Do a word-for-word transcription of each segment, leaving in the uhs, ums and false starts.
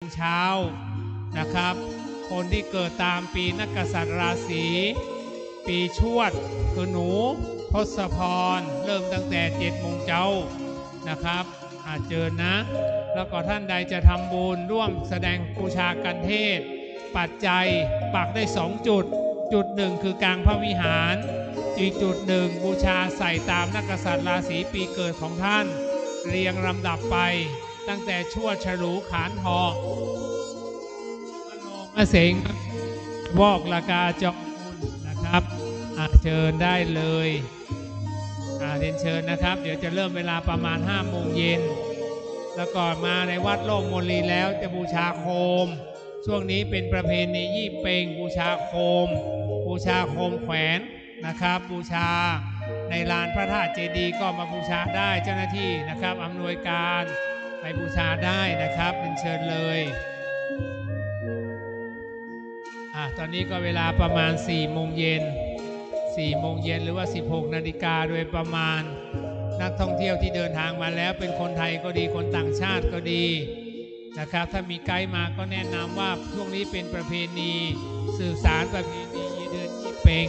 เช้านะครับ คนตี้เกิดต๋ามปีนักกษัตริย์ราศี ปีชวด คือหนู ทศพร เริ่มตั้งแต่เจ็ดโมงเจ๊านะครับ อ่า เจิญนะ แล้วก็ท่านใดจะทำบุญร่วมแสดงบูชากัณฑ์เทศน์ ปัจจัยปักได้สองจุด จุดหนึ่งคือกลางพระวิหาร อีกจุดหนึ่งบูชาใส่ต๋ามนักกษัตริย์ราศีปีเกิดของท่าน เรียงลำดับไป ตั้งแต่ชวด ฉลู ขาน เถาะ มะเสง วอก ละกา จอกุลนะครับ อ่า เจิญได้เลย อ่า เรียนเจิญนะครับ เดี๋ยวจะเริ่มเวลาประมาณห้าโมงเย็น แล้วก็มาในวัดโลกมนลีแล้วจะบูชาโคม ช่วงนี้เป็นประเพณียี่เป็ง บูชาโคม บูชาโคมแขวนนะครับ บูชาในลานพระธาตุเจดีย์ก็มาบูชาได้ เจ้าหน้าที่นะครับ อำนวยการไปบูชาได้นะครับ เรียนเจิญเลย อ่ะ ตอนนี้ก็เวลาประมาณสี่โมงเย็น สี่โมงเย็นหรือว่าสิบหกนาฬิกาโดยประมาณ นักท่องเที่ยวที่เดินทางมาแล้วเป็นคนไทยก็ดี คนต่างชาติก็ดีนะครับ ถ้ามีไกด์มาก็แนะนำว่าช่วงนี้เป็นประเพณี สืบสานประเพณีเดือนยี่เป็ง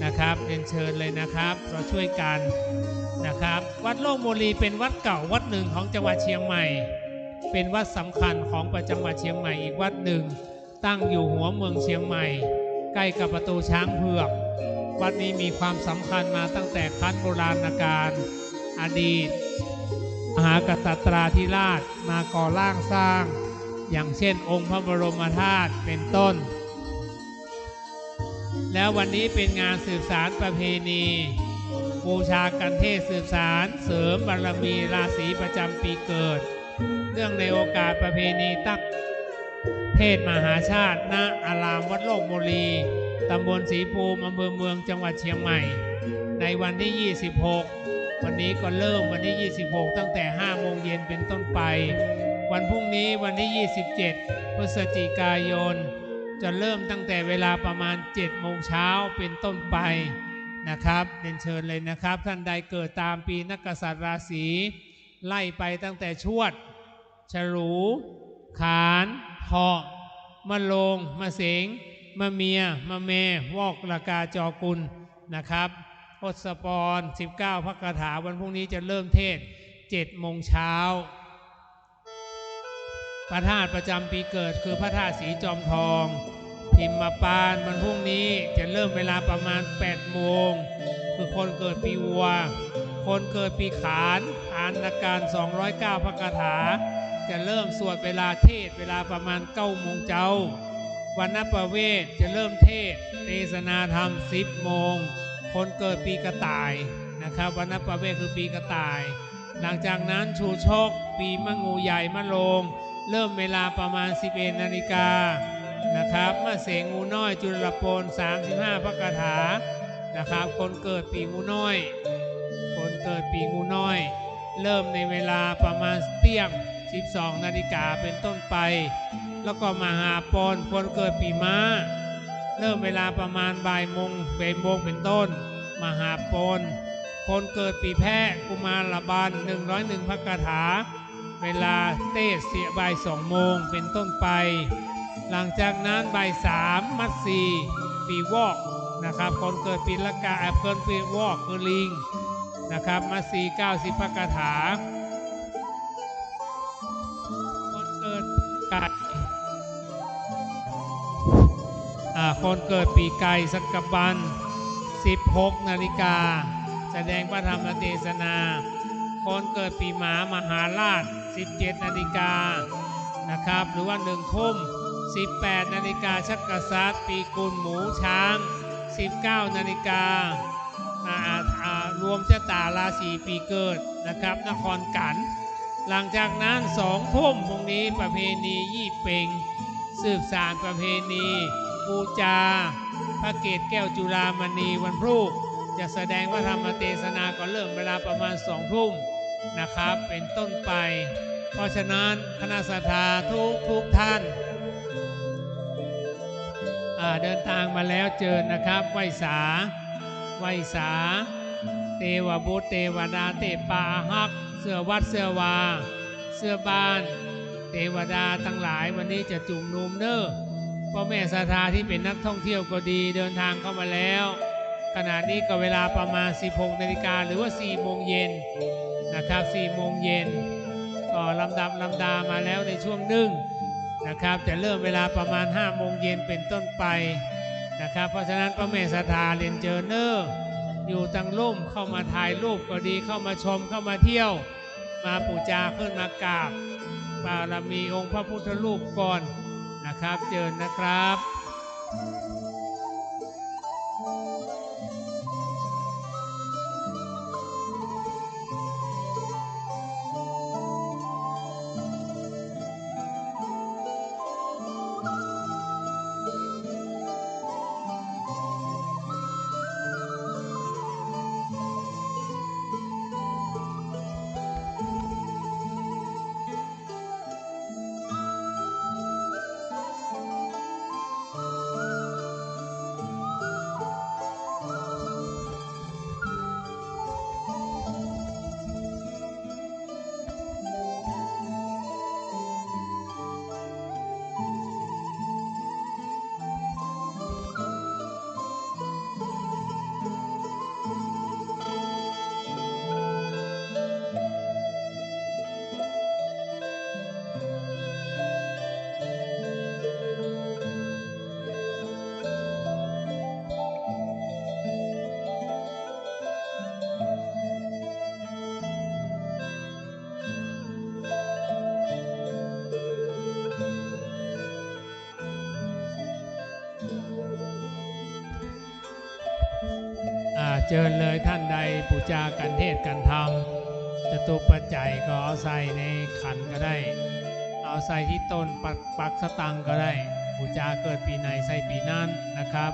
นะครับ เรียนเจิญเลยนะครับ เราช่วยกันนะครับ วัดโลกมนลีเป็นวัดเก่าวัดหนึ่งของจังหวัดเชียงใหม่ เป็นวัดสำคัญของประจังหวัดเชียงใหม่อีกวัดหนึ่ง ตั้งอยู่หัวเมืองเชียงใหม่ ใกล้กับประตูช้างเผือก วัดนี้มีความสำคัญมาตั้งแต่ครั้นโบราณกาล อดีตมหากษัตราธิราชมาก่อร่างสร้าง อย่างเช่นองค์พระบรมธาตุเป็นต้น แล้ววันนี้เป็นงานสืบสานประเพณี บูชากัณฑ์เทศน์ สืบสานเสริมบารมีราศีประจำปีเกิด เนื่องในโอกาสประเพณีตั้งเทศน์มหาชาติ ณ อารามวัดโลกมนลี ตำบลศรีภูมิ อำเภอเมือง จังหวัดเชียงใหม่ ในวันที่ยี่สิบหก วันนี้ก็เริ่มวันที่ยี่สิบหก ตั้งแต่ห้าโมงเย็นเป็นต้นไป วันพรุ่งนี้วันที่ยี่สิบเจ็ด พฤศจิกายน จะเริ่มตั้งแต่เวลาประมาณเจ็ดโมงเช้าเป็นต้นไปนะครับ เรียนเจิญเลยนะครับ ท่านใดเกิดต๋ามปีนักกษัตริย์ราศี ไล่ไปตั้งแต่ชวด ฉลู ขาน เถาะ มะโรง มะเสง มะเมีย มะแม วอก ละกา จอกุลนะครับ ทศพร สิบเก้าพระคาถา วันพรุ่งนี้จะเริ่มเทศน์เจ็ดโมงเช้า พระธาตุประจำปีเกิดคือพระธาตุศรีจอมทอง พิมพาน วันพรุ่งนี้จะเริ่มเวลาประมาณแปดโมง คือคนเกิดปีวัว คนเกิดปีขาน ทานการสองร้อยเก้าพระคาถา จะเริ่มสวดเวลาเทศน์เวลาประมาณเก้าโมงเจ๊า วันนประเวสจะเริ่มเทศน์เตสนาธรรมสิบโมง คนเกิดปีกระต่ายนะครับ วันนประเวสคือปีกระต่าย หลังจากนั้นชูชก ปีมะงูใหญ่มะโรง เริ่มเวลาประมาณสิบเอ็ดนาฬิกานะครับ มะเสง งูน้อย จุลโปน สามสิบห้าพระคาถานะครับ คนเกิดปีงูน้อย คนเกิดปีงูน้อย เริ่มในเวลาประมาณเตี้ยง สิบสองนาฬิกาเป็นต้นไป แล้วก็มหาปณ คนเกิดปีม้า เริ่มเวลาประมาณบ่ายโมง บ่ายโมงเป็นต้น มหาปณ คนเกิดปีแพะ กุมารบัน หนึ่งร้อยหนึ่งพระคาถา เวลาเทศน์เสียบ่ายสองโมงเป็นต้นไป หลังจากนั้นบ่ายสาม มัสสี ปีวอกนะครับ คนเกิดปีละกา เอ่อ คนปีวอกคือลิงนะครับ มัสสี เก้าสิบพระคาถา คนเกิดไก่ อ่า คนเกิดปีไก่ สักบัน สิบหกนาฬิกา แสดงพระธรรมเทศนา คนเกิดปีหมา มหาราช สิบเจ็ดนาฬิกานะครับ หรือว่าหนึ่งทุ่ม สิบแปดนาฬิกา ชักกษัตริย์ ปีกุล หมู ช้าง สิบเก้านาฬิกา อ่า อ่า รวมชะตาราศีปีเกิดนะครับ นครกั๋น หลังจากนั้นสองทุ่มพรุ่งนี้ประเพณียี่เป็ง สืบสานประเพณี บูชาพระเกศแก้วจุฬามณี วันพลูก จะแสดงพระธรรมเทศนาก็เริ่มเวลาประมาณสองทุ่มนะครับ เป็นต้นไป เพราะฉะนั้นคณะศรัทธาทุกทุกท่าน อ่า เดินทางมาแล้วเจิญนะครับ ไหว้สา ไหว้สา เตวบุตรเตวดา เตปาอาฮัก เสื้อวัดเสื้อวา เสื้อบ้าน เตวดาตังหลาย วันนี้จะจุมนุมเน่อ ป้อแม่ศรัทธาตี้เป๋นนักท่องเที่ยวก็ดี เดินทางเข้ามาแล้ว ขณะนี้ก็เวลาประมาณสิบหกนาฬิกา หรือว่าสี่โมงเย็นนะครับ สี่โมงเย็น ก็ลำดับลำดามาแล้วในช่วงนึ่งนะครับ จะเริ่มเวลาประมาณห้าโมงเย็นเป๋นต้นไปนะครับ เพราะฉะนั้นป้อแม่ศรัทธาเรียนเจิญเน่อ อยู่ตังร่มเข้ามาถ่ายรูปก็ดี เข้ามาชม เข้ามาเที่ยว มาปู๋จา ขึ้นมากราบบารมีองค์พระพุทธรูปก่อนนะครับ เจิญนะครับ อ่า เจิญเลย ท่านใดปู๋จากัณฑ์เทศน์กัณฑ์ธรรม จตุปัจจัยก็เอาใส่ในขันก็ได้ เอาใส่ตี้ต้นปัก ปักสตางค์ก็ได้ ปู๋จาเกิดปี๋ไหนใส่ปี๋นั้นนะครับ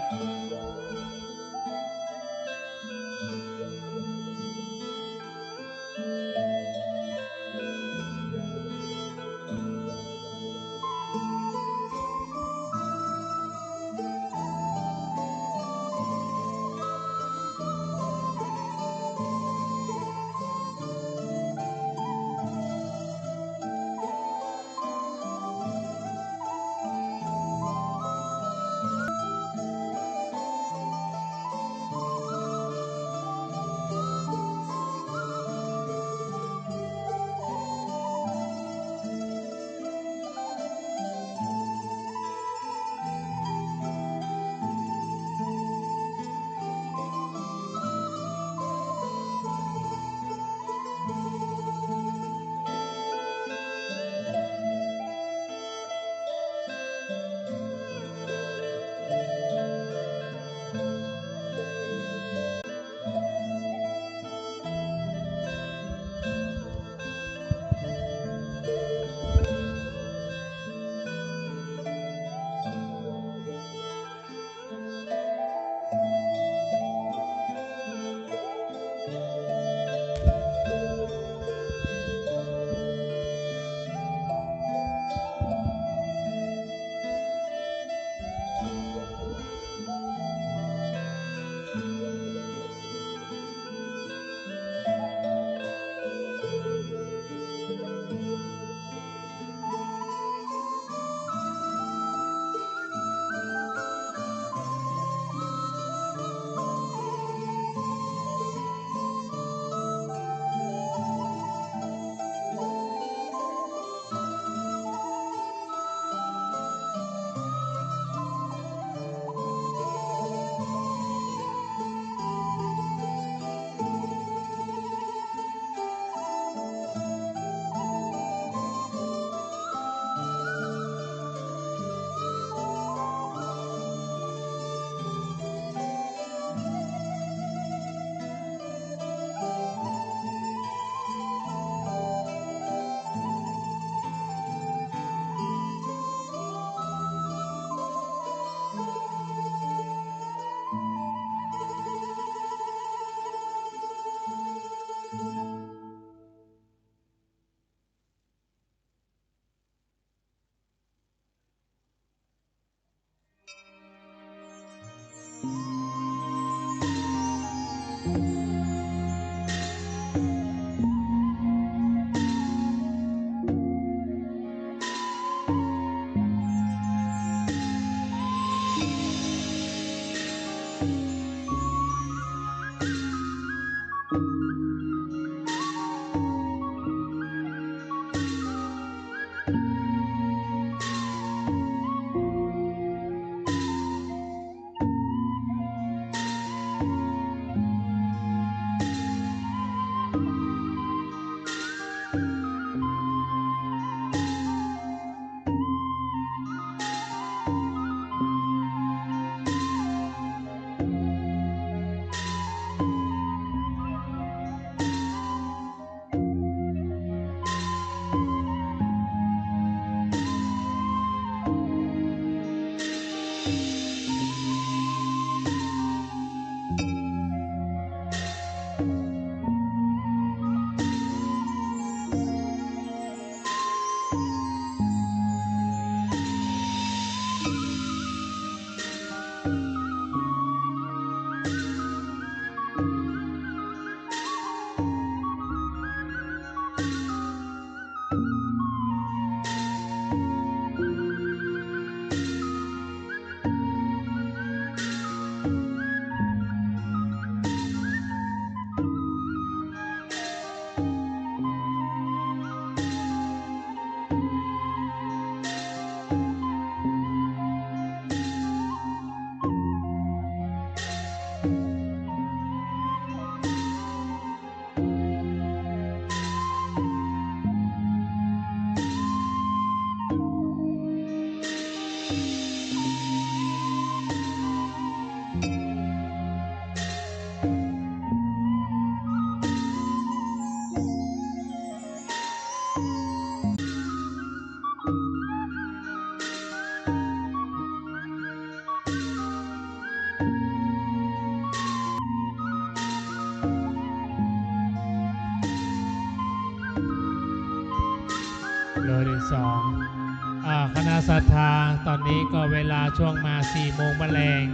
คณะศรัทธา ต๋อนนี้ก็เวลาช่วงมาสี่โมงมะแลง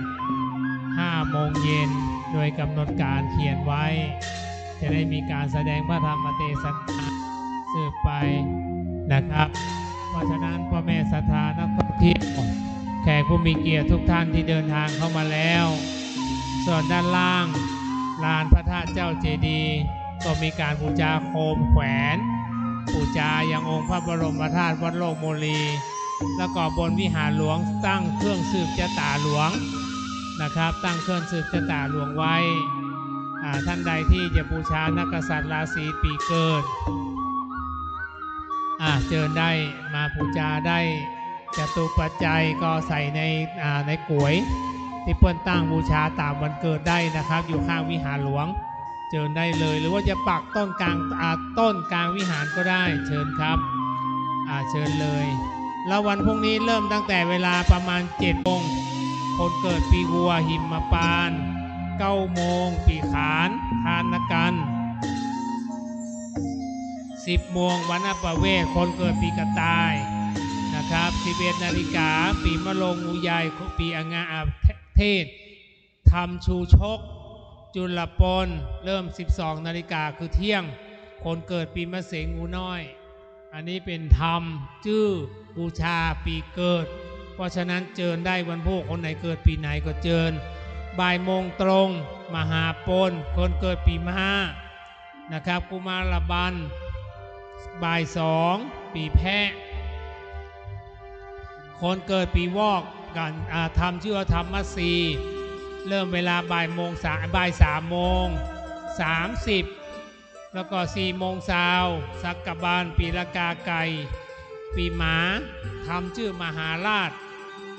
ห้าโมงเย็น โดยก๋ำหนดก๋านเขียนไว้ จะได้มีก๋านแสดงพระธรรมเตสนาสืบไปนะครับ เพราะฉะนั้นป้อแม่ศรัทธานักท่องเที่ยว แขกผู้มีเกียรติทุกท่านตี้เดินตางเข้ามาแล้ว ส่วนด้านล่างลานพระธาตุเจ้าเจดีย์ ก็มีก๋านปู๋จาโคมแขวน ปู๋จายังองค์พระบรมธาตุวัดโลกโมลี แล้วก็บนวิหารหลวงตั้งเครื่องสืบจะต๋าหลวงนะครับ ตั้งเครื่องสืบจะต๋าหลวงไว้ อ่า ท่านใดตี้จะปู๋จานักกษัตริย์ราศีปี๋เกิด อ่า เจิญได้มาปู๋จาได้ จตุปัจจัยก็ใส่ใน อ่า ในก๋วยตี้เปิ้นตั้งปู๋จาต๋ามวันเกิดได้นะครับ อยู่ข้างวิหารหลวง เจิญได้เลย หรือว่าจะปักต้นก๋าง อ่า ต้นก๋างวิหารก็ได้ เจิญครับ อ่า เจิญเลย แล้ววันพรุ่งนี้เริ่มตั้งแต่เวลาประมาณเจ็ดโมง คนเกิดปีวัวหิมพานต์ เก้าโมง ปีขาน ทานกัน สิบโมง วณปเวส คนเกิดปีกระต่ายนะครับ สิบเอ็ดนาฬิกา ปีมะโรง งูใหญ่ ปีองาอาเทศ ธรรมชูชก จุลปน เริ่มสิบสองนาฬิกา คือเที่ยง คนเกิดปีมะเสง งูน้อย อันนี้เป๋นธรรมจื้อปู๋จาปี๋เกิด เพราะฉะนั้นเจิญได้วันพูก คนไหนเกิดปี๋ไหนก็เจิญ บ่ายโมงตรง มหาปน คนเกิดปี๋ม้านะครับ กุมารบัน บ่ายสอง ปี๋แพะ คนเกิดปี๋วอกกั๋น อ่า ธรรมจื้อว่าธรรมมัสสี เริ่มเวลาบ่ายโมง สา บ่ายสามโมงสามสิบ แล้วก็สี่โมงซาว สักกะบาล ปี๋ละกาไก่ ปี๋หมา ธรรมจื้อมหาราช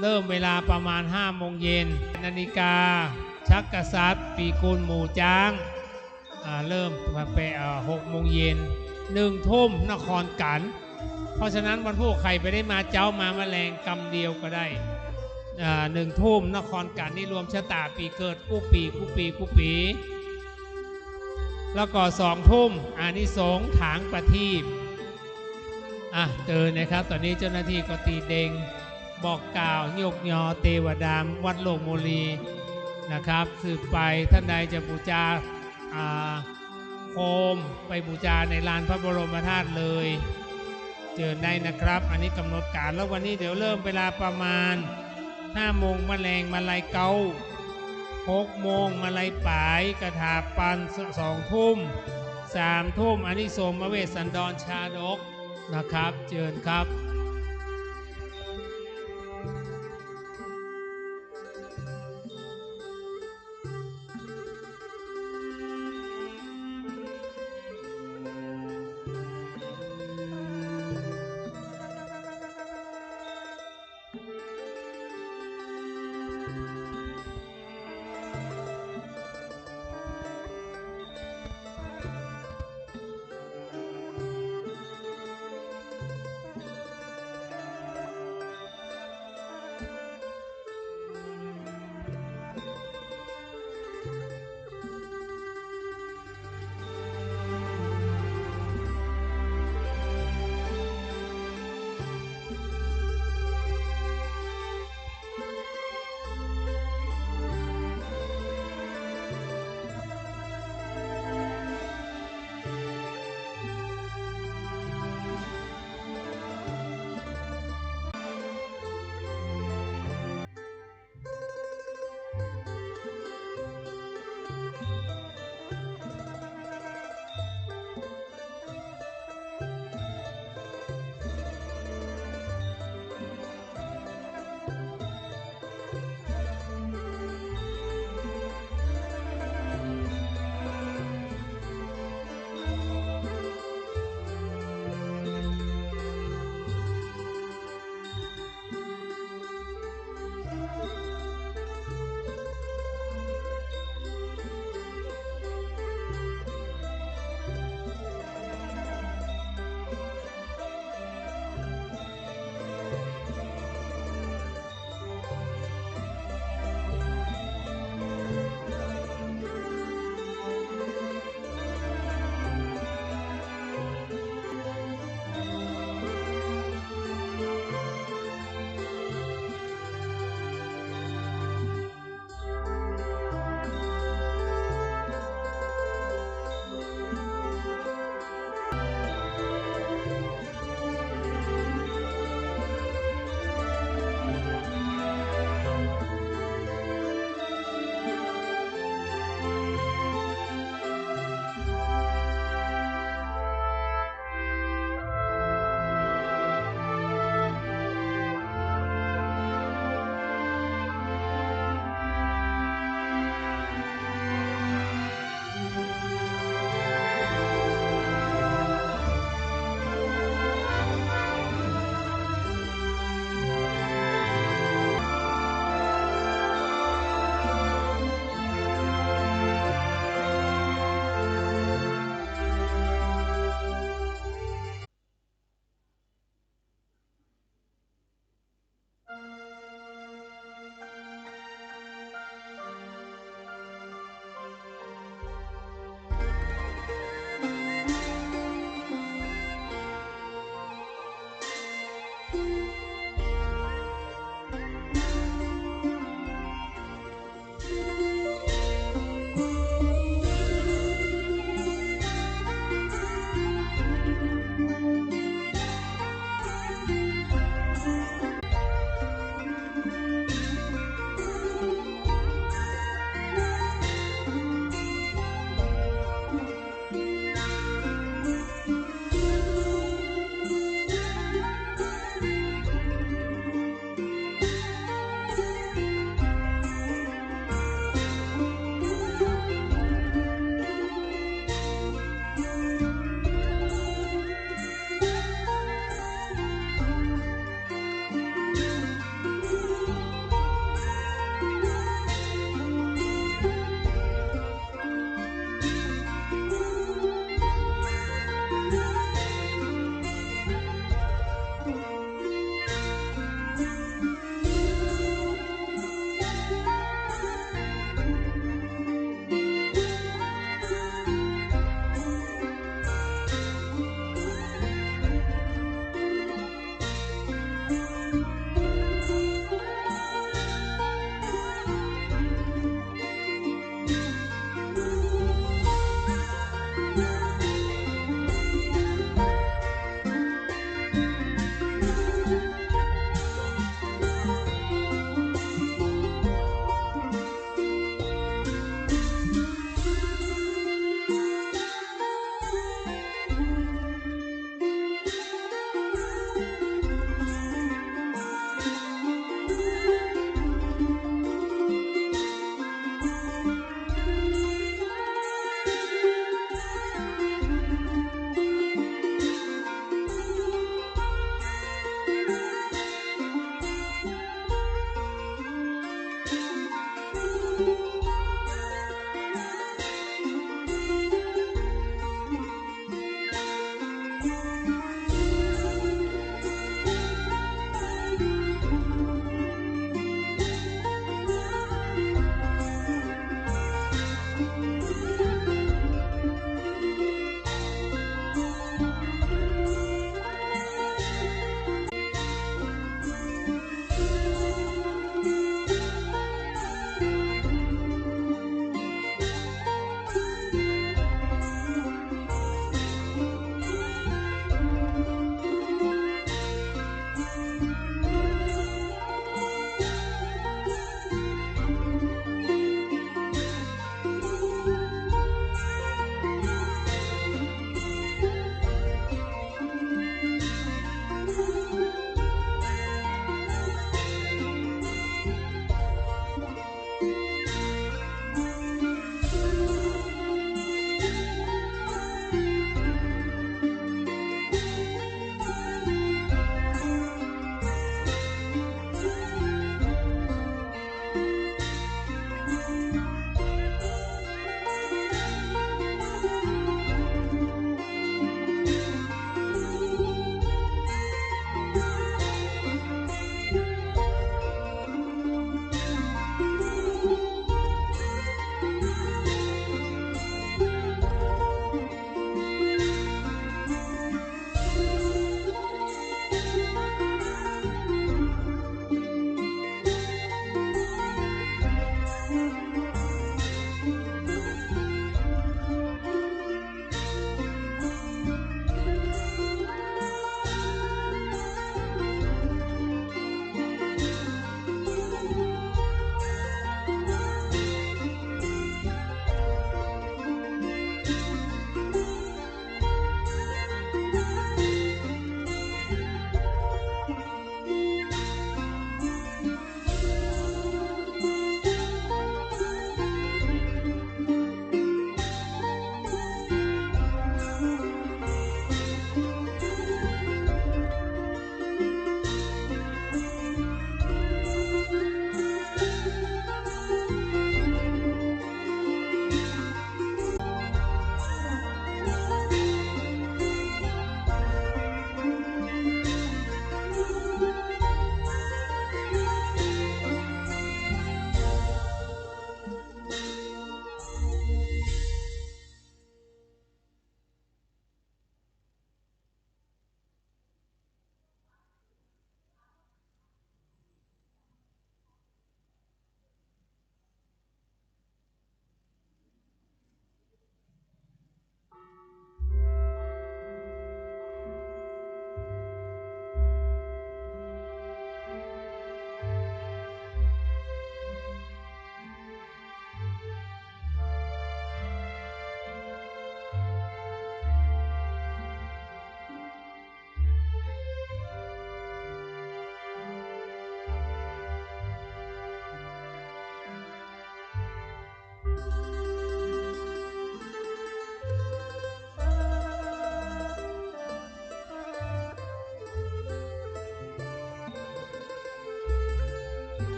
เริ่มเวลาประมาณห้าโมงเย็น นาฬิกา ชักกษัตริย์ ปีกุล หมูจ๊าง อ่า เริ่มมาเป๋น อ่า หกโมงเย็น หนึ่งทุ่ม นครกั๋น เพราะฉะนั้นวันพูกใผบ่ได้มาเจ๊ามามะแลงกำเดียวก็ได้ อ่า หนึ่งทุ่ม นครกั๋น นี่รวมชะต๋าปี๋เกิดกู้ปี๋ กู้ปี๋ กู้ปี๋ แล้วก็สองทุ่ม อานิสงส์ถางประทีป อ่ะ เจิญนะครับ ต๋อนนี้เจ้าหน้าตี้ก็ตี๋เด็ง บอกกล่าว ยกยอเตวดาวัดโลกโมลีนะครับ สืบไป ท่านใดจะปู๋จา อ่า โคม ไปปู๋จาในลานพระบรมธาตุเลย เจิญได้นะครับ อันนี้ก๋ำหนดก๋าน แล้ววันนี้เดี๋ยวเริ่มเวลาประมาณห้าโมงมะแลง มาลัยเก๊า หกโมง มาลัยป๋าย กะถาปัณฑ์ ส- สองทุ่ม สามทุ่ม อานิสงส์มะเวสสันดรชาดกนะครับ เจิญครับ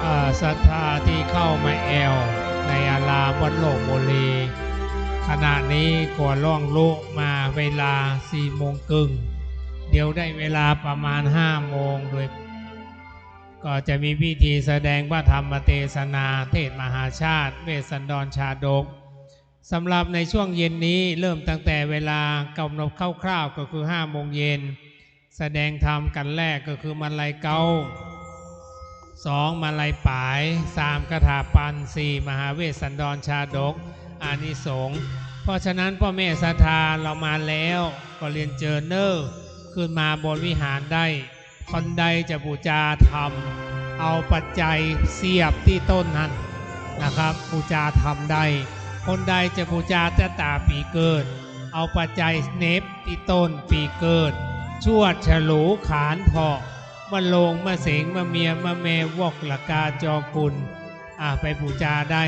อ่า ศรัทธาตี้เข้ามาแอ่วในอารามวัดโลกโมลี ขณะนี้ก็ล่วงลุมาเวลาสี่โมงครึ่ง เดี๋ยวได้เวลาประมาณห้าโมง โดย ก็จะมีพิธีแสดงพระธรรมเทศนา เทศน์มหาชาติ เวสสันดรชาดก สำหรับในช่วงเย็นนี้เริ่มตั้งแต่เวลากำหนดคร่าวๆ ก็คือห้าโมงเย็น แสดงธรรมกันแรกก็คือมลัยเก๊า สองมลัยป๋าย สามคาถาปัณฑ์ สี่มหาเวสสันดรชาดก อานิสงส์ เพราะฉะนั้นป้อแม่ศรัทธาเฮามาแล้วก็เรียนเจิญเน้อ ขึ้นมาบนวิหารได้ คนใดจะปู๋จาธรรม เอาปัจจัยเสียบตี้ต้นหั้นนะครับ ปู๋จาธรรมได้ คนใดจะปู๋จาจะต๋าปี๋เกิด เอาปัจจัยเหน็บตี้ต้นปี๋เกิด ชวดฉลูขานเถาะ มะโรงมะเสงมะเมียมะแมวอกละกาจอกุล อ่า ไปปู๋จาได้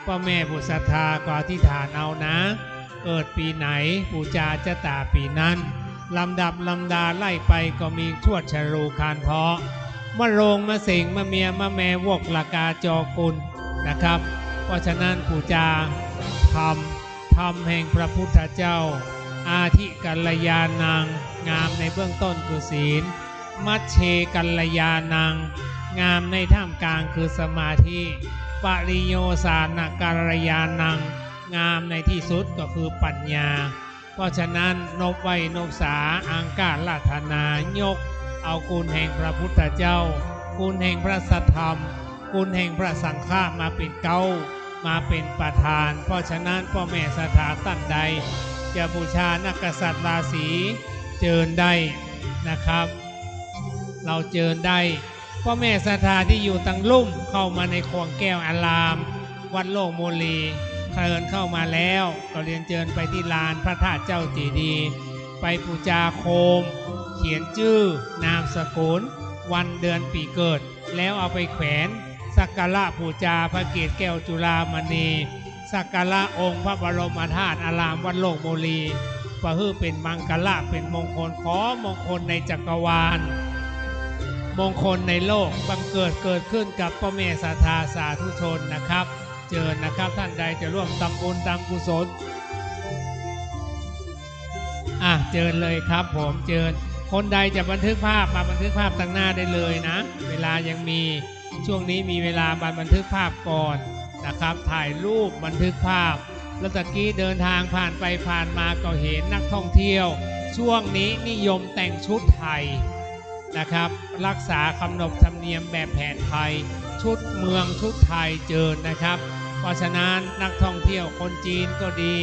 ป้อแม่ผู้ศรัทธาก็อธิษฐานเอานะ เกิดปี๋ไหนปู๋จาจะต๋าปี๋นั้น ลำดับลำดาไล่ไปก็มีชวดฉลูขานเถาะ มะโรงมะเสงมะเมียมะแมวอกละกาจอกุลนะครับ เพราะฉะนั้นปู๋จาธรรม ธรรมแห่งพระพุทธเจ้า อาทิกัลยาณัง งามในเบื้องต้นคือศีล มัชเชกัลยาณัง งามในท่ามกลางคือสมาธิ ปริโยสานกัลยาณัง งามในที่สุดก็คือปัญญา เพราะฉะนั้นนบไหว้นบสา อังคาราธนายกเอาคุณแห่งพระพุทธเจ้า คุณแห่งพระสัทธรรม คุณแห่งพระสังฆะมาเป๋นเก๊า มาเป๋นประธาน เพราะฉะนั้นป้อแม่ศรัทธาต้านใด จะปู๋จานักกษัตริย์ราศี เจิญได้นะครับ เฮาเจิญได้ ป้อแม่ศรัทธาตี้อยู่ตังลุ่มเข้ามาในข่วงแก้วอาราม วัดโลกโมลี เจิญเข้ามาแล้วก็เรียนเจิญไปตี้ลานพระธาตุเจ้าเจดีย์ ไปปู๋จาโคม เขียนจื้อ นามสกุล วันเดือนปี๋เกิด แล้วเอาไปแขวน สักการะปู๋จาพระเกศแก้วจุฬามณี สักการะองค์พระบรมธาตุอารามวัดโลกโมลี เปื้อหื้อเป๋นมังคละ เป๋นมงคล ขอมงคลในจักรวาล มงคลในโลก บังเกิดเกิดขึ้นกับป้อแม่ศรัทธาสาธุชนนะครับ เจิญนะครับ ต้านใดจะร่วมตำบุญตำกุศล อ่ะ เจิญเลยครับผม เจิญ คนใดจะบันทึกภาพมาบันทึกภาพตังหน้าได้เลยนะ เวลายังมี ช่วงนี้มีเวลามาบันทึกภาพก่อนนะครับ ถ่ายรูปบันทึกภาพ แล้วตะกี้เดินทางผ่านไปผ่านมาก็เห็นนักท่องเที่ยว ช่วงนี้นิยมแต่งชุดไทยนะครับ รักษาขนบธรรมเนียมแบบแผนไทย ชุดเมืองชุดไทย เจิญนะครับ เพราะฉะนั้นนักท่องเที่ยวคนจีนก็ดี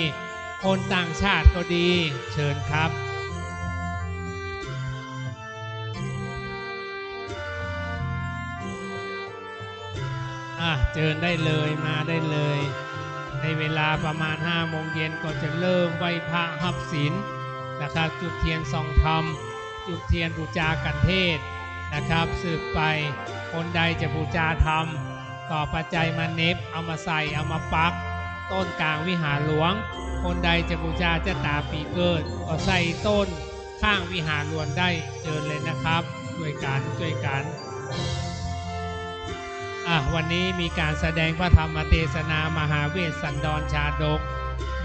คนต่างชาติก็ดี เจิญครับ อ่ะ เจิญได้เลย มาได้เลย ในเวลาประมาณห้าโมงเย็นก็จะเริ่มไหว้พระฮับศีลนะครับ จุดเทียนส่องธรรม จุดเทียนปู๋จากัณฑเทศน์นะครับ สืบไป คนใดจะปู๋จาธรรม ก็เอาปัจจัยมาเหน็บ เอามาใส่ เอามาปัก ต้นก๋างวิหารหลวง คนใดจะปู๋จาจะต๋าปี๋เกิด ก็ใส่ต้นข้างวิหารหลวงได้ เจิญเลยนะครับ ช่วยกั๋น ช่วยกั๋น อ่ะ วันนี้มีการแสดงพระธรรมเทศนามหาเวสสันดรชาดก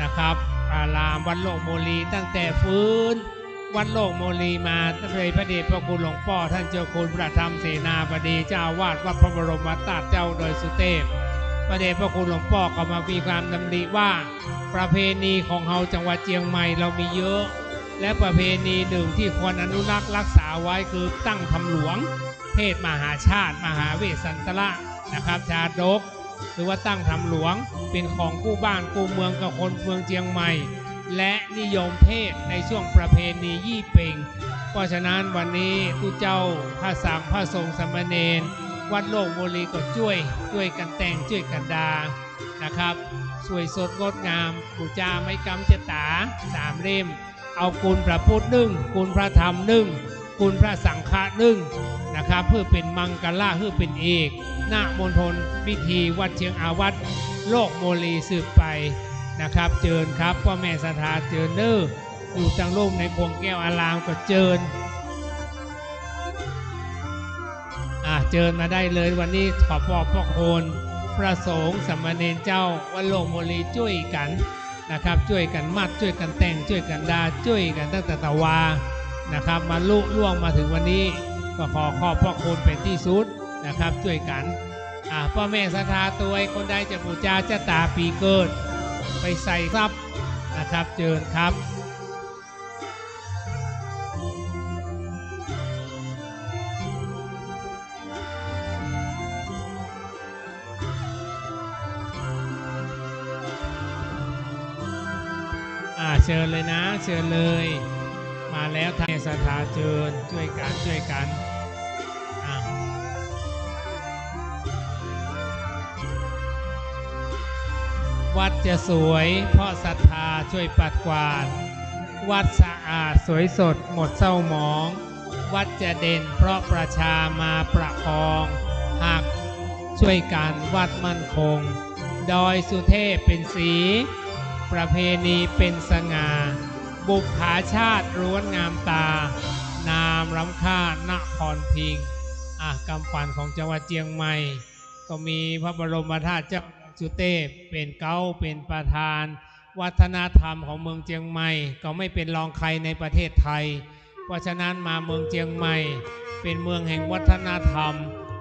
นะครับ อารามวัดโลกโมลี ตั้งแต่ฟื้นวัดโลกโมลีมา ตั้งแต่พระเดชพระคุณหลวงป้อต้านเจ้าคุณพระธรรมเสนาบดี เจ้าอาวาสวัดพระบรมธาตุเจ้าดอยสุเทพ พระเดชพระคุณหลวงป้อก็มามีความดำริว่า ประเพณีของเฮาจังหวัดเจียงใหม่เฮามีเยอะ และประเพณีหนึ่งที่ควรอนุรักษ์รักษาไว้คือตั้งธรรมหลวง เทศน์มหาชาติ มหาเวสสันตระนะครับ ชาดก หรือว่าตั้งธรรมหลวง เป๋นของกู้บ้านกู้เมืองกับคนเมืองเจียงใหม่ และนิยมเทศน์ในช่วงประเพณียี่เป็ง เพราะฉะนั้นวันนี้ตุ๊เจ้า พระสังฆ พระสงฆ์ สามเณร วัดโลกโมลีก็จ้วย จ้วยกั๋นแต่ง จ้วยกั๋นดานะครับ สวยสดงดงาม ปู๋จาไม้กำจะต๋าสามเล่ม เอาคุณพระพุทธนึ่ง คุณพระธรรมนึ่ง คุณพระสังฆะนึ่งนะครับ เปื้อเป๋นมังคละ เปื้อเป๋นเอก ณ มณฑลพิธีวัดเชียงอาวัต โลกโมลี สืบไปนะครับ เจิญครับ ป้อแม่ศรัทธาเจิญเน้อ อยู่ตังลุ่มในข่วงแก้วอารามก็เจิญ อ่ะ เจิญมาได้เลย วันนี้ขอขอบพระคุณพระสงฆ์สามเณรเจ้าวัดโลกโมลีจ้วยกั๋นนะครับ จ้วยกั๋นมัด จ้วยกั๋นแต่ง จ้วยกั๋นดา จ้วยกั๋นตั้งแต่ตะวานะครับ มาลุล่วงมาเถิงวันนี้ ก็ขอขอบพระคุณเป๋นตี้สุดนะครับ จ้วยกั๋น อ่า ป้อแม่ศรัทธาตวย คนใดจะปู๋จาจ๊ะต๋าปี๋เกิด ไปใส่ทรัพย์นะครับ เจิญครับ อ่า เจิญเลยนะ เจิญเลย มาแล้ว ท่านศรัทธาเจิญ จ้วยกั๋น จ้วยกั๋น อ่า วัดจะสวยเพราะศรัทธาจ้วยปัดกวาด วัดสะอาดสวยสดหมดเศร้าหมอง วัดจะเด่นเพราะประชามาประคอง หากจ้วยกั๋นวัดมั่นคง ดอยสุเทพเป๋นสี ประเพณีเป๋นสง่า บุปผาชาติล้วนงามตา นามล้ำค่านครพิงค์ อ่ะ กำขวัญของจังหวัดเจียงใหม่ ก็มีพระบรมธาตุเจ้าสุเทพเป๋นเก๊าเป๋นประธาน วัฒนธรรมของเมืองเจียงใหม่ก็ไม่เป๋นรองใครในประเทศไทย เพราะฉะนั้นมาเมืองเจียงใหม่เป๋นเมืองแห่งวัฒนธรรม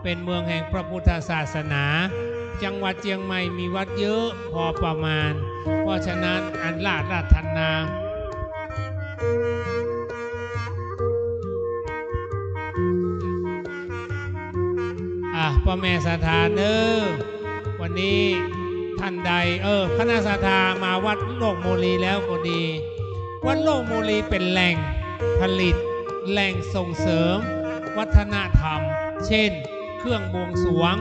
เป๋นเมืองแห่งพระพุทธศาสนา จังหวัดเจียงใหม่มีวัดเยอะพอประมาณ เพราะฉะนั้นอันราชรัตนา อ่ะ ป้อแม่ศรัทธาเนอะ วันนี้ท่านใด เออ คณะศรัทธามาวัดโลกโมลีแล้วก็ดี วัดโลกโมลีเป๋นแหล่งผลิต แหล่งส่งเสริมวัฒนธรรม เช่น เครื่องบวงสรวง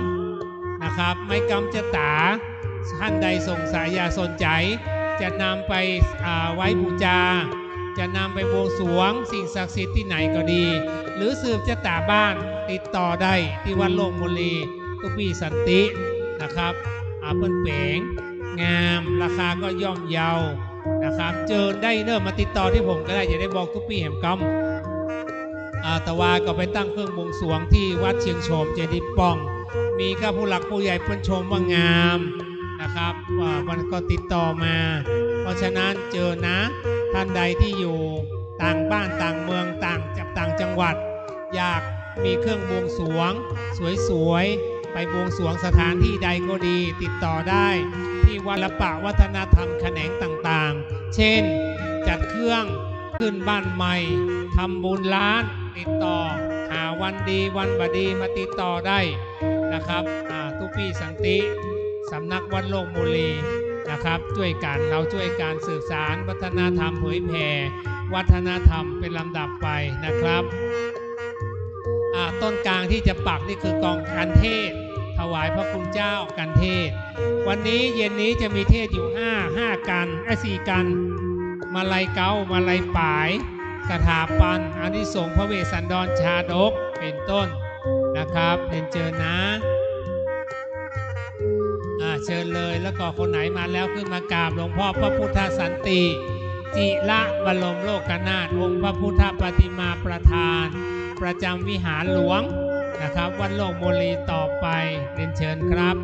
นะครับ ไม้กำจ๊ะต๋า ท่านใดสงสัยอย่าสนใจ จะนำไป อ่า ไหว้ปู๋จา จะนำไปบวงสรวงสิ่งศักดิ์สิทธิ์ตี้ไหนก็ดี หรือสืบจ๊ะต๋าบ้าน ติดต่อได้ตี้วัดโลกโมลี ตุ๊ปี้สันตินะครับ อ่า เปิ้นแป๋งงาม ราคาก็ย่อมเยานะครับ เจิญได้เนอะ มาติดต่อตี้ผมก็ได้ จะได้บอกตุ๊ปี้แหมกำ อ่า ตะวาก็ไปตั้งเครื่องบวงสรวงตี้วัดเชียงโฉมเจดีย์ป่อง มีก้าผู้หลักผู้ใหญ่เปิ้นชมว่างามนะครับ อ่า มันก็ติดต่อมา เพราะฉะนั้นเจิญนะ ท่านใดที่อยู่ต่างบ้านต่างเมือง ต่าง ต่างจังหวัด อยากมีเครื่องบวงสรวงสวยๆ ไปบวงสรวงสถานที่ใดก็ดี ติดต่อได้ที่วัดศิลปะวัฒนธรรมแขนงต่างๆ เช่น จัดเครื่องขึ้นบ้านใหม่ ทำบุญร้าน ติดต่อ หาวันดีวันบ่ดีมาติดต่อได้นะครับ อ่า ตุ๊ปี้สันติ สำนักวัดโลกโมลีนะครับ จ้วยกั๋น เฮาจ้วยกั๋นสืบสานวัฒนธรรม เผยแผ่วัฒนธรรมเป๋นลำดับไปนะครับ อ่า ต้นกลางที่จะปักนี่คือกองการเทศน์ ถวายพระคุณเจ้าการเทศน์ วันนี้เย็นนี้จะมีเทศน์อยู่ห้า ห้ากัณฑ์ เอ้ย สี่กัณฑ์ มาลัยเก๊า มาลัยป๋าย สถาปัน อานิสงส์พระเวสสันดรชาดก เป๋นต้นนะครับ เรียนเจิญนะ อ่า เจิญเลย แล้วก็คนไหนมาแล้วขึ้นมากราบหลวงพ่อพระพุทธสันติ จิระบรมโลกนาถ องค์พระพุทธปฏิมาประธาน ประจำวิหารหลวงนะครับ วัดโลกโมลีต่อไป เรียนเจิญครับ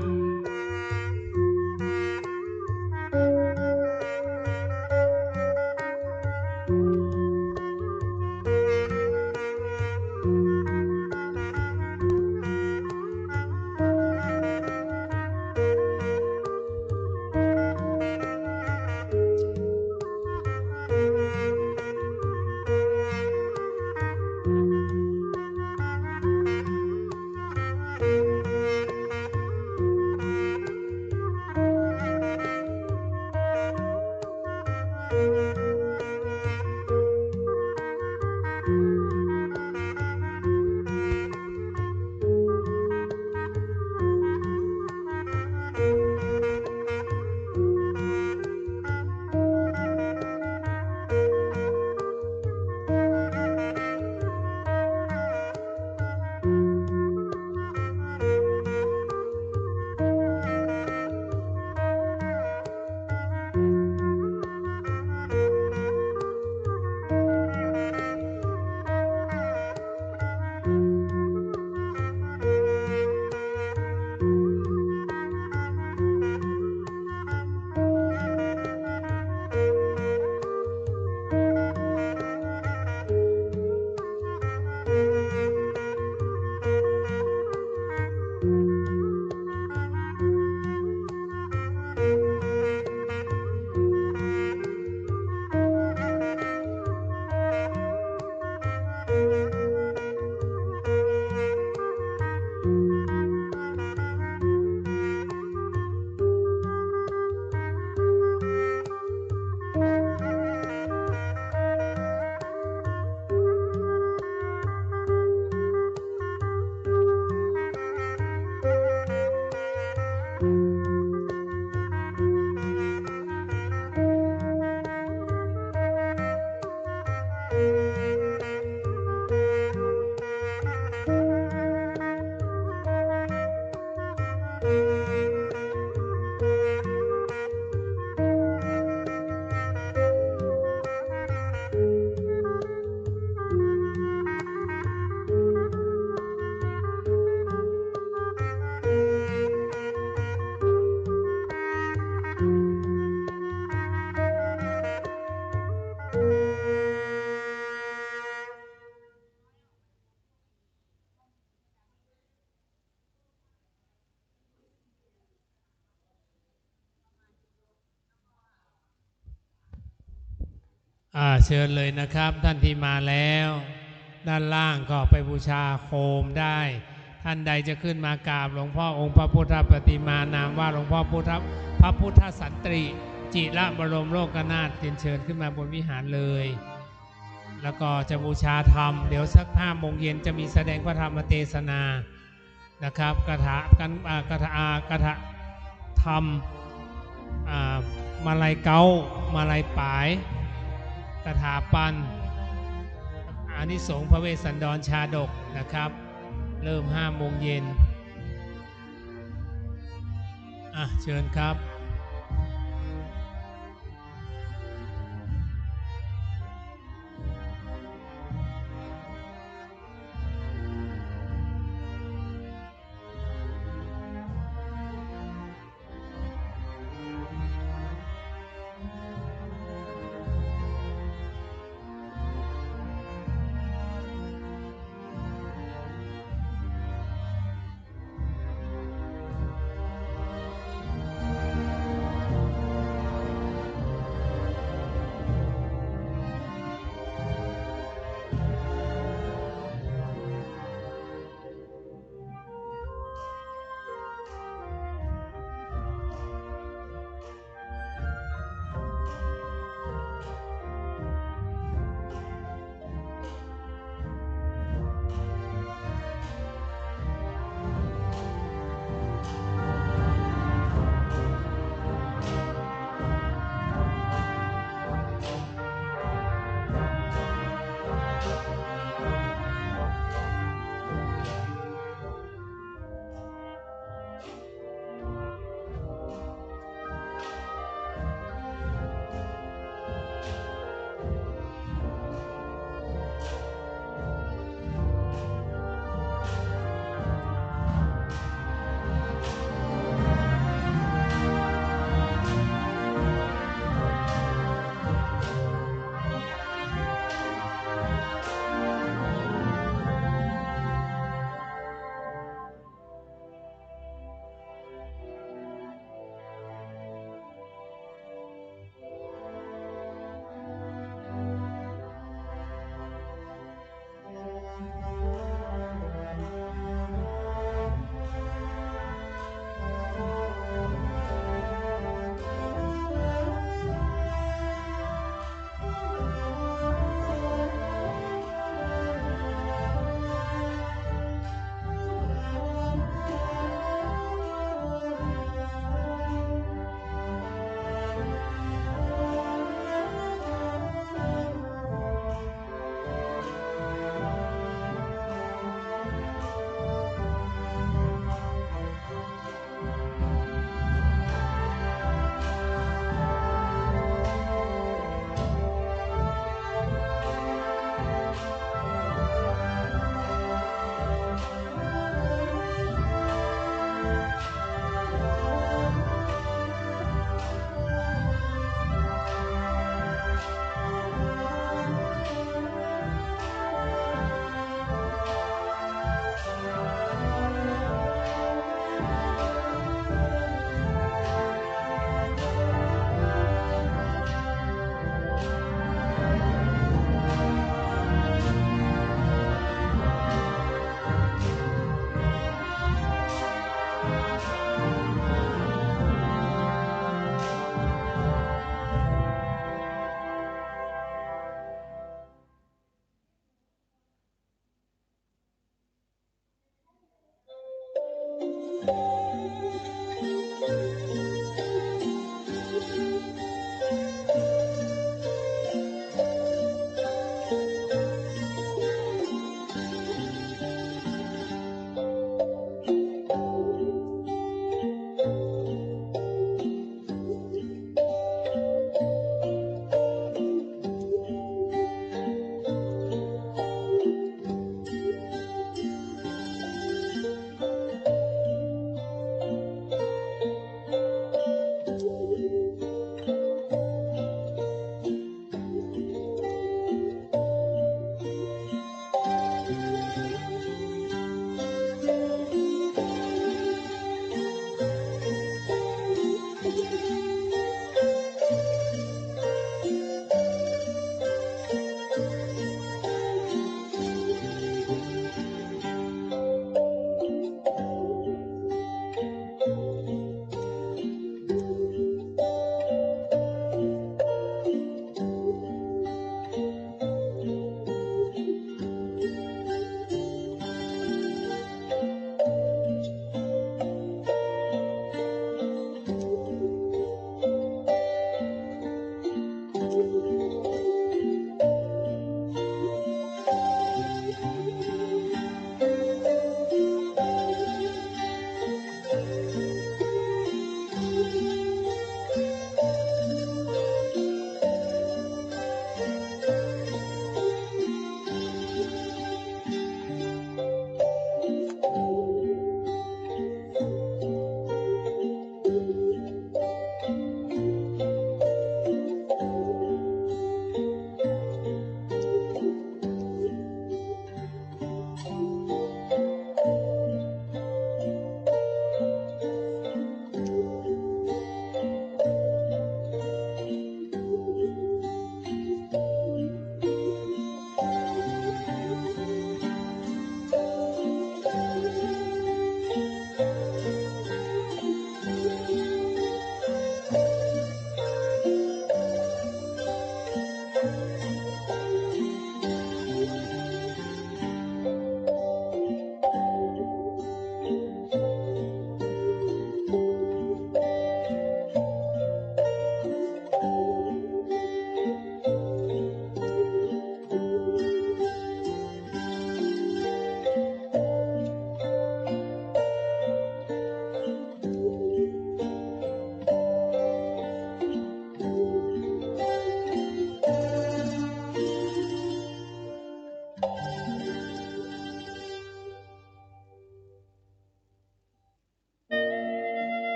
อ่า เชิญเลยนะครับ ท่านที่มาแล้ว ด้านล่างก็ไปบูชาโคมได้ ท่านใดจะขึ้นมากราบหลวงพ่อองค์พระพุทธปฏิมา นามว่าหลวงพ่อพุทธ พระพุทธสันติ จิรบรมโลกนาถ เรียนเชิญขึ้นมาบนวิหารเลย แล้วก็จะบูชาธรรม เดี๋ยวสักห้าโมงเย็นจะมีแสดงพระธรรมเทศนา นะครับ คาถากัน อ่า คาถา อ่า คาถาธรรม อ่า มาลัยเก๊า มาลัยป๋าย คาถาปัน อานิสงส์พระเวสสันดรชาดกนะครับ เริ่มห้าโมงเย็น อ่ะ เชิญครับ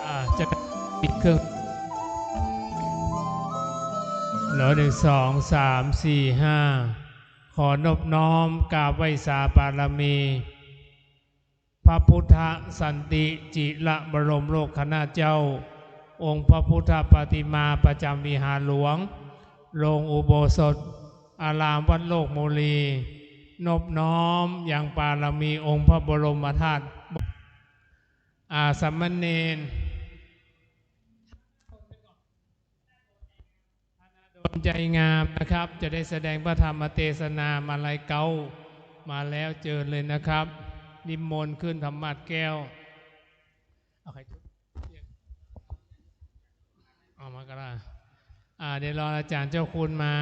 อ่า จะปิดเครื่อง เหลือ หนึ่ง สอง สาม สี่ ห้า ขอนอบน้อมกราบไหว้สาบารมี พระพุทธสันติจิรบรมโลกคณะเจ้า องค์พระพุทธปฏิมาประจำวิหารหลวง โรงอุโบสถ อารามวัดโลกโมลี นอบน้อมยังบารมีองค์พระบรมธาตุ อ่า สามเณร ธนดล ใจงามนะครับ จะได้แสดงพระธรรมเทศนามาลัยเก๊า มาแล้วเจิญเลยนะครับ นิมนต์ขึ้นธรรมาสน์แก้ว เอาใคร เอามาก็ได้ อ่า เดี๋ยวรออาจารย์เจ้าคุณมา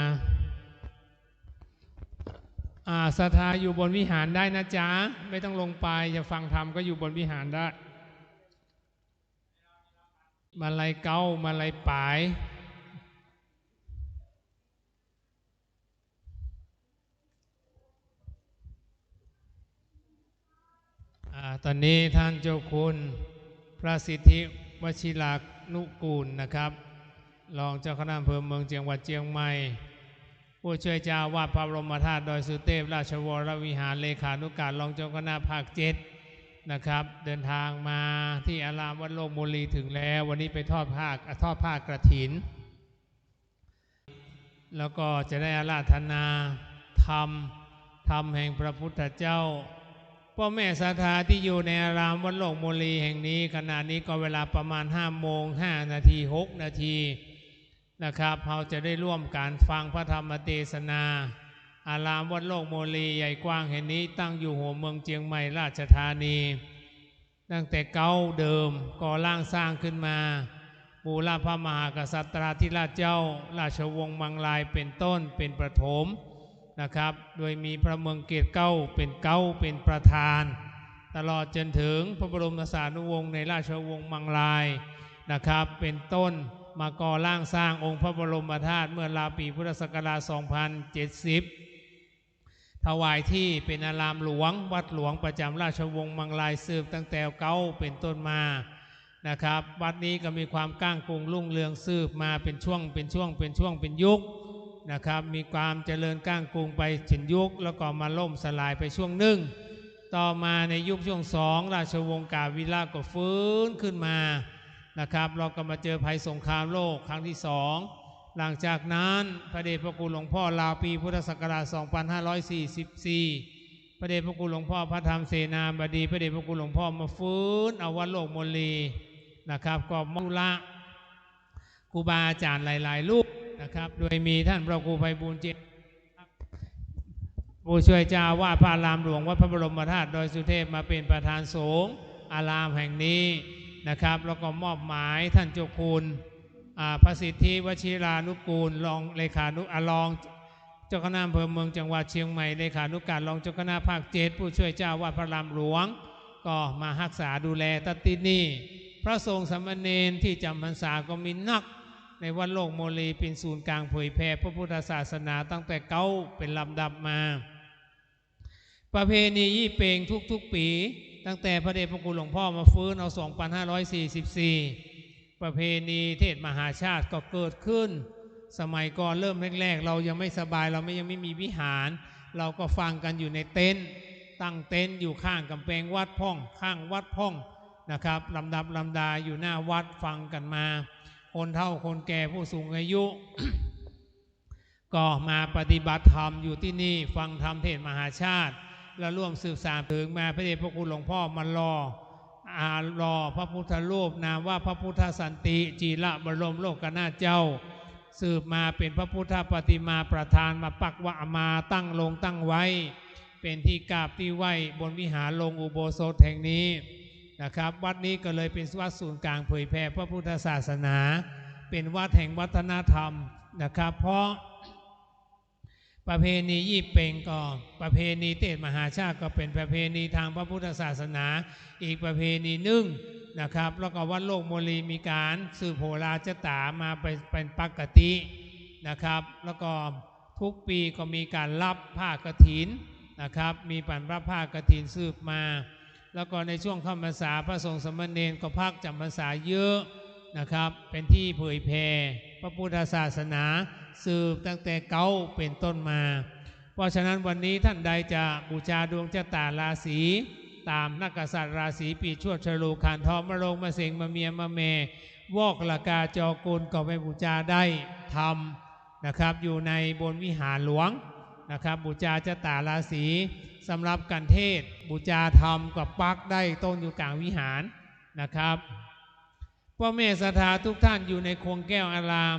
อ่า ศรัทธาอยู่บนวิหารได้นะจ๊ะ ไม่ต้องลงไป จะฟังธรรมก็อยู่บนวิหารได้ มาลัยเก๊า มาลัยป๋าย อ่า ต๋อนนี้ต้านเจ้าคุณพระสิทธิวชิรานุกูลนะครับ รองเจ้าคณะอำเภอเมืองจังหวัดเจียงใหม่ ผู้ช่วยเจ้าอาวาสพระบรมธาตุดอยสุเทพราชวรวิหาร เลขานุการรองเจ้าคณะภาคเจ็ดนะครับ เดินทางมาตี้อารามวัดโลกโมลีถึงแล้ว วันนี้ไปทอดผ้า ทอดผ้ากฐิน แล้วก็จะได้อาราธนาธรรม ธรรมแห่งพระพุทธเจ้า ป้อแม่ศรัทธาตี้อยู่ในอารามวัดโลกโมลีแห่งนี้ ขณะนี้ก็เวลาประมาณห้าโมงห้านาที หกนาทีนะครับ เฮาจะได้ร่วมกั๋นฟังพระธรรมเตสนา อารามวัดโลกโมลีใหญ่กว้างแห่งนี้ ตั้งอยู่หัวเมืองเจียงใหม่ราชธานี ตั้งแต่เก๊าเดิมก่อร่างสร้างขึ้นมา บูรพะมหากษัตราธิราชเจ้า ราชวงศ์มังรายเป็นต้น เป็นประถมนะครับ โดยมีพระเมืองเกตเก๊าเป็นเก๊า เป็นประธาน ตลอดจนถึงพระบรมสานุวงศ์ในราชวงศ์มังรายนะครับ เป็นต้น มาก่อร่างสร้างองค์พระบรมธาตุเมื่อราวปี๋พุทธศักราชสองพันเจ็ดสิบ ถวายตี้เป๋นอารามหลวง วัดหลวงประจ๋ำราชวงศ์มังราย สืบตั้งแต่เก๊าเป็นต้นมานะครับ วัดนี้ก็มีความก้างกุงรุ่งเรือง สืบมาเป๋นช่วง เป๋นช่วง เป๋นช่วง เป๋นยุคนะครับ มีความเจริญก้างกุงไปเป๋นยุค แล้วก็มาล่มสลายไปช่วงนึ่ง ต่อมาในยุคช่วงสอง ราชวงศ์กาวิละก็ฟื้นขึ้นมานะครับ แล้วก็มาเจอภัยสงครามโลกครั้งที่สอง หลังจากนั้นพระเดชพระคุณหลวงพ่อ ราวปี๋พุทธศักราชสองพันห้าร้อยสี่สิบสี่ พระเดชพระคุณหลวงพ่อพระธรรมเสนาบดี พระเดชพระคุณหลวงพ่อมาฟื้นเอาวัดโลกโมลีนะครับ ก็มอบธุระครูบาอาจ๋ารย์หลายๆ รูปนะครับ โดยมีต้านพระครูไพบูลย์เจน ผู้ช่วยเจ้าอาวาสพระอารามหลวงวัดพระบรมธาตุดอยสุเทพมาเป๋นประธานสงฆ์อารามแห่งนี้นะครับ แล้วก็มอบหมายต้านเจ้าคุณ อ่า พระสิทธิวชิรานุกูล รองเลขานุ อ่า รอง เจ้าคณะอำเภอเมืองจังหวัดเชียงใหม่ เลขานุการรองเจ้าคณะภาคเจ็ด ผู้ช่วยเจ้าอาวาสพระอารามหลวง ก็มาฮักษาดูแลตั๊ดตี้นี่ พระสงฆ์สามเณรตี้จ๋ำพรรษาก็มีนัก ในวัดโลกโมลีเป๋นศูนย์ก๋างเผยแผ่พระพุทธศาสนาตั้งแต่เก๊าเป๋นลำดับมา ประเพณียี่เป็งทุกๆ ปี๋ ตั้งแต่พระเดชพระคุณหลวงพ่อมาฟื้นเอาสองพันห้าร้อยสี่สิบสี่ ประเพณีเทศน์มหาชาติก็เกิดขึ้น สมัยก่อนเริ่มแรกๆ เฮายังไม่สบาย เฮาไม่ ยังไม่มีวิหาร เฮาก็ฟังกั๋นอยู่ในเต็นท์ ตั้งเต็นท์อยู่ข้างก๋ำแปงวัดพ่อง ข้างวัดพ่องนะครับ ลำดับลำดาอยู่หน้าวัดฟังกั๋นมา คนเฒ่าคนแก่ผู้สูงอายุ ก็มาปฏิบัติธรรมอยู่ตี้นี่ ฟังธรรมเทศน์มหาชาติ แล้วร่วมสืบสานเถิงมาพระเดชพระคุณหลวงพ่อมาหล่อ อ่า หล่อพระพุทธรูปนามว่าพระพุทธสันติ จีระบรมโลกนาถเจ้า สืบมาเป๋นพระพุทธปฏิมาประธานมาปักวาง มาตั้งลงตั้งไว้ เป๋นตี้กราบตี้ไหว้บนวิหารโลงอุโบสถแห่งนี้นะครับ วัดนี้ก็เลยเป๋นวัดศูนย์ก๋างเผยแผ่พระพุทธศาสนา เป๋นวัดแห่งวัฒนธรรมนะครับ เพราะประเพณียี่เป็งก็ ประเพณีเทศน์มหาชาติก็เป๋นประเพณีตางพระพุทธศาสนาอีกประเพณีนึ่งนะครับ แล้วก็วัดโลกโมลีมีก๋านสืบโหราจ๊ะต๋ามาเป๋น เป๋นปกตินะครับ แล้วก็ ทุกปีก็มีก๋านฮับผ้ากฐินนะครับ มีก๋านฮับผ้ากฐินสืบมา แล้วก็ในช่วงเข้าพรรษาพระสงฆ์สามเณรก็พักจ๋ำพรรษาเยอะนะครับ เป๋นตี้เผยแผ่พระพุทธศาสนาสืบตั้งแต่เก๊าเป๋นต้นมา เพราะฉะนั้นวันนี้ต้านใดจะบูชาดวงจ๊ะต๋าราศี ต๋ามนักกษัตริย์ราศีปีจ ฉลวด ฉลู ขันธ มะโรง มะเสง มะเมีย มะแม่ วอก ละกา จอ กุล ก็ไปบูชาได้ ธรรม นะครับ อยู่ในบนวิหารหลวงนะครับ บูชาจ๊ะต๋าราศี สำหรับก๋านเทศน์ บูชาธรรมก็ปักได้ต้นอยู่ก๋างวิหารนะครับ ป้อแม่ศรัทธาทุกท่านอยู่ในครัวแก้วอาราม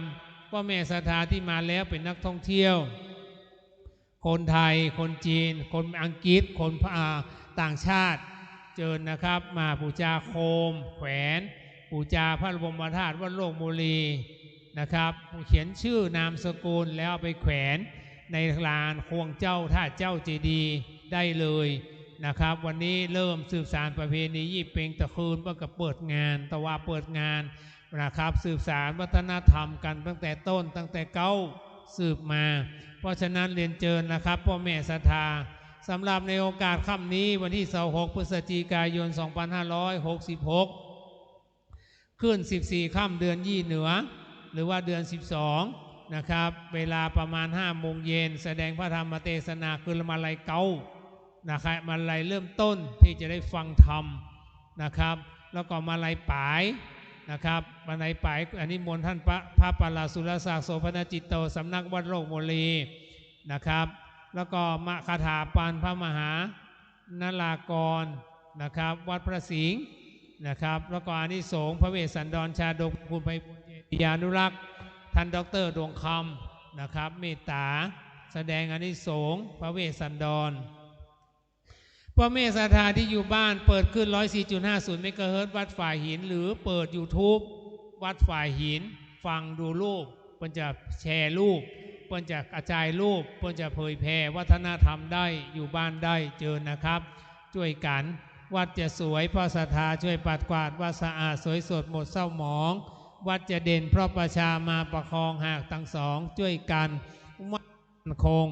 ป้อแม่ศรัทธาตี้มาแล้วเป๋นนักท่องเที่ยว คนไทย คนจีน คนอังกฤษ คน อ่า ต่างชาติ เจิญนะครับ มาบูชาโคม แขวน บูชาพระบรมธาตุวัดโลกโมลีนะครับ เขียนชื่อนามสกุลแล้วเอาไปแขวนในลานครัวเจ้าท่าเจ้าเจดีย์ได้เลยนะครับ วันนี้เริ่มสืบสานประเพณียี่เป็ง ตะคืนก็เปิดงาน ตะวาเปิดงาน นะครับ สืบสานวัฒนธรรมกั๋นตั้งแต่ต้น ตั้งแต่เก๊าสืบมา เพราะฉะนั้นเรียนเจิญนะครับ ป้อแม่ศรัทธา สำหรับในโอกาสค่ำนี้ วันตี้ซาวหก พฤศจิกายน สองปันห้าร้อยหกสิบหก ขึ้นสิบสี่ค่ำเดือนยี่เหนือ หรือว่าเดือนสิบสองนะครับ เวลาประมาณห้าโมงเย็น แสดงพระธรรมเตสนา คือมาลัยเก๊านะครับ มาลัยเริ่มต้นตี้จะได้ฟังธรรมนะครับ แล้วก็มาลัยป๋ายนะครับ มาลัยป๋าย อันนี้มนต์ต้านพระ พระปาลาสุรศักดิ์ โสภณจิตโต สำนักวัดโลกโมลีนะครับ แล้วก็มะ คาถาปานพระมหา นารากรนะครับ วัดพระสิงห์นะครับ แล้วก็อานิสงส์พระเวสสันดรชาดก คุณไพบูลย์ เจติยานุรักษ์ ท่านด็อกเตอร์ดวงคำนะครับ เมตต๋าแสดงอานิสงส์พระเวสสันดร ป้อแม่ศรัทธาตี้อยู่บ้าน เปิดคลื่น ร้อยสี่จุดห้าศูนย์ เมกะเฮิรตซ์ วัดฝ่ายหิน หรือเปิดยูทูบ วัดฝ่ายหิน ฟังดูรูป เปิ้นจะแชร์รูป เปิ้นจะกระจายรูป เปิ้นจะเผยแผ่วัฒนธรรมได้ อยู่บ้านได้ เจิญนะครับ จ้วยกั๋น วัดจะสวยเพราะศรัทธาจ้วยปัดกวาด วัดสะอาดสวยสดหมดเศร้าหมอง วัดจะเด่นเพราะประชามาประคอง หากตังสองจ้วยกั๋น มั่นคง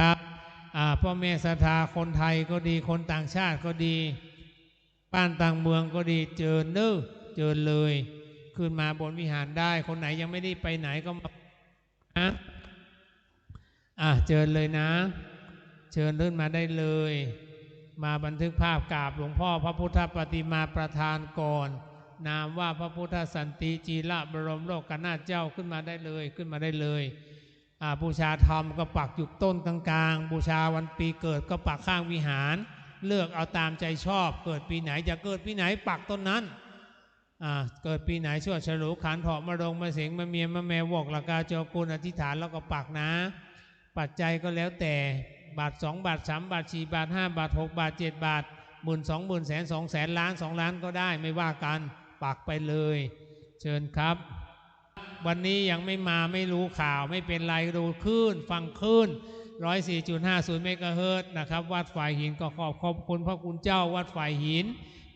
ครับ อ่า ป้อแม่ศรัทธาคนไทยก็ดี คนต่างชาติก็ดี บ้านต่างเมืองก็ดี เจิญเน้อ เจิญเลย ขึ้นมาบนวิหารได้ คนไหนยังไม่ได้ไปไหนก็มา นะ อ่ะ เจิญเลยนะ เจิญขึ้นมาได้เลย มาบันทึกภาพกราบหลวงพ่อพระพุทธปฏิมาประธานก่อน นามว่าพระพุทธสันติจีระบรมโลกนาถเจ้า ขึ้นมาได้เลย ขึ้นมาได้เลย อ่า บูชาธรรมก็ปักอยู่ต้นกลางๆ บูชาวันปีเกิดก็ปักข้างวิหาร เลือกเอาตามใจชอบ เกิดปี๋ไหน จะเกิดปี๋ไหนปักต้นนั้น อ่า เกิดปี๋ไหน ชวดฉลู ขัน เถาะ มะโรง มะเสง มะเมีย มะแม วอก ละกา โจกุล อธิษฐานแล้วก็ปักนะ ปัจจัยก็แล้วแต่ บาทสองบาทสามบาทสี่บาทห้าบาทหกบาทเจ็ดบาท หมื่นสองหมื่น แสนสองแสน ล้านสองล้านก็ได้ ไม่ว่ากั๋น ปักไปเลย เจิญครับ วันนี้ยังไม่มาไม่รู้ข่าว ไม่เป็นไร ดูคลื่น ฟังคลื่น ร้อยสี่จุดห้าศูนย์ เมกะเฮิรตซ์นะครับ วัดฝ่ายหิน ก็ขอบ ขอบคุณพระคุณเจ้าวัดฝ่ายหิน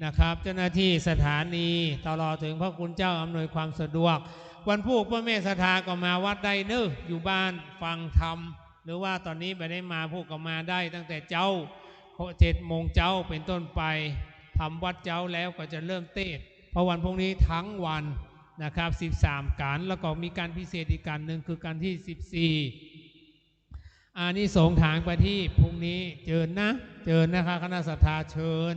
นะครับ เจ้าหน้าตี้สถานี ตลอดเถิงพระคุณเจ้าอำนวยความสะดวก วันพูกป้อแม่ศรัทธาก็มาวัดได้เน้อ อยู่บ้านฟังธรรม หรือว่าต๋อนนี้บ่ได้มาพูกก็มาได้ตั้งแต่เจ๊า เจ็ดโมงเจ๊าเป๋นต้นไป ทำวัตรเจ๊าแล้วก็จะเริ่มเตสน์ เพราะวันพูกนี้ทั้งวันนะครับ สิบสามกั๋น แล้วก็มีก๋านพิเศษอีกก๋านนึ่ง คือก๋านตี้สิบสี่ อานิสงส์ถางประทีป พูกนี้เจิญนะ เจิญนะครับ คณะศรัทธาเจิญ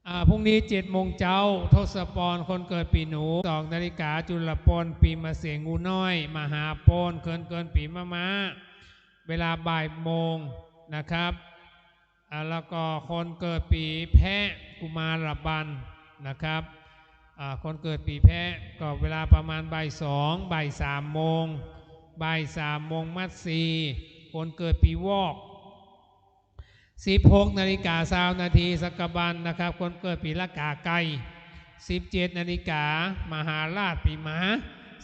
อ่า พูกนี้เจ็ดโมงเจ๊า ทศปร คนเกิดปี๋หนู สองนาฬิกา จุลปร ปี๋มะเสง งูน้อย มหาปร คนเกิดปี๋มะม้า เวลาบ่ายโมงนะครับ อ่า แล้วก็คนเกิดปี๋แพะ กุมารบัณฑ์นะครับ อ่า คนเกิดปี๋แพะก็เวลาประมาณบ่ายสอง บ่ายสามโมง บ่ายสามโมงมัสสี คนเกิดปี๋วอก สิบหกนาฬิกาซาวนาที สักบัณฑ์นะครับ คนเกิดปี๋ละกาไก่ สิบเจ็ดนาฬิกา มหาราชปี๋หมา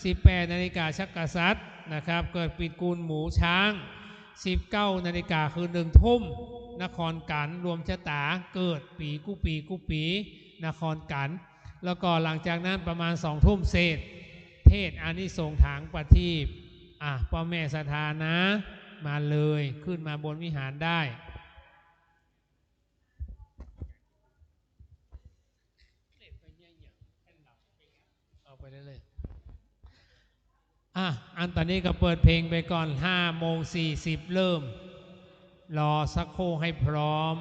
สิบแปดนาฬิกา ชักกษัตริย์นะครับ เกิดปี๋กุลหมูช้าง สิบเก้านาฬิกา คือหนึ่งทุ่ม นครกั๋น รวมชะตา เกิดปี๋กู้ปี๋กู้ปี๋ นครกั๋น แล้วก็หลังจากนั้นประมาณสองทุ่มเศษ เตสน์อานิสงส์ถางประทีป อ่ะ ป้อแม่ศรัทธานะ มาเลย ขึ้นมาบนวิหารได้ เอาไปเรื่อยๆ อ่ะ อันต๋อนนี้ก็เปิดเพลงไปก่อน ห้าโมงสี่สิบเริ่ม รอสักครู่ให้พร้อม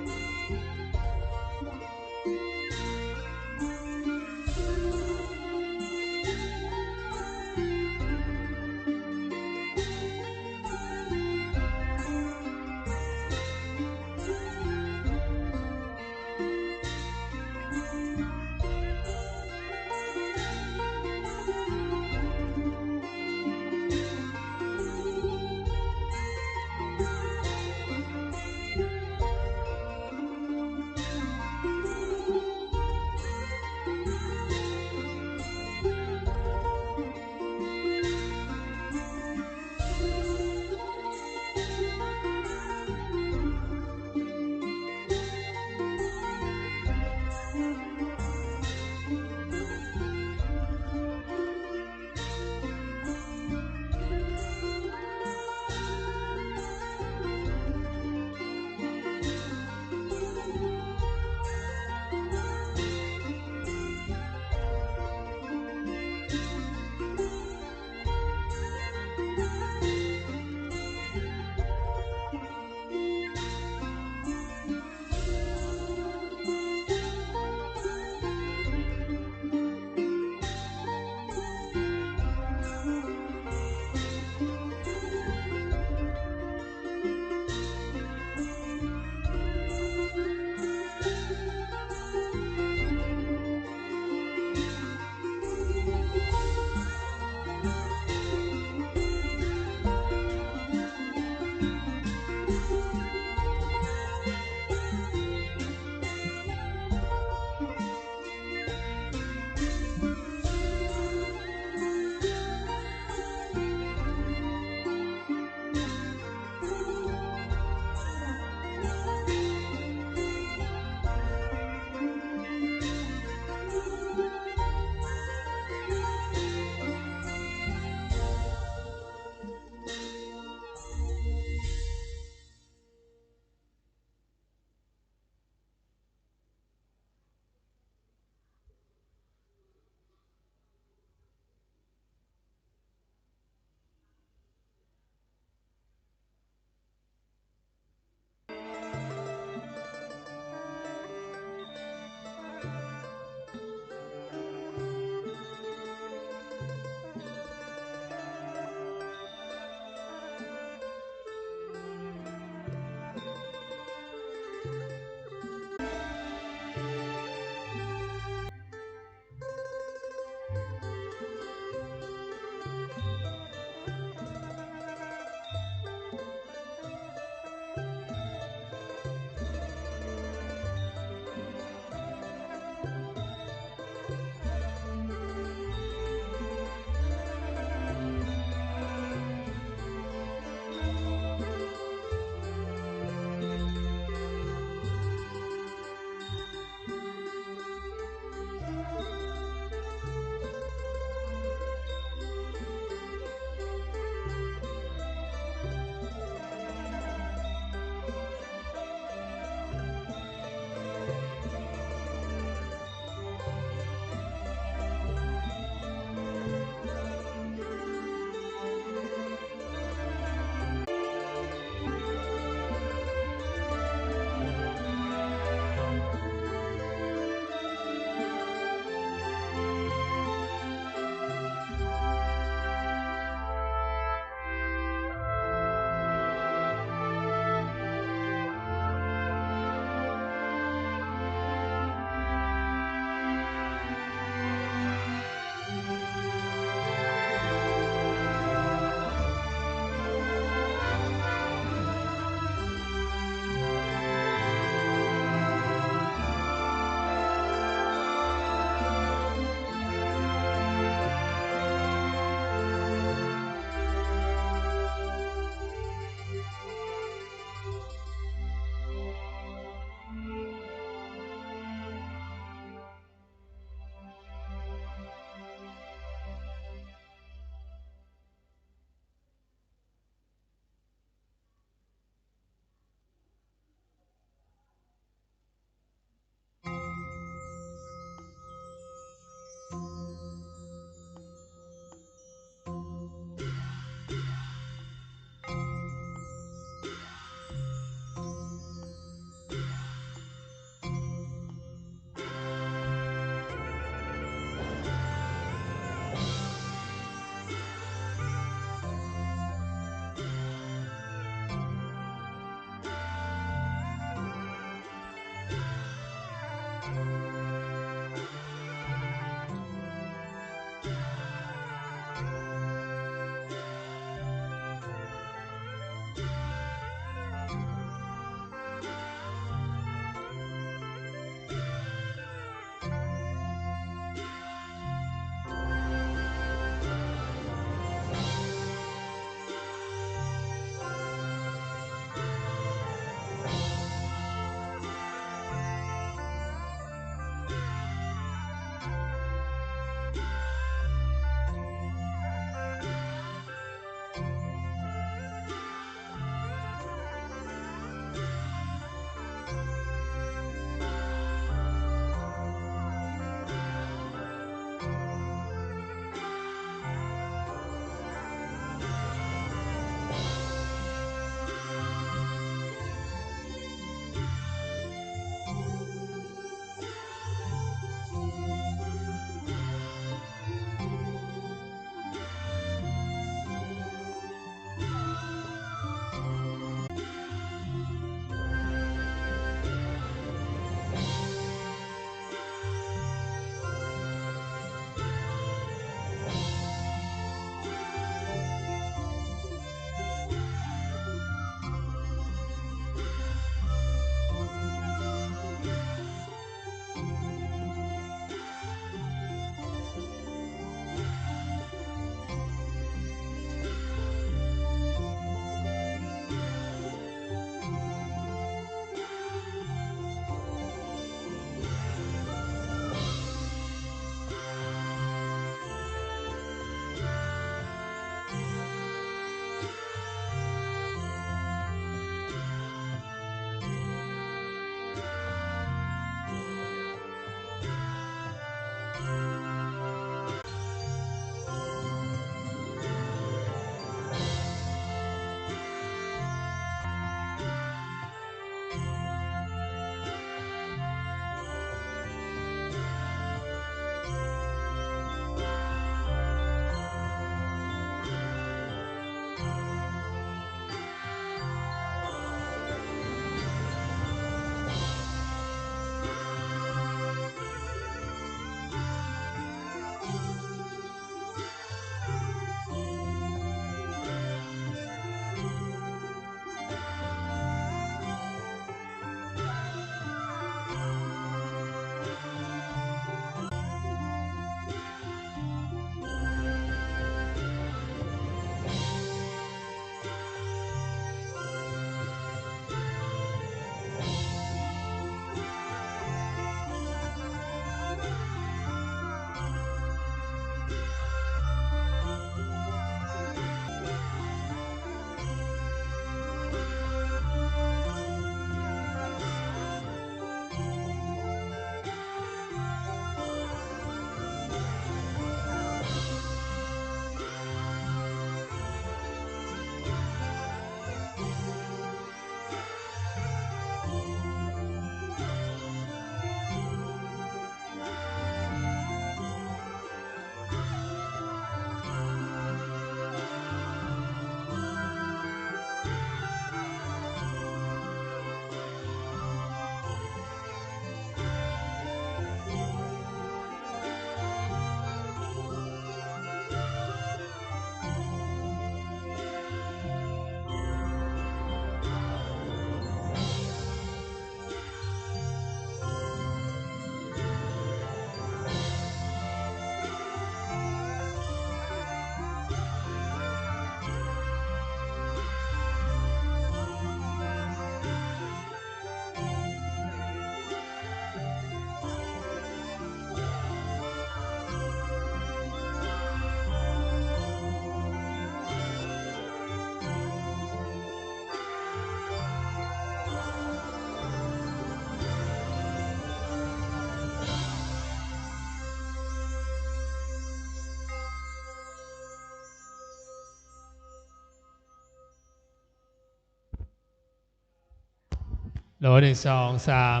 โหล หนึ่ง สอง สาม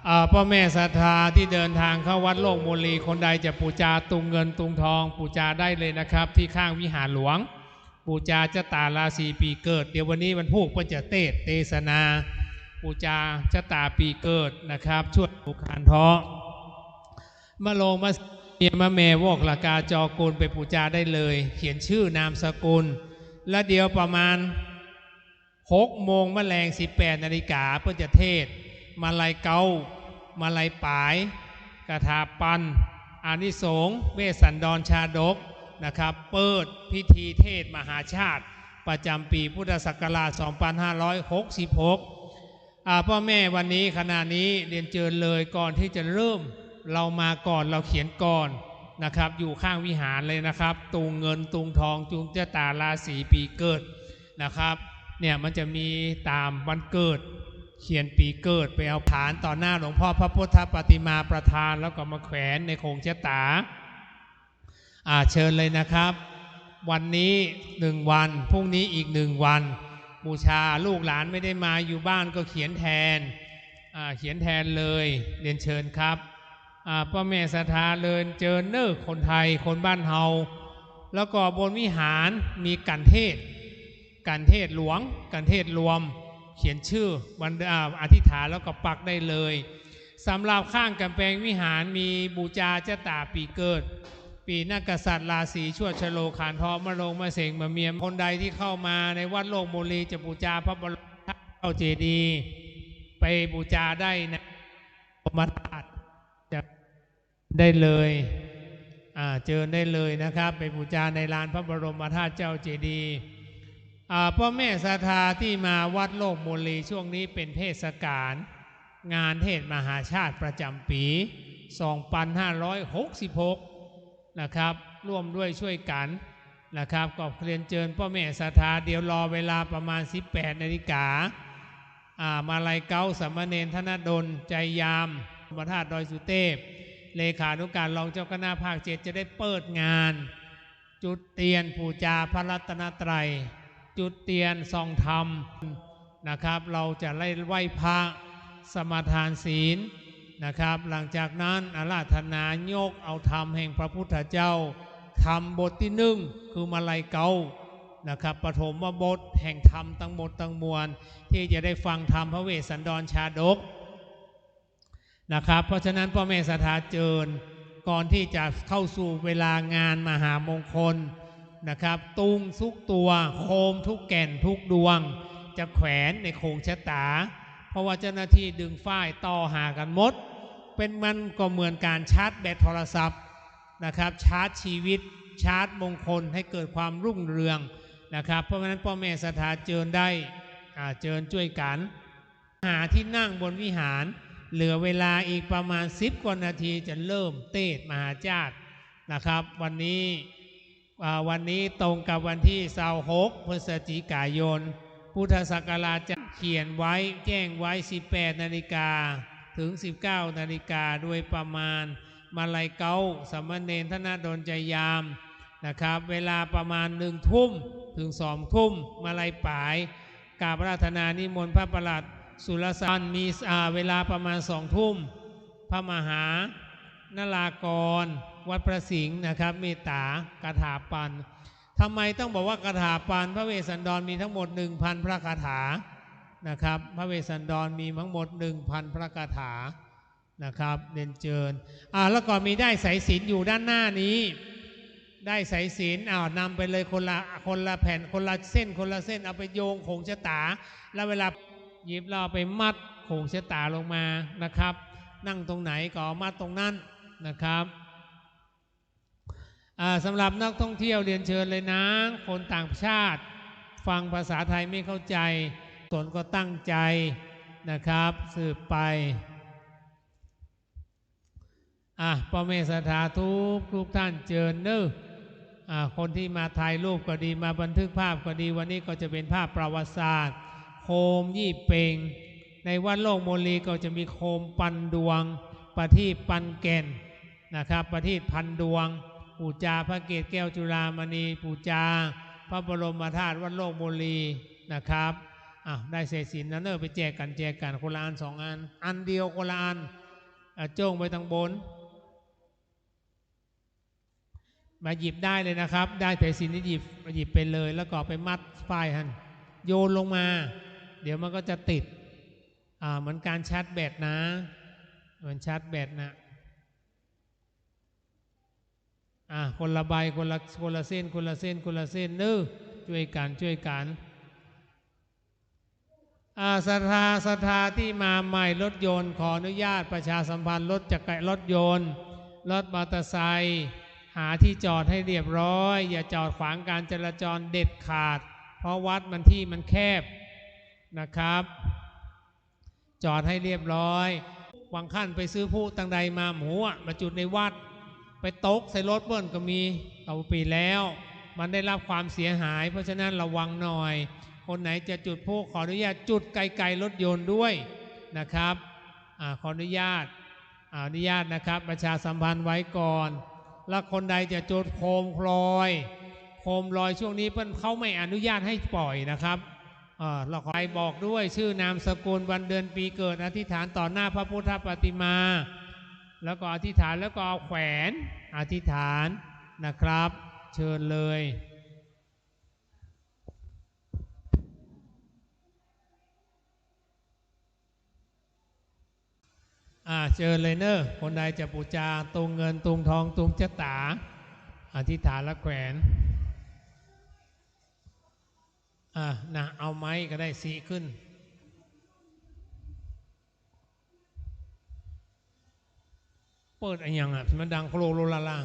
อ่า ป้อแม่ศรัทธาตี้เดินตางเข้าวัดโลกโมลี คนใดจะปู๋จาตุงเงินตุงทอง ปู๋จาได้เลยนะครับ ตี้ข้างวิหารหลวง ปู๋จาจ๊ะต๋าราศีปี๋เกิด เดี๋ยววันนี้วันพูกเปิ้นจะเตสน์เตสนา ปู๋จาจ๊ะต๋าปี๋เกิดนะครับ ชวดโลขานเทาะ มะโลงมะเมียมะแม่วอกละกาจอกูลไปปู๋จาได้เลย เขียนชื่อนามสกุล แล้วเดี๋ยวประมาณ หกโมงมะแลง สิบแปดนาฬิกา เปิ้นจะเตสน์ มาลัยเก๊า มาลัยป๋าย กาถาปัญ อานิสงส์ เวสสันดรชาดกนะครับ เปิดพิธีเตสน์มหาชาติ ประจ๋ำปี๋พุทธศักราช สองปันห้าร้อยหกสิบหก อ่า ป้อแม่วันนี้ขณะนี้เรียนเจิญเลย ก่อนตี้จะเริ่ม เฮามาก่อน เฮาเขียนก่อนนะครับ อยู่ข้างวิหารเลยนะครับ ตุงเงินตุงทองจุงจ๊ะต๋าราศีปี๋เกิด นะครับ เนี่ยมันจะมีต๋ามวันเกิด เขียนปี๋เกิดไปเอาผานต่อหน้าหลวงพ่อพระพุทธปฏิมาประธาน แล้วก็มาแขวนในโขงจ๊ะต๋า อ่า เจิญเลยนะครับ วันนี้หนึ่งวัน พรุ่งนี้อีกหนึ่งวัน ปู๋จา ลูกหลานไม่ได้มาอยู่บ้านก็เขียนแตน อ่า เขียนแตนเลย เรียนเจิญครับ อ่า ป้อแม่ศรัทธาเรียนเจิญเน้อ คนไทย คนบ้านเฮา แล้วก็บนวิหารมีกัณฑ์เทศน์ กัณฑ์เทศน์หลวง กัณฑ์เทศน์รวม เขียนชื่อวัน อ่า อธิษฐานแล้วก็ปักได้เลย สำหรับข้างก๋ำแปงวิหารมีปู๋จาจ๊ะต๋าปี๋เกิด ปี๋นักกษัตริย์ราศีชวดชะโลขานเทาะ มะโลงมะเสงมะเมียม คนใดตี้เข้ามาในวัดโลกโมลีจะปู๋จาพระบรมธาตุเจ้าเจดีย์ ไปปู๋จาได้นะ พระบรมธาตุจะได้เลย อ่า เจิญได้เลยนะครับ ไปปู๋จาในลานพระบรมธาตุเจ้าเจดีย์ อ่า ป้อแม่ศรัทธาตี้มาวัดโลกโมลี ช่วงนี้เป๋นเทศกาล งานเตสน์มหาชาติประจ๋ำปี๋ สองปันห้าร้อยหกสิบหก นะครับ ร่วมด้วยช่วยกั๋นนะครับ ก็เรียนเจิญป้อแม่ศรัทธา เดี๋ยวรอเวลาประมาณ สิบแปดนาฬิกา อ่า มาลัยเก๊า สามเณรธนดล ใจยาม พระธาตุดอยสุเตพ เลขานุการรองเจ้าคณะภาคเจ็ด จะได้เปิดงาน จุดเตียนปู๋จาพระรัตนตรัย จุดเตียนส่องธรรมนะครับ เฮาจะได้ไหว้พระ สมาทานศีลนะครับ หลังจากนั้นอาราธนายกเอาธรรมแห่งพระพุทธเจ้า ธรรมบทตี้หนึ่ง คือมาลัยเก๊านะครับ ปฐมบทแห่งธรรมตังหมดตังมวล ตี้จะได้ฟังธรรมพระเวสสันดรชาดก นะครับ เพราะฉะนั้นป้อแม่ศรัทธาเจิญ ก่อนตี้จะเข้าสู่เวลางานมหามงคลนะครับ ตุงทุกตั๋ว โคมทุกแก่นทุกดวง จะแขวนในโขงจ๊ะต๋า เพราะว่าเจ้าหน้าตี้ดึงฝ้ายต่อหากั๋นหมด เป๋นมันก็เหมือนก๋านชาร์จแบตโทรศัพท์นะครับ ชาร์จชีวิต ชาร์จมงคลให้เกิดความรุ่งเรืองนะครับ เพราะฉะนั้นป้อแม่ศรัทธาเจิญได้ อ่า เจิญจ้วยกั๋น หาตี้นั่งบนวิหาร เหลือเวลาอีกประมาณสิบกว่านาทีจะเริ่มเตสน์มหาชาตินะครับ วันนี้ อ่า วันนี้ตรงกับวันตี้ซาวหก พฤศจิกายน พุทธศักราช จะเขียนไว้ แจ้งไว้ สิบแปดนาฬิกา ถึง สิบเก้านาฬิกา โดยประมาณ มาลัยเก๊า สามเณรธนดล ใจยาม นะครับ เวลาประมาณ หนึ่งทุ่ม ถึง สองทุ่ม มาลัยป๋าย กราบอาราธนานิมนต์พระประหลัดสุรสาร มี อ่า เวลาประมาณ สองทุ่ม พระมหานรากร วัดพระสิงห์นะครับ เมตตา กาถาปัญ ทำไมต้องบอกว่ากาถาปัญ พระเวสสันดรมีทั้งหมด หนึ่งพัน พระคาถานะครับ พระเวสสันดรมีทั้งหมด หนึ่งพัน พระคาถา นะครับ เรียนเจิญ อ่า แล้วก็มีด้ายสายสิญจน์อยู่ด้านหน้านี้ ด้ายสายสิญจน์ อ้าว นำไปเลยคนละ คนละแผ่น คนละเส้น คนละเส้น เอาไปโยงโขงจ๊ะต๋า แล้วเวลาหยิบแล้วเอาไปมัดโขงจ๊ะต๋าลงมานะครับ นั่งตรงไหนก็เอามัดตรงนั้นนะครับ อ่า สำหรับนักท่องเที่ยวเรียนเจิญเลยนะ คนต่างชาติฟังภาษาไทยไม่เข้าใจ สนก็ตั้งใจนะครับ สืบไป อ่ะ ป้อแม่ศรัทธาทุกทุกท่านเจิญเน้อ อ่ะ คนตี้มาถ่ายรูปก็ดี มาบันทึกภาพก็ดี วันนี้ก็จะเป๋นภาพประวัติศาสตร์ โคมยี่เป่ง ในวัดโลกโมลีก็จะมีโคมปันดวง ประทีปปันแก่นนะครับ ประทีปปันดวง ปู๋จาพระเกศแก้วจุฬามณี ปู๋จาพระบรมธาตุวัดโลกโมลีนะครับ อ้าว ได้สายสิญจน์แล้วเนอะ ไปแจกกั๋น แจกกั๋น คนละอันสองอัน อันเดียวคนละอัน อ่ะ โจ้งไปตังบน มาหยิบได้เลยนะครับ ได้สายสิญจน์นี่หยิบ หยิบไปเลย แล้วก็ไปมัดป้ายหั้น โยนลงมา เดี๋ยวมันก็จะติด อ่า เหมือนก๋านชาร์จแบตนะ เหมือนชาร์จแบตนะ อ่ะ คนละใบ คนละ คนละเส้น คนละเส้น คนละเส้นเนอะ จ้วยกั๋น จ้วยกั๋น อ่า ศรัทธา ศรัทธาที่มาใหม่รถยนต์ ขออนุญาตประชาสัมพันธ์รถจักร รถยนต์ รถมอเตอร์ไซค์ หาที่จอดให้เรียบร้อย อย่าจอดขวางการจราจรเด็ดขาด เพราะวัดมันที่มันแคบนะครับ จอดให้เรียบร้อย บางคันไปซื้อพลุตังใดมา บ่ฮู้อะ มาจุดในวัด ไปตกใส่รถเปิ้นก็มี เอาไปแล้ว มันได้รับความเสียหาย เพราะฉะนั้นระวังหน่อย คนไหนจะจุดพลุขออนุญาตจุดไกลๆรถยนต์ด้วยนะครับ อ่า ขออนุญาต อ่า อนุญาตนะครับ ประชาสัมพันธ์ไว้ก่อน แล้วคนใดจะจุดโคมลอย โคมลอยช่วงนี้เปิ้น เขาไม่อนุญาตให้ปล่อยนะครับ เอ่อ แล้วขอให้บอกด้วยชื่อนามสกุล วันเดือนปีเกิด อธิษฐานต่อหน้าพระพุทธปฏิมา แล้วก็อธิษฐาน แล้วก็เอาแขวนอธิษฐานนะครับ เชิญเลย อ่า เชิญเลยเนอะ คนใดจะปู๋จาตุงเงินตุงทองตุงจะต๋า อธิษฐานแล้วแขวน อ่า นะ เอาไม้ก็ได้ ซี้ขึ้น เปิดอะหยังอะ มันดังโครโลลาลา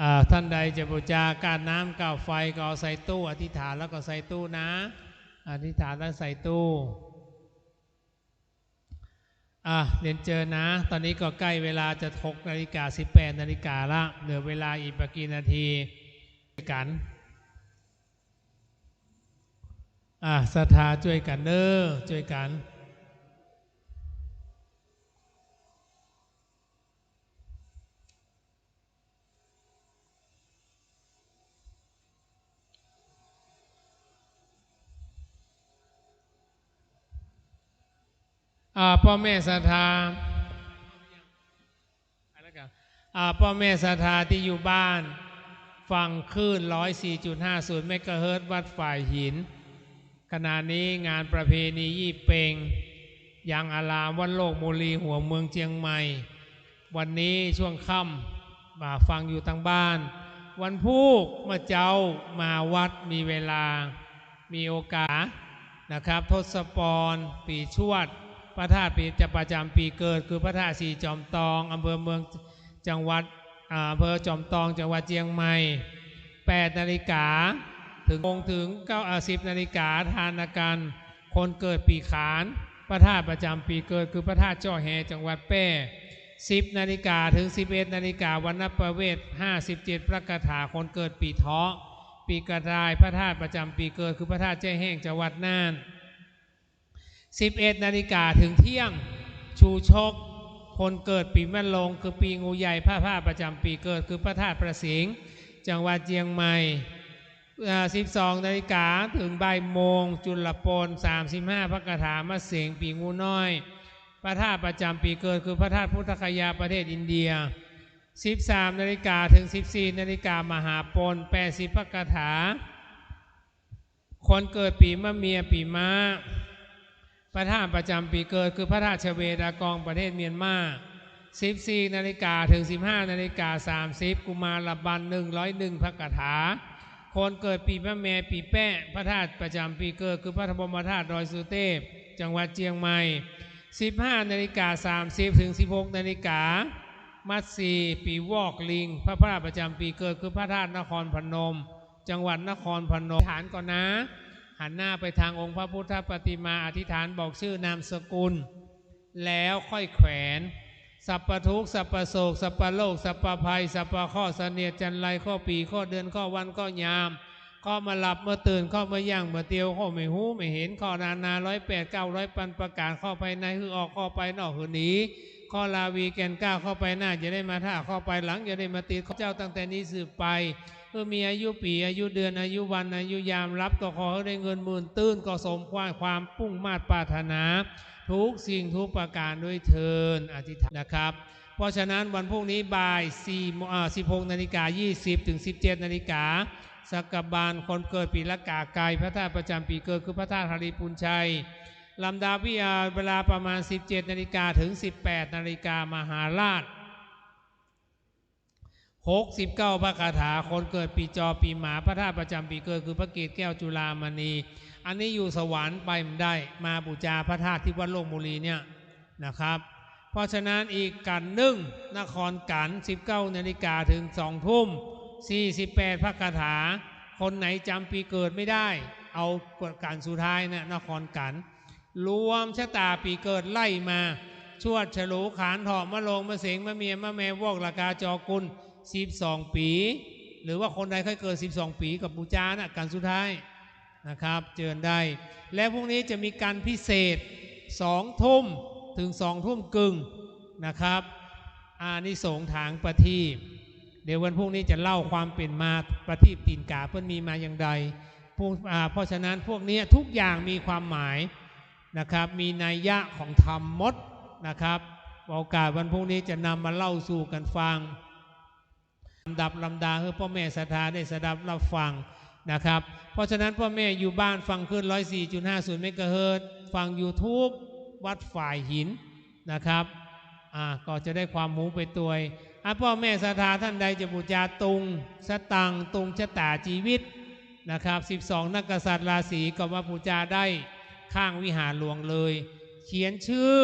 อ่า ท่านใดจะปู๋จาก้านน้ำก้านไฟก็เอาใส่ตู้ อธิษฐานแล้วก็ใส่ตู้นะ อธิษฐานแล้วใส่ตู้ อ่ะ เรียนเชิญนะ ตอนนี้ก็ใกล้เวลาจะหกนาฬิกา สิบแปดนาฬิกาละ เหลือเวลาอีกบ่กี่นาที จ้วยกั๋น อ่ะ ศรัทธาจ้วยกั๋นเนอะ จ้วยกั๋น อ่า ป้อแม่ศรัทธา อ่า ป้อแม่ศรัทธาตี้อยู่บ้าน ฟังคลื่น ร้อยสี่จุดห้าศูนย์ เมกะเฮิรตซ์ วัดฝ่ายหิน ขณะนี้งานประเพณียี่เป็ง ยังอารามวัดโลกโมลี หัวเมืองเจียงใหม่ วันนี้ช่วงค่ำ มาฟังอยู่ตางบ้าน วันพูกเมื่อเจ๊ามาวัดมีเวลา มีโอกาสนะครับ ทศปร ปี๋ชวด พระธาตุปี๋จะประจ๋ำปี๋เกิด คือพระธาตุสี่จอมตอง อำเภอเมือง จังหวัด อ่า อำเภอจอมตอง จังหวัดเจียงใหม่ แปดนาฬิกา ถึง โมง ถึง เก้า อ่า สิบนาฬิกา ทานอาการ คนเกิดปี๋ขาน พระธาตุประจ๋ำปี๋เกิด คือพระธาตุเจาะแฮ จังหวัดแป้ สิบนาฬิกา ถึง สิบเอ็ดนาฬิกา วรรณประเวท ห้าสิบเจ็ดพระคาถา คนเกิดปี๋เถาะ ปี๋กระต่าย พระธาตุประจ๋ำปี๋เกิด คือพระธาตุแจ้แห้ง จังหวัดน่าน สิบเอ็ดนาฬิกา ถึงเที่ยง ชูชก คนเกิดปี๋มะโรง คือปี๋งูใหญ่ พระธาตุประจ๋ำปี๋เกิด คือพระธาตุพระสิงห์ จังหวัดเจียงใหม่ อ่า สิบสองนาฬิกา ถึงบ่ายโมง จุลปน สามสิบห้าพระคาถา มะเสง ปี๋งูน้อย พระธาตุประจ๋ำปี๋เกิด คือพระธาตุพุทธคยา ประเทศอินเดีย สิบสามนาฬิกา ถึง สิบสี่นาฬิกา มหาปน แปดสิบพระคาถา คนเกิดปี๋มะเมีย ปี๋ม้า พระธาตุประจ๋ำปี๋เกิด คือพระธาตุชเวดากอง ประเทศเมียนมา สิบสี่นาฬิกา ถึง สิบห้านาฬิกาสามสิบ กุมารบัล หนึ่งร้อยหนึ่งพระคาถา คนเกิดปีมะแม ปีแป๊ะ พระธาตุประจ๋ำปี๋เกิดคือพระบรมธาตุดอยสุเตพ จังหวัดเจียงใหม่ สิบห้านาฬิกาสามสิบ ถึง สิบหกนาฬิกา มัดสี่ ปี๋วอกลิง พระธาตุประจ๋ำปี๋เกิดคือพระธาตุนครพนม จังหวัดนครพนม อธิษฐานก่อนนะ หันหน้าไปทางองค์พระพุทธปฏิมา อธิษฐานบอกชื่อนามสกุล แล้วค่อยแขวน สัพพทุกข์ สัพพโศก สัพพโรค สัพพภัย สัพพเคราะห์ เสนียดจัญไร เคราะห์ปี๋ เคราะห์เดือน เคราะห์วัน เคราะห์ยาม เคราะห์เมื่อหลับเมื่อตื่น เคราะห์เมื่อย่างเมื่อเตียว เคราะห์ไม่ฮู้ไม่หัน เคราะห์นานาร้อยแปด เก้าร้อยพันประก๋าน เคราะห์ภายในหื้อออก เคราะห์ภายนอกหื้อหนี เคราะห์ราวีแก่นกล้า เคราะห์ไปหน้าอย่าได้มาถ้า เคราะห์ไปหลังอย่าได้มาติด เคราะห์เจ้าตั้งแต่นี้สืบไป หื้อมีอายุปี๋ อายุเดือน อายุวัน อายุยาม รับก็ขอหื้อได้เงินหมื่น ตื้นก็สมความ ความมุ่งมาดปรารถนา ทุกสิ่งทุกประก๋านด้วยเทอญ อธิษฐานนะครับ เพราะฉะนั้นวันพรุ่งนี้บ่ายสี่โมง อ่า สิบหกนาฬิกายี่สิบ ถึง สิบเจ็ดนาฬิกา สักกะบาลคนเกิดปี๋ละกาไก่ พระธาตุประจ๋ำปี๋เกิดคือพระธาตุหริภุญชัย ลำดับวิ อ่า เวลาประมาณ สิบเจ็ดนาฬิกา ถึง สิบแปดนาฬิกา มหาราช หกสิบเก้าพระคาถา คนเกิดปี๋จอปี๋หมา พระธาตุประจ๋ำปี๋เกิดคือพระเกศแก้วจุฬามณี อันนี้อยู่สวรรค์ไปบ่ได้ มาบูชาพระธาตุที่วัดโลกบุรีเนี่ยนะครับ เพราะฉะนั้นอีกกั๋นนึ่ง นครกั๋น สิบเก้านาฬิกา ถึง สองทุ่ม สี่สิบแปดพระคาถา คนไหนจ๋ำปี๋เกิดไม่ได้ เอากั๋นสุดท้ายนะ นครกั๋น รวมชะต๋าปี๋เกิดไล่มา ชวด ฉลู ขาน เถาะ มะโรง มะเสง มะเมีย มะแม วอก ละกา จอ กุล สิบสองปี๋ หรือว่าคนใดใค่เกิดสิบสองปี๋ก็บูชานะ กั๋นสุดท้ายนะครับ เจิญได้ และพรุ่งนี้จะมีกั๋นพิเศษ สองทุ่ม ถึง สองทุ่มครึ่งนะครับ อานิสงส์ถางประทีป เดี๋ยววันพรุ่งนี้จะเล่าความเป๋นมาประทีปตี๋นก๋าเปิ้นมีมาอย่างใด พวก อ่า เพราะฉะนั้นพวกเนี้ยทุกอย่างมีความหมายนะครับ มีนัยยะของธรรมหมดนะครับ โอกาสวันพรุ่งนี้จะนำมาเล่าสู่กั๋นฟัง ลำดับลำดาหื้อป้อแม่ศรัทธาได้สดับรับฟังนะครับ เพราะฉะนั้นป้อแม่อยู่บ้านฟังคลื่น ร้อยสี่จุดห้าศูนย์เมกะเฮิรตซ์ ฟังยูทูบ วัดฝายหิน นะครับ อ่า ก็จะได้ความฮู้ไปตวย อ่ะ ป้อแม่ศรัทธาต้านใดจะบูชาตุงสตังค์ ตุงชะต๋าจีวิตนะครับ สิบสองนักกษัตริย์ราศีก็มาบูชาได้ข้างวิหารหลวงเลย เขียนชื่อ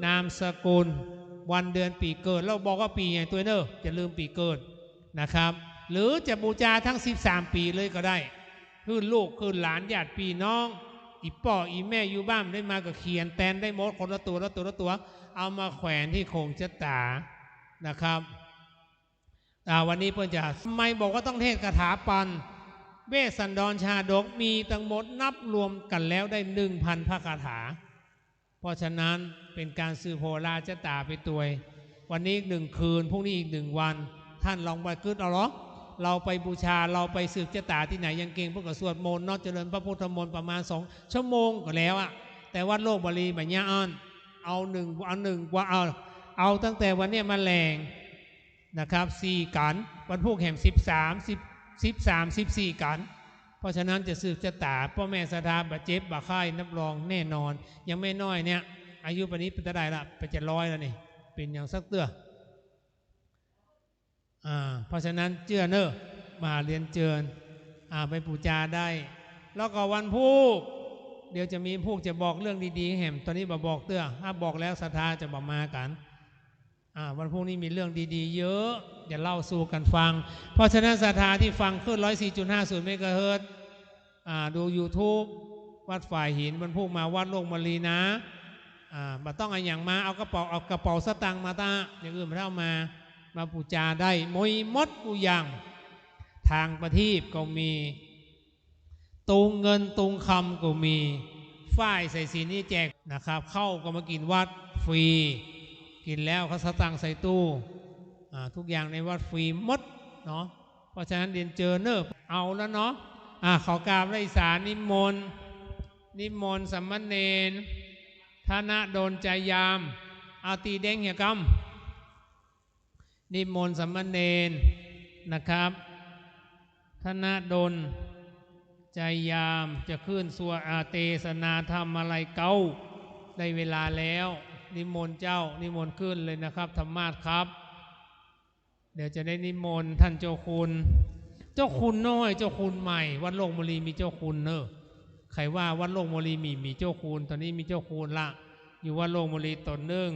นามสกุล วันเดือนปี๋เกิด แล้วบอกว่าปี๋หยังตวยเน่อ อย่าลืมปี๋เกิดนะครับ หรือจะบูชาทั้งสิบสามปี๋เลยก็ได้ หื้อลูกหื้อหลานญาติปี้น้อง อี่ป้ออี่แม่อยู่บ้านได้มาก็เขียนแตนได้หมด คนละตั๋วละตั๋วละตั๋ว เอามาแขวนตี้โขงชะต๋านะครับ อ่า วันนี้เปิ้นจะ ทำไมบอกว่าต้องเทศน์คาถาปัน เวสสันดรชาดกมีตังหมดนับรวมกั๋นแล้วได้หนึ่งพันพระคาถา เพราะฉะนั้นเป๋นก๋านสืบโหราชะต๋าไปตวย วันนี้อีกหนึ่งคืน พรุ่งนี้อีกหนึ่งวัน ต้านลองไปกึ๊ดเอาลอ เฮาไปบูชา เฮาไปสืบชะต๋าตี้ไหน อย่างเก่งเปิ้นก็สวดมนต์เนาะ เจริญพระพุทธมนต์ประมาณสองชั่วโมงก็แล้วอะ แต่วัดโลกบุรีบ่ยาวอั้น เอาหนึ่ง เอาหนึ่งวัน เอา เอาตั้งแต่วันเนี้ยมาแลง นะครับ สี่กั๋น วันพูกแหมสิบสาม สิบ สิบสาม สิบสี่กั๋น เพราะฉะนั้นจะสืบชะต๋า ป้อแม่ศรัทธาบ่เจ็บบ่ไข้ รับรองแน่นอน อย่างแม่น้อยเนี่ย อายุป่านนี้เป๋นเต้าใดละ เป๋นจะร้อยแล้วนี่ เป๋นหยังสักเตื้อ อ่า เพราะฉะนั้นเจื้อเน่อ มาเรียนเจิญ อ่า ไปปู๋จาได้ แล้วก็วันพูก เดี๋ยวจะมีพูกจะบอกเรื่องดีๆ แหม ต๋อนนี้บ่บอกเตื้อ ถ้าบอกแล้วศรัทธาจะบ่มากั๋น อ่า วันพูกนี้มีเรื่องดีๆ เยอะ จะเล่าสู่กั๋นฟัง เพราะฉะนั้นศรัทธาตี้ฟังคลื่น ร้อยสี่จุดห้าศูนย์เมกะเฮิรตซ์ อ่า ดูยูทูบ วัดฝายหิน วันพูกมาวัดโลกบุรีนะ อ่า บ่ต้องเอาหยังมา เอากระเป๋า เอากระเป๋าสตางค์มาตะ อย่างอื่นบ่ต้องเอามา มาปู๋จาได้ มีหมดกู้อย่าง ถางประทีปก็มี ตุงเงินตุงคำก็มี ฝ้ายสายสิญจน์นี่แจกนะครับ ข้าวก็มากิ๋นวัดฟรี กิ๋นแล้วเขาสตางค์ใส่ตู้ อ่า ทุกอย่างในวัดฟรีหมดเนาะ เพราะฉะนั้นเรียนเจิญเน่อ เอาแล้วเนาะ อ่า ขอกราบไหว้สา นิมนต์ นิมนต์สามเณร ธนดล ใจยาม เอาตี๋แดงเหียกำ นิมนต์สามเณรนะครับ ธนดล ใจยาม จะขึ้นสวด อ่า เตสนาธรรมาลัยเก๊า ได้เวลาแล้ว นิมนต์เจ้า นิมนต์ขึ้นเลยนะครับ ธรรมาสน์ครับ เดี๋ยวจะได้นิมนต์ต้านเจ้าคุณ เจ้าคุณน้อย เจ้าคุณใหม่ วัดโลกมลีมีเจ้าคุณเน่อ ใครว่าวัดโลกมลีมี มีเจ้าคุณ ต๋อนนี้มีเจ้าคุณละ อยู่วัดโลกมลีต๋นนึ่ง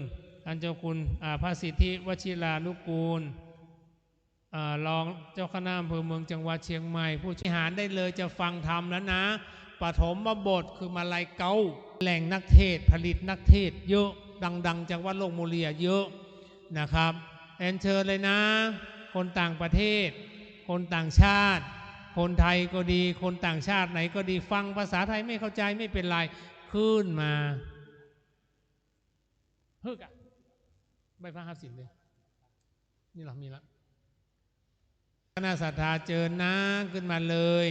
ต้านเจ้าคุณ อ่า พระสิทธิวชิรานุกูล อ่า รองเจ้าคณะอำเภอเมืองจังหวัดเชียงใหม่ ผู้บริหารได้เลย จะฟังธรรมแล้วนะ ปฐมบทคือมาลัยเก๊า แหล่งนักเทศน์ ผลิตนักเทศน์เยอะ ดังๆ จากวัดโลกมลีเยอะนะครับ เรียนเชิญเลยนะ คนต่างประเทศ คนต่างชาติ คนไทยก็ดี คนต่างชาติไหนก็ดี ฟังภาษาไทยไม่เข้าใจไม่เป็นไร ขึ้นมา เฮ้ยกะ ไหว้พระฮับศีลเลย นี่เหรอ มีละ คณะศรัทธาเจิญนะ ขึ้นมาเลย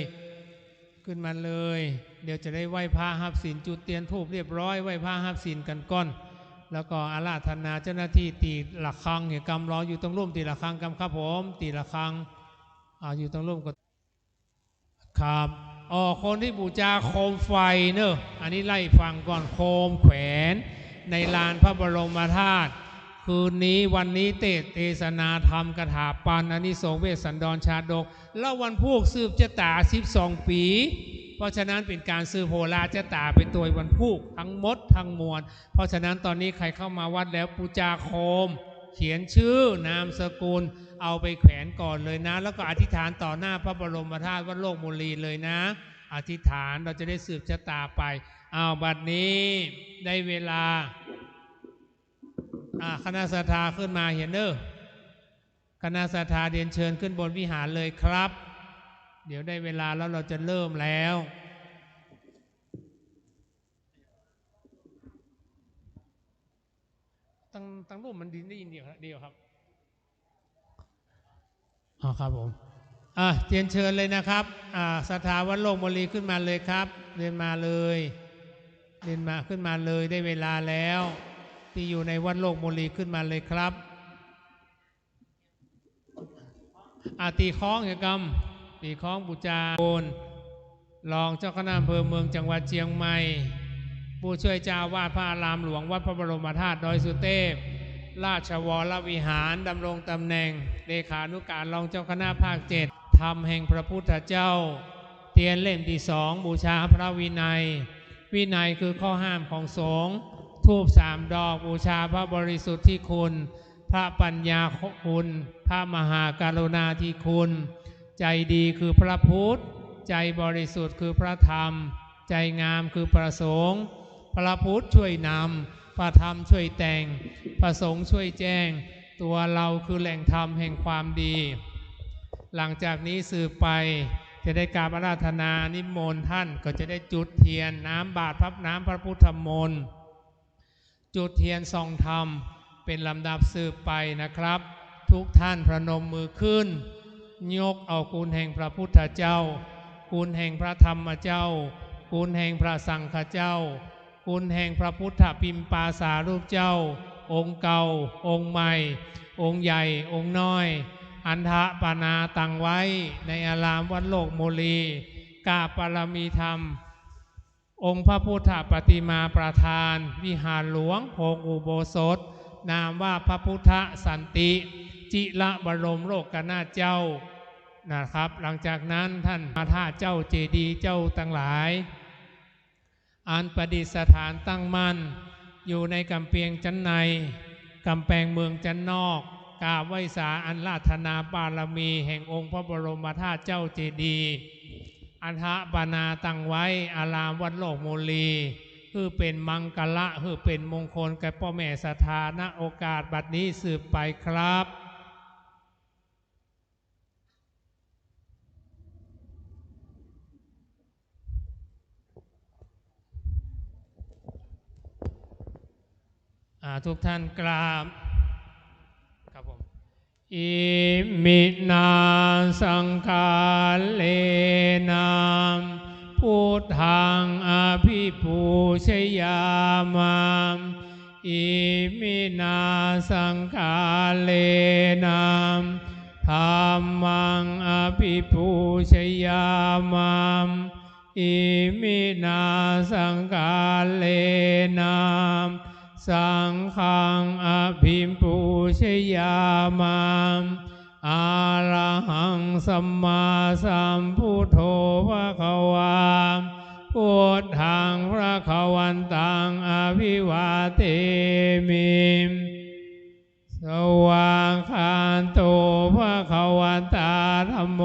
ขึ้นมาเลย เดี๋ยวจะได้ไหว้พระฮับศีล จุดเตียนธูปเรียบร้อย ไหว้พระฮับศีลกั๋นก่อน แล้วก็อาราธนาเจ้าหน้าที่ ตี๋ระฆัง เหียกำ รออยู่ตรงลุ่ม ตี๋ระฆังกำครับผม ตี๋ระฆัง อ่า อยู่ตรงลุ่มก็ ครับ อ๋อ คนตี้บู๋จาโคมไฟเน่อ อันนี้ไล่ฟังก่อน โคมแขวนในลานพระบรมธาตุ คืนนี้ วันนี้เตสน์เตสนาธรรม คาถาปันอานิสงส์เวสสันดรชาดก แล้ววันพูกสืบจะต๋าสิบสองปี๋ เพราะฉะนั้นเป๋นก๋านสืบโหราจะต๋าไปตวยวันพูกทั้งหมดทั้งมวล เพราะฉะนั้นต๋อนนี้ใครเข้ามาวัดแล้วบู๋จาโคม เขียนชื่อนามสกุล เอาไปแขวนก่อนเลยนะ แล้วก็อธิษฐานต่อหน้าพระบรมธาตุวัดโลกมลีเลยนะ อธิษฐาน เราจะได้สืบจะต๋าไป อ้าว บัดนี้ได้เวลา อ่า คณะศรัทธาขึ้นมาเหียเน่อ คณะศรัทธาเรียนเชิญขึ้นบนวิหารเลยครับ เดี๋ยวได้เวลาแล้ว เราจะเริ่มแล้ว ตัง ตังลุ่มมันดี ได้ยินดีครับ ดีครับ อ๋อ ครับผม อ่ะ เรียนเชิญเลยนะครับ อ่า ศรัทธาวัดโลกมลีขึ้นมาเลยครับ เรียนมาเลย เรียนมา ขึ้นมาเลย ได้เวลาแล้ว ตี้อยู่ในวัดโลกมลีขึ้นมาเลยครับ อ่ะ ตี๋ค้องเหียกำ ตี๋ค้องบู๋จา รองเจ้าคณะอำเภอเมืองจังหวัดเชียงใหม่ ผู้ช่วยเจ้าอาวาสพระอารามหลวงวัดพระบรมธาตุดอยสุเทพ ราชวรวิหาร ดำรงตำแหน่งเลขานุการรองเจ้าคณะภาคเจ็ด ธรรมแห่งพระพุทธเจ้า เตียนเล่มตี้สอง บูชาพระวินัย วินัยคือข้อห้ามของสงฆ์ ธูปสามดอก บูชาพระบริสุทธิคุณ พระปัญญาคุณ พระมหากรุณาธิคุณ ใจดีคือพระพุทธ ใจบริสุทธิ์คือพระธรรม ใจงามคือพระสงฆ์ พระพุทธช่วยนำ พระธรรมช่วยแต่ง พระสงฆ์ช่วยแจ้ง ตัวเราคือแหล่งธรรมแห่งความดี หลังจากนี้สืบไป จะได้กราบอาราธนานิมนต์ท่าน ก็จะได้จุดเทียน น้ำบาตรพระ น้ำพระพุทธมนต์ จุดเทียนส่องธรรม เป๋นลำดับสืบไปนะครับ ทุกท่านพนมมือขึ้น ยกเอาคุณแห่งพระพุทธเจ้า คุณแห่งพระธรรมเจ้า คุณแห่งพระสังฆเจ้า คุณแห่งพระพุทธปิมปาสารูปเจ้า องค์เก่า องค์ใหม่ องค์ใหญ่ องค์น้อย อันทะปนาตั้งไว้ในอารามวัดโลกมลี กราบปารมีธรรม องค์พระพุทธปฏิมาประธาน วิหารหลวงโฮงอุโบสถ นามว่าพระพุทธสันติ จิรบรมโลกนาถเจ้า นะครับ หลังจากนั้นท่านพระธาตุเจ้าเจดีย์เจ้าตังหลาย อันประดิษฐานตั้งมั่นอยู่ในก๋ำเปียงจั้นใน ก๋ำแปงเมืองจั้นนอก กราบไหว้สาอาราธนาบารมีแห่งองค์พระบรมธาตุเจ้าเจดีย์ อันทะปนาตั้งไว้อารามวัดโลกมลี หื้อเป๋นมังคละ หื้อเป๋นมงคลแก่ป้อแม่ศรัทธา ณ โอกาสบัดนี้สืบไปครับ อ่า ทุกท่านกราบ ครับผม Iminā saṅgārena buddhaṃ abhipūjayāma. Iminā saṅgārena dhammaṃ abhipūjayāma. Iminā saṅgārena saṅghaṃ abhipūjayāma. อะระหังสัมมาสัมพุทโธภะคะวา พุทธังภะคะวันตังอะภิวาเทมิ สวากขาโตภะคะวะตา ธัมโม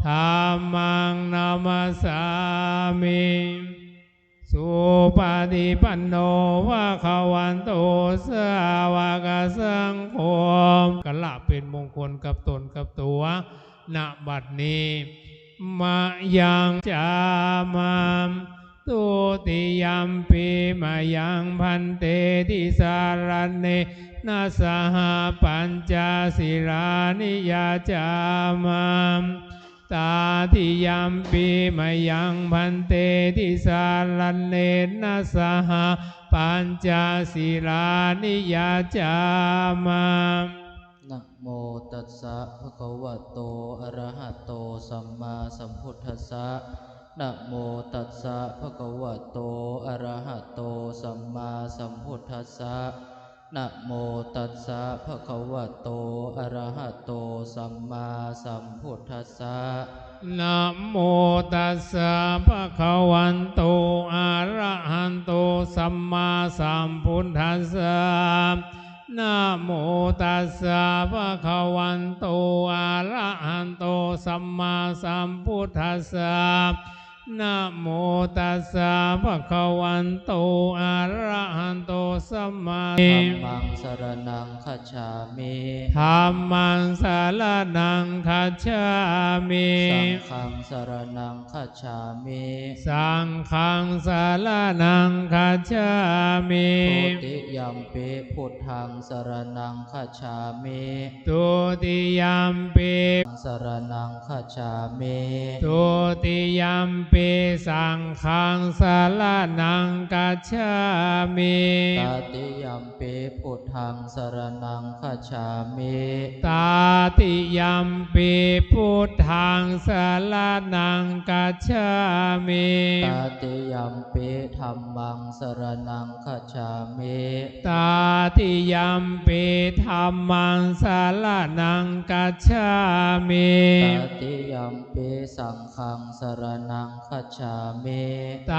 ธัมมังนะมัสสามิ สุปะฏิปันโนภะคะวะโต สาวกสังโฆ กาละเป๋นมงคลกับต๋นกับตั๋ว ณ บัดนี้ มะยัง จามา ทุติยัมปิมะยัง ภันเต ติสะระเณนะ สะหะ ปัญจสีลานิ ยาจามา ตาติยัมปิมะยัง ภันเต ติสะระเณนะ สะหะ ปัญจสีลานิ ยาจามา นะโมตัสสะภะคะวะโต อะระหะโต สัมมาสัมพุทธัสสะ นะโมตัสสะภะคะวะโต อะระหะโต สัมมาสัมพุทธัสสะ นะโมตัสสะภะคะวะโต อะระหะโต สัมมาสัมพุทธัสสะ นะโมตัสสะภะคะวะโต อะระหะโต สัมมาสัมพุทธัสสะ นะโมตัสสะภะคะวะโต อะระหะโต สัมมาสัมพุทธัสสะ นะโมตัสสะภะคะวะโต อะระหะโต สัมมา ธัมมังสะระณังคัจฉามิ ธัมมังสะระณังคัจฉามิ สังฆังสะระณังคัจฉามิ สังฆังสะระณังคัจฉามิ ทุติยัมปิพุทธังสะระณังคัจฉามิ ทุติยัมปิ สะระณังคัจฉามิ ทุติยัมปิสังฆังสะระณังคัจฉามิ ตติยัมปิพุทธังสะระณังคัจฉามิ ตติยัมปิพุทธังสะระณังคัจฉามิ ตติยัมปิธัมมังสะระณังคัจฉามิ ตติยัมปิธัมมังสะระณังคัจฉามิ ตติยัมปิสังฆังสะระณังคัจฉามิ ต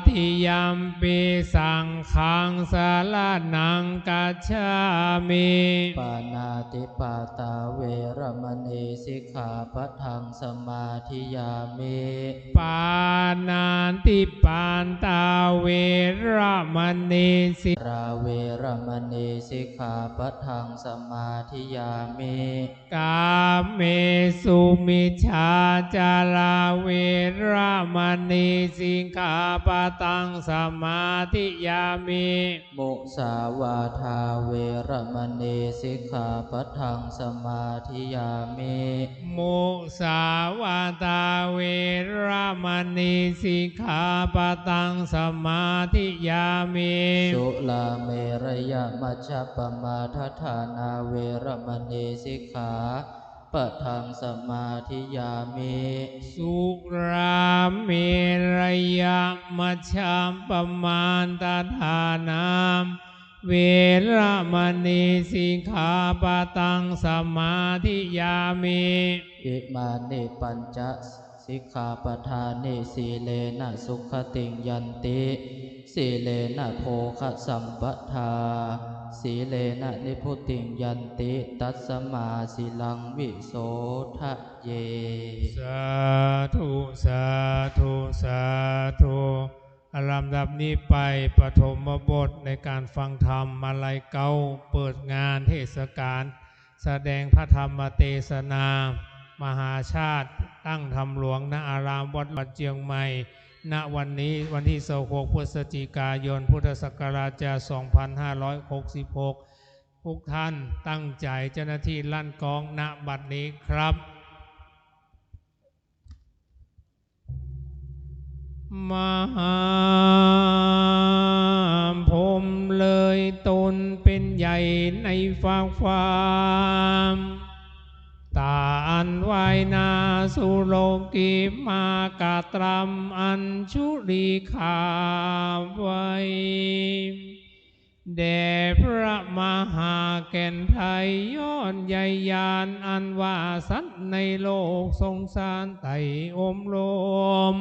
ติยัมปิสังฆังสะระณังคัจฉามิ ปาณาติปาตาเวระมะณี สิกขาปะทังสมาธิยามิ ปาณาติปาตาเวระมะณี สิ ราเวระมะณี สิกขาปะทังสมาธิยามิ กาเมสุมิจฉาจาราเวระมะณี สิกขาปะทังสมาธิยามิ มุสาวาทาเวระมะณี สิกขาปะทังสมาธิยามิ มุสาวาทาเวระมะณี สิกขาปะทังสมาธิยามิ สุราเมรยะมัชฌัปปมาทฐานาเวระมะณี สิกขาปะทังสมาธิยามิ สุราเมรยะมัชฌัปปมาทฐานา เวระมะณี สิกขาปะทังสมาธิยามิ อิมานิปัญจสิกขาปะทานิ สีเลนะสุขติงยันติ สีเลนะโภคสัมปทา สีเลนะนิพพุติงยันติ ตัสสมาสีลังวิโสทะเย สาธุ สาธุ สาธุ ลำดับนี้ไปปฐมบทในการฟังธรรม มาลัยเก๊า เปิดงานเทศกาลแสดงพระธรรมเตสนา มหาชาติตั้งธรรมหลวง ณ อารามวัด วัดเจียงใหม่ ณ วันนี้วันตี้ซาวหก พฤศจิกายน พุทธศักราชจะ สองพันห้าร้อยหกสิบหก ทุกท่านตั้งใจ๋ เจ้าหน้าตี้ลั่นกลอง ณ บัดนี้ครับ มหาพรหมเลยตนเป๋นใหญ่ในฟากฟ้า ต้านวายนาสุโลกิมากะตรัมอัญชุลีขาไว้ แด่พระมหาแก่นไทยยอดใหญ่ยาน อันว่าสัตว์ในโลกสงสารไต่อมรม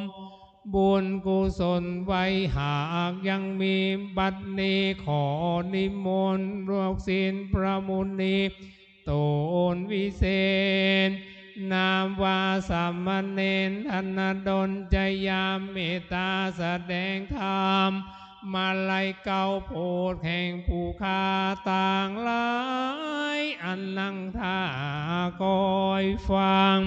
บุญกุศลไว้หากยังมี บัดนี้ขอนิมนต์ลูกศิษย์พระมุนี ตนวิเศษ นามว่าสามเณรธนดล จะยามเมตตาแสดงธรรม มาลัยเก้าโพธิ์แห่งผู้ข้าตังหลาย อันนั่งท่าคอยฟัง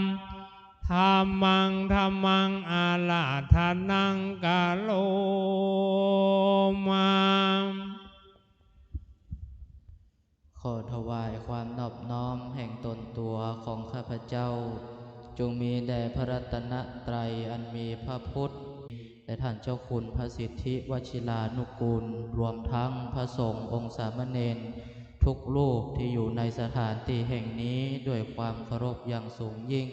ธัมมัง ธัมมัง อาราธนัง กะโรมา ขอถวายความนอบน้อมแห่งตนตัวของข้าพเจ้า จงมีแด่พระรัตนตรัยอันมีพระพุทธ และท่านเจ้าคุณพระสิทธิวชิรานุกูล รวมทั้งพระสงฆ์องค์สามเณรทุกรูปที่อยู่ในสถานที่แห่งนี้ด้วยความเคารพอย่างสูงยิ่ง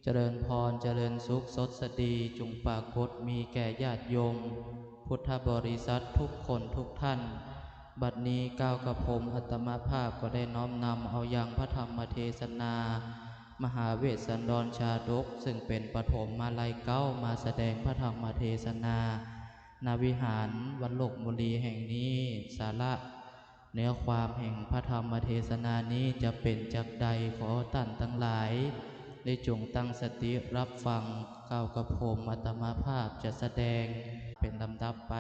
เจริญพร เจริญสุข สวัสดี จงปรากฏมีแก่ญาติโยมพุทธบริษัททุกคนทุกท่าน บัดนี้ก้าวกระผมอาตมาภาพก็ได้น้อมนำเอายังพระธรรมเทศนา มหาเวสสันดรชาดก ซึ่งเป็นปฐมมาลัยเก้า มาแสดงพระธรรมเทศนา ณ วิหารวัดโลกมุรีแห่งนี้ สาระ เนื้อความแห่งพระธรรมเทศนานี้จะเป็นจักใด ขอท่านทั้งหลายได้จงตั้งสติรับฟัง ก้าวกระผมอาตมาภาพจะแสดงเป็นลำดับไป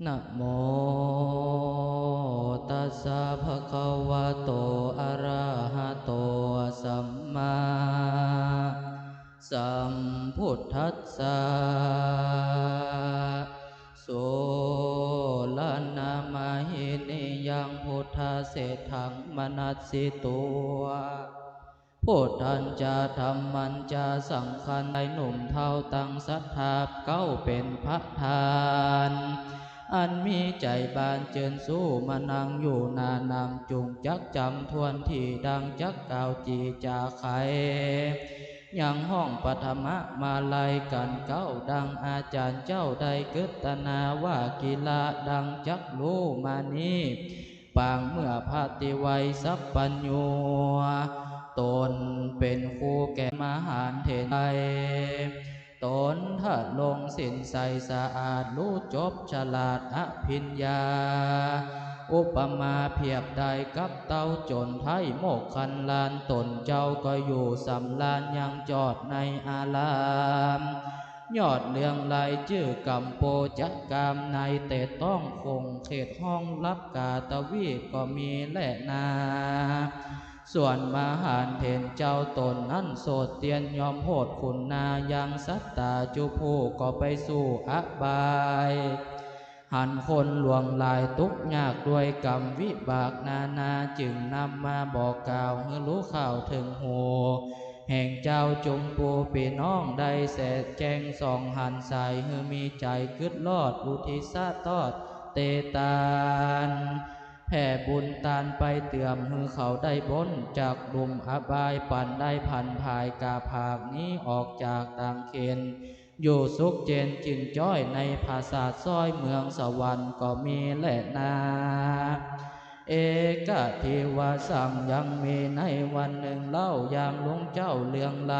นะโมตัสสะ ภะคะวะโต อะระหะโต สัมมาสัมพุทธัสสะ สุรณะมะหินียัง พุทธะเศรษฐังมนัสสิตุ พุทธัญจะ ธัมมัญจะ สังฆัญจะ หนุ่มเฒ่าตั้งศรัทธาเก้าเป็นประธาน อันมีใจ๋บานเจิญสู้มานั่งอยู่หน้านำ จุ่งจักจ๋ำถ้วนทีดังจักกล่าวจี๋จ๋าไข ยังฮ้องปฐมมาลัยกั๋นเก้า ดังอาจ๋ารย์เจ้าได้กึตนาว่า กิระดังจักฮู้มานี้ ปางเมื่อพระติไวสัพพัญญู ตนเป็นครูแก่มหาเถรไตร ตนทะลงศีลใสสะอาด ฮู้จบฉลาดอภิญญา อุปมาเปรียบได้กับเต้าจ๋นไท้หมกคันลาน ตนเจ้าก็อยู่สำราญยังจอดในอาราม ยอดเรืองไลจื้อกัมโปจะกาม ในเตตองคงเขตห้องลับกาตวีปก็มีแลนา ส่วนมหาเถรเจ้าตนนั้นโสดเตียนยอมโหดขุนนา ยังสัตตาจุผู้ก็ไปสู่อบาย หันคนหลวงหลายตุ๊กข์ยากด้วยกรรมวิบากนานา จึงนำมาบอกกล่าวหื้อฮู้เข้าเถิงหู แห่งเจ้าจุมปูปี้น้องได้แสดงแจ้งส่องหันใส หื้อมีใจ๋กึ๊ดลอดอุทิศตอบเตตาน แผ่บุญตานไปเตื้อมหื้อเขาได้ป๊นจากลุ่มอบาย ปันได้ผันผายกาผากหนีออกจากตางเข็ญ อยู่สุขเจนจิ่นจ้อยในผาสาทซ้อยเมืองสวรรค์ก็มีแลนา เอกะเทวะสัง ยังมีในวันนึ่งเล่า ยามลุงเจ้าเรืองไล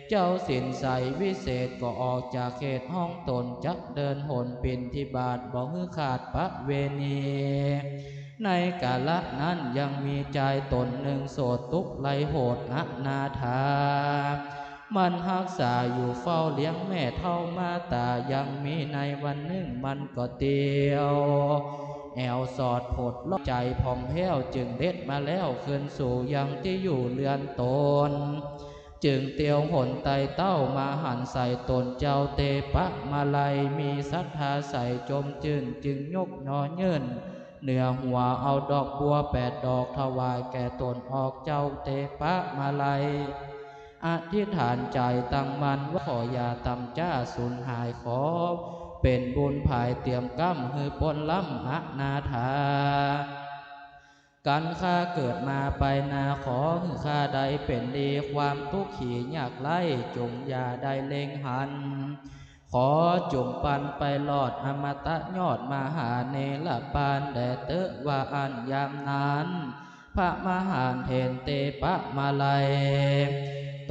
เจ้าศีลใสวิเศษก็ออกจากเขตห้องตน จักเดินหนบิณฑบาตบ่หื้อขาดประเวณี ในกาละนั้นยังมีจายต๋นนึ่งโสดตุ๊กข์ไร้โหดอนาถา มันฮักษาอยู่เฝ้าเลี้ยงแม่เฒ่ามาต๋า ยังมีในวันนึ่งมันก็เตียว แอ่วสอดผดลอก ใจ๋ผ่องแผ้วจึงเด็ดมาแล้วคืนสู่ยังตี้อยู่เฮือนต๋น จึงเตียวหนไต่เต้ามาหันใสต๋นเจ้าเตปะมาลัย มีศรัทธาใสจมจื้น จึงยกยอยื่น เหนือหัวเอาดอกบัวแปดดอกถวายแก่ต๋นออกเจ้าเตปะมาลัย อธิษฐานใจ๋ตั้งมั่นว่า ขออย่าต่ำจ๊าสูญหาย ขอเป๋นบุญผายเตื้อมก้ำหื้อป๊นล้ำอนาถา กั๋นข้าเกิดมาไปหน้า ขอหื้อข้าได้เป๋นดี ความตุ๊กข์ขียากไร้จงอย่าได้เล็งหัน ขอจุ่งปันไปลอดอมตะยอดมหาเนรปานแด่เต๊อะ ว่าอั้น ยามนั้น พระมหาเถรเตปะมาลัย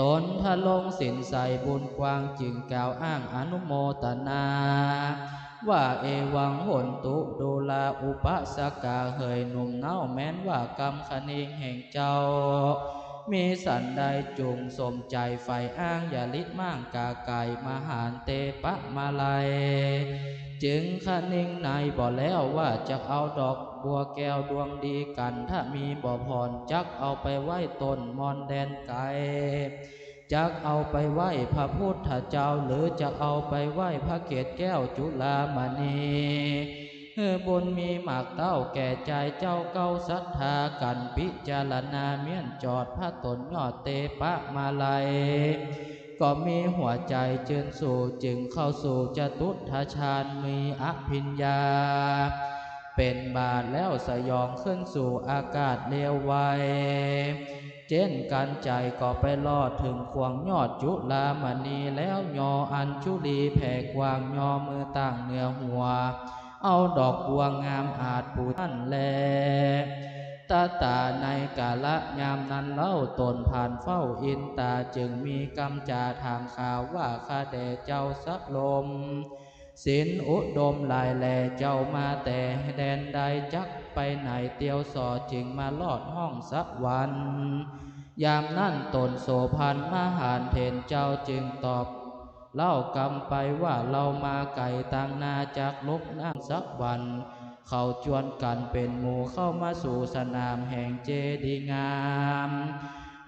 ตนทรงสิ้นใจ๋บุญกว้าง จึงกล่าวอ้างอนุโมตนา ว่า เอวัง โหนตุ ดูรา อุปสกา เหยหนุ่มเน้า แม้นว่ากำคะนิงแห่งเจ้า มีสันใดจุ่งสมใจ๋ใฝ่อ้าง อย่าหลีกม่างก๋าไก๋ มหาเถรเตปะมาลัย จึงคะนิงในบ่าแล้วว่า จักเอาดอกบัวแก้วดวงดี กันทะมีบ่ผ่อน จักเอาไปไว้ต้นมอนแดนไก๋ จักเอาไปไหว้พระพุทธเจ้า หรือจักเอาไปไหว้พระเกศแก้วจุฬามณี หื้อบุญมีมากเต้าแก่ใจ๋เจ้าเก้าศรัทธา กันพิจารณาเมี้ยนจอดพระต๋นยอดเตปะมาลัย ก็มีหัวใจ๋จืนสู จึงเข้าสู่จตุตถฌาน มีอภิญญาเป๋นบาทแล้ว สยองขึ้นสู่อากาศเร็วไว เจ้นกั๋นใจ๋ก็ไปลอดเถิงขวงยอดจุฬามณีแล้ว ยออัญชุลีแผ่กว้าง ยอมือตั้งเหนือหัว เอาดอกบัวงามอาจปู๋นั้นแล ตะต๋าในกาละยามนั้นเล่า ตนผ่านเฝ้าอินตา จึงมีกำจ๋าถามข่าวว่า ข้าแต่เจ้าสะลม ศีลอุดมหลายแล เจ้ามาแต่แดนใด จักไปไหนเตียวส่อ จึงมาลอดห้องสวรรค์ ยามนั้นตนโสภณมหาเถรเจ้าจึงตอบเล่ากำไปว่า เฮามาไก๋ตางนา จักลุกนั่งสวรรค์ เขาจวนกั๋นเป๋นหมู่ เข้ามาสู่สนามแห่งเจดีย์งาม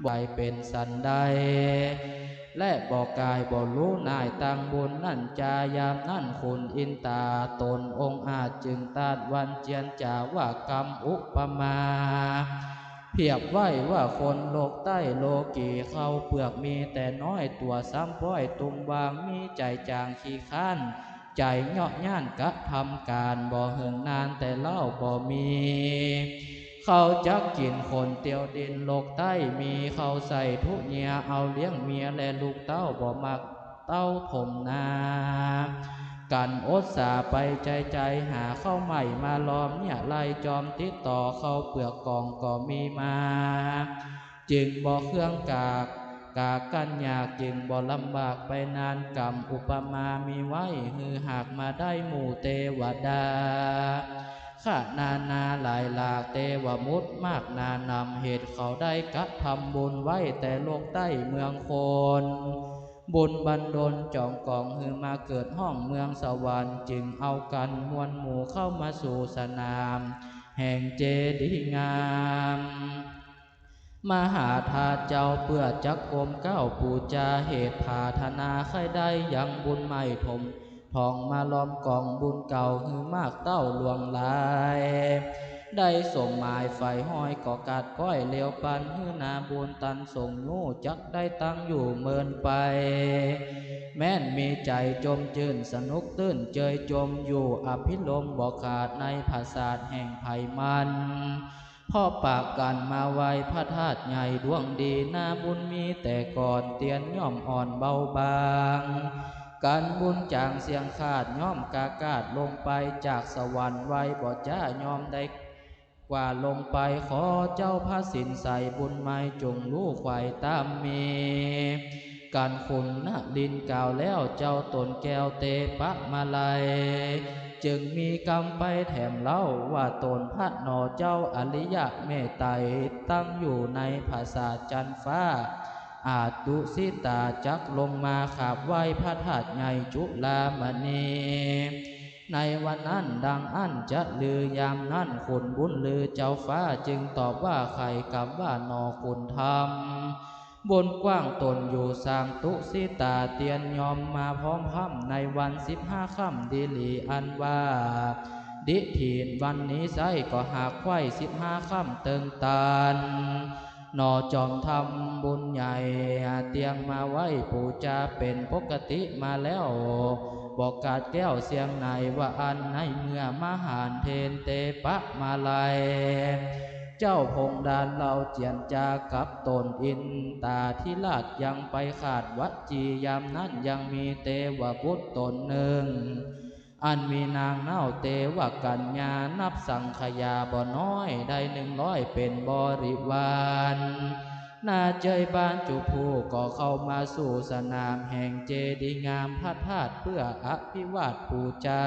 บ่ได้เป๋นสันใด และบ่กายบ่ฮู้นายตังบุญนั้นจา ยามนั้นขุนอินตาตนองอาจ จึงตรัสวันเจียนจ๋าว่า กำอุปมา เปรียบไว้ว่าคนโลกใต้โลกี ข้าวเปลือกมีแต่น้อย ตั๋วซ้ำป้อยตุ้มวาง มีใจ๋จ๋างขี้คร้าน ใจ๋เยาะย้านกระทำก๋าน บ่เหิงนานแต่เล่าบ่มี ข้าวจักกิ๋น คนเตียวดินโลกใต้ มีข้าวใส่ถุเยีย เอาเลี้ยงเมียและลูกเต้า บ่มักเต้าถมนา กั๋นอดสาไปใจ๋ๆ หาข้าวใหม่มาลอม เยียะไล่จอมติดต่อ ข้าวเปลือกกองก็มีมา จึงบ่เคืองกาก กากั้นยาก จึงบ่ลำบากไปนาน กำอุปมามีไว้ หื้อหากมาได้หมู่เตวดา ขะนานาหลายหลาก เตวมุตรมากหนานำ เหตุเขาได้กระทำบุญไว้ แต่โลกใต้เมืองคน บุญบันดลจ๋องกอง หื้อมาเกิดห้องเมืองสวรรค์ จึงเอากั๋นมวลหมู่ เข้ามาสู่สนามแห่งเจดีย์งาม มหาธาตุเจ้า เปื้อจักก้มเกล้าปู๋จา เหตุผาถนาใค่ได้ยังบุญใหม่ถม ทองมาลอมกองบุญเก่า หื้อมากเต้าหลวงหลาย ได้สมหมายใฝ่ฮ้อย ก็กาดก้อยเลียวปัน หื้อนาบุญตันส่งยู้ จักได้ตั้งอยู่เมินไป แม้นมีใจ๋จมจื้น สนุกตื้นเจยจมอยู่ อภิรมย์บ่ขาด ในผสาทแห่งใผมัน เพราะปะกั๋นมาไหว้พระธาตุใหญ่ดวงดี นาบุญมีแต่ก่อน เตียนย่อมอ่อนเบาบาง กั๋นบุญจ๋างเสี้ยงขาด ย่อมกากาดลงไป จากสวรรค์ไวบ่จ๊า ย่อมได้กว่าลงไป ขอเจ้าพระศีลใสบุญใหม่ จงฮู้ไขว่ต๋ามมี กั๋นขุนนรินทร์กล่าวแล้ว เจ้าตนแก้วเตปะมาลัย จึงมีกำไปแถมเล่าว่า ตนพระหนอเจ้าอริยะเมตไตร ตั้งอยู่ในผสาทจันทร์ฟ้า อาตุสิตาจักลงมาขาบไหว้พระธาตุใหญ่จุฬามณี ในวันนั้นดังอั้นจะลือ ยามนั้นขุนบุญลือเจ้าฟ้า จึงตอบว่า ใค่กำว่าหนอขุนธรรม บุญกว้างตนอยู่สางตุสิตา เตียนย่อมมาพร้อมพร่ำ ในวันสิบห้าค่ำดีหลี อันว่า ดิถีนวันนี้ไส้ ก็หากไขว่สิบห้าค่ำเติงตัน หนอจอมทำบุญใหญ่ เตียงมาไหว้ปู๋จาเป๋นปกติมาแล้ว บ่กาดแก้วเสี้ยงไหน ว่าอั้น ในเมื่อมหาเถรเตปะมาลัย เจ้าพงดารเล่าเจียรจากับต๋น อินตาธิราชยังไปขาดวจี ยามนั้นยังมีเตวบุตรต๋นนึ่ง อันมีนางเน่าเตวกัญญา นับสังขยาบ่น้อย ได้นึ่งร้อยเป๋นบริวาร นาเจยบ้านจุฑูก็เข้ามาสู่สนามแห่งเจดีย์งามพระธาตุเปื้ออภิวาทปู๋จา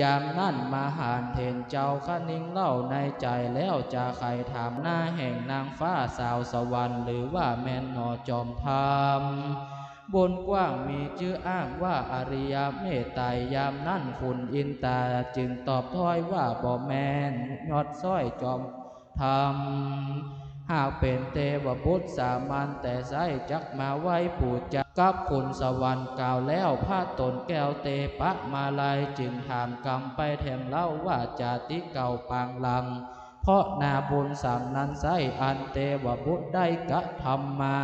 ยามนั้นมหานเถรเจ้าคะนิงเล่าในใจ๋แล้วจะใค่ถามนาแห่งนางฟ้าสาวสวรรค์ หรือว่าแม่นหนอจอมธรรม บุญกว้างมีจื้ออ้างว่าอริยเมตไตร ยามนั้นขุนอินตาจึงตอบถ้อยว่าบ่แม่น ยอดซ้อยจอมธรรม หากเป๋นเตวบุตรสามัญแต่ใส จักมาไหว้ปู๋จากับขุนสวรรค์ กล่าวแล้วพระต๋นแก้วเตปะมาลัย จึงถามกำไปแถมเล่าว่าจาติเก่าปางหลัง เพราะนาบุญสังนั้นใส อันเตวบุตรได้กระทำมา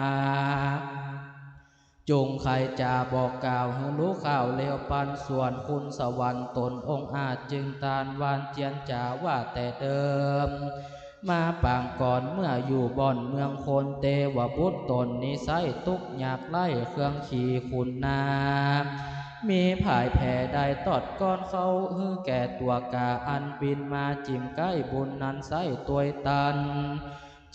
จุ่งใค่จะบอกกล่าวหื้อฮู้ข่าวเร็วปัน ส่วนขุนสวรรค์ต๋นองอาจจึงตานหวานเจียรจาว่าแต่เดิม มาปางก่อนเมื่ออยู่บ่อนเมืองคน เตวบุตรต๋นนี้ใสตุ๊กข์ยากไร้เครื่องขี่ขุนนา มีผายแผลได้ตอดก้อนเข้าหื้อแก่ตั๋วก๋า อันบินมาจิ่มใก้บุญนั้นใสตวยตัน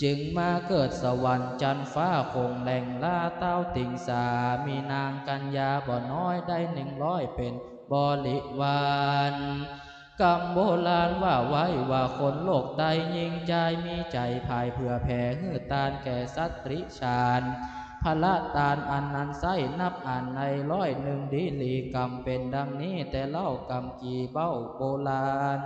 จึงมาเกิดสวรรค์จันทร์ฟ้าคงแหล่งล้าเต้าติงสา มีนางกัญญาบ่น้อยได้นึ่งร้อยเป๋นบริวาร กำโบราณว่าไว้ว่าคนโลกใต้ยิ่งใจ๋ มีใจ๋ผายเผื่อแผ่หื้อตานแก่สัตว์ติรัจฉาน ผละตานอันนั้นใสนับอ่านในร้อยนึ่งดีหลี กำเป๋นดังนี้แต่เล่ากำกี่เบ้าโบราณ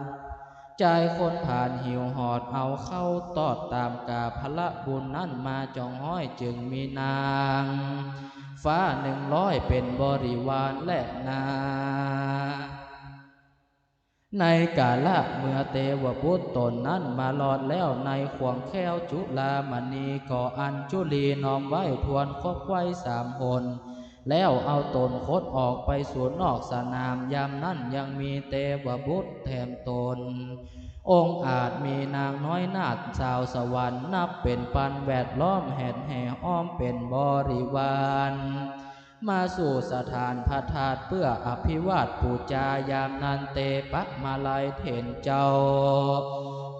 จายคนผ่านหิวหอดเอาเข้าตอดต๋ามก๋า ผละบุญนั้นมาจองฮ้อย จึงมีนางฟ้านึ่งร้อยเป๋นบริวารแลนา ในก๋าละเมื่อเตวบุตรต๋นนั้นมาลอดแล้วในข่วงแคว้วจุฬามณี ก็อัญจุลีน้อมไหว้ทวนครบไว้สามหน แล้วเอาต๋นคดออกไปสู่นอกสนาม ยามนั้นยังมีเตวบุตรแถมต๋น องอาจมีนางน้อยนาฏสาวสวรรค์นับเป๋นปันแวดล้อมแหนแห่อ้อมเป๋นบริวาร มาสู่สถานพระธาตุเปื้ออภิวาทปู๋จา ยามนั้นเตปะมาลัยเถรเจ้า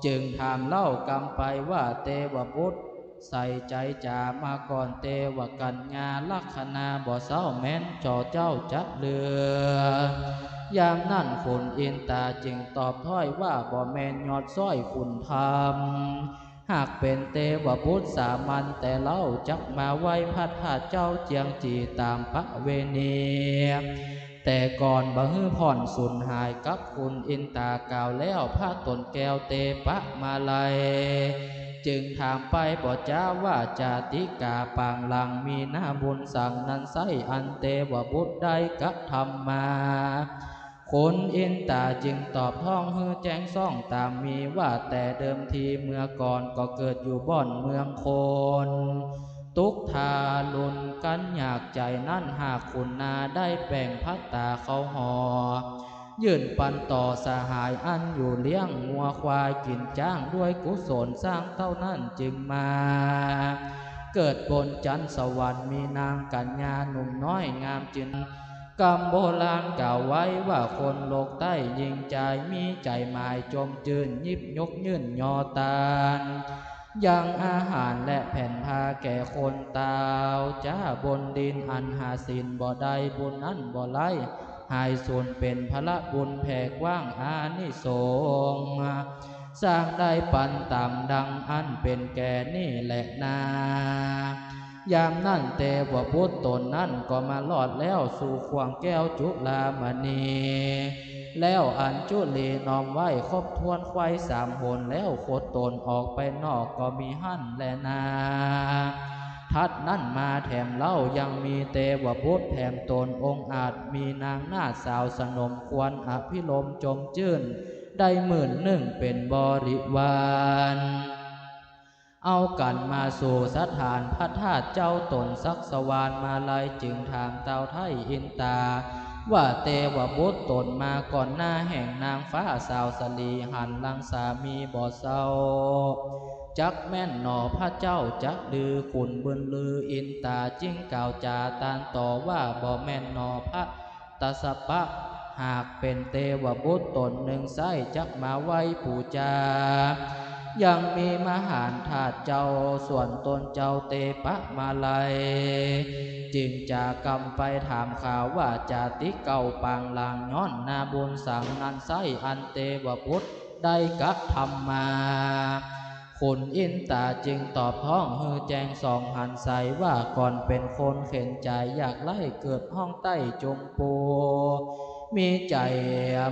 จึงถามเล่ากำไปว่าเตวบุตร ใส่ใจ๋จ๋ามาก่อนเตวกัญญา ลักขณาบ่เศร้าแม้นจอเจ้าจะเลือ ยามนั้นขุนอินตาจึงตอบถ้อยว่าบ่แม่นยอดซ้อยขุนธรรม หากเป๋นเตวบุตรสามัญแต่เล่าจักมาไหว้พระธาตุเจ้าเจียงจี๋ต๋ามประเวณี แต่ก่อนบ่หื้อพ่อนสูญหายกับขุนอินตากล่าวแล้วพระต๋นแก้วเตปะมาลัย จึงถามไปบ่จ๊าว่าจาติก๋าปางหลังมีนาบุญสังนั้นใสอันเตวบุตรได้กระทำมา ขุนอินตาจึงตอบถ้องหื้อแจ้งซ่องต๋ามมีว่าแต่เดิมทีเมื่อก่อนก็เกิดอยู่บ่อนเมืองคน ตุ๊กข์ทารุณกั๋นยากใจ๋นั้นหากขุนนาได้แป๋งภัตตาเข้าหอ ยื่นปันต่อสหายอันอยู่เลี้ยงงัวควายกิ๋นจ้างด้วยกุศลสร้างเต้านั้นจึงมา เกิดบนจันทร์สวรรค์มีนางกัญญาหนุ่มน้อยงามจึง กำโบราณกล่าวไว้ว่าคนโลกใต้ยิ่งใจ๋ มีใจ๋หมายจมจื้น ยิบยกยื่นยอตาน ยังอาหารและแผ่นผ้าแก่คนตาวจ้าบนดิน อันหาศีลบ่ได้บุญนั้นบ่ไร้ หายสูญเป๋นผละบุญแผ่กว้างอานิสงส์ สร้างได้ปันต๋ามดังอั้นเป๋นแก่นี้แลนา ยามนั้นเตวบุตรต๋นนั้นก็มาลอดแล้วสู่ข่วงแก้วจุฬามณี แล้วอัญจุลีน้อมไหว้ครบถ้วนไขว้สามหน แล้วคดต๋นออกไปนอกก็มีหั้นแลนา ถัดนั้นมาแถมเล่ายังมีเตวบุตรแถมต๋นองอาจมีนางนาฏสาวสนมควรอภิรมย์จมจื้น ได้หมื่นนึ่งเป๋นบริวาร เอากั๋นมาสู่สถานพระธาตุเจ้าต๋นสักสวาลมาลัยจึงถามเต้าไท้อินตา ว่าเตวบุตรต๋นมาก่อนหน้าแห่งนางฟ้าสาวสลีหันหลังสามีบ่เศร้า จักแม่นหนอพระเจ้าจักลือ ขุนบุญลืออินต๋าจึงกล่าวจ๋าต้านต่อว่า บ่แม่นหนอพระ ตัสสปะ หากเป๋นเตวบุตรต๋นนึ่งไส้จักมาไหว้ปู๋จา ยังมีมหาธาตุเจ้า ส่วนต๋นเจ้าเตปะมาลัย จึงจ๋ากำไปถามข่าวว่า จาติเก่าปางหลัง ย้อนนาบุญสังนั้นไส้อันเตวบุตรได้กระทำมา ขุนอินต๋าจึงตอบท้องหื้อแจ้งสองหันใสว่า ก่อนเป๋นคนเข็ญใจ๋อยากไล้เกิดห้องใต้จุมปู มีใจ๋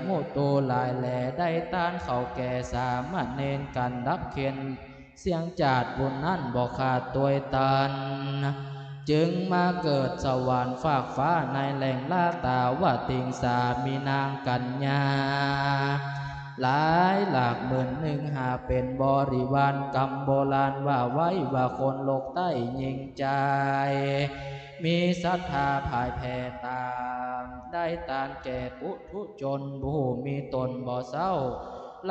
มุโตหลายแล ได้ต้านเขาแก่สามเณรกั๋นดับเข็ญ เสี้ยงจาติบุญนั้นบ่ขาดตวยตัน จึงมาเกิดสวรรค์ฟากฟ้าในแหล่งละตาวติงสา มีนางกัญญา หลายหลากหมื่นนึ่งหาเป๋นบริวาร กำโบราณว่าไว้ว่าคนโลกใต้ยิ่งใจ๋ มีศรัทธาผายแผ่ต๋าม ได้ตานแก่ปุถุชนผู้มีต๋นบ่เศร้า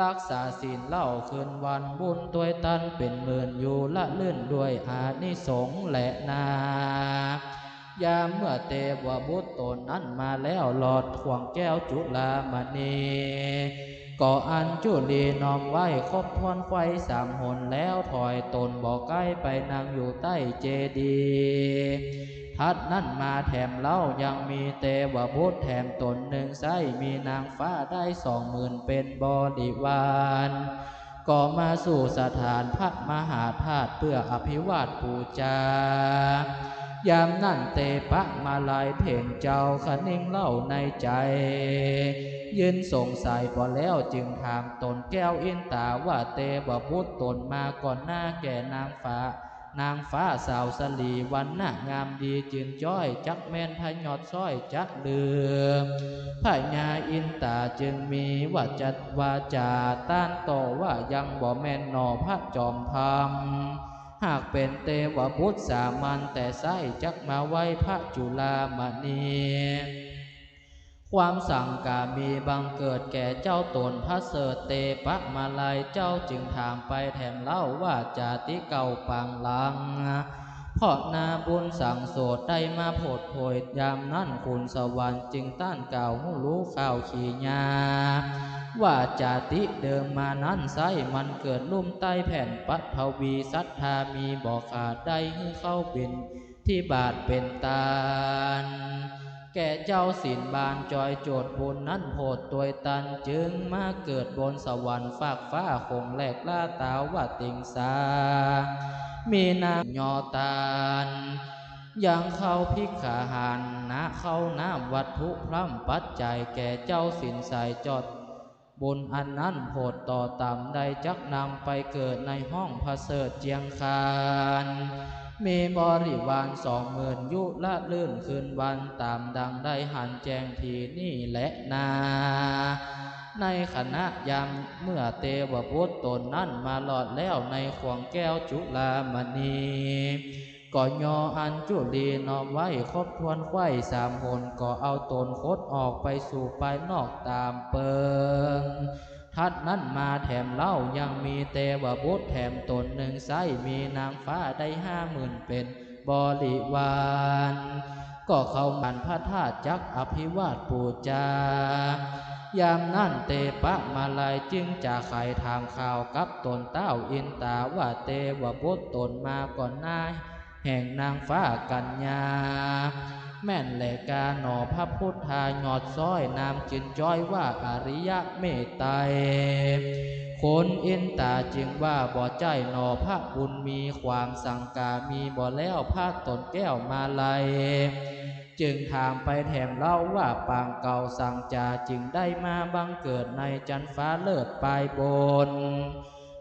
รักษาศีลเล่าคืนวัน บุญตวยตันเป๋นหมื่นอยู่ละลื่นด้วยอานิสงส์แลนา ยามเมื่อเตวบุตรต๋นนั้นมาแล้วหลอดข่วงแก้วจุลามณี ก็อัญจุลีน้อมไหว้ครบถ้วนไขว้สามหนแล้ว ถอยต๋นบ่ใก้ไปนั่งอยู่ใต้เจดีย์ ถัดนั้นมาแถมเล่ายังมีเตวบุตรแถมต๋นนึ่งไส้ มีนางฟ้าได้สองหมื่นเป๋นบริวาร ก็มาสู่สถานพระมหาธาตุเปื้ออภิวาทปู๋จา ยามนั้นเตปะมาลัยเพ่งเจ้าคะนิงเล่าในใจ๋ ยืนสงสัยปอแล้วจึงถามต๋นแก้วอินต๋าว่า เตวบุตรต๋นมาก่อนหน้าแก่นางฟ้า นางฟ้าสาวสลีวรรณะงามดีจืนจ้อย จักแม่นพระยอดซ้อยจักลือ พญาอินต๋าจึงมีวาจา วาจาต้านต่อว่า ยังบ่แม่นหนอพระจอมธรรม หากเป๋นเตวบุตรสามัญแต่ไส้จักมาไหว้พระจุลามณี ความสังกามีบังเกิดแก่เจ้าต๋นประเสริฐ เตปะมาลัยเจ้าจึงถามไปแถมเล่าว่า จาติเก่าปางหลัง เพราะนาบุญสังโสดได้มาโผดโผย ยามนั้นขุนสวรรค์จึงต้านกล่าวฮู้ฮู้ข่าวขีญา ว่าจาติเดิมมานั้นไส้มันเกิดลุ่มใต้แผ่นปฐวี ศรัทธามีบ่ขาด ได้หื้อเข้าบิณฑบาตเป๋นตาน แก่เจ้าศีลบานจอยโจทย์บุญนั้นโผดตวยตัน จึงมาเกิดบนสวรรค์ฟากฟ้าคงแหลกละตาวติงสา มีนางยอตาน ยังเข้าภิกขาหาร นาเข้าน้ำวัตถุพร่ำปัจจัย แก่เจ้าศีลใสจอด บุญอันนั้นโผดต่อต๋ามได้จักนำไปเกิดในห้องประเสริฐเจียงคาน มีบริวารสองหมื่นอยู่ละลื่นคืนวัน ต๋ามดังได้หันแจ้งทีนี้แลนา ในขณะยามเมื่อเตวบุตรต๋นนั้นมาหลอดแล้วในข่วงแก้วจุลามณี ก็ยออัญจุลีน้อมไหว้ครบถ้วนไขว้สามหน ก็เอาต๋นคดออกไปสู่ภายนอกต๋ามเปิง ถัดนั้นมาแถมเล่ายังมีเตวบุตรแถมต๋นนึ่งไส้ มีนางฟ้าได้ห้าหมื่นเป๋นบริวาร ก็เข้ามาพระธาตุจักอภิวาทปู๋จา ยามนั้นเตปะมาลัยจึงจ๋าไขถามข่าวกับต๋นเต้าอินต๋าว่า เตวบุตรต๋นมาก่อนหน้า แห่งนางฟ้ากัญญา แม่นแลกาหนอพระพุทธายอดซ้อย นามจืนจ้อยว่าอริยะเมตไตร ขุนอินต๋าจึงว่า บ่ใจ้หนอพระบุญมี ความสังกามีบ่แล้วพระต๋นแก้วมาลัย จึงถามไปแถมเล่าว่า ปางเก่าสังจ๋าจึงได้มาบังเกิดในจั๊นฟ้าเลิศปายบน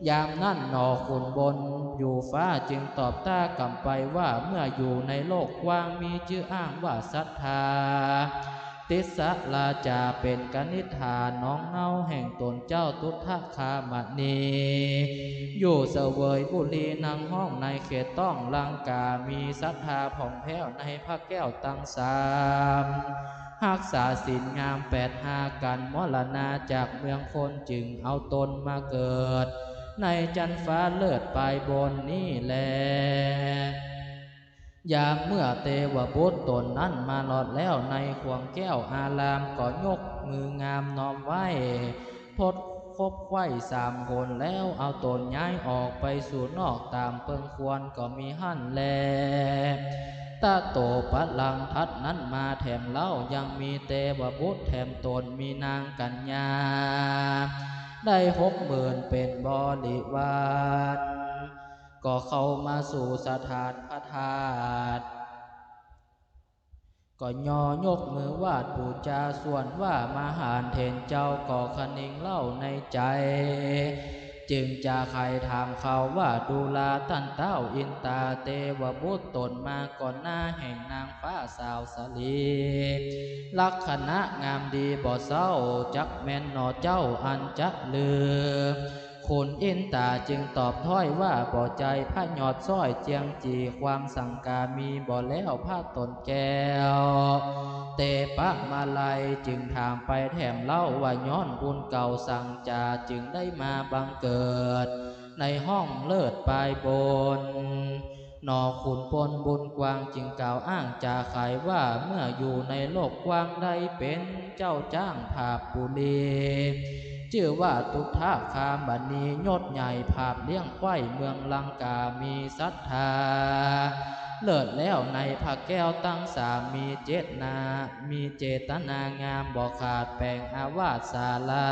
ยามนั้นหนอขุนบนอยู่ฟ้าจึงตอบต้ากลับไปว่า เมื่ออยู่ในโลกกว้างมีจื้ออ้างว่าศรัทธา ติสราจาเป๋นกนิษฐาน้องเง้าแห่งต๋นเจ้าตุฏฐคามณี อยู่เสวยบุรีนังห้องในเขตต้องลังกา มีศรัทธาผ่องแผ้วในพระแก้วตังสาม ฮักษาศีลงามแปดห้า กั๋นมรณาจากเมืองคน จึงเอาต๋นมาเกิดในจั๊นฟ้าเลิศปายบนนี้แล ยามเมื่อเตวบุตรต๋นนั้นมาฮอดแล้วในขวงแก้วอาราม ก็ยกมืองามน้อมไหว้ ทดคบไขว้สามหน แล้วเอาต๋นย้ายออกไปสู่นอกต๋ามเปิงควรก็มีหั้นแล ตะโตปะลังทัดนั้นมาแถมเล่า ยังมีเตวบุตรแถมต๋น มีนางกัญญา ได้หกหมื่นเป๋นบริวาร ก็เข้ามาสู่สถานพระธาตุ ก็ย่อยกมือไหว้ปู๋จา ส่วนว่ามหาเถรเจ้าก็คะนึงเล่าในใจ๋ จึงจะใค่ถามเขาว่า ดูราต้านเต้าอินตา เตวบุตรต๋นมาก่อนหน้าแห่งนางฟ้าสาวสลี ลักษณะงามดีบ่เศร้า จักแม่นหนอเจ้าอันจะลือ ขุนอินตาจึงตอบถ้อยว่า บ่ใจ้ พระยอดซ้อยเจียงจี๋ ความสังกามีบ่แล้ว พระต๋นแก้ว เตปะมาลัย จึงถามไปแถมเล่าว่า ย้อนบุญเก่าสังจ๋า จึงได้มาบังเกิดในห้องเลิศปายบน หนอขุนพลบุญกว้าง จึงกล่าวอ้างจาไขว่า เมื่ออยู่ในโลกกว้างได้เป๋นเจ้าจ้างผาบปุรี จื้อว่าตุฏฐคามณี ยศใหญ่ผาบเลี้ยงไขว้เมืองลังกา มีศรัทธาเลิศแล้วในพระแก้วตังสาม มีเจตนา มีเจตนางามบ่ขาด แป๋งอาวาสศาลา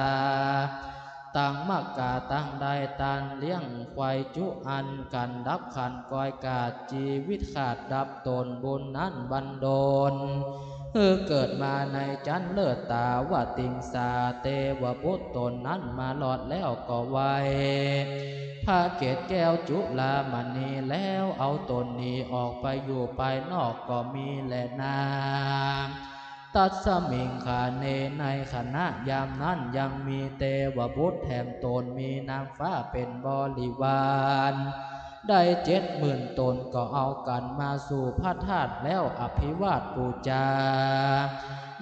ตังมักกาตังได้ตานเลี้ยงไขว้จุอัน กั๋นดับขันกอยกาด จีวิตขาดดับต๋น บุญนั้นบันดล หื้อเกิดมาในจั๊นเลิศตาวติงสา เตวบุตรต๋นนั้นมาฮอดแล้วก็ไหว้พระเกศแก้วจุลามณี แล้วเอาต๋นหนีออกไปอยู่ปายนอกก็มีแลนา ตัสมิงคาเน ในขณะยามนั้นยังมีเตวบุตรแถมต๋น มีนางฟ้าเป๋นบริวาร ได้เจ็ดหมื่นต๋น ก็เอากั๋นมาสู่พระธาตุแล้วอภิวาทปู๋จา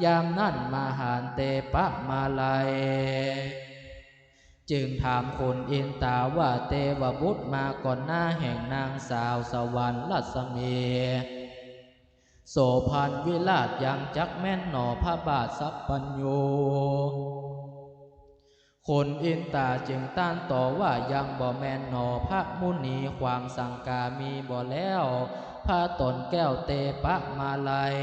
ยามนั้นมหาเถรเตปะมาลัย จึงถามขุนอินตาว่า เตวบุตรมาก่อนหน้าแห่งนางสาวสวรรค์รัศมี โสภณวิราชยังจักแม่นหนอพระบาทสัพพัญญู ขุนอินตาจึงต้านตอบว่า ยังบ่แม่นหนอพระมุนี ความสังกามีบ่แล้ว พระต๋นแก้วเตปะมาลัย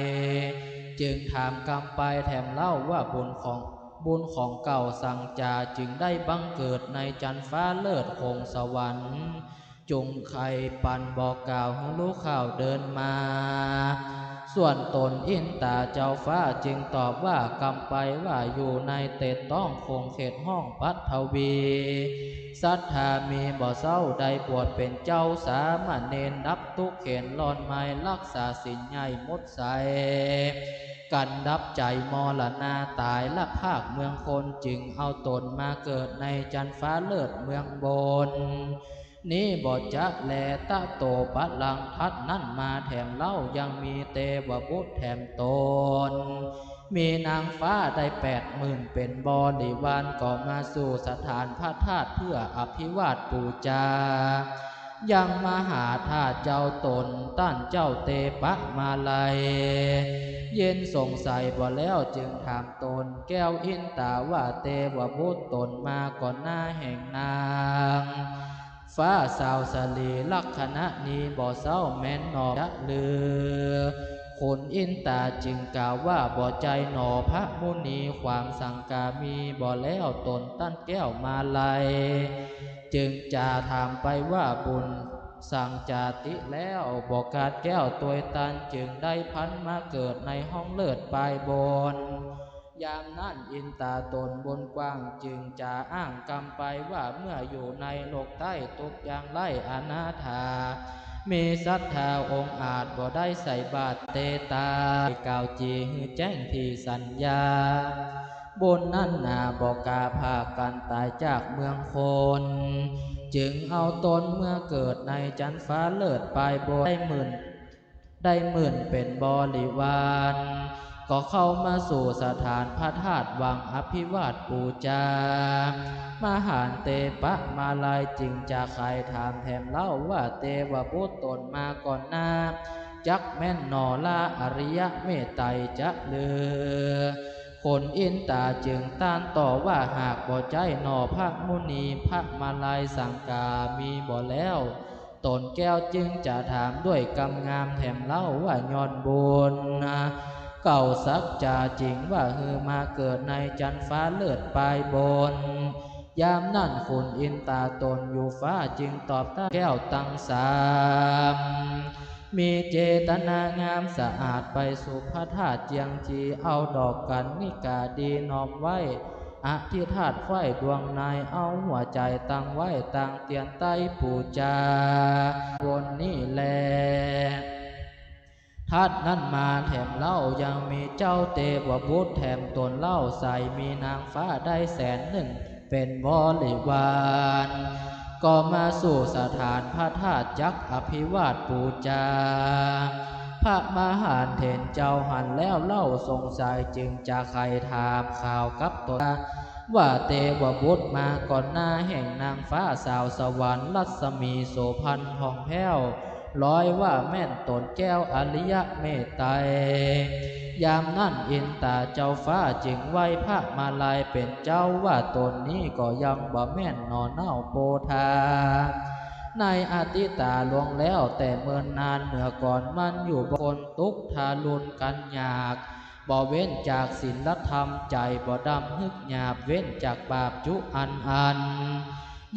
จึงถามกำไปแถมเล่าว่า บุญของ บุญของเก่าสังจ๋า จึงได้บังเกิดในจั๊นฟ้าเลิศหงสวรรค์ จุ่งใค่ปัน บ่กล่าวหื้อฮู้ข่าวเดินมา ส่วนต๋นอินตาเจ้าฟ้าจึงตอบว่า กำไปว่าอยู่ในเต็ดต๊องขงเขตห้องปัทวี ศรัทธามีบ่เศร้า ได้บวชเป๋นเจ้าสามเณร ดับตุ๊กข์เข็ญร้อนไหม้ ฮักษาศีลใหญ่หมดใส กั๋นดับใจ๋มรณาต๋าย ละภาคเมืองคน จึงเอาต๋นมาเกิดในจั๊นฟ้าเลิศเมืองบน นี้บ่จ๊ะแล ตะโตปะลังทัดนั้นมาแถมเล่า ยังมีเตวบุตรแถมต๋น มีนางฟ้าได้แปดหมื่นเป๋นบริวาร ก็มาสู่สถานพระธาตุเพื่ออภิวาทปู๋จา ยังมหาธาตุเจ้าต๋น ต้านเจ้าเตปะมาลัย เย็นสงสัยบ่แล้วจึงถามต๋นแก้วอินตาว่า เตวบุตรต๋นมาก่อนหน้าแห่งนาง ฟ้าสาวสลี ลักษณะนี้บ่เศร้าแม่นหนอจ๊ะลือ ขุนอินตาจึงกล่าวว่า บ่ใจ้หนอพระมุนี ความสังกามีบ่แล้ว ต๋นต้านแก้วมาลัย จึงจะถามไปว่า บุญสังจ๋าติแล้ว บ่ขาดแก้วตวยตัน จึงได้พลันมาเกิดในห้องเลิศปายบน ยามนั้นอินตาต๋นบุญกว้าง จึงจะอ้างกำไปว่า เมื่ออยู่ในโลกใต้ตุ๊กข์ยากไร้อนาถา มีศรัทธาองอาจบ่ได้ใส่บาตรเตตา กล่าวจีหื้อแจ้งตี้สัญญา บุญนั้นนาบ่กล้าพากั๋นต๋ายจากเมืองคน จึงเอาต๋นเมือเกิดในจั๊นฟ้าเลิศปายบน ได้หมื่น ได้หมื่นเป๋นบริวาร ก็เข้ามาสู่สถานพระธาตุหวังอภิวาทปู๋จา มหันเตปะมาลัยจึงจะใค่ถามแถมเล่าว่า เตวบุตรต๋นมาก่อนหน้า จักแม่นหนอลาอริยะเมตไตรจะลือ ขุนอินตาจึงต้านต่อว่า หากบ่ใจ้หนอพระมุนี พระมาลัยสังกามีบ่แล้ว ต๋นแก้วจึงจะถามด้วยกำงามแถมเล่าว่า ย้อนบุญเก่าสัจจาจริงว่า หื้อมาเกิดในจันทร์ฟ้าเลิศปายบน ยามนั้นขุนอินตาต๋นอยู่ฟ้าจึงตอบต้านแก้วตังสาม มีเจตนางามสะอาดไปสู่พระธาตุเจียงจี เอาดอกกัณฑิกาดีน้อมไว้ อธิษฐานไว้ดวงใน เอาหัวใจ๋ตั้งไว้ตางเตียนใต้ปู๋จา บนนี้แล ถัดนั้นมาแถมเล่ายังมีเจ้าเตวบุตรแถมต๋นเล่าใส มีนางฟ้าได้แสนนึ่ง เป๋นบริวาร ก็มาสู่สถานพระธาตุจักอภิวาทปู๋จา พระมหันต์เถรเจ้าหันแล้วเล่าสงสัย จึงจะใค่ถามข่าวกับต๋น ว่าเตวบุตรมาก่อนหน้าแห่งนางฟ้าสาวสวรรค์ รัศมีโสภณผ่องแผ้ว ลอยว่าแม่นต๋นแก้วอริยะเมตไตร ยามนั้นอินตาเจ้าฟ้าจึงไหว้พระมาลัยเป๋นเจ้าว่า ต๋นนี้ก็ยังบ่แม่นหนอเน่าโปธา ในอดีตาล่วงแล้วแต่เมินนานเมื่อก่อน มันอยู่บ่คนตุ๊กข์ทารุณกันยาก บ่เว้นจากศีลธรรม ใจ๋บ่ดำหึกหยาบ เว้นจากบาปจุอันอัน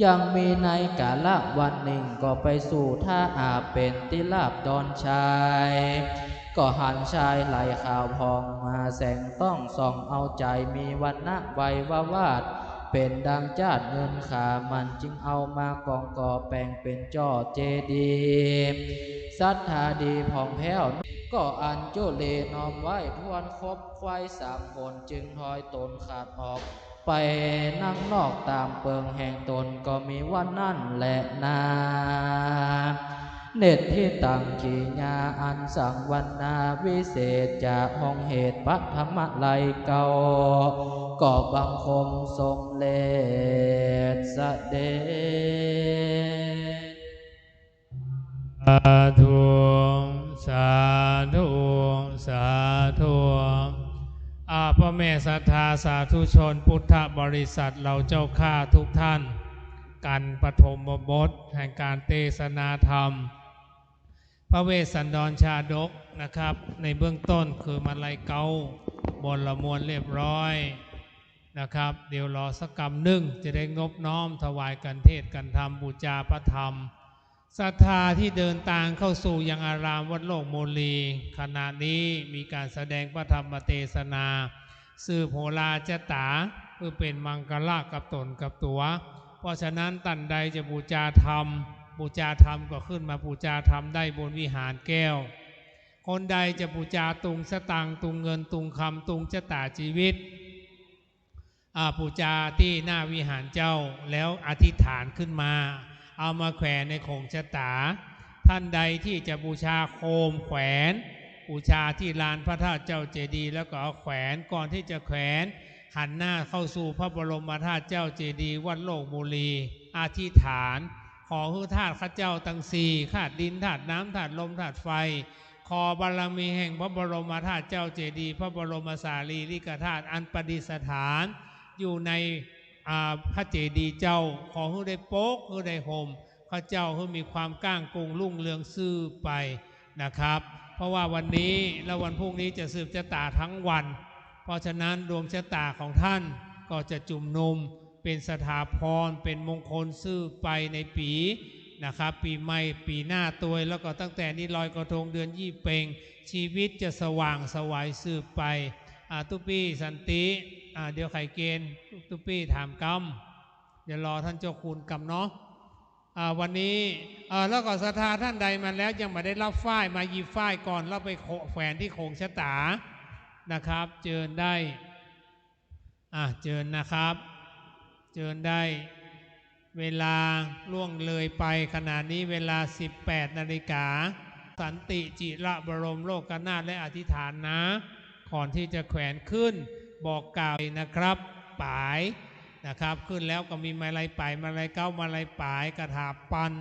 ยังมีในกาละวันนึ่ง ก็ไปสู่ท่าอาบเป๋นตี้ราบดอนชาย ก็หันชายไหลขาวผ่องมาแสงต้องส่องเอาใจ๋ มีวรรณะไวยวาด เป๋นดังจาดเงินขา มันจึงเอามากองก่อแป๋งเป๋นจ่อเจดีย์ ศรัทธาดีผ่องแผ้ว ก็อัญจุลีน้อมไหว้ถ้วนครบ ไคว้สามหนจึงถอยต๋นขาดออกไปนั่งนอกต๋ามเปิงแห่งต๋น ก็มีว่านั้นแลนา เนตถิตัง กิริยาอันสังวรรณาวิเศษจะ ฮองเหตุพระธรรมลัยเก่า ก็บังคมสมเร็จเสด็จ สาธุ สาธุ สาธุ อ่า ป้อแม่ศรัทธาสาธุชนพุทธบริษัทเฮาเจ้าข้าทุกท่าน กั๋นปฐมบทแห่งก๋านเตสนาธรรม พระเวสสันดรชาดกนะครับ ในเบื้องต้นคือมาลัยเก๊า บนละมวลเรียบร้อยนะครับ เดี๋ยวรอสักกำนึ่ง จะได้นบน้อมถวายกั๋นเทศน์กั๋นธรรม ปู๋จาพระธรรม ศรัทธาตี้เดินตางเข้าสู่ยังอารามวัดโลกโมลี ขณะนี้มีก๋านแสดงพระธรรมเตสนา สืบโหราจะต๋า เปื้อเป๋นมังคละกับต๋นกับตั๋ว เพราะฉะนั้นต้านใดจะปู๋จาธรรม ปู๋จาธรรมก็ขึ้นมาปู๋จาธรรมได้บนวิหารแก้ว คนใดจะปู๋จาตุงสตางค์ ตุงเงิน ตุงคำ ตุงจะต๋าจีวิต อ่า ปู๋จาตี้หน้าวิหารเจ้า แล้วอธิษฐานขึ้นมา เอามาแขวนในโขงจะต๋า ท่านใดตี้จะบูชาโคมแขวน บูชาตี้ลานพระธาตุเจ้าเจดีย์ แล้วก็เอาแขวน ก่อนตี้จะแขวน หันหน้าเข้าสู่พระบรมธาตุเจ้าเจดีย์วัดโลกโมลี อธิษฐาน ขอหื้อธาตุข้าเจ้าตังสี่ ธาตุดิน ธาตุน้ำ ธาตุลม ธาตุไฟ ขอบารมีแห่งพระบรมธาตุเจ้าเจดีย์ พระบรมสารีริกธาตุอันประดิษฐานอยู่ใน อ่า พระเจดีย์เจ้า ขอหื้อได้ปก หื้อได้ห่ม ข้าเจ้าหื้อมีความก้างกุงรุ่งเรืองสืบไปนะครับ เพราะว่าวันนี้และวันพรุ่งนี้จะสืบจะต๋าทั้งวัน เพราะฉะนั้นดวงจะต๋าของท่านก็จะจุมนุม เป๋นสถาพร เป๋นมงคลสืบไปในปี๋นะครับ ปี๋ใหม่ ปี๋หน้าตวย แล้วก็ตั้งแต่นี้ลอยกระทงเดือนยี่เป็ง ชีวิตจะสว่างไสวสืบไป อ่า ตุ๊ปี้สันติ อ่า เดี๋ยวใค่เกณฑ์ตุ๊ปี้ถามกำ เดี๋ยวรอท่านเจ้าคุณกำเนาะ อ่า วันนี้ อ่า แล้วก็ศรัทธาท่านใดมาแล้วยังบ่ได้รับฝ้าย มาหยิบฝ้ายก่อน แล้วไปโข- แขวนตี้โขงจะต๋านะครับ เจิญได้ อ่ะ เจิญนะครับ เจิญได้ เวลาล่วงเลยไป ขณะนี้เวลาสิบแปดนาฬิกา สันติจิระบรมโลกนาถ และอธิษฐานนะ ก่อนที่จะแขวนขึ้น บอกกล่าวนะครับ ป๋ายนะครับ ขึ้นแล้วก็มีมาลัยป๋าย มาลัยเก๊า มาลัยป๋าย กระถาปัญ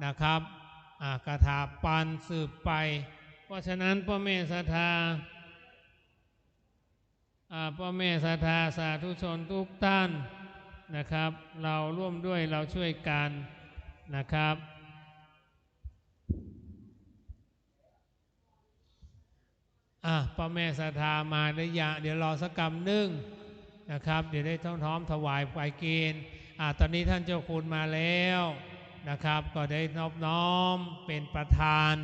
นะครับ อ่า กระถาปัญสืบไป เพราะฉะนั้นป้อแม่ศรัทธา อ่า ป้อแม่ศรัทธาสาธุชนทุกท่านนะครับ เราร่วมด้วยเราช่วยกันนะครับ อ่ะ ป้อแม่ศรัทธามาหรือยัง เดี๋ยวรอสักกำนึ่งนะครับ เดี๋ยวได้ท้อมถวายไพรเกณฑ์ อ่ะ ตอนนี้ท่านเจ้าคุณมาแล้วนะครับ ก็ได้นอบน้อมเป็นประธาน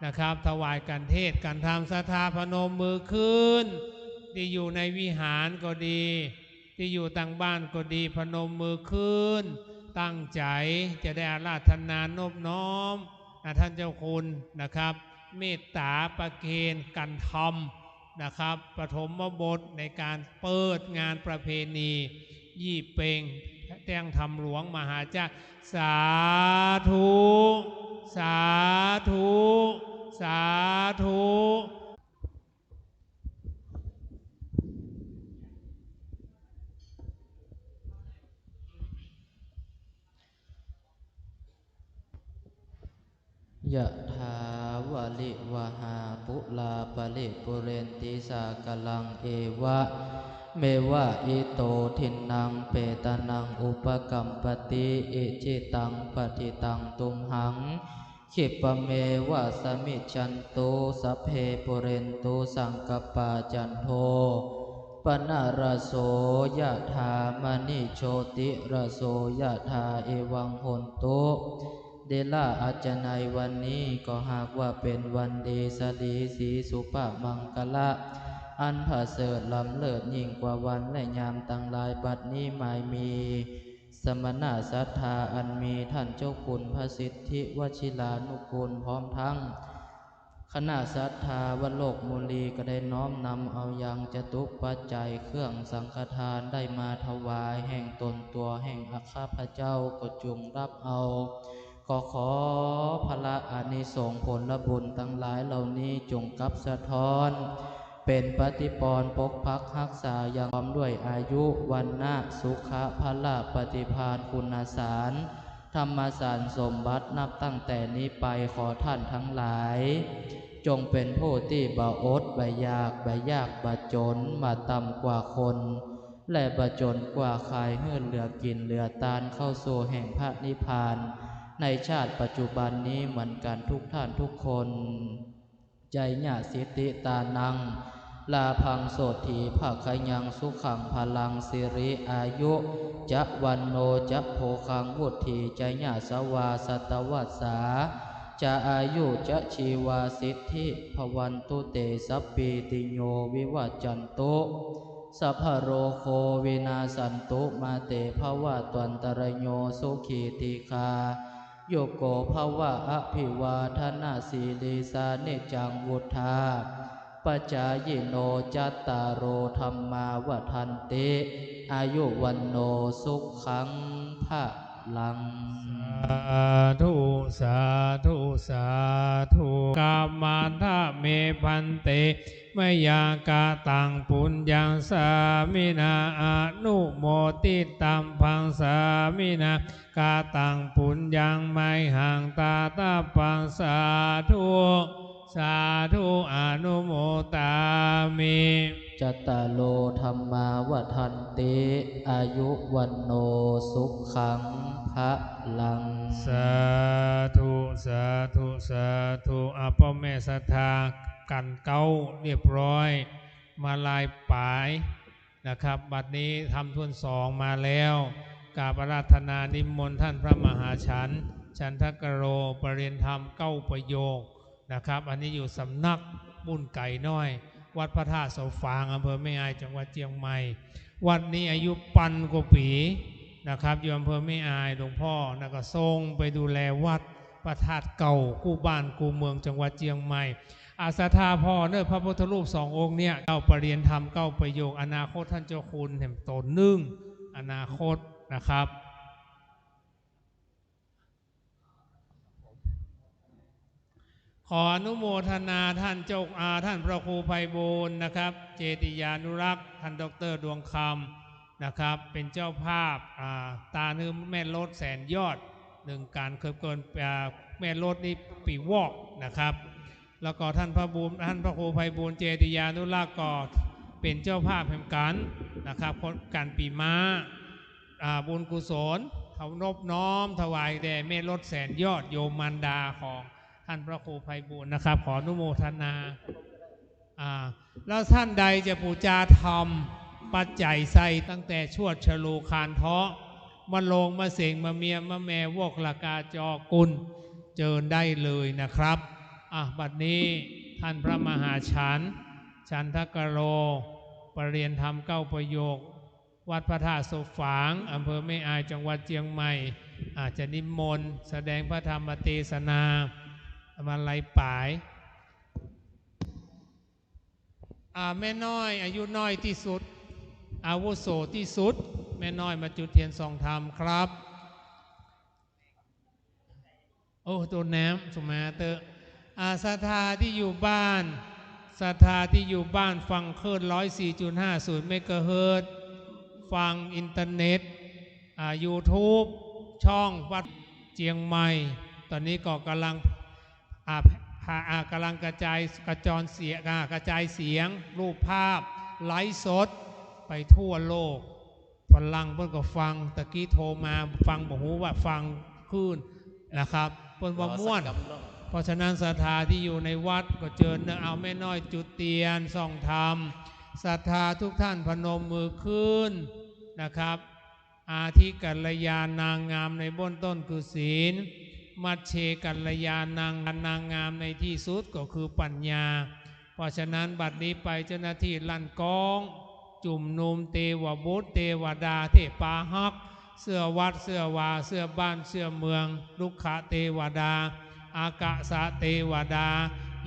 นะครับ ถวายขันเทศน์ขันธรรม ศรัทธาพนมมือขึ้น ตี้อยู่ในวิหารก็ดี ตี้อยู่ตางบ้านก็ดี พนมมือขึ้น ตั้งใจ๋จะได้อาราธนานอบน้อมนะท่านเจ้าคุณนะครับ เมตตาประเคนกันธรรมนะครับ ปฐมบทในการเปิดงานประเพณียี่เป็งแต้งธรรมหลวงมหาชาติ สาธุ สาธุ สาธุ ยะถาวาริวหาปุราปริปุเรนติสากลัง เอวะเมวะอิโตทินนังเปตานังอุปกัมปติ อิจิตังปัตถิตังตุมหัง ขิปปะเมวะสะมิชชันตุ สัพเพปุเรนตุสังกัปปา จันโทปะนะระโส ยะถามะณิโชติระโส ยะถา เอวังโหนตุ เดละ อาจจะในวันนี้ก็หากว่าเป๋นวันดีสะดีสีสุภะมังคละ อันผะเสริฐล้ำเลิศยิ่งกว่าวันและยามตังหลาย บัดนี้หมายมี สมณะศรัทธาอันมีต้านเจ้าคุณพระสิทธิวชิรานุกูล พร้อมทั้งคณะศรัทธาวัดโลกมุลี ก็ได้น้อมนำเอายังจตุปัจจัยเครื่องสังฆทานได้มาถวายแห่งตนตั๋วแห่งข้าพเจ้า ก็จงรับเอา ก็ขอพละอานิสงส์ผลบุญตังหลายเหล่านี้จงกลับสะท้อน เป๋นปฏิปรณ์ปกปักฮักษายัง พร้อมด้วยอายุ วรรณะ สุขะ พละปฏิภาณ คุณสาร ธรรมสารสมบัติ นับตั้งแต่นี้ไปขอต้านตังหลาย จงเป๋นผู้ตี้บ่อดบ่อยาก บ่ยากบ่จน บ่ต่ำกว่าคน และบ่จนกว่าใคร หื้อเหลือกิ๋นเหลือตาน เข้าสู่แห่งพระนิพพาน ในชาติปัจจุบันนี้เหมือนกั๋นทุกท่านทุกคน ไชยะสิทธิตานัง ลาภัง โสตถี ภะคะยัง สุขัง พลัง สิริ อายุ จะ วันโณ จะ โภคัง วุฒี ไชยะสวา สัตตวัสสา จะ อายุ จะ ชีวา สิทธิ ภะวันตุ เต สัพพีติโย วิวัจจันตุ สัพพะโรโค วินาสสันตุ มา เต ภะวัตวันตะระโย สุขี ทีฆา ยุโก ภะวะ อะภิวาทะนะสีลิสสา นิจจัง วุฑฒาปะจายิโน จัตตาโร ธัมมา วัฑฒันติ อายุ วันโณ สุขัง พะลัง สาธุ สาธุ สาธุ ขะมะทะเม ภันเต มะยัง กะตัง ปุญญัง สามินา อะนุโมทิตัมภัง สามินา กะตัง ปุญญัง มะหัง ตาตะปัง สาธุ สาธุ อะนุโมทามิ จัตตาโร ธัมมา วัฑฒันติ อายุ วันโณ สุขัง พะลัง สาธุ สาธุ สาธุ อ่ะ ป้อแม่ศรัทธา ขันเก๊าเรียบร้อย มาลัยป๋ายนะครับ บัดนี้ธรรมถ้วนสองมาแล้ว กราบอาราธนานิมนต์ท่านพระมหาฉันท์ ฉันทกโร ประเรียนธรรมเก๊าประโยค นะครับ อันนี้อยู่สำนักบุญไก่น้อย วัดพระธาตุเสาฝาง อำเภอแม่อาย จังหวัดเจียงใหม่ วัดนี้อายุปันกว่าปี๋นะครับ อยู่อำเภอแม่อาย หลวงพ่อนะก็ส่งไปดูแลวัดพระธาตุเก่ากู้บ้านกู้เมือง จังหวัดเจียงใหม่ อ่ะ ศรัทธาผ่อเน่อ พระพุทธรูปสององค์เนี่ย เก๊าประเรียนธรรมเก๊าประโยค อนาคตท่านเจ้าคุณแหมโตนึ่ง อนาคตนะครับ ขออนุโมทนาต้านเจ้า อ่า ต้านพระครูไพบูลย์นะครับ เจติยานุรักษ์ ต้านด็อกเตอร์ดวงคำนะครับ เป๋นเจ้าภาพ อ่า ตานหื้อแม่ลดแสนยอด เนื่องก๋านเคิบเคิล อ่า แม่ลดนี้ปี๋วอกนะครับ แล้วก็ต้านพระบูลย์ ต้านพระครูไพบูลย์ เจติยานุรักษ์ ก็เป๋นเจ้าภาพแหมกั๋นนะครับ ก๋านปี๋ม้า อ่า บุญกุศล เคารพน้อมถวายแด่แม่ลดแสนยอด โยมมารดาของต้านพระครูไพบูลย์นะครับ ขออนุโมทนา อ่า แล้วต้านใดจะปู๋จาทำปัจจัยใส่ตั้งแต่ชวดชะโลคานเทาะ มะโรงมะเสง มะเมีย มะแม วอกละกา จอกุล เจิญได้เลยนะครับ อ่ะ บัดนี้ต้านพระมหาฉันท์ ฉันทกโร ประเรียนธรรมเก้าประโยค วัดพระธาตุศพฝาง อำเภอแม่อาย จังหวัดเจียงใหม่ อ่า จะนิมนต์แสดงพระธรรมเตสนา มาลัยป๋าย อ่า แม่น้อยอายุน้อยตี้สุด อาวุโสตี้สุด แม่น้อยมาจุดเตียนส่องธรรมครับ โอ้ โตแหนม สุมาเต๊อะ อ่า ศรัทธาตี้อยู่บ้าน ศรัทธาตี้อยู่บ้านฟังคลื่น ร้อยสี่จุดห้าศูนย์ เมกะเฮิรตซ์ ฟังอินเทอร์เน็ต อ่า ยูทูบ ช่องวัดเจียงใหม่ ต๋อนนี้ก็ก่ำลัง อ่า พา อ่า ก่ำลังกระจาย กระจรเสียง อ่า กระจายเสียง รูปภาพ ไลฟ์สด ไปทั่วโลก ฝรั่งเปิ้นก็ฟัง ตะกี้โทรมาฟัง บ่ฮู้ว่าฟังคลื่นนะครับ เปิ้นว่าม่วน เพราะฉะนั้นศรัทธาตี้อยู่ในวัดก็เจิญเนาะ เอาแม่น้อยจุดเตียนส่องธรรม ศรัทธาทุกท่านพนมมือขึ้นนะครับ อาทิกัลยาณัง งามในเบื้องต้นคือศีล มัชเชกัลยาณัง นางงามในที่สุดก็คือปัญญา เพราะฉะนั้นบัดนี้ไปเจ้าหน้าตี้ลั่นก้อง จุมนุมเตวบุตรเตวดาตี้ปาฮัก เสื้อวัดเสื้อวา เสื้อบ้านเสื้อเมือง รุกขเตวดา อากาสะเตวดา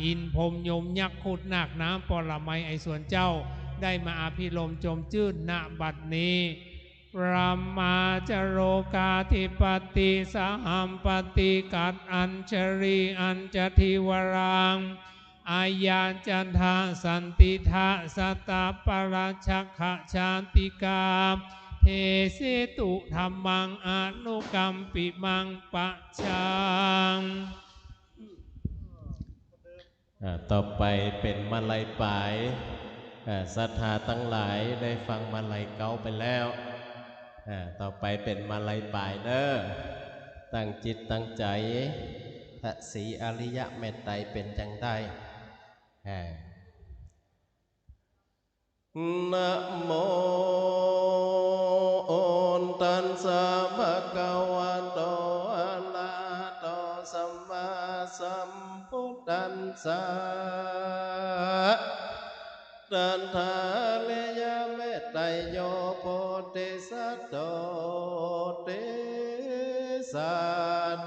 อินทร์พรหมยมยักษ์ครุฑนาคน้ำปรมัยไอศวรเจ้า ได้มาอภิรมย์จมจื้น ณ บัดนี้ บรหมาจโรกาธิปติ สหัมปติ กัตอัญชลี อัญชลีวรัง อายัญชนะสันติทะ สัตตปะราชกะชาติกา เทเสตุธัมมัง อนุกัมปิมัง ปะชัง อ่า ต่อไปเป๋นมาลัยป๋าย อ่า ศรัทธาตังหลายได้ฟังมาลัยเก๊าไปแล้ว อ่า ต่อไปเป๋นมาลัยป๋ายเน้อ ตั้งจิตตั้งใจ๋ พระศรีอริยะเมตไตรเป๋นจังใด อ่า นะโม ตัสสะ ภะคะวะโต อะระหะโต สัมมาสัมพุทธัสสะ ตถาริยะเมตไตรโย โพธิสัตโต ติสสะ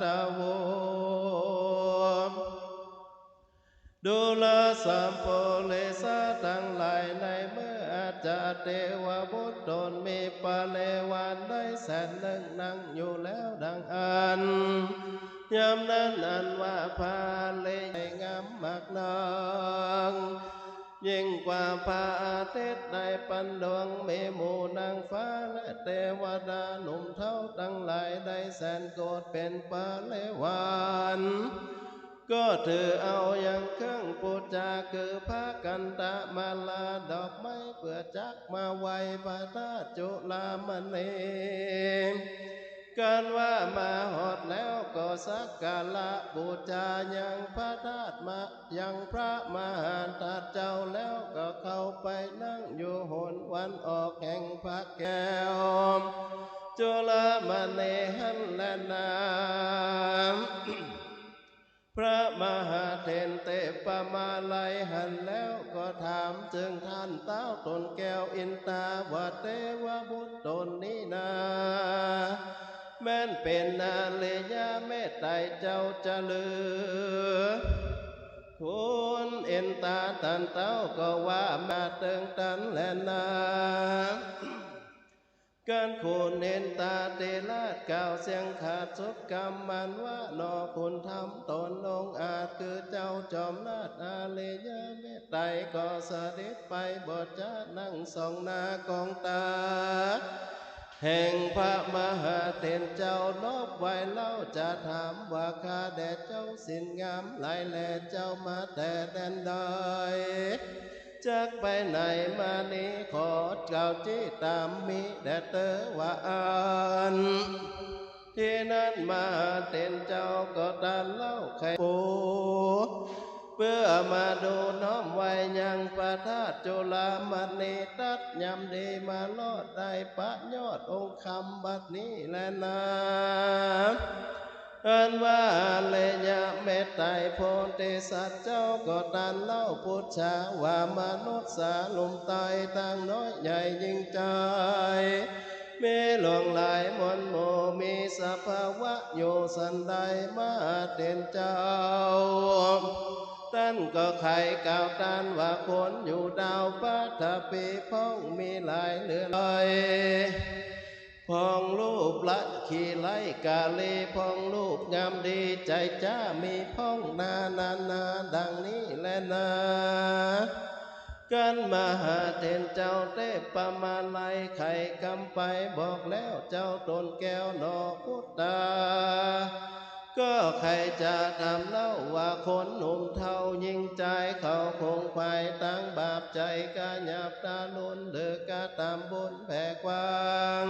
ทะโว ดูราสัพพะริสาตังหลาย ในเมื่ออาจจะเตวบุตรต๋นมีปริวารได้แสนนึ่งนั่งอยู่แล้วดังอั้น ยามนั้นอันว่าพระอริยะงามมากนัก ยิ่งกว่าพระอาทิตย์ได้ปันดวง มีหมู่นางฟ้าและเตวดาหนุ่มเฒ่าตังหลายได้แสนโกฏเป็นปริวาร ก็ถือเอายังเครื่องปู๋จาคือผ้าคันธมาลาดอกไม้เปื้อจักมาไหว้พระธาตุจุลามณี กันว่ามาฮอดแล้วก็สักการะปู๋จายังพระธาตุมา ยังพระมหาธาตุเจ้าแล้วก็เข้าไปนั่งอยู่หนวันออกแห่งพระแก้วจุลามณีหั้นแลนา พระมหาเถรเตปมาลัยหั้นแล้วก็ถามเจิงต้านต้าวต๋นแก้วอินทาว่า เตวบุตรต๋นนี้นา แม่นเป๋นอริยะเมตไตรเจ้าจะลือ คุณอินทาต้านต้าวก็ว่ามาเติงตันแลนา กันขุนอินตาธิราชกล่าวเสียงขาดสุดกำ มันว่าหนอขุนธรรมต๋นองอาจ คือเจ้าจอมราชอริยเมตไตร ก็เสด็จไปบ่จ๊า นั่งส่องหน้ากองตา แห่งพระมหาเถรเจ้า นอบไหว้เล่าจะถามว่า ข้าแด่เจ้าสิ้นงามหลายแล เจ้ามาแต่แดนใด จักไปไหนมานี้ ขอกล่าวจี้ตาม มีแด่เตอว่าอั้น ทีนั้นมหาเถรเจ้าก็ตรัสเล่าไขปู เปื้อมาดูน้อมไหว้ยังพระธาตุจุลามณี ตรัสยำดีมาลอด ได้ประโยชน์องค์คำบัดนี้แลนา อันว่าอริยเมตไตรโพธิสัตว์เจ้าก็ตรัสเล่าปุจฉาว่า มนุษย์สาลุ่มไตรตังน้อยใหญ่ยิ่งใจ๋ มีหลวงหลายมวลหมู่ มีสภาวะอยู่สันใด มหาเถรเจ้า ต้านก็ไขกล่าวต้านว่า คนอยู่ดาวปฐพีพ่องมีหลายเหลือหลาย พ่องรูปละขีไลกาลี พ่องรูปงามดีใจ๋จ๊า มีพ่องนานานาดังนี้แลนา กันมหาเถรเจ้าเตปะมาลัยไขกำไปบอกแล้วเจ้าต๋นแก้วหนอปุตตา ก็ใค่จะถามเล่าว่า คนหนุ่มเฒ่าหญิงจายเขาขงขวายตังบาปใจ๋ กระหยาบทารุณหรือกระตำบุญแผ่กว้าง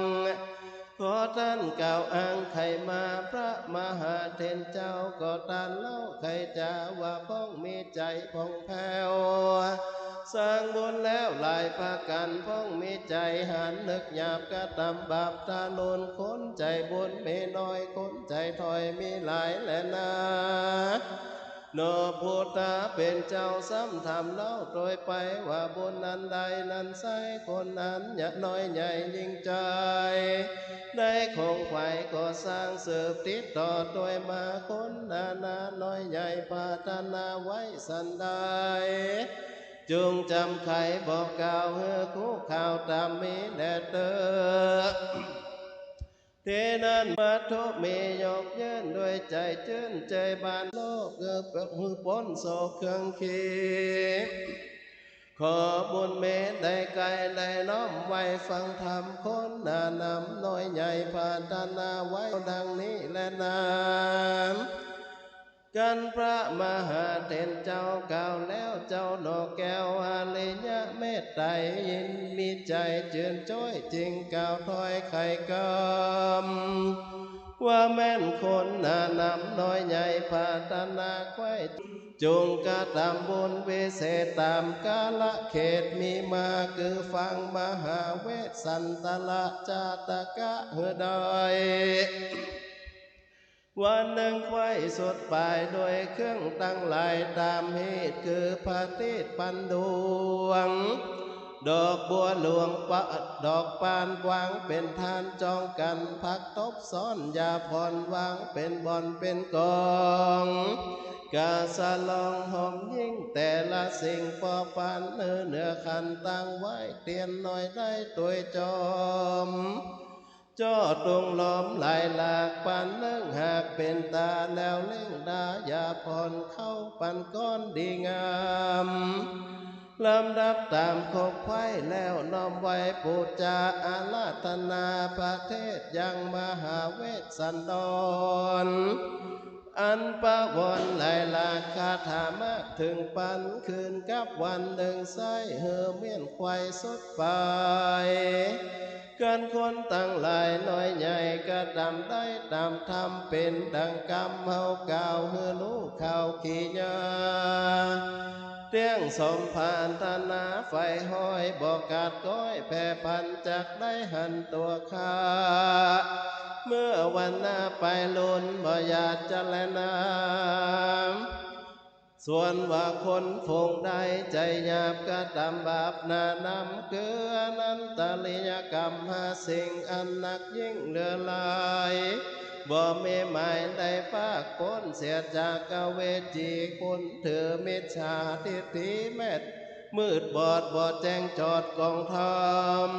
ขอต้านกล่าวอ้างไขมา พระมหาเถรเจ้าก็ตรัสเล่าไขจ๋าว่า พ่องมีใจ๋ผ่องแผ้ว สร้างบุญแล้วหลายประก๋าน พ่องมีใจ๋หาญนึกหยาบกระตำบาปทารุณ คนใจ๋บุญมีน้อย คนใจ๋ถ้อยมีหลายแลนา หนอปุตตาเป๋นเจ้า ซ้ำถามเล่าตวยไปว่า บุญอันใดนั้นไส้ คนอันน้อยใหญ่ยิ่งใจ๋ ได้ขงขวายก่อสร้างสืบติดต่อตวยมา คนนานาน้อยใหญ่ปรารถนาไว้สันใด จุ่งจำไขบอกกล่าวหื้อคู่ข่าวต๋ามมีแด่เตอ ทีนั้นมัทธุมียกยื่นด้วยใจ๋จื้นเจยบานโลก หื้อ หื้อป๊นโศกเครื่องขี ขอบุญมีได้ใก้ได้น้อมไหว้ฟังธรรม คนหนานำน้อยใหญ่ปรารถนาไว้ดังนี้แลนา กันพระมหาเถรเจ้ากล่าวแล้ว เจ้าหนอแก้วอริยเมตไตร ยินมีใจ๋จื้นจ้อยจึ่งกล่าวถ้อยไขกำ ว่าแม่นคนหนานำน้อยใหญ่ปรารถนาใคว่ จุ่งกระตำบุญวิเศษต๋ามกาลเขตมีมา คือฟังมหาเวสสันตรจาตกะหื้อได้ วันนึ่งใคว่สุดป๋ายด้วยเครื่องตังหลายต๋ามฮีต คือผะตีปปันดวง ดอกบัวหลวงปะ ดอกปานวางเป๋นฐานจ้องกั๋น ผักตบซ้อนหญ้าผ่อนวางเป๋นบ่อนเป๋นก๋อง กาสะลองหอมยิ่งแต่ละสิ่ง ปอปานเนื้อ เนื้อขันตั้งไว้ เตียนน้อยได้ตวยจอม จ้อตุงล้อมหลายหลาก ปานนึ่งหากเป๋นต๋าแล้วเล่งดาหญ้าผ่อนเข้าปันก้อนดีงาม ลำดับต๋ามขบไขว่แล้วน้อมไหว้ปู๋จาอาราธนา ประเทศยังมหาเวสสันดร อันประวรณ์หลายหลาก คาถามากเถิงปันคืนกับวันนึ่งไส้ หื้อเมี้ยนไขว่สุดป๋าย กันคนตังหลายน้อยใหญ่กระตำได้ต๋ามธรรม เป๋นดังกำเฮากล่าวหื้อฮู้ข่าวขีญา เตี้ยงสมปรารถนาใฝ่ห้อย บ่ขาดก้อยแผ่พัน จักได้หันตั๋วข้า เมื่อวันหน้าไปลุนบ่หยาดจะแลนา ส่วนว่าคนฝูงใดใจ๋หยาบกระตำบาปหนานำ คืออนันตริยกรรมห้าสิ่งอันหนักยิ่งเหลือหลาย บ่มีหมายได้ปากป๊นเสียจากอเวจี คนถือมิจฉาทิฏฐิแม่นมืดบอดบ่แจ้งจอดกองธรรม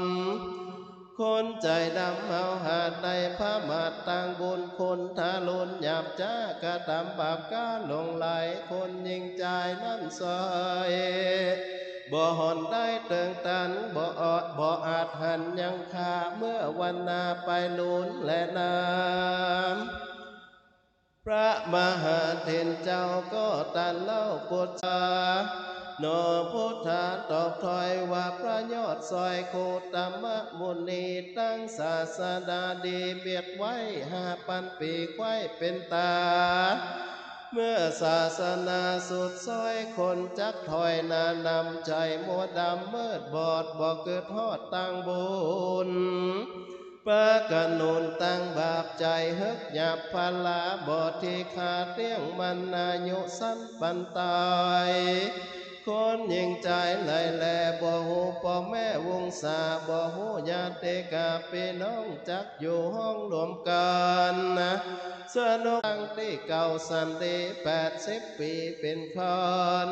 คนใจ๋ดำเฮาหาดในพระมาดตังบุญคุณทารุณหยาบจ๊ากระตำบาปก๊าหลงไหล คนญิงจายนั้นใส บ่ห่อนได้เติงตัน บ่อาจ บ่อาจหันยังค่า เมื่อวันนาไปลุนแลน้ำ พระมหาเถรเจ้าก็ตรัสเล่าปุจจา หนอพุทธาตอบถอยว่า พระยอดซอยโคตมมุนี ตั้งศาสดาดีเบียดไว้ห้าปันปีไขว้เป๋นต๋า เมื่อศาสนาสุดซอยคนจักถอยหน้านำ ใจ๋มัวดำมืดบอด บ่เกิดฮอดตังบุญ ปากั๋นหนุนตังบาป ใจ๋เฮิกหยาบพลา บ่ทีขาเตี้ยงมัน อายุสั้นปันต๋าย คนญิงจายไหลแล บ่ฮู้ป้อแม่วงศา บ่ฮู้ญาติกาปี้น้อง จักอยู่ห้องรวมกั๋น สนุกตังตี้เก่าสันติ แปดสิบปี๋เป๋นคัน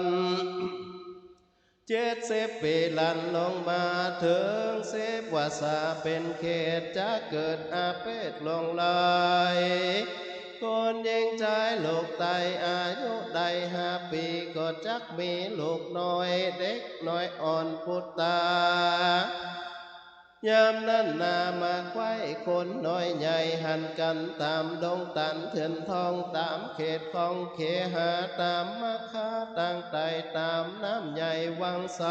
เจ็ดสิบปี๋หลั่นลงมา เถิงสิบวรรษาเป๋นเขต จักเกิดอาเพศหลงไหล คนญิงจายลูกไต้ อายุได้ห้าปี๋ ก็จักมีลูกน้อย เด็กน้อยอ่อนปุตตา ยามนั้นนามาไขว้คนน้อยใหญ่ หันกั๋นต๋ามดงตันเถื่อนทอง ต๋ามเขตของเคหา ต๋ามมคธาตางใต้ ต๋ามน้ำใหญ่วังไส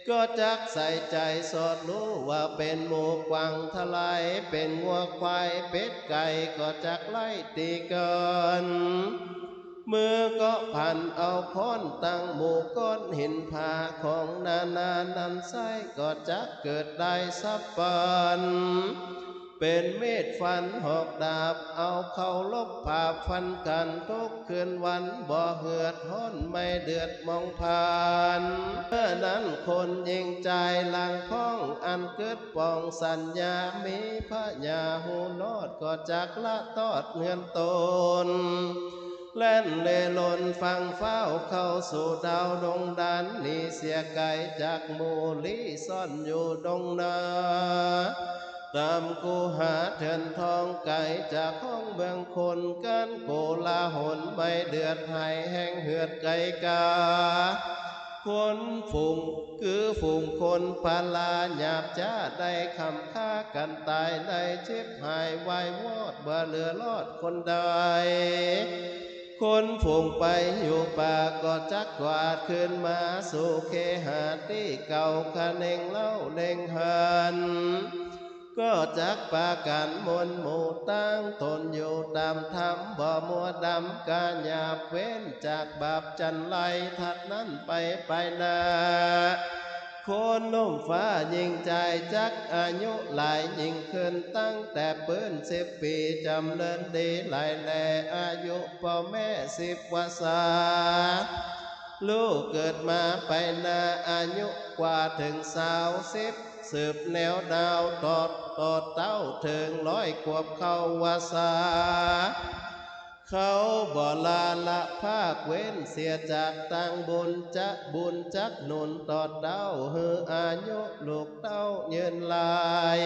ก็จักใส่ใจ๋สอดฮู้ว่าเป๋นหมู่กวางทะไล เป๋นงัวควายเป็ดไก่ ก็จักไล่ตีกั๋น มือก็พันเอาค้อนตังหมู่ก้อนหินผา ของนานานั้นไส้ ก็จักเกิดได้สับปัน เป๋นมีดฟันหอกดาบ เอาเคารพผาฟันกั๋น ทุกคืนวัน บ่เหือดฮ้อน ไม่เดือดมองผ่าน เมื่อนั้นคนญิงจายหลังพ้อง อันกึ๊ดปองสัญญา มีพญาฮู้รอด ก็จักละตอดเฮือนตน แล่นเล่ร่อนฟั่งฟ้าวเข้าสู่ดาวดงดาน หนีเสียไก๋จากหมู่ลี้ซ่อนอยู่ดงนา ต๋ามคูหาเถื่อนทอง ไก๋จากห้องเมืองคน กั๋นโกลาหล ไม่เดือดหายแฮงเหือดไก๋กา คนฝูง คือฝูงคนพลาหยาบจ๊า ได้ขำฆ่ากั๋นต๋าย ได้ฉิบหายวายวอด บ่เหลือรอดคนใด คนฝูงไปอยู่ป่า ก็จักกวาดคืนมาสู่เคหาตี้เก่า คะเน่งเล่าเน่งหัน ก็จักปากั๋นมวลหมู่ตั้งตนอยู่ต๋ามธรรม บ่มัวดำก๋าหยาบ เว้นจากบาปจั้นไร ถัดนั้นไปไปหน้า คนหนุ่มฟ้าญิงจาย จักอายุหลายยิ่งขึ้น ตั้งแต่ปื้นสิบปี๋ จ๋ำเริญดีหลายแล อายุป้อแม่สิบวรรษา ลูกเกิดมาไปหน้า อายุกว่าเถิงซาวสิบ สืบแนวดาวตอด ตอดเต้าเถิงร้อยขวบเข้าวรรษา เขาบ่ลาละพากเว้นเสียจากตังบุญ จะบุญจักหนุนตอดเต้า หื้ออายุลูกเต้ายืนหลาย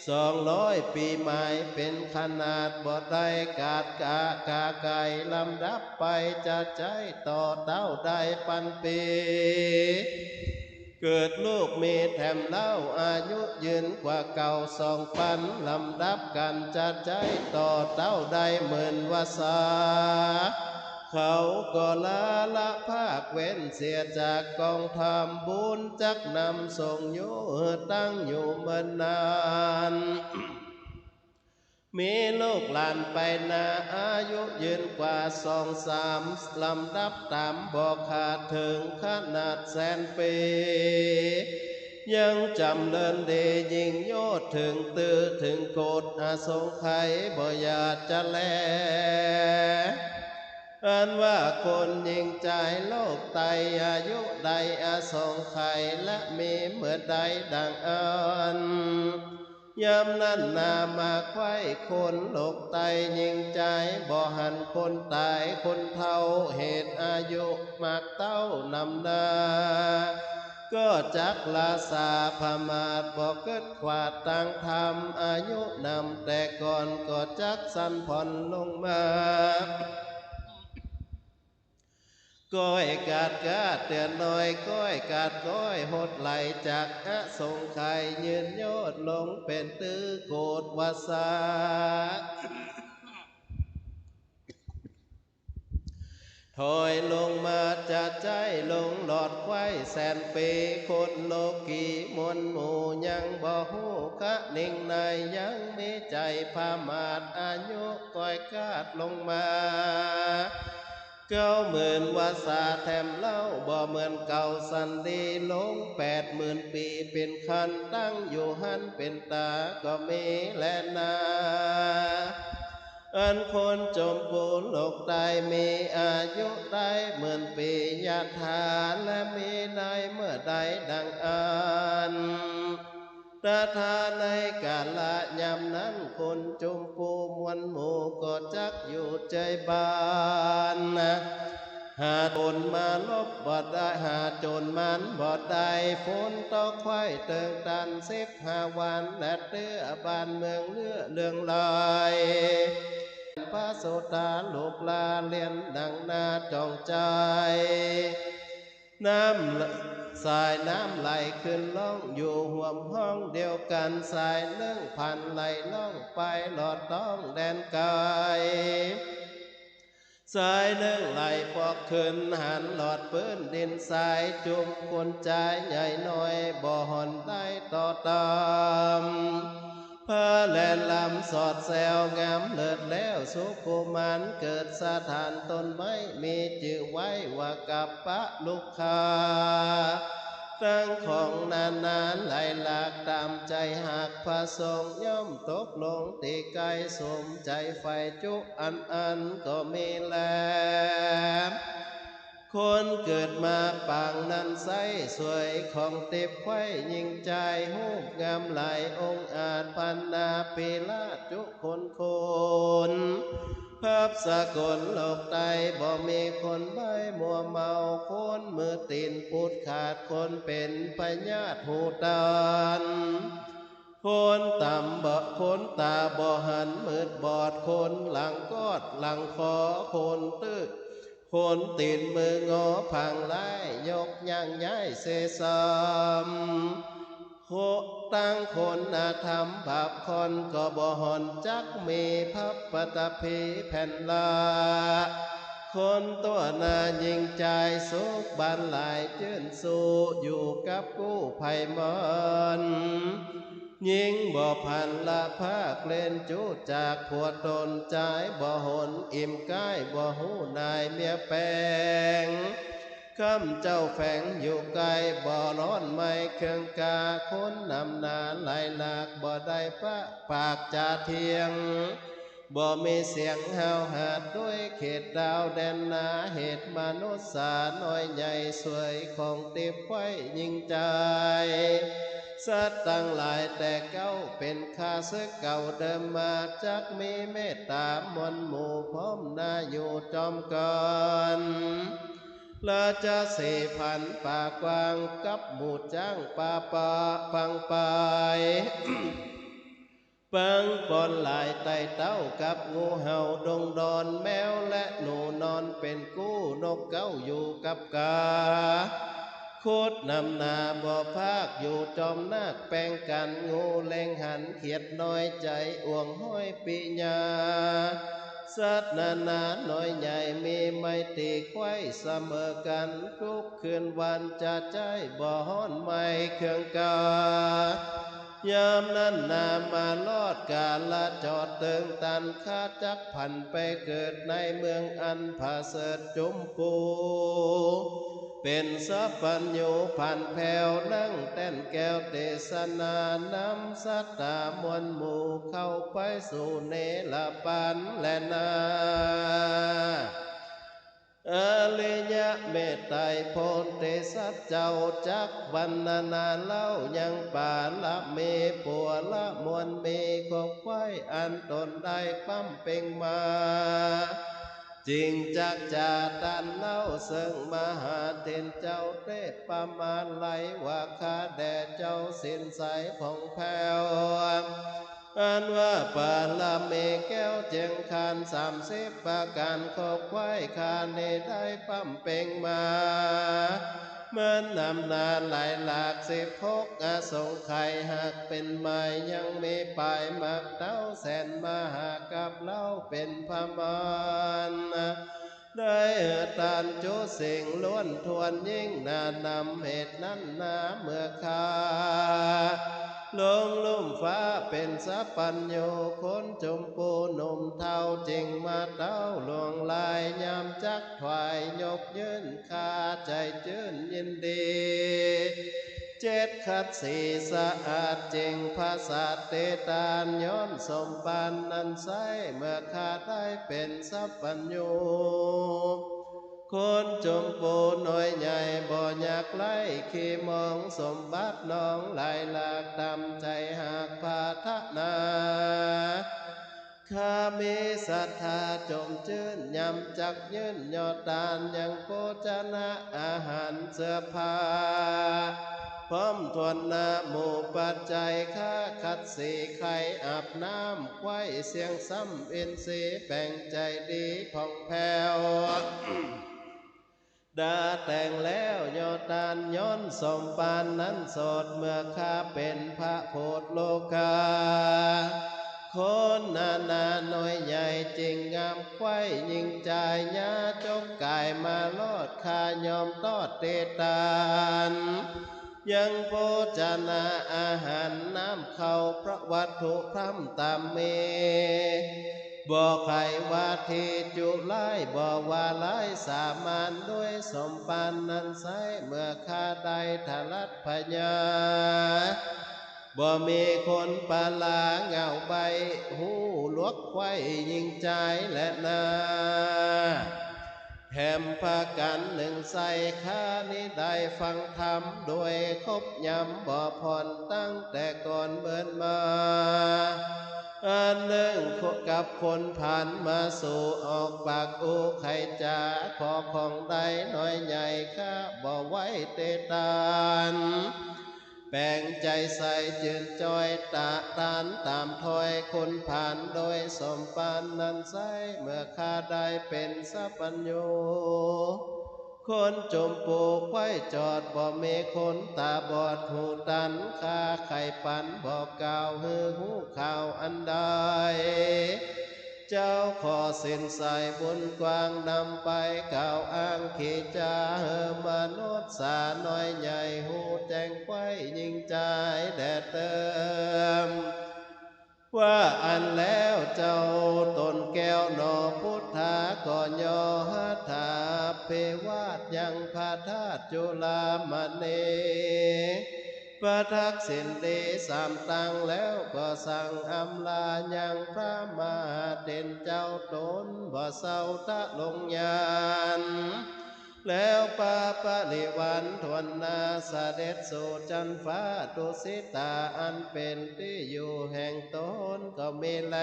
สองร้อยปี๋หมายเป๋นขนาด บ่ได้กาดกะกาไก๋ ลำดับไปจะใจ๊ต่อเต้าได้ปันปี๋ เกิดลูกมีแถมเล่า อายุยืนกว่าเก่าสองปัน ลำดับกั๋นจะใจ๊ต่อเต้าได้หมื่นวรรษา เขาก็ลาละพากเว้นเสียจากกองธรรม บุญจักนำส่งอยู่หื้อตั้งอยู่เมินนาน มีลูกหลานไปหน้า อายุยืนกว่าสองสาม ลำดับต๋ามบ่ขาดเถิงขนาดแสนปี๋ ยังจ๋ำเริญดียิ่งโยชน์ เถิงตื้อเถิงโกศน์ อสงไขยบ่อยากจะแล อันว่าคนญิงจายโลกไต้ อายุได้อสงไขย และมีเมิดได้ดังอั้น ยามนั้นนามาไขว้คนโลกไต้ ญิงจายบ่หันคนต๋ายคนเฒ่า เหตุอายุมากเต้านำหน้า ก็จักละสาผมาท บ่กึ๊ดขวาดตางธรรม อายุนำแต่ก่อนก็จักสั้นผ่อนลงมา ก้อยกาดก้าเตือนน้อย ก้อยกาดก้อยหดไหล จักอสงไขยยืนยอดลง เป๋นตื้อโกฏวัสสา ถอยลงมาจะใจ๊ลงหลอดไขว้แสนปี๋ คนโลกีมวลหมู่ยังบ่ฮู้คะนิ่งใน ยังมีใจ๋ผมาท อายุก้อยกาดลงมา เก้าหมื่นวัสสาแถมเล่า บ่เหมือนเก่าสันดี ลงแปดหมื่นปี๋เป๋นคัน ตั้งอยู่หั้นเป๋นต๋าก็มีแลนา อันคนจมปู๋โลกใต้ มีอายุได้หมื่นปี๋ ยะถา และมีได้เมื่อใดดังอั้น ตถา ในกาละยามนั้น คนจมปู๋มวลหมู่ก็จักอยู่ใจ๋บ้าน หาโจ๋นมาลบบ่ได้ หาโจ๋นมารบ่ได้ ฝนตกไขว้เติงตัน สิบห้าวัน และเตื้อบ้านเมืองเลือเลืองไหล พระโสดาลูกหล้าเลียนดังหน้าจองใจ๋ น้ำ สายน้ำไหลขึ้นล่อง อยู่ฮ่วมห้องเดียวกั๋น สายนึ่งพันไหลล่องไป หลอดต้องแดนไก๋ สายนึ่งไหลปอกขึ้น หันหลอดปื๊นดิน สายจุมคนจายใหญ่น้อย บ่ห่อนได้ต่อต๋าม พระแลนลำสอดแซวงามเลิศแล้ว สุขุมานเกิดสถานต้นไม้ มีจื้อไว้ว่ากัปปะลุกขา ตังของนานาหลายหลาก ต๋ามใจ๋หาก พระสงฆ์ย่อมตกลง ตี้ใก้สมใจ๋ใฝ่จุอันอั้นก็มีแล คนเกิดมาปางนั้นไส้ สวยของติ๊บไขว้ยิ่งจาย ฮูปงามหลายองอาจ พรรณนาปีลาจุคนคน พับสกลโลกใต้ บ่มีคนใบ้มัวเมา คนมือตี๋นปูดขาด คนเป๋นพยาธิหูตัน คนต๋าบ่ คนต๋าบ่หันมืดบอด คนหลังกอดหลังคอ คนตื้อ คนตี๋นมืองอพังหลาย ยกย่างย้ายเสสาม โห ตังคนอธรรมบาปค่อน ก็บ่ห่อนจักมี พับปัตตภีแผ่นละ คนตั๋วหน้ายิ่งจาย สุขบานหลายจื้นสู้ อยู่กับกู้ภัยมาร ยิ่งบ่พันละภาคเล่นจุจากผัวต๋น จายบ่หนอิ่มก้าย บ่ฮู้นายเมียแป๋ง ค่ำเจ้าแฝงอยู่ไก๋ บ่ร้อนไหม้เคืองกา คนนำหน้าหลายหลาก บ่ได้ปะปากจาเถียง บ่มีเสียงห้าวหาด ด้วยเขตดาวแดนนา เหตุมนุษย์สาน้อยใหญ่ สวยของติ๊บไขว้ยิ่งจาย สัตว์ตังหลายแต่เก๊าเป๋นข้าศึกเก่าเดิมมา จักมีเมตต๋ามวลหมู่พร้อมหน้าอยู่จอมกั๋น ราชสีห์พันป่ากว้าง กับหมู่จ๊างป่าป่าปังปาย ปังปอนหลายไต่เต้ากับงูเห่าดงดอน แมวและหนูนอนเป๋นกู้ นกเก๊าอยู่กับกา คดนำหน้าบ่พากอยู่จอมนาคแป๋งกั๋น งูเล็งหันเขียดน้อยใจ๋อ่วงห้อยปิญา สัตว์นานาน้อยใหญ่มีไมตรีไขว้เสมอกั๋น ทุกคืนวันจะใจ๊บ่ฮ้อนไหม้เคืองกา ยามนั้นนามารอดกาลจอดเติงตัน ข้าจักผันไปเกิดในเมืองอันผะเสริฐจุมปู เป๋นสัพพัญญูผันแผ้ว นั่งแต้นแก้วเตสนานำสัตตามวลหมู่เข้าไปสู่เนรปานแลนา อริยะเมตไตรโพธิสัตว์เจ้าจักบรรณนาเล่ายังปาระมีผัวละมวลมีครบไว้อันต๋นได้บำเพ็งมา จึงจักจะตรัสเล่าเซิ่งมหาเถรเจ้าเตชะประมาณไหล ว่าข้าแด่เจ้าสินใสผ่องแผ้ว อันว่าบารมีแก้วเจียงคานสามสิบประก๋าน ข้อควายข้านี้ได้บำเพ็งมา เหมือนน้ำนาไหลหลากสิบหกอสงไขย หากเป๋นไม้ยังมีป๋ายหมากเต้าแสนมหากัปเล่าเป๋นประมาณ ได้ตานจุสิ่งล้วนถ้วนยิ่งหนานำ เหตุนั้นนาเมื่อข้าลงลุ่มฟ้าเป๋นสัพพัญญู คนจุมปูหนุ่มเฒ่าจึงมาเต้าหลวงหลาย ยามจักถวายยกยื่น ข้าใจ๋จื้นยินดี เจ็ดขัตติสะอาดจริง พระสัตว์เตตานย้อนสมปานนั้นไส้ เมื่อข้าได้เป๋นสัพพัญญู คนจุมปูน้อยใหญ่บ่อยากไล้ ขี้มองสมบัติน้องหลายหลาก ต๋ามใจ๋หากปรารถนา ข้ามีศรัทธาจมจื้น ยามจักยื่นยอดตาน ยังโภชนะอาหารเสื้อผ้า พร้อมถ้วนนาหมู่ปัจจัย ข้าขัดสีไขอาบน้ำ ไขว้เสี้ยงซ้ำอินทรีย์ แป๋งใจ๋ดีผ่องแผ้ว ดาแต่งแล้วยอดตานย้อนสมปานนั้นโสด เมื่อข้าเป๋นพระโพธโลกา คนนานาน้อยใหญ่จริงงามไขว้ยิ่งจาย ญาจกก๋ายมารอด ข้ายอมตอดเตตาน ยังโภชนะอาหารน้ำข้าว พระวัตถุพร่ำต๋ามมี บ่ใค่ว่าตี้จุร้าย บ่ว่าร้ายสามาน ด้วยสมปานนั้นไส้ เมื่อข้าได้ทรัตน์พญา บ่มีคนปาลา เหง้าใบ้ฮู้ลวกไขว้ยิ่งจายแลนา แถมประก๋านนึ่งไส้ ข้านี้ได้ฟังธรรมโดยครบยำบ่ผ่อน ตั้งแต่ก่อนเมินมา อันนึ่งกับคนผ่านมาสู่ ออกปากอู้ไขจ๋า ขอของได้น้อยใหญ่ ข้าบ่ไหว้เตตาน แป๋งใจ๋ใส่จื้นจ้อย ตะตานต๋ามถ้อยคนผ่าน โดยสมปานนั้นไส้ เมื่อข้าได้เป๋นสัพพัญญู คนจุมปูไขว้จอด บ่มีคนต๋าบอดหูตัน ข้าใค่ปันบอกกล่าวหื้อฮู้ข่าวอันใด เจ้าขอสินใสบุญกว้าง นำไปกล่าวอ้างขีจา หื้อมนุษย์สาน้อยใหญ่ฮู้แจ้งไขว้ยิ่งจายแด่เติม ว่าอั้นแล้วเจ้าต๋นแก้วหนอ พุทธาก็ย่อหัตถาภิวาทยังพระธาตุจุลามณี ประทักษิณดีสามตังแล้วก็สั่งอำลา ยังพระมหาเถรเจ้าต๋นบ่เศร้าทะลงยาน แล้วปาปริวารถ้วนหน้า เสด็จสู่จั๊นฟ้าตุสิตา อันเป๋นตี้อยู่แห่งต๋นก็มีแล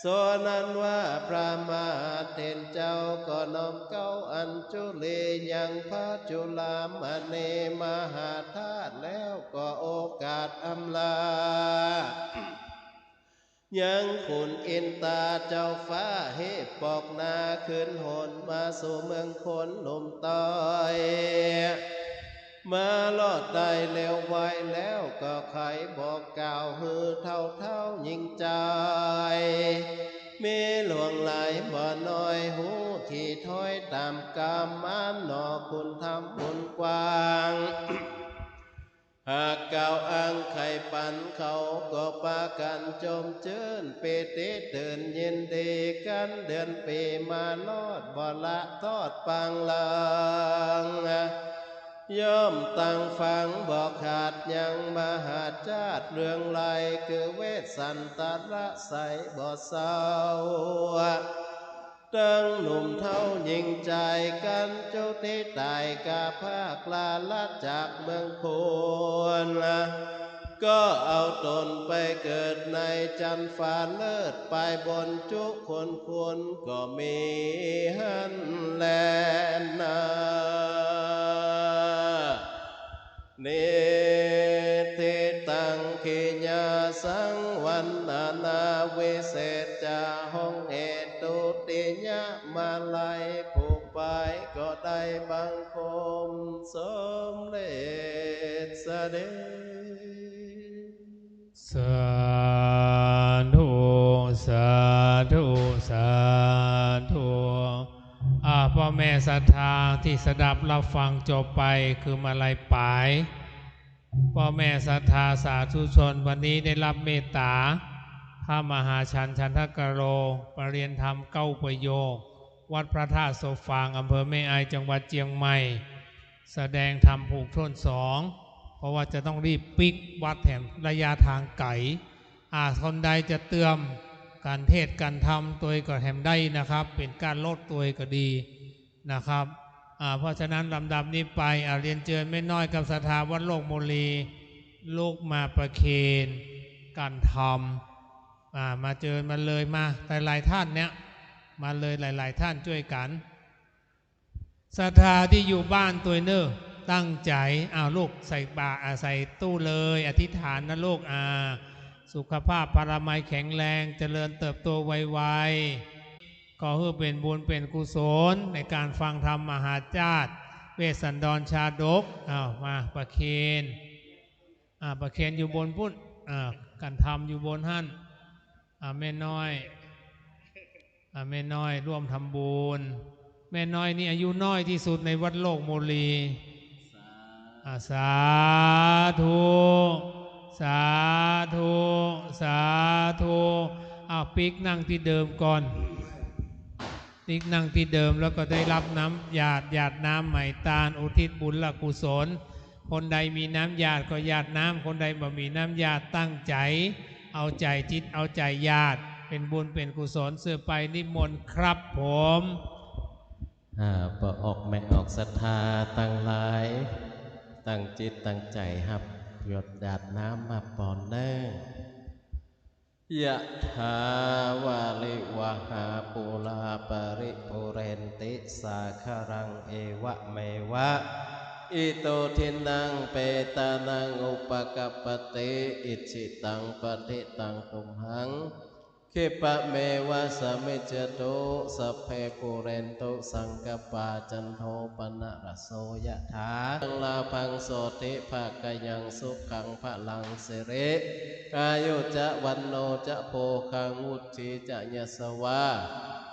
ส่วนอันว่าพระมหาเถรเจ้าก็น้อมเกล้าอัญชุลียังพระจุลามณีมหาธาตุแล้วก็โอกาสอำลา ยังขุนอินตาเจ้าฟ้าฮีบปอกหน้าคืนหนมาสู่เมืองคนหนุ่มตอย มารอดได้เร็วไวแล้วก็ใค่บอกกล่าวหื้อเฒ่าๆหญิงจาย มีหลวงหลายบ่น้อยฮู้ถี่ถ้อยต๋ามกำ อั้นหนอคุณธรรมบุญกว้าง หากกล่าวอ้างใค่ปันเขาก็ปากั๋นจมจื้น ปีติตื่นยินดีกั๋น เดือนปี๋มารอดบ่ละทอดปางหลัง ย่อมตั้งฟังบ่ขาดยังมหาชาติเรื่องไหล คือเวสสันตรไสยบ่เศร้า ตึงหนุ่มเฒ่าหญิงจายกั๋นจุติต๋ายกาภาคลาละจากเมืองคน ก็เอาต๋นไปเกิดในจั๊นฟ้าเลิศ ไปบนจุคนควรก็มีหั้นแลนา นิฏฐิตัง ขีณาสัง วัณณานา วิเศษจา ห้องเหตุ ตุติยมาลัย ผูกไปก็ได้บังคมสมเร็จเสด็จ สาธุ สาธุ สาธุ อ่า ป้อแม่ศรัทธาตี้สดับฮับฟังจบไป คือมาลัยป๋าย ป้อแม่ศรัทธาสาธุชน วันนี้ได้ฮับเมตต๋า พระมหาฉันท์ ฉันทกโร ประเรียนธรรมเก้าประโยค วัดพระธาตุโสฟาง อำเภอแม่อาย จังหวัดเจียงใหม่ แสดงธรรมผูกถ้วนสอง เพราะว่าจะต้องรีบปิ๊กวัดแถมระยะทางไก๋ อ่า คนใดจะเตรียมก๋านเทศน์ก๋านธรรมตวยก็แถมได้นะครับ เป๋นก้านรถตวยก็ดีนะครับ อ่า เพราะฉะนั้นลำดับนี้ไป อ่า เรียนเจิญแม่น้อยกับศรัทธาวัดโลกโมลี ลุกมาประเคนก๋านธรรม อ่า มาเจิญมาเลย มาหลายๆ ท่านเนี่ย มาเลยหลายๆ ท่านจ้วยกั๋น ศรัทธาตี้อยู่บ้านตวยเน่อ ตั้งใจ๋ อ้าว ลูกใส่บาตร อ่า ใส่ตู้เลย อธิษฐานนะลูก อ่า สุขภาพพลามัยแข็งแรง เจริญเติบโตไวๆ ก็หื้อเป๋นบุญเป๋นกุศลในก๋านฟังธรรมมหาชาติ เวสสันดรชาดก อ้าว มาประเคน อ่า ประเคนอยู่บนปู๊น อ่า ก๋านธรรมอยู่บนหั้น อ่า แม่น้อย อ่า แม่น้อยร่วมทำบุญ แม่น้อยนี่อายุน้อยตี้สุดในวัดโลกโมลี อ่า สาธุ สาธุ สาธุ อ้าว ปิ๊กนั่งตี้เดิมก่อน ปิ๊กนั่งตี้เดิม แล้วก็ได้ฮับน้ำหยาด หยาดน้ำไหม้ตาน อุทิศบุญและกุศล คนใดมีน้ำหยาดก็หยาดน้ำ คนใดบ่มีน้ำหยาดตั้งใจ๋ เอาใจ๋จิต เอาใจ๋หยาด เป๋นบุญเป๋นกุศลสืบไป นิมนต์ครับผม อ่า ป้อออกแม่ออกศรัทธาตังหลาย ตั้งจิตตั้งใจ๋ฮับหยดหยาดน้ำมาปอนเน่อ ยะถา วาริวะหา ปูรา ปะริปูเรนติ สาคะรัง เอวะเมวะ อิโต ทินนัง เปตานัง อุปะกัปปะติ อิจฉิตัง ปัตถิตัง ตุมหัง ขิปปะเมวะ สะมิจฉตุ สัพเพ ปูเรนตุ สังกัปปา จันโท ปะนะระโส ยะถา สัพพัง ลาภัง โสติ ภะคะยัง สุขัง พะลัง สิริ อายุจะ วัณโณจะ โภคัง วุฒีจะ ยะสะวา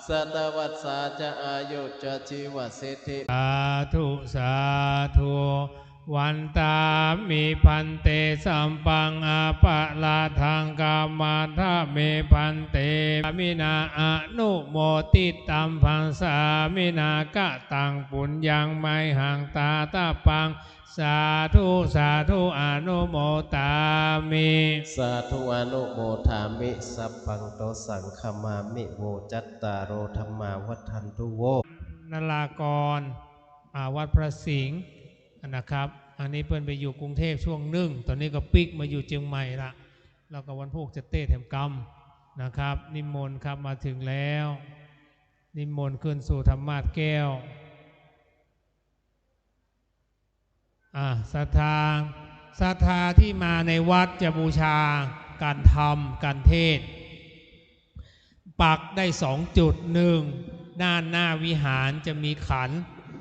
สะตะวัสสาจะ อายุจะ จีวะสิทธิ สาธุ สาธุ วันตามิ ภันเต สัพพัง อะปะราธัง ขะมาทะเม ภันเต สามินา อะนุโมติตัมภัง สามินา กะตัง ปุญญัง มะหัง ตาตะปัง สาธุ สาธุ อะนุโมทามิ สาธุ อะนุโมทามิ สัพพัง โตสัง ขะมามิ โว จัตตาโร ธัมมา วัฑฒันตุ โว นารากร อ่า วัดพระสิงห์นะครับ อันนี้เปิ้นไปอยู่กรุงเทพช่วงนึ่ง ต๋อนนี้ก็ปิ๊กมาอยู่เจียงใหม่ละ แล้วก็วันพูกจะเตศน์แถมกำนะครับ นิมนต์ครับ มาถึงแล้ว นิมนต์ขึ้นสู่ธรรมาสน์แก้ว อ่า ศรัทธา ศรัทธาตี้มาในวัดจะบูชาก๋านธรรม ก๋านเทศน์ ปักได้สองจุด นึ่ง ด้านหน้าวิหารจะมีขัน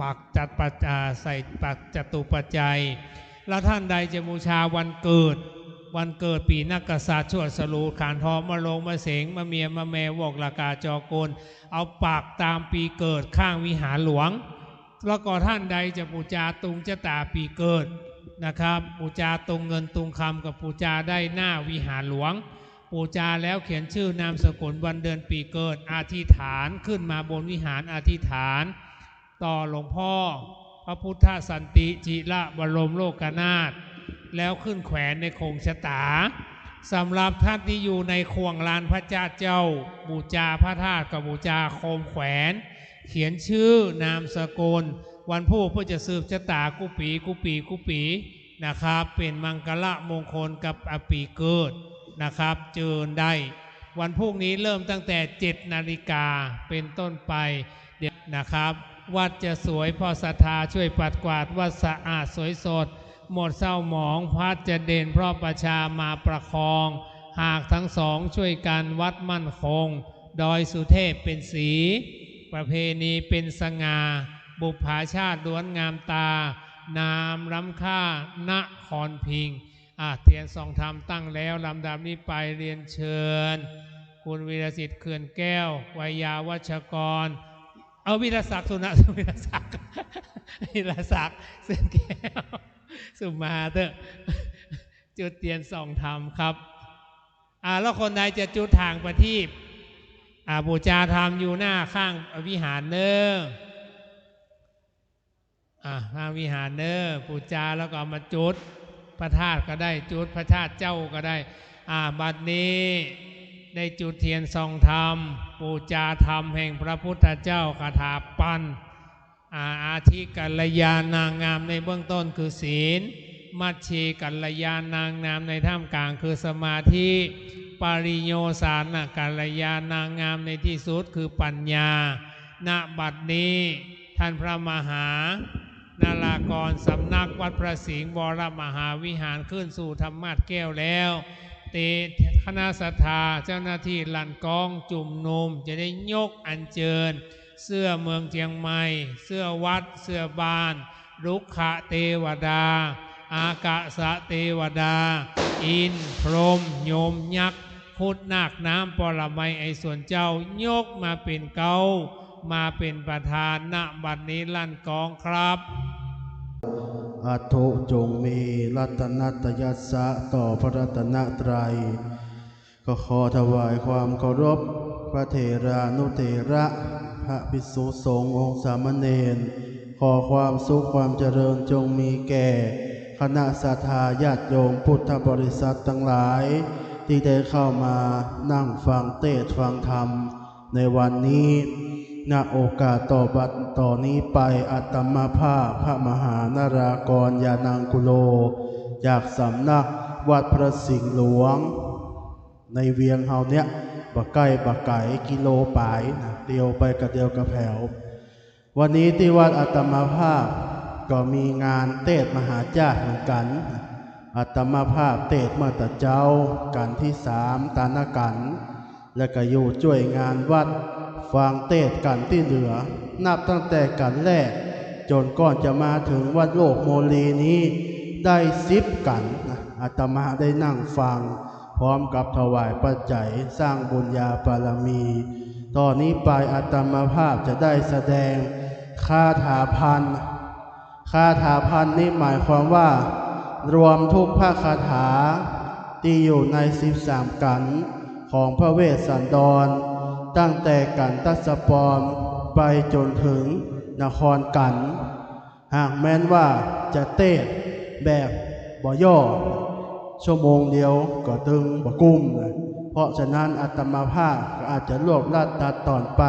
ปักจัตุปัจ อ่า ใส่ปักจตุปัจจัย แล้วท่านใดจะบูชาวันเกิด วันเกิดปีนักกษัตริย์ ชวดสลู ขานทอง มะโรง มะเสง มะเมีย มะแม วอก ละกา จอกูล เอาปักต๋ามปีเกิดข้างวิหารหลวง แล้วก็ท่านใดจะปู๋จาตุงจะต๋าปี๋เกิดนะครับ ปู๋จาตุงเงินตุงคำก็ปู๋จาได้หน้าวิหารหลวง ปู๋จาแล้วเขียนชื่อนามสกุลวันเดือนปี๋เกิด อธิษฐานขึ้นมาบนวิหาร อธิษฐานต่อหลวงพ่อพระพุทธสันติจิระบรมโลกนาถ แล้วขึ้นแขวนในโข่งชะต๋า สำหรับท่านตี้อยู่ในข่วงลานพระจาตุเจ้า ปู๋จาพระธาตุก็ปู๋จาโคมแขวน เขียนชื่อนามสกุล วันพูกเปิ้นจะสืบชะต๋ากู้ปี๋ กู้ปี๋ กู้ปี๋ นะครับ เป๋นมังคละมงคลกับอปีเกิดนะครับ เจิญได้ วันพรุ่งนี้เริ่มตั้งแต่เจ็ดนาฬิกาเป๋นต้นไป เดี๋ยวนะครับ วัดจะสวยเพราะศรัทธาช่วยปัดกวาด วัดสะอาดสวยสด หมดเศร้าหมอง พระจะเด่นเพราะประชามาประคอง หากทั้งสองช่วยกัน วัดมั่นคง ดอยสุเทพเป๋นสี ประเพณีเป๋นสง่า บุปผาชาติล้วนงามตา นามล้ำค่า นครพิงค์ อ่ะ เตียนส่องธรรมตั้งแล้ว ลำดับนี้ไปเรียนเชิญ คุณวีรสิทธิ์ เขื่อนแก้ว ไวยาวัชกร เอ้า วีรศักดิ์ สุนะ วีรศักดิ์ วีรศักดิ์ เขื่อนแก้ว สุมาเต๊อะ จุดเตียนส่องธรรมครับ อ่า แล้วคนใดจะจุดถ่างประทีป อ่า บูชาธรรมอยู่หน้าข้างวิหารเน้อ อ่า ข้างวิหารเน้อ บูชาแล้วก็เอามาจุด พระธาตุก็ได้ จุดพระธาตุเจ้าก็ได้ อ่า บัดนี้ได้จุดเตียนส่องธรรม บูชาธรรมแห่งพระพุทธเจ้า คาถาปัน อา อาทิกัลยาณัง งามในเบื้องต้นคือศีล มัชชีกัลยาณัง งามในท่ามกลางคือสมาธิ ปริโยสานะกัลยาณัง งามในที่สุดคือปัญญา ณ บัดนี้ท่านพระมหานารากรสำนักวัดพระสิงห์วรมหาวิหารขึ้นสู่ธรรมาสน์แก้วแล้ว เต คณะศรัทธาเจ้าหน้าที่ลั่นกลองจุมนุมจะได้ยกอัญเจิญ เสื้อเมืองเจียงใหม่ เสื้อวัด เสื้อบ้าน รุกขเตวดา อากาสเตวดา อินทร์ พรหม ยม ยักษ์ ครุฑ นาค น้ำ ปรมัย ไอสวนเจ้า ยกมาเป๋นเก๊า มาเป๋นประธาน ณ บัดนี้ลั่นกลองครับ อัตถุ จงมีรัตนตยัสสะต่อพระรัตนตรัย ก็ขอถวายความเคารพพระเถรานุเถระ พระภิกษุสงฆ์องค์สามเณร ขอความสุขความเจริญจงมีแก่คณะศรัทธาญาติโยมพุทธบริษัทตังหลาย ตี้ได้เข้ามานั่งฟังเตสน์ฟังธรรมในวันนี้ ณ โอกาสต่อบัดต่อนี้ไป อาตมาภาพพระมหานารากรยานังคุโล จากสำนักวัดพระสิงห์หลวง ในเวียงเฮาเนี่ย บ่ใก้บ่ไก๋ กิโลป๋ายนะ เตียวไปกะเดียวกะแผว วันนี้ตี้วัดอาตมาภาพก็มีงานเตสน์มหาจ้าเหมือนกั๋น อาตมาภาพเตสน์เมื่อตะเจ๊า กัณฑ์ตี้สาม ตานกัณฑ์ แล้วก็อยู่จ้วยงานวัดฟังเตสน์กัณฑ์ตี้เหลือ นับตั้งแต่กัณฑ์แรกจ๋นก่อนจะมาเถิงวัดโลกโมลีนี้ ได้สิบกัณฑ์นะ อาตมาได้นั่งฟัง พร้อมกับถวายปัจจัยสร้างบุญญาบารมี ต่อนี้ไปอาตมาภาพจะได้แสดงคาถาพันธ์ คาถาพันธ์นี้หมายความว่า รวมทุกพระคาถาตี้อยู่ในสิบสามกัณฑ์ของพระเวสสันดร ตั้งแต่กัณฑสปรไปจ๋นเถิงนครกัณฑ์ หากแม้นว่าจะเตสน์แบบบ่ย่อ ชั่วโมงเดียวก็ตึงบ่กุ้มนะ เพราะฉะนั้นอาตมาภาพก็อาจจะรวบรัดตัดตอนไป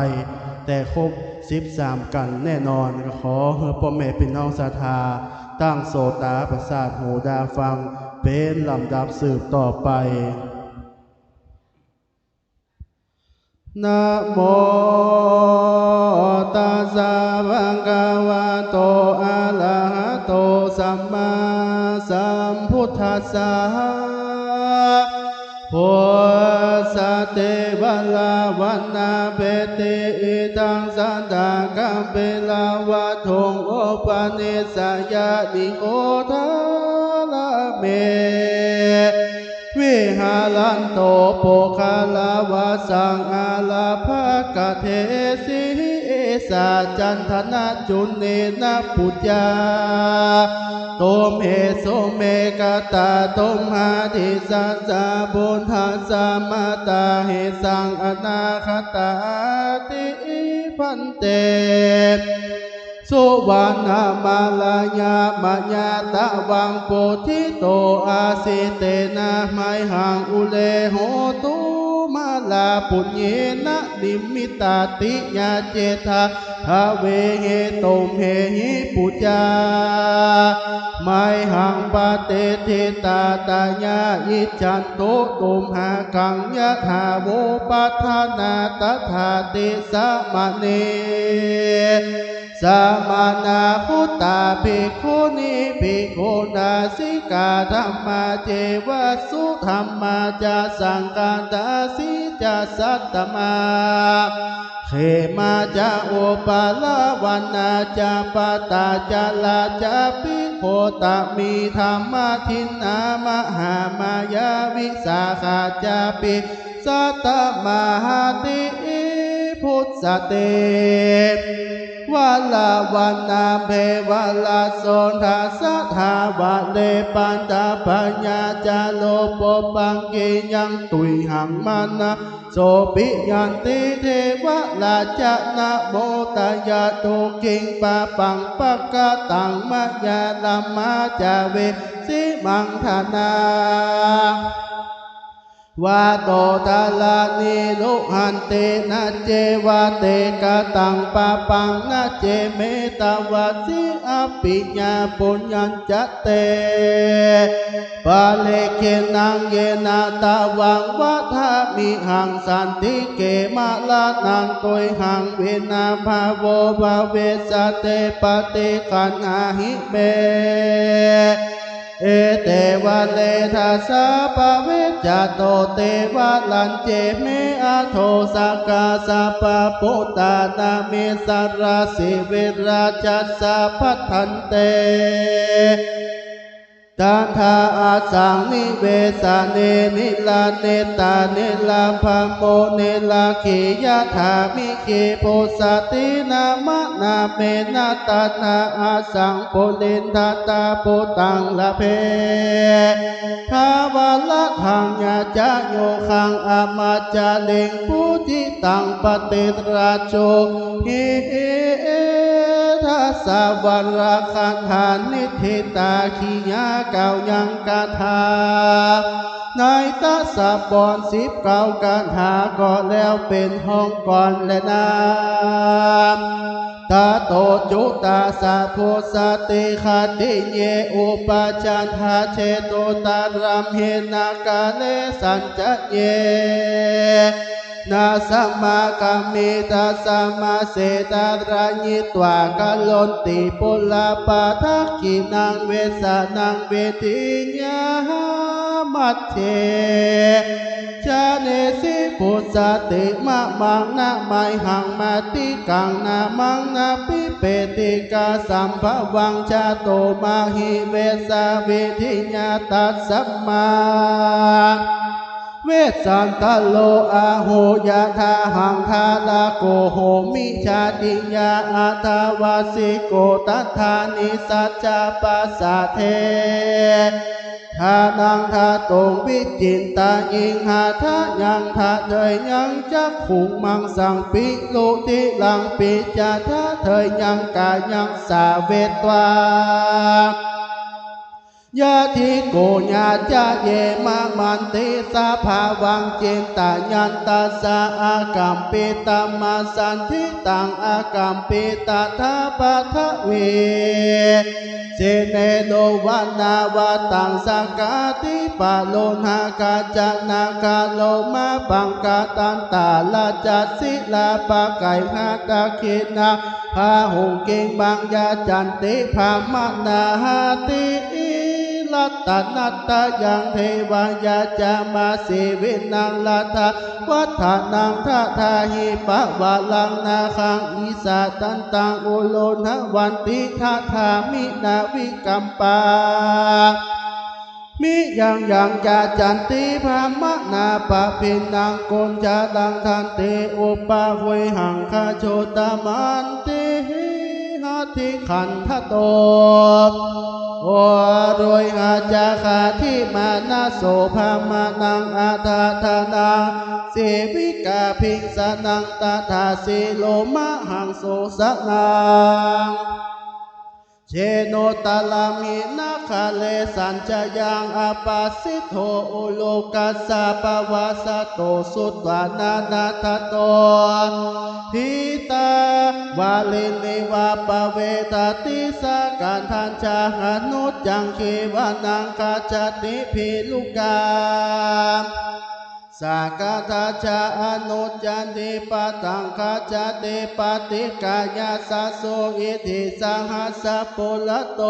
แต่ครบสิบสามกัณฑ์แน่นอน ก็ขอหื้อป้อแม่ปี้น้องศรัทธา ตั้งโสตประสาทหูดาฟัง เป๋นลำดับสืบต่อไป นะโมตัสสะ ภะคะวะโต อะระหะโต สัมมาสัมพุทธัสสะ พุทธะเตวะระวะนะเปติ อิทัง สัตถะคะเปละวะตุง อุปะนิสสะยะ นิโคทะระเม วิหะรันโต ปุคคะละวะสัง อารักขะเถสิ สะจันทะนะจุนเณนะ ปุจจาตุมเหสุ เมตตาตุมหาดิสัสสะ พุทธัสสะ มะตาหิสัง อนาคะตาติ ภันเต สุวัณณะมะระยะมะยะตะวัง ปุทธิโต อาสิเตนะ มะหัง อุเร โหตุ มะ ลา ปุญเญนะ นิมมิตา ติยา เจตา ทะเวหิ ตุมเหหิ ปูจา มหัง ปะติฏฐิตา ตะยา อิจฉันตุ ตุมหังคัง ยะถา วุปัฏฐานา ตถา ติสสะ มะเน สะมะณา คุตตา ภิกขุนี ภิกขุณา สิกขา ธัมมา เจวะ สุธัมมา จะ สังฆัตตา สีลา จะ สัตตา มา เขมา จะ อุปาลา วัณณา จะ ปตา จารา จะ ภิกขุ ตะ มี ธัมมา ทินนา มหามายา วิสาขา จะ ปิ สัตตา มาหาติ อิ ปุสสะ เต วะระ วัณณา เภวะระ โสณะ สะ ทา วะเร ปันตะ ปะญา จะ โล โป ปังกิยัง ตุยหัง มะนะ โส ปิยันติ เทวะระ จะ นะโม ตะยะ ตุกิง ปะปัง ปะกะตัง มะยะ ธัมมา จะ เวสิ มัง ทะนา วะโต ทะระ นิรุหหันติ นะ เจวะ เต กะตัง ปะปัง นะ เจ เม ตะ วะ สิ อะ ปิ ญา ปุญญัญ จะ เต ปะริกขิณัง เยนะ ตะวัง วะทะมิหัง สันติ เขมะระ นัง ตุยหัง วินา ภะ โว ภะ วิสสะ เต ปะฏิ ขันหาหิ เม เอ เต วะเร ทะสสะ ปะเวชชะโต เต วะรัญเจ เม อะโถ สะกา สัพพะ ปุตตา นะ มิสสะระ สิ วิรัชชะ สัพพัทธันเต ตถา อะสัง นิเวสะเน นิระ เนตา นิระ พะ โม นิระ ขี ยะถา มิ ขี ปุสสะติ นะ มะ นะ เม นะ ตถา อะสัง ปุรินทะ ตะ ปุตตัง ละเพ ทะ วะระ ธัญญะ จะ โยคัง อะ มัจจะริง ปูจิตัง ปะติรจจุ หิ ทะสสะ วะระ คาถา นิฏฐิตา ขี ยาเก้ายังคาถา ในตะสะบอน สิบเก้าคาถา ก็แล้วเป๋นห้องก่อนแลนา ตะโต จุตาสสะ ปุสสะติ ขัตติเย อุปัชฌันทะ เชโตตะรัม หินะ กาเลสัญจะ เยนะ สมากัมมิ ตัสสะ มะ เส ทะระยิตวา กะโรนติ ปุระปะทักขิณัง เวสสะนัง เวทิญญา มัจเจ ชะเนสิ ปุสสะติ มะ มัง นะ มะ หัง มะ ติ กัง นะ มัง นะ ปิ เปติกา สัมภะวัง ชะ โต มะ หิ เวสสะ เวทิญญา ตัสสะ มะ เวสสันตะโร อะโห ยะทา หัง ทาระโก โหมิ ชาติญญา อะทะวัสสิโก ตัฏฐานิ สัจจะ ปัสสะ เท ทานัง ทะตุง วิจิตตะยิงหา ทะยัง ทะเทยัง จักขุง มังสัง ปิรุติรัง ปิจจะ ทะเทยัง กายัง สาเวตวา ยะทิโก ยาจะ เย มะ มันติ สะภาวัง จินตะยันตัสสะ อะกัมปิตะ มะ สันทิตัง อะกัมปิตะ ทะ ปะทะวี สิเนโร วะ นาวะตัง สะกา ติปะโลหะ กัจจะนะ กะโลมะ ปังกะตันตะ ละจะ ศิลา ปะไกหะ ตักขิณัง พาหุง กิงมัง ยะจันติ พะมะนาหาติ รัตตะนัตตะยัง เทวะ ยะจะ มะ สีวินัง รัตถะ วัฑฒะนัง ทะทาหิ ปะวะรัง นาคัง อิสะตันตัง อุโรหะวันติ ทะทามิ นะ วิกัมปามิ ยังยัง ยะจันติ พะมะนา ปะภิณัง กุญจะรัง ทันติ อุปะคุยหัง ขะโชตะมันติ หิ หัตถิขันธะโต โอโรยหะ จะ ขะทิมานะโส พะมะนัง อะทะทะนัง สีวิกา ภิงสะนัง ตะทะ สีโลมะหัง โสสะนัง เชโนตะละมินะคะเลสัญจะยัง อัปปะสิโทอุรุกัสสะ ปะวาสะโต สุตวานะนะทะโต ทิตาวารินิวาปะเวทะติ สะกัดทัญจะอนุจจัง ขีวะนัง คัจฉติ พีลุกา สะกัดทัญจะอนุจจันติ ปะตัง คัจฉติ ปะฏิกายะสะ สุอิทธิสหัสสะปุระโต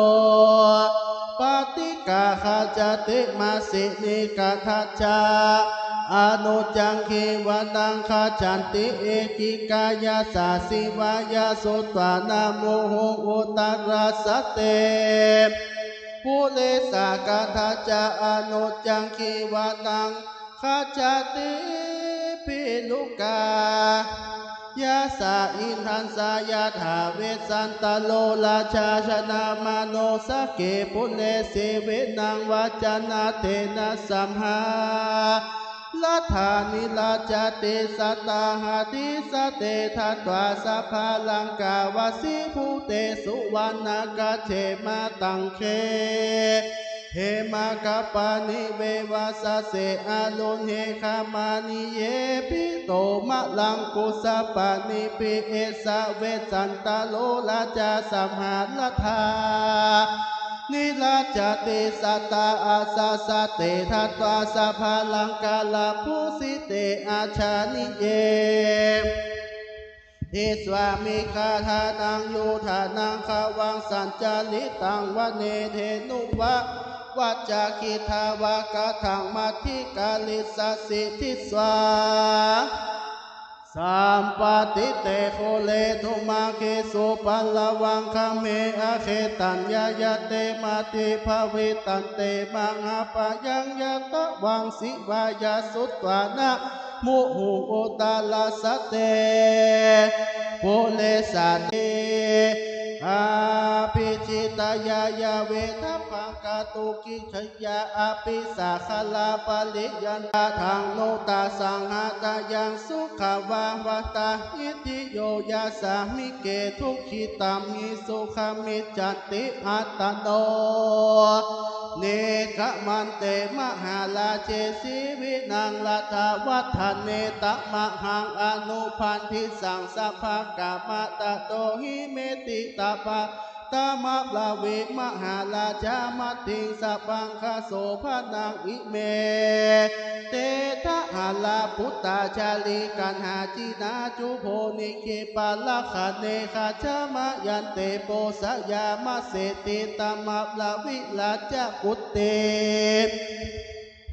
ปะฏิกา คัจฉติ มะสินิกัดทัญจะอนุจจัง ขีวะนัง คัจฉันติ เอหิกายะสะ สิวายะ สุตวานะ มุหุง อุตตะรัสสะเต ปุเร สะกัดทัญจะอนุจจัง ขีวะนัง คัจฉติ พีลุกายะสะ อินทัญจะ ยะถา เวสสันตะโร ราชา ชนะมะโน สะเก ปุเร สีวินัง วะจนะเทนะ สัมหารัตถานิ รัจจติ สะตาหะ ติสะเต ทัตวา สะพะลังกา วะสีภูเต สุวรรณะคะเขมะตัง เข เหมะคะปะนิ เววะสะเส อรุเณ คะมะนิเย ปิโตมะลังกุสะปะนิ ปิ เอสะ เวสสันตะโร ราชา สัมหารัตถานิ รัจจติ สะตาหะ สะเต ทัตวา สะพะลังกา ละภูสิเต อัจฉะริเย ทิสวามิ คาถานัง โยธานัง ขวัง สัญจริตัง วะเน เถนุวะ วัจจะ ขิทธาวา คะทัง มัทธิกาลิสสะสิ ทิสวา สัมปะติเต โคเร ทุมะเกสุ ปะละวัง คะเม อะเขตัญญายะเต มัทธิภาวิตันเต มหาปะยัง ยะตะวัง สิวายะ สุตวานะ มุหุง อุตตะรัสสะเต ปุเรสะเต อะภิจิตตายะ ยะเวทะพังคะตุกิจฉยา อะภิสาคะลาปะริยันตะ ทังโนตะสังหะตายัง สุขะวาหะตะ อิทธิโย ยัสสะมิเก ทุกขิตัมหิ สุขะมิจจันติ อัตตะโน นิกะมันเต มหาราเช สีวินัง รัตถะวัฑฒะเน ตะมะหัง อนุพันธิสัง สะภะกะมะตะโต หิเมติ ตะปะ ตะมะบะวิ มหาราชา มัทธิง สะพังคะโสภะนัง อิเม เต ทะหะระ ปุตตา ชาลี กัณหา จินาจุโภ นิกขิปะ รักขะเณ ขะจามะยันเต โปสะยามะเสติ ตะมะบะวิ รัจจะกุตติ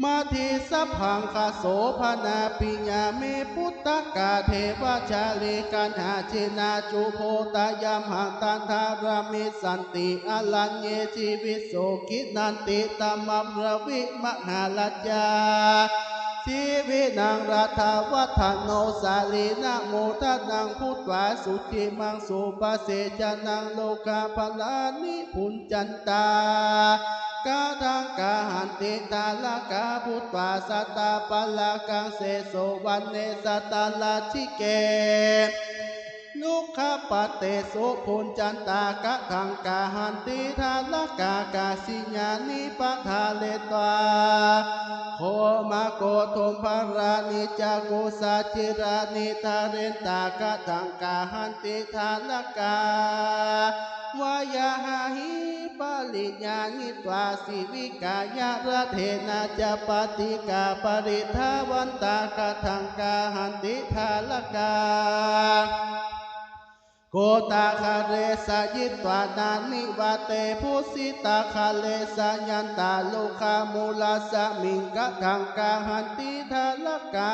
มัทธิ สะพังคะโสภะนา ปิญญาเม ปุตตะกา เทวะชาลี กัณหา จินาจุโภ ตะยะมหัง ตัณฑะระมิสสันติ อะรัญเญ จีวิโส กิณฑันติ ตะมะบะวิ มหาราชา สีวินัง รัตถะวัฑฒะโน สาลีนะโมทะนัง ภุตวา สุขิมัง สุปะเสชะนัง โลกาภะลานิ ภุญจันตา คะทัง กะหันติ ทารกา ภุตวา สะตาปะระกัง เสโส วะเน สะตะรัชฌิเก รุกขะปะเตสุ ภุญจันตา คะทัง กะหันติ ทารกา กาสิญญานิ ปะทาเรตวา โคมะโกธุมภะลานิ จักขุสัจฉิลานิ ทะเรนตา คะทัง กะหันติ ทารกา วะยะหะหิ ปะริญญายิตวา สิวิกายะ รัตเถนะ จะปะฏิกา ปะริทาวันตา คะทัง กะหันติ ทารกา โกตะคะเลสะยิตวา นานิวาเต ภุสสิตะคะเลสะยันตา รุกขะมูลัสมิง คะทัง กะหันติ ทารกา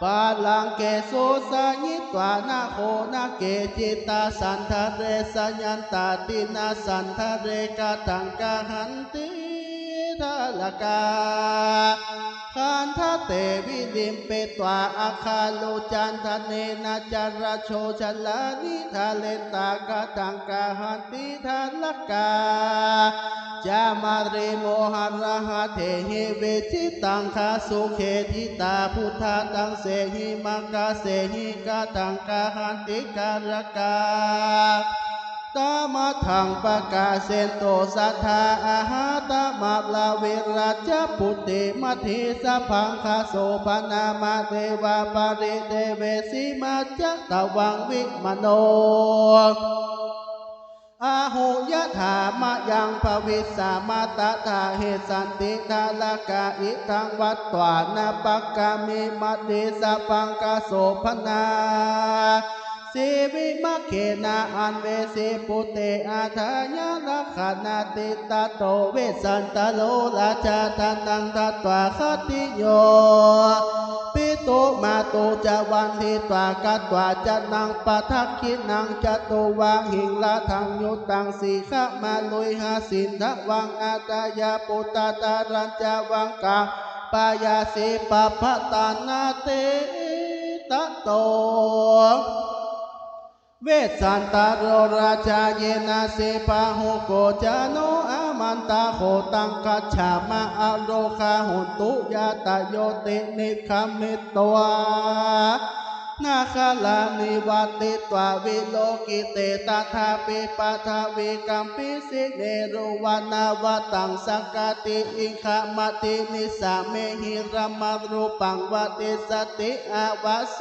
ปะลังเกสุสะยิตวา นะโขนะเก จิตตัสสันทะเรสะยันตา ตินะสันทะเร คะทัง กะหันติ ทารกา คันทะเต วิลิมปิตวา อะคาลุจันทะเนนะ จะระโชชะลานิ ทะเรนตา คะทัง กะหันติ ทารกา จะมะริโมหะระหะเถหิ วิจิตัง คะสุเข จิตา พุทธะตังเสหิ มะคะเสหิ คะทัง กะหันติ ทารกา ตมัฏฐัง ปะกาเสนตุ สัตถา อะหะตมะ ละวิรัจจะปุตติ มะเทสะ พังคะโสภะนะ มะเตวะ ปะริเตเวสิ มัจจะตะวัง วิมะโน อะหุ ยะถา มะยัง ภะวิสสะ มะ ตถา เหสันติ ทารกะ อิทัง วัตถานะ ปะกามิ มะเทสะ พังคะโสภะนะ สีวิมะเขนะ อันเวสิ ปุตเต อะถายะ รักขะณาติ ตะโต เวสสันตะโร ราชา ทานัง ทัตถา ขัตติโย ปิตุมาตุ จะ วันทิตา กัตถา จะนัง ปะทักขิณัง จะตุวาหิง ระถัง ยุตตัง สีขะมะรุยหะ สินทะวัง อะถายะ ปุตตะ ทารัญจะ วังกะ ปะยาสี ปะพะตานาเต ตะโต เวสสันตะโร ราชา เยนะ สีพาหุโก จะโน อะมันตะโข ตัง คัจฉามะ อะโรคา โหนตุ ญาตะโย ติ นิกขมิตวา นาคารา นิวัตติตวา วิโลกิเต ตถาปิ ปะถะวี กัมปิสิ เนรุวัณณะ วะตัง สะกะติ อิงคะมะติ นิสสะเมหิ รมะรูปัง วะติสสะติ อะวะโส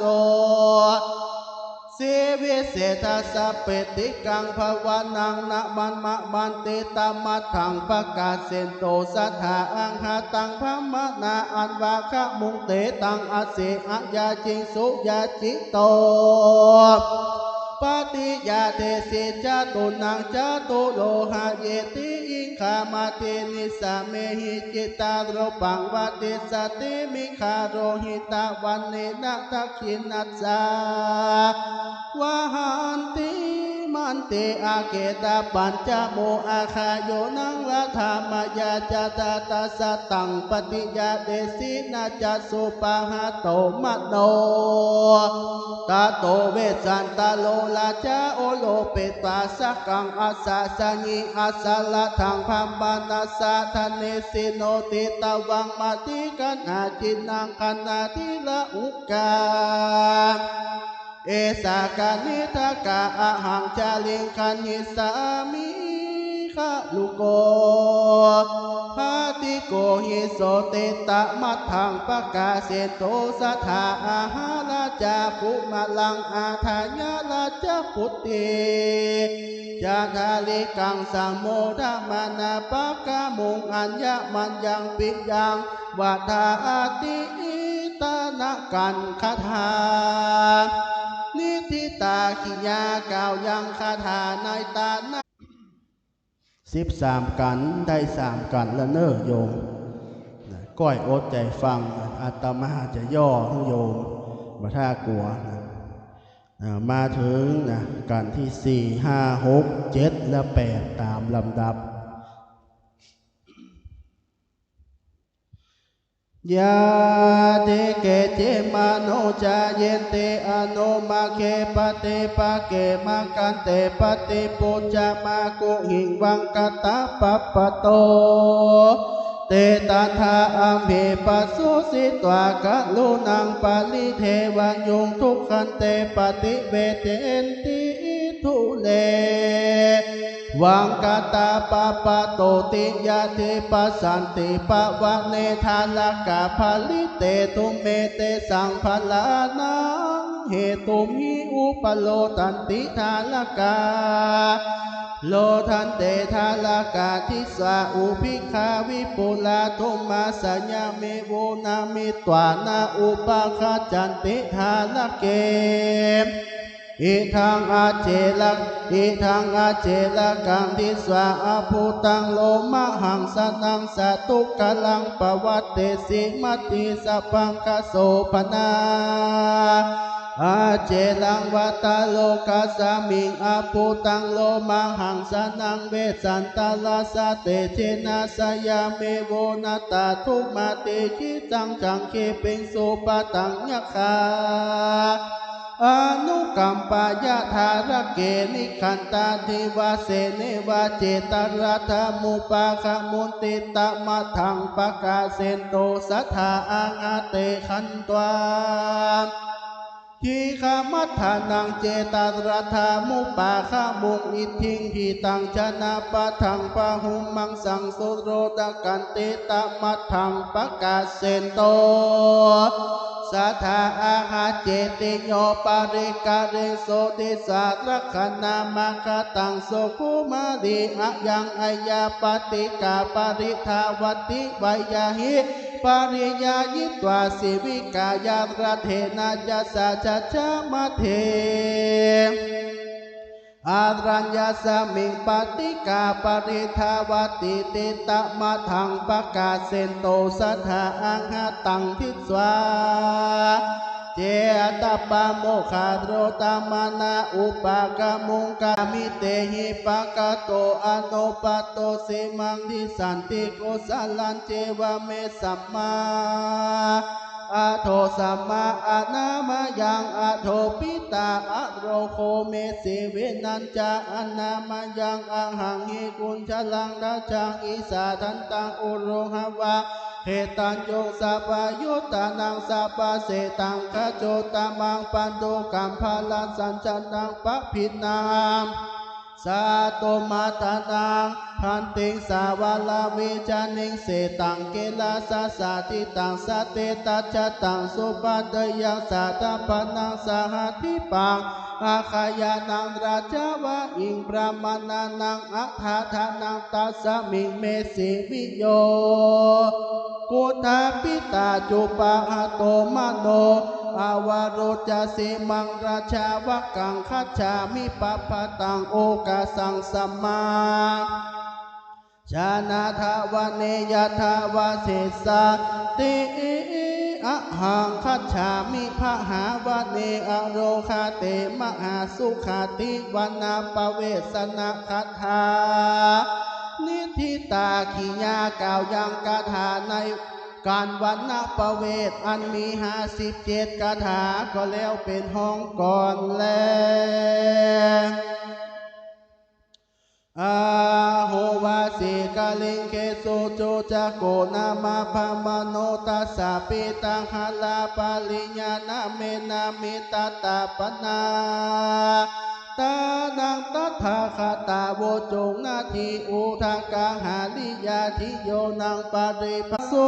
สีวิเสทะสะ เปตติกัง ภะวะนัง นะมันมะมันติ ตมัฏฐัง ปะกาเสนตุ สัตถา อะหะตัง พะมะนะ อันวาคะมุงเตตัง อะเสอะยาจิงสุ ยาจิโต ปะติยาเทสิ จะตุนัง จะตุโรหะเยติ อิงคะมะติ นิสสะเมหิ จิตตารูปัง วะติสสะติ มิคาโรหิตะ วันเนนะ ทักขิณัสสะ วะหันติ มันติ อาเกตะ ปัญจะโม อาคาโย นัง ระถามะยา จะตะตะสะตัง ปะติยาเทสิ นะจะ สุปะหะโต มะโน ตะโต เวสสันตะโร ราชา โอโรเปตา สะกัง อัสสะสะหิ อัสสะระถัง พะมะนะสะ ทะเนสิโน ติตะวัง มะติกัณหา จินนัง คัณณาทิระอุกา เอสะกะนิทะกะ อะหัง จาริง คัณหิสามิ คะลุโก ภะติโกหิโส ติตะมัฏฐัง ปะกาเสนตุ สัตถา อะหะ ราชา กุมะลัง อะถายะ ราชปุตติ จะทาริกัง สะโมทะมะนะ ปะกะมุง อัญญะมัญญัง ปิยัง วะทาติ อิตานะ กัณฑะทา นิทธิตา กิยา กล่าวยังคาถาในตานะ สิบสามกัณฑ์ ได้สามกัณฑ์ละเน่อโยม นะ ก้อยอดใจ๋ฟัง อาตมาจะย่อหื้อโยม บ่ถ้ากั๋ว นะ อ่า มาเถิง นะ กัณฑ์ตี้สี่ ห้า หก เจ็ด และแปด ต๋ามลำดับ ยะติ เกจิ มะโน จะเยนติ อะโน มะเข ปะติ ปะเก มะขันติ ปะติปูชะ มะกุหิง วังคะตะ ปะปะโต เต ตัณหา อัมหิ ปะสุสิตวา กะรุณัง ปะริเทวะยุง ทุกขันเต ปะติเวเทนติ ทุเร วังคะตะ ปะปะโตติ ยะทิปัสสันติ ปะวะเน ทารกา ปะริเต ทุเม เตสัง ปะราณัง เหตุมหิ อุปะโลทันติ ทารกา โลทันเต ทารกา ทิสสา อุภิกขา วิปุลา ทุมมา สะยามิ วุณณมิตวา นะ อุปะคัจฉันติ ทารเก อิทัง อะเจระ อิทัง อะเจระกัง ทิสสา อะภูตัง โลมะหังสะนัง สะทุกกะรัง ปะวัตเตสิ มะเทสะ พังคะโสภะนะ อะเจระวัตตะโลกัสสะมิง อะภูตัง โลมะหังสะนัง เวสสันตะรัสสะ เตเจนะ สะยามิ วุณณตา ทุมมา ติขิตัง จัง ขีปิง สุปะตัง ยักขา อนุกัมปายะ ทารเก นิขันธา นิวาเสเนวะ เจตรัตถะมุปาคะมุนติ ตมัฏฐัง ปะกาเสนตุ สัตถา อะหะเต ขันทา Khīḷamaddhānaṃ cetaradhāmupagammuṃ iddhiṃ khittaṃ janapadaṃ bahumāsaṃ suddhodakkhaṃ tetamaddaṃ pakassinto sadā āgacceti. Yo parikkariṃsu disālakkhaṇaṃ aggataṃ sukhumaṃ vihayaṃ aññāpaṭigā paridāvatti veyyāhi pariññāyitvā jīvikāya raṭṭhena yasā jajamāde araññasmiṃ paṭigā paridāvatti tetamaddaṃ pakassinto sadā āgataṃ disvā cetvā pāmokkhā toṇṇā upagammuṃ kāmitehi pakato anupato simaṃ dissanti kusalañceva me sammā ādo sammā anāmayaṃ ādo pittā ādo gomesu vinañca anāmayaṃ ahaṃ hi kuñjaṃ rājagihā dantaṃ ūruṃhivā hetaññuṃ sabbadussaṃ sabbasetaṃ gajjotamaṃ bandhukaṃ bālasaṃ sataṃ pabijjhaṃ satumaddhanaṃ khantiṃ savalāvijāniṃ setaṃ kilāsasā diṭṭhaṃ sattetajaṃ supatiyaṃ satabbannaṃ sahadīpaṃ ākayānaṃ rājavahiṃ brāhmaṇānaṃ athāthānaṃ tasmiṃ me sīviyo kuṭṭhapitā cupaṭṭhāto maṇo avaruḷhicī maṃ rājavakkaṃ gacchāmi pabbatāṃ okāsaṃ sammā jānātha vane yathā vajessāti ahaṃ gacchāmi bahāvane arogāte mahāsukkhāti vanappavesanagatha niṭṭhitā. กิริยา กล่าวยังคาถาในการวรรณประเวทอันมีห้าสิบเจ็ดคาถาก็แล้วเป๋นฮ้องก่อนแล Aho vāsikāliṃ gesu cuccako nāma brāhmaṇo tassa piṭṭhahārapariñāṇamena middhaṃ tapaṇṇā tānaṃ tathāgatā vuccuṃ natthi udakahāriyā. Ṭhiyo naṃ paribhāsu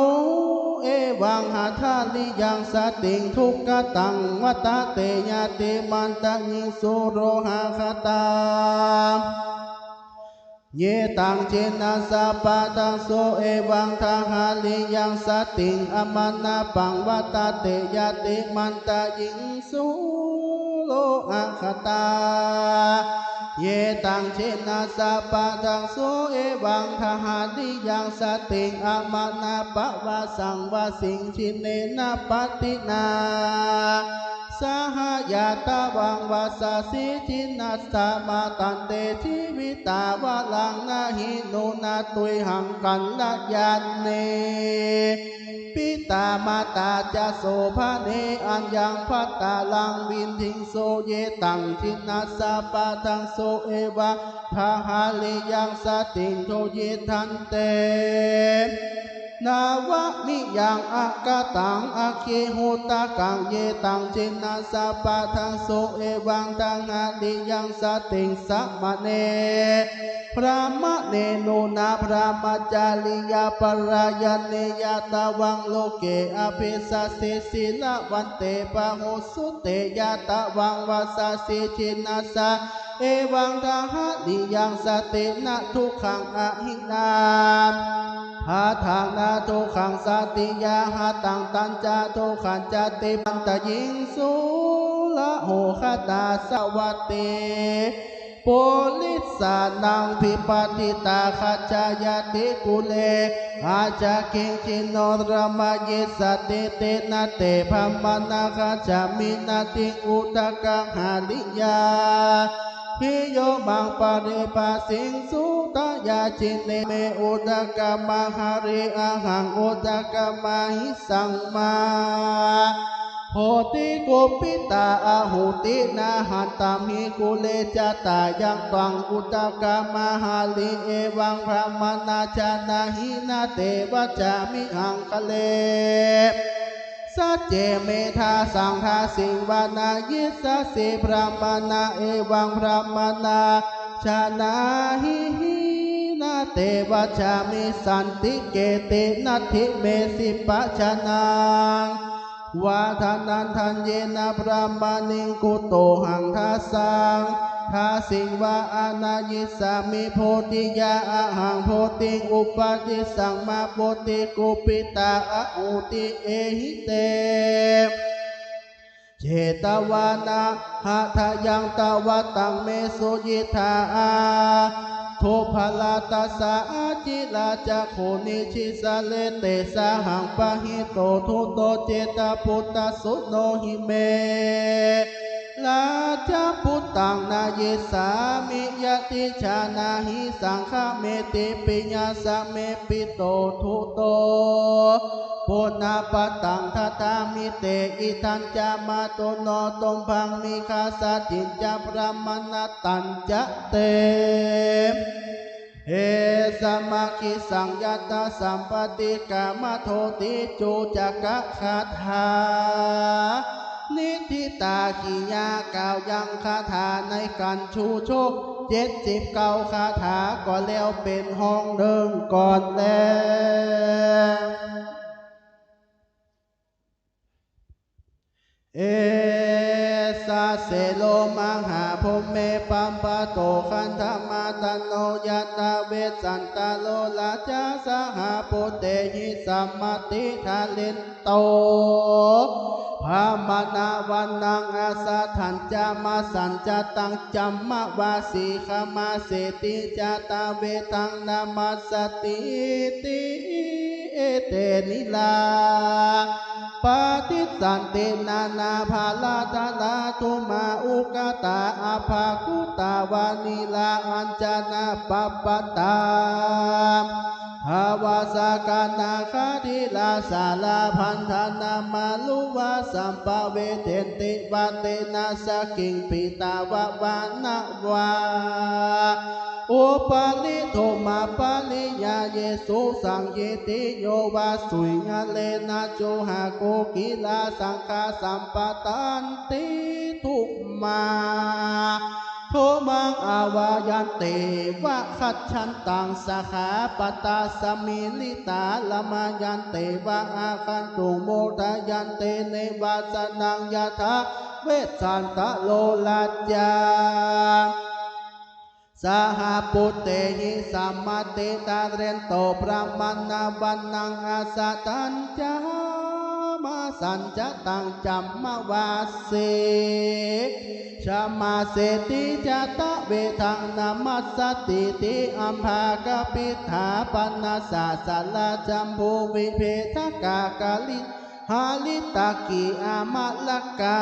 evaṃ hārātiyaṃ satiṃ duggataṃ vattate ñātimantayiṃsu lohakatā ye taṃ jinasā paṭhaṃsu evaṃ hārātiyaṃ satiṃ amānappaṃ vattate ñātimantayiṃsu lohakatā ye taṃ jinasā paṭhaṃsu evaṃ hārātiyaṃ satiṃ amānappavāsaṃ vasiṃ jinena paṭinā saha ñātavaṃ vajasī jinasā matandī jīvitā varaṃ na hi nūna tuyhaṃ kalyāṇe pitamātā ca sobhane ayaṃ bhaddaraṃ vidhimsu ye taṃ jinasā paṭhaṃsu evaṃ hārātiyaṃ satiṃ duyiṭṭhante navaniyaṃ akataṃ agihotakaṃ ye taṃ jinasā paṭhaṃsu evaṃ hārātiyaṃ satiṃ samāne brāhmaṇe nūna brahmacariyaṃ parāyane ñātavaṃ loke abhisaṭṭhi sīlavante bahūsutte ñātavaṃ vajasī jinasā evaṃ hārātiyaṃ satiṃ na dukkhaṃ ahiṃ na bhadaṃ na dukkhaṃ satiya hataṃ tañca dukkhañca timantayiṃsu lohakatā. Savāti purisānaṃ pipatitā gacchāyati kule ajja kiñci no ramayissati tena te brāhmaṇā gacchāmi natthi udakahāriyā. Ṭhiyo maṃ paribhāsiṃsu tayajjine me udakamaharī ahaṃ udakamahisaṃ mā hoti kupphitā ahuti na hantamhi kule jātā yaṃ tvaṃ udakamaharī evaṃ brāhmaṇā jānāhi na te vajjāmihaṃ kale สัจเจ เมธัสสัง ทาสิง วะ นะยิสสาสิ พรหมณา เอวัง พรหมณา ชนะหิหิ นะ เตวัชชามิ สันติ เกติ นัตถิ เมสิ ปัชชะนัง วะ ทะนันทัญเยนะ พรหมณิง กุโตหัง ทัสสัง ทาสิง วะ อะนะยิสสามิ โพธิยา อะหัง โพธิง อุปาทิสสัง มะ โพธิ กุปปิตา อะหูติ เอหิ เต เจตวานะ หะทะยัง ตะวะตัง เม สุยิทธา อา ทุพพะละตัสสะ อาจิรา จักขุ นิชชิสะเร เตสาหัง ปะหิโต ทุโต เจตปุตตะ สุโนหิ เม ราชปุตตัง นะยิสสามิ ยะทิชานะหิสังฆะเมติ ปิยะสะเม ปิโต ทุโต ปุณณะปะตัง ทัตถามิ เต อิทัญจะ มาตุโน ตุมหัง นิฆาสะ ทิญจะ พรหมณะ ตัญจะ เต เฮ สะมะ คิสัง ยัตถะ สัมปะติกะ มะ โทติ จูชกะ คาถา นิฏฐิตา ขีณา กล่าวยังคาถาในก๋านชูชก เจ็ดสิบเก้าคาถา ก็แล้วเป๋นห้องนึ่งก่อนแล เอสสะ เสโร มหาพรหมเม ปัปปะโต ขันธะมะตะโน ยัตถะ เวสสันตะ โร ราชา สหปุตเตหิ สัมมะติ ทะเรนโต พรหมณะ วัณณัง อัสสะทัญจะ มัสสัญจะตัง จัมมะวาสี ขมาเสติ จะตะ เวทัง นะมัสสะติ ติ เอเต นิรา ปะติสสันติ นานาภะระทะรา ทุมมา อุกกะตา อะภะคุตตา วะ นิรา อัญจะนะ ปัปปะตา ทะวาสะกะ นาคาธิรา สาราพันธะ นะมารุวา สัมปะเวเทนติ วะ เตนะ สะกิง ปิตะวะ วะนะ วา อุปะริ โทมะปะริยาเยสุ สังเยติโย วะ สุยะเรนะ จุหะ โกกิรา สังฆา สัมปะตันติ ทุมมา ทุมมัง อาวัญญะเต วะ ขัจฉันตัง สะขาปะตะ สะมิริตา รามะยันเต วะ อาคันตุง โมทะยันเต เนวะ สะนัง ยะถา เวสสันตะ โร ราชา สหปุตเตหิ สัมมะติ ทะเรนโต พรหมณะ วัณณัง อัสสะทัญจะ มัสสัญจะตัง จัมมะวาสี ขมาเสติ จะตะ เวทัง นะมัสสะติ ติ อัมภะกะปิฏฐาปะนะสะ สะระจัมพู วิเภทะกะ กะลิ หะริตะกิ อะมะละกา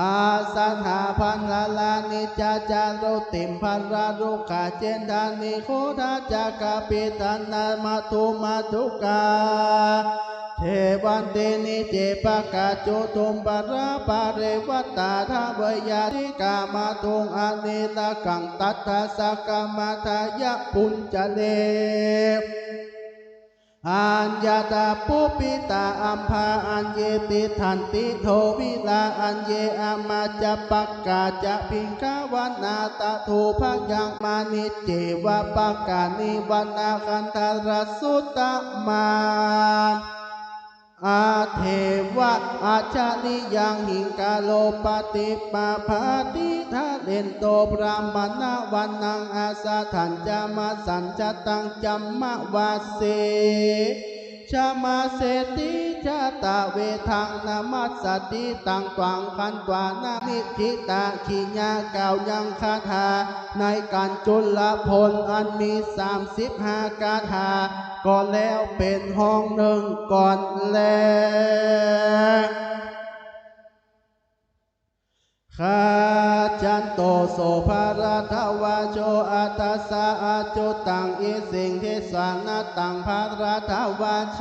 อาสะหา พันธะรา นิจจา จารุติม พะระรุกขะ เจนทะ นิโคทะ จักกะปิฏฐานะ มัทธุ มัทธุกา เทวันติ นิเจปะกะ จุตุมปะระ ปะเรวะตา ทะเว ยะติกา มัทธุง อะเนระกัง ตัทธะ สะกะมะทะยะ ปุญจะเร อัญญะตะ ปุปปิตา อัมภา อัญเย ติฏฐันติ โทวิรา อัญเย อะมา จะปะกา จะ พิงคะวะนา ตะ ทูปะยัง มะ นิจเจวะ ปะกะ นิวะนะ คันธะระ สุตะมา อะเถวะ อัจฉะริยัง หิงคาโร ปะติมมา ภาติ ทะเรนโต พรหมณะ วัณณัง อัสสะทัญจะ มัสสัญจะตัง จัมมะวาสี ขมาเสติ จะตะ เวทัง นะมัสสะติ ตัง ตวัง ขันตวานะ นิฏฐิตา ขีณา กล่าวยังคาถาในก๋านจุลพล อันมีสามสิบห้าคาถา ก็แล้วเป๋นห้องนึ่งก่อนแล ขัจฉันโต โสภะระทะวาโช อัฏฐัสสะ อัจจุตัง อิสิง เทสานะตัง ภะระทะวาโช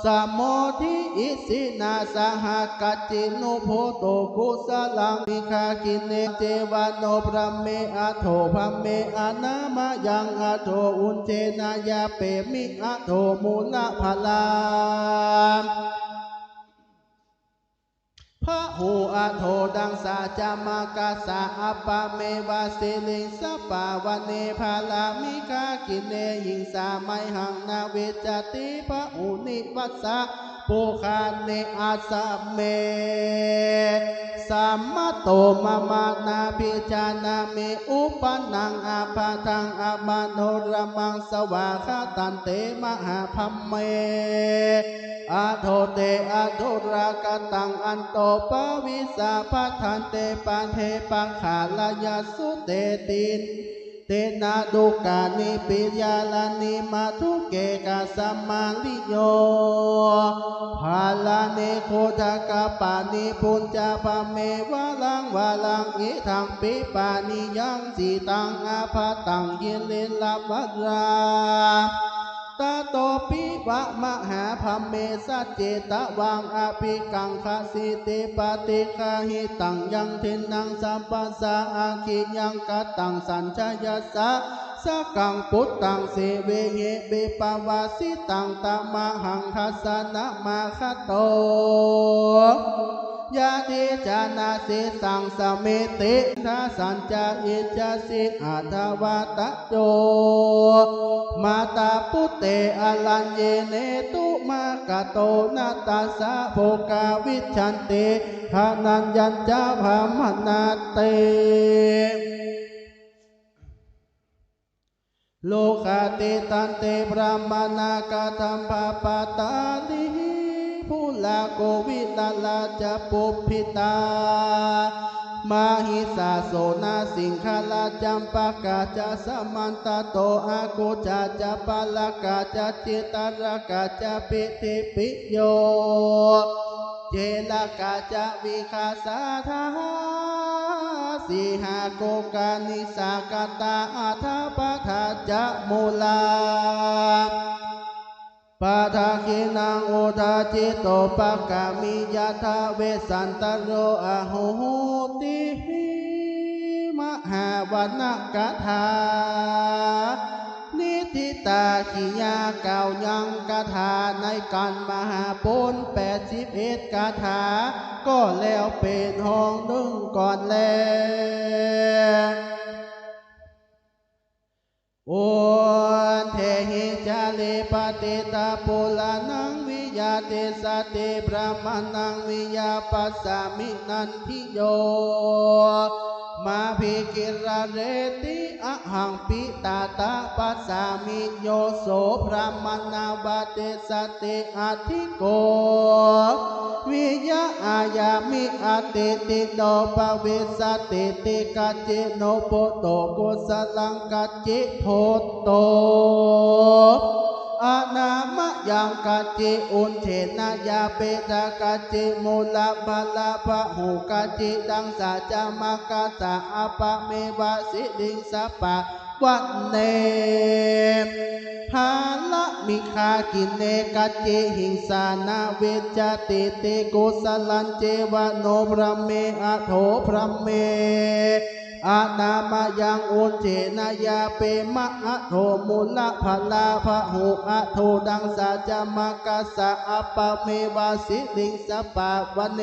สมโภธิอิสินาสหะ กัจจินุภุโต กุสลัง นิกขา กิเณ เจวะ โน บรหมะโธ บรหมะ อนามายัง อโธ อุจเฉนะ ญาเปมิ อโธ มูละพะลา พะหุ อโธ ดังสะ จามะกัสสะ อัปปะเมวะ สิริงสะปะ วะเณ พารามิกขา กิเณ หิงสา มหัง นา วิจจติ พะหุนิ วัสสะ ปุคคาเณ อัสสะเม สัมมะโต มะมะ นา ภิจานามิ อุปปะนนัง อะปะทัง อะมะโนระมัง สวาคะตันเต มหาบรหมะ อะโธ เต อะธุระกะตัง อันโต ปะวิสสะ พะทันเต ปะเท ปะคะระยะสุ เต ติน เตนะ ทุกขานิ ปิยะระณิ มะทุเก กัสสะมาริโย พาราณิ โคทะกะปาณิ ปุญจะ พะเม วะรัง วะรัง อิทัง ปิ ปาณิยัง สิตัง อะปะตัง หิริระวะรา ตะโต ปิ วะ มหาบรหมะ สัจจิตะวัง อะภิกขังขะสิติ ปะติกะหิตัง ยัง ทินนัง สัพพะสะ อะกิยังกะตัง สัญจะยัสสะ สะกัง ปุตตัง สีวิหิ วิปะวะสิตัง ตะมะหัง คัสสะ นะมะคะโต ญาติจานะ สิสัง สมิติ ทะสัญจะ อิจจะสิ อะทะวะ ตะ โย มาตา ปุตเต อะรัญเย เนตุ มะกะโต นะ ตัสสะ โภคา วิชชันติ ทะนัญญัญจะ บรหมะนา เต โลกา ติฏฐันติ บรหมะนา กะธัมภะปะตาลิหิ ภูรา โก วิลาลา จะ ปุบบิตา มะหิสา โสนะ สิงหราช จัมปะกา จะ สะมันตะโต อะกุจจา จะ ปะละกา จะ จิตตะระกา จะ ปิติปิโย เจรกา จะ วิคาสา ทาสีหา โกกา นิสากาตา อะทะปะทา จะ มูลา ปะทะขีนัง อุทาจิโต ปะกามิ ยะทะ เวสสันตะโร อะโหติหิ มหาวนกาถา นิฏฐิตา กิยา กล่าวยังกาถาในขันมหาปุญแปดสิบเอ็ดกาถา ก็แล้วเป๋นห้องนึ่งก่อนแล อุทเทหิ จาริ ปะติตะปุราณัง วิยา ติสสะติ บรหมะนัง วิยา ปัสสามิ นันทิโย มาภิกิระเรติ อะหัง ปิตาตะ ปัสสามิ โย โส บรหมะนา วะติสสะติ อะทิโก วิยะ อะยามิ อะติติโน ปะวิสสะติ ติ กัจจิโนภุโต กุสลัง กัจจิภุโต อะนามะยัง กัจจิ อุจเฉนะ ญาเปตะ กัจจิ มูละพะลา พะหุ กัจจิ ดังสะ จามะกัสสะ อัปปะเมวะ สิริงสะปะ วะเณ พารามิกขา กิเณ กัจจิ หิงสา นา วิจจติ ติ กุสลัน เจวะ โน บรหมะ อะโธ บรหมะ อะนามะยัง อุจเฉนะ ญาเปมะ อะโธ มูละพะลา พะหุ อะโธ ดังสะ จามะกัสสะ อัปปะเมวะ สิริงสะปะ วะเณ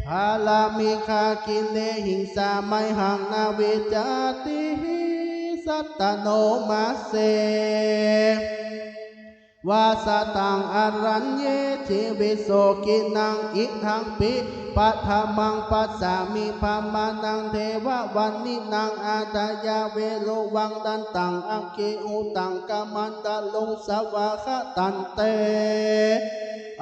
พารามิกขา กิเณ หิงสา มหัง นา วิจจติหิ สัตตะโน มะเส วาสะตัง อะรัญเญ จีวิโส กินัง อิทัง ปิ ปะทะมัง ปัสสามิ บรหมะนัง เทวะวัณฑินัง อะทะยะ เวรุวังคันตัง อะคิหุตัง กะมันตะลุง สวาคะตันเต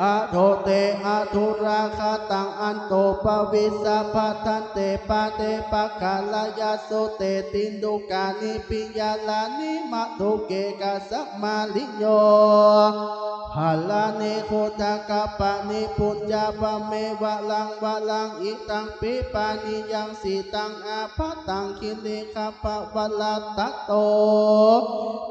อะโธ เต อะธุระกะตัง อันโต ปะวิสสะ พะทันเต ปะเท ปะคะระยะสุ เต ตินทุกขานิ ปิยะระณิ มะทุเก กัสสะมาริโย พลานิ ขุทธักขปะนิ ปุญญะปะเม วะรังวะรัง อิทังปิปะนิยัง สิตังอาภัตตัง คิริขัพพะวะรัตโต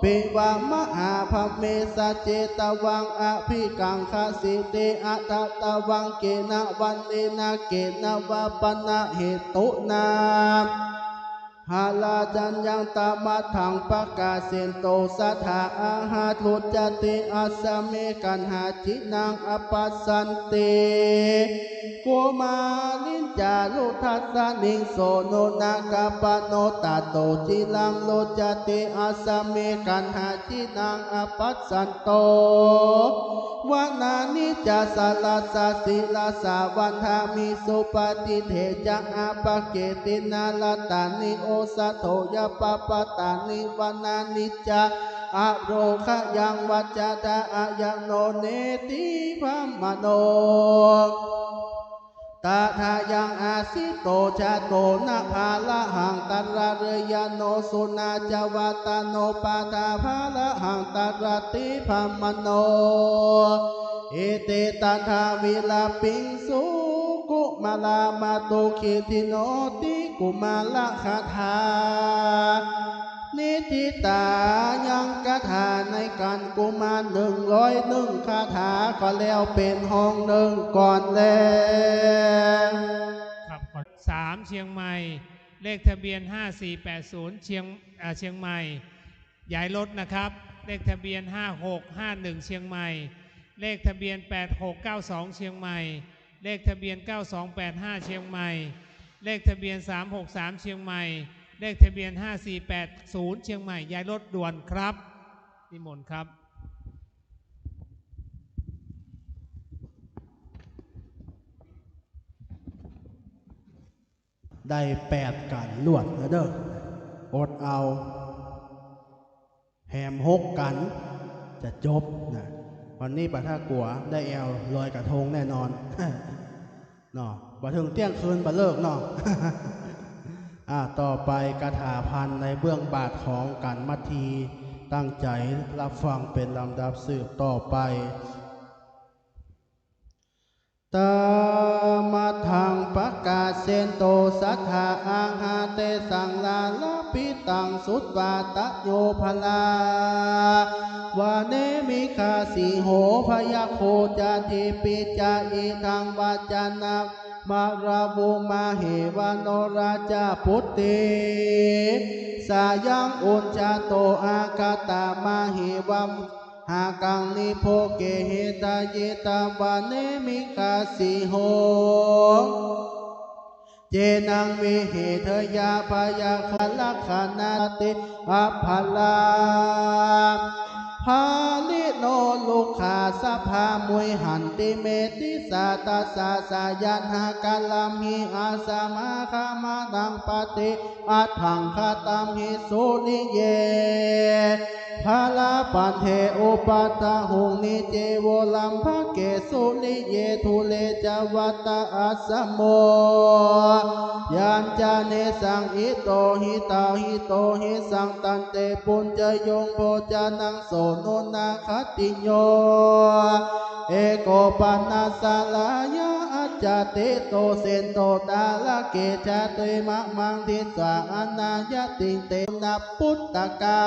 ปิวะมะหาพะเม สะเจตะวัง อะภิกังขะสิติ อะทะตะวัง เกนะวัณเณนะ เกณะวะปะนะเหตุนา หะราจัญญัง ตะมัทธัง ปะกาเสนโต สัทธา อาหารุจจติ อัสสะเม กัณหาจีนัง อัปปะสันติ กุมาริญจารุทัสสะนิง โส โน นะ กัปปะโน ตะโต จีรัง รุจจติ อัสสะเม กัณหาจีนัง อัปปะสันโต วะนานิจจา สะรัสสะ ศิรัสสา วันทามิ สุปะฏิเทจะ อะปะเกตินา รัตตานิ โอสะโถ ยะปะปะตานิ วะนานิจจา อะโรคะยัง วัจจะทะ อะยังโน เนติ พะมะโน ตะถายัง อาสิโต ชาโต นะ พาระหัง ตะระเรยะโน สุนาจาวัตตะโน ปาทา พาระหัง ตะระติ พะมะโน อิติตัทธา วิระปิงสุ กุมารามะตุ ขิตถิโนติ กุมารคาถา นิฏฐิตายัง คาถาในก๋านกุมารหนึ่งร้อยหนึ่งคาถา ก็แล้วเป๋นห้องหนึ่งก่อนแล ครับ สาม เชียงใหม่ เลขทะเบียน ห้าสี่แปดศูนย์ เชียง เอ่อ เชียงใหม่ ย้ายรถนะครับ เลขทะเบียน ห้าหกห้าหนึ่ง เชียงใหม่ เลขทะเบียน แปดหกเก้าสอง เชียงใหม่ เลขทะเบียน เก้าสองแปดห้า เชียงใหม่ เลขทะเบียน สามหกสาม เชียงใหม่ เลขทะเบียน ห้าสี่แปดศูนย์ เชียงใหม่ ย้ายรถด่วนครับ นิมนต์ครับ ได้แปดก๋านรวดนะเด้อ อดเอา แหมหกก๋านจะจบนะ วันนี้บ่าถ้ากั๋วได้แอ่วลอยกระทงแน่นอน เนาะ บ่เถิงเตี้ยงคืนบ่เลิกเนาะ อ่า ต่อไปคาถาพันในเบื้องบาทของก๋านมัทที ตั้งใจ๋ฮับฟังเป๋นลำดับสืบต่อไป ตะมัทธัง ปะกาเสนโต สัทธา อาหาเตสัง ลาลาภิตัง สุตวา ตะโย พลา วะเนมิคาสิโห พยัคโฆ จะ ทีปิ จะ อิทัง วัจจะนะ มะระวุ มะเหวะโน ราชปุตติ สายัง อุญชาโต อาคาตะ มะเหวัง หากัง นิโพเก เหตะเยตะ วะเนมิคาสิโห เจนัง วิเหทะยา พยัคฆะ ลักขณะติ อัพพลา ภาริโน รุกขา สะพา มุยหันติ เมธิสา ตัสสา สายันหะ กะรัมหิ อัสสะมา คามานัง ปะติ อัฏฐัง คะตัมหิ สุริเย พะละปันเท อุปัฏฐะหุง นิจเจ โว รัมภะเก สุริเย ธุเร จะ วัตตะ อัสสะโม ยัญจะเนสัง อิโตหิตาหิโตหิสัง ตันเต ปุญญะยุง โภจะนัง โส โน นะ ขัตติโย เอโก ปะนะสะลายะ อัจจะติโต เสนโต ตาละเก ชาเต มะมัง ทิสสา อะนาญาติง เต นะ ปุตตะกา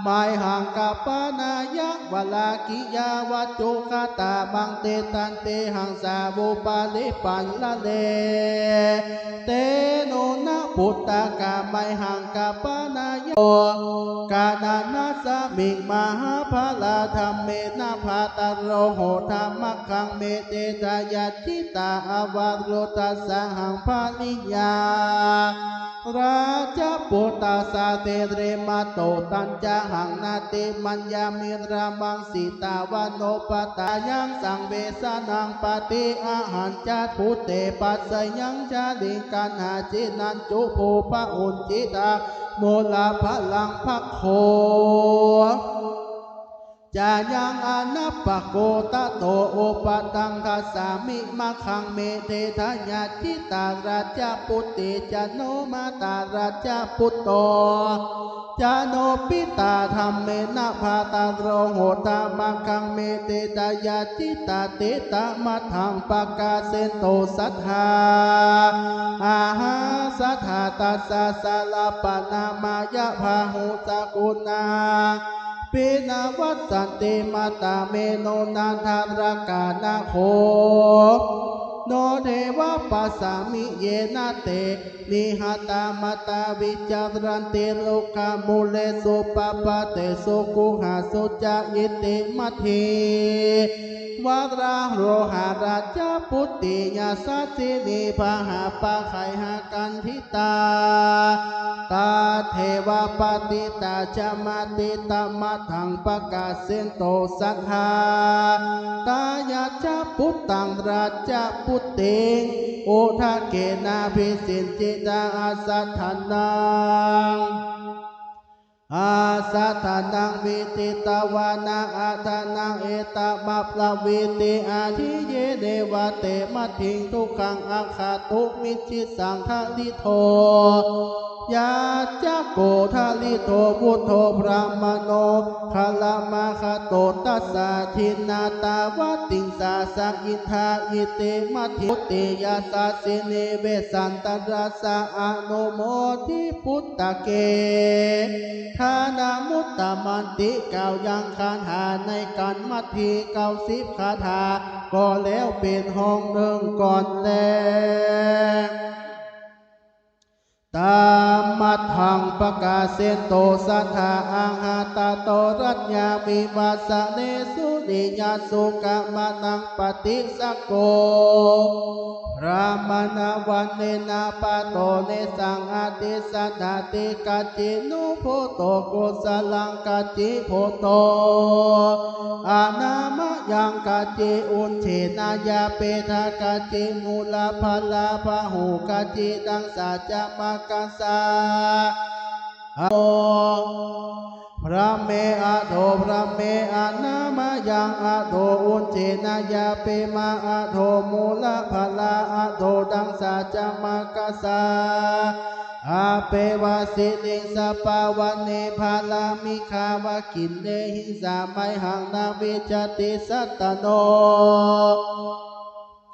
มะหัง กัปปะนะยะ วะลากิยา วัจจุคตา มัง เต ตันเตหังสา วุปาลิปันละเล เต โน นะ ปุตตะกา มะหัง กัปปะนะยะ กานะนะสมิง มหาพลา ธัมเมนะ ภาตะโรโห ธัมมักขัง เม เต ทะยัจฉิตา อวรุทธัสสะหัง ภริยา ราชปุตตะสะ เสเร มะโต ตัญจะหัง นะติมัญญามิ ระมัง สิตาวะโน ปะตายัง สังเวสะนัง ปะติอะหันจะ ปุเต ปัสสะยัง ชะลิง กัณหา จินันจุ ภูปะ อุญจิตา มูลพลัง ภะโค จะยัง อนัปปะโกตะโต อุปะตังคัสสามิ มะคังเมเททะ ยะจิตารัจจปุตติ จะโนมาตารัจจปุตโต จะโนปิตาธัมเมนะ ภาตาโรโหตะ มะคังเมเททะ ยะจิตาเตตะ มัทธังปะกาเสนโต สัทธา อาหาสัทธา ตัสสะ สะระปะนะมะยะ พาหุสะกุณา ปินะวัสสันติ มัตตะเมโน นะทะระกานะโข โนเทวะปัสสามิ เยนะเต นิหะตา มัตตา วิจารันติ รุกขะมูเลสุ ปะปะเตสุ กุหะสุจะ อิติ มัทธิ วะระโหหะ รัจจปุตติ ยะสัสสินี พะหะปะไขหะกันทิ ตา ตะเทวะปะติตา จะมะติตะ มัทธังปะกาเสนโต สัทธา ตะยัจจปุตตัง รัจจปุตติง อุทะเกนะ ภิสินจิตา อัสสัทธานัง อัสสัทธานัง วิทิตะวานะ อัทธานัง เอตะมะปะละวีติ อะทิเยเนวะเต มัทธิง ทุกขัง อะคาตุ มิจฉิสัง ทะลิโท ยัจจโก ทะลิโท วุทโธ พรามะโณ คะละมะคะโต ตัสสะ ทินนาตาวะติงสา สะอินทา อิติ มัทธิง ปุตติ ยะสัสสินี เวสสันตะรัสสะ อะนุโมทิ ปุตตะเก ทานะมุตตะมันติ กล่าวยังคาถาในขันธ์มัทธิ เก้าสิบคาถา ก็แล้วเป๋นห้องหนึ่งก่อนแล ตา มัทธังปะกาเสนโต สัทธา อะหะตะโต รัตญาวิวัสสะเน สุริยะสุขะมะนัง ปะติสสะโก พรามะณะ วันเณนะ ปะโต เนสัง อะติสัตถะติ กัจจิโน โพโต กุสะลัง กัจจิโพโต อะนามะยัง กัจจิ อุจเฉนะ ยาเปทะ กัจจิ มูละพะลา พะหู กัจจิ ดังสะ จะมะกะสะ อะโต พรามเม อะโถ พรามเม อะนามะยัง อะโถ อุจเฉนะ ยาเปมะ อะโถ มูละพะลา อะโถ ดังสะ จะมะกะสะ อะเปวะ สิริง สะปะวะเน พารามิกขาวะ ขิณเณหิงสา ไมหัง นะวิชชะติ สัตตะโน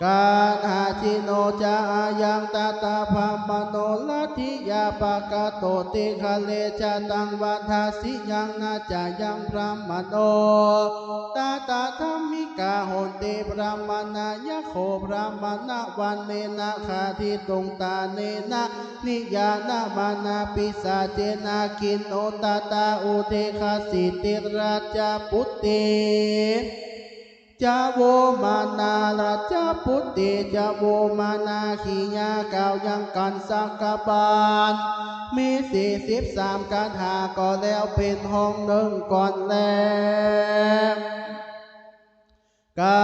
กัณหาจิโน จะ อะยัง ตะตะ พรามะโณ ลัตถิยา ปะกะโต ติคะเล จะตัง วัฏฐะสิยัง นะ จะยัง พรามะโณ ตะตะ ธัมมิกา โหนติ พรามะณะยะโข พรามะณะ วันเณนะ ฆาติตุง ตาเณนะ นิยานะ มานา ปิศาเจนะ ขิณโณ ตะตะ อุเทขะสิติ รัจจปุตติ จะโวมานา รัจจปุตติ จะโวมานา ขียา กล่าวยังขันธ์สังฆบาล มีสี่สิบสามคาถา ก็แล้วเป๋นห้องหนึ่งก่อนแล กา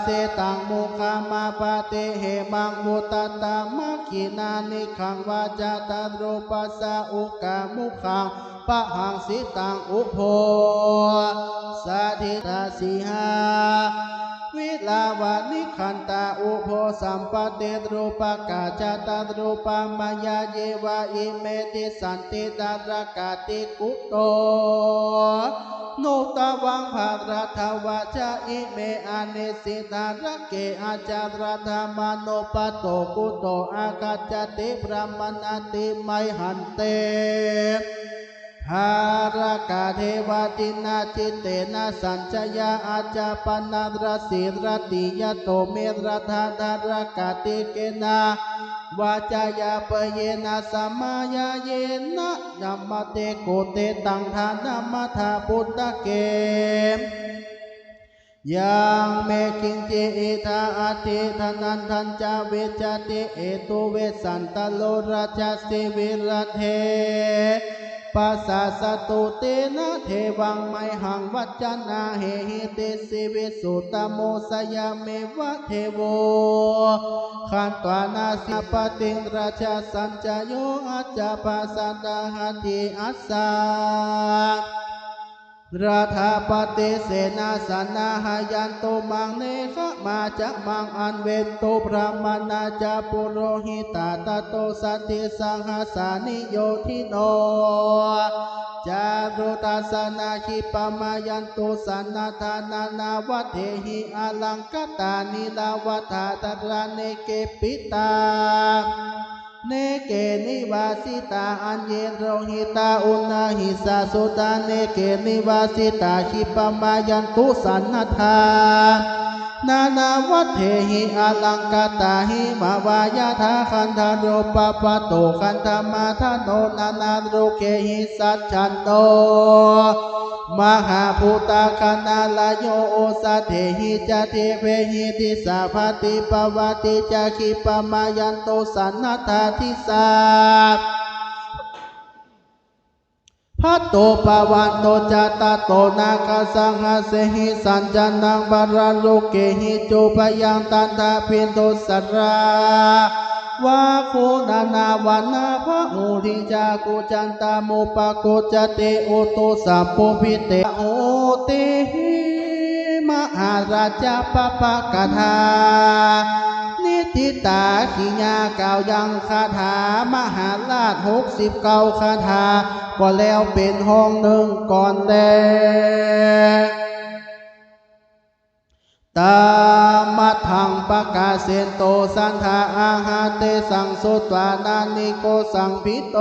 เสตัง มุขะมะปะติ เหมัง วุตตะ มัคขิณา นิขัง วาจา ตะรูปะสะ อุกะมุขัง ปะหังสิตัง อุโภสะถิตา สีหา วิลาวะ นิขันตา อุโภสัมปะติ รูปะกะจะ ตะรูปะมะยะ เยวะ อิเม ติสสันติ นรกาติ กุโต นุตตะวัง ภะรัตถะวะจะ อิเม อะเนสิ นรเก อะจะรัตถะมานุปปะโต กุโต อาคัจฉะติ พรามะณะติ ไมหันเต ภะระกา เทวะ ทินนา จิตเตนะ สัจจะยา อัจจะปะนะ รสี รติยะโต เมรัตถะ นรกาติเกนะ วาจา ยาเปเยนะ สะมะยะเยนะ ยะมะเต กุเตตัง ทานะมะทา ปุตตะเก ยัง เม กิญจิ อิทา อัตถิ ทะนันทัญจะ วิชชะติ เอตุ เวสสันตะโล รัชชะสิ วิรัตเถ ปัสสะสะตุ เตนะ เทวัง ไมหัง วัจจะนา เหหิ ติสสิ วิสุตตะโม สะยะเมวะ เทโว ขันตวา นาสิ ปะติง รัชชะสัญจะโย อัจจะปะสะตะหะติ อัสสะ รัฐปติเสนาสนะ หายันตุ มัง เนขะมะจะมัง อันเวนตุ พรามะนาจะ ปุโรหิตา ตะโต สัตถิสังหาสานิโยธิโน จารุทัสสะนะ ขิปปะมะยังตุ สันนะทา นานาวัตเถหิ อะลังคะตา นีลาวัฏฐา ทะรา เนเก ปิตา เนเก นิวาสิตา อัญเย โรหิตา อุณาหิสา สุตา เนเก นิวาสิตา ขิปปะมะยังตุ สันนะทา นานาวัตเถหิ อะลังคะตา หิมะวายะถา คันธะโรปะปะโต คันธะมะทะโน นานาโรเกหิ สัจจันโต มหาภูตะคะนะระโย โอสะเถหิจะ เทเวหิ ติสสา ปะติปะวะติจะ ขิปปะมะยังตุ สันนะทา ทิสสา พัตโตปะวันโตจะ ตะโต นาคะสังหะเสหิ สัญจะนัง ปะระโลเกหิ จูปะยัง ตัณฑะปินโทสะรา วาโค นานาวันนะ พะหูริ จาคุจันตะ มุปะโกจจะ เต อุตุ สัพพุ พิเต โหติ มหาราชะ ปะปะกะถา นิธิตา กิยา กล่าวยังคาถามหาราชหกสิบเก้าคาถา ก็แล้วเป๋นห้องนึ่งก่อนแล ตะมัทธัง ปะกาเสนโต สัตถา อาหาเตสัง สุตวา นานิโกสัง ภิโต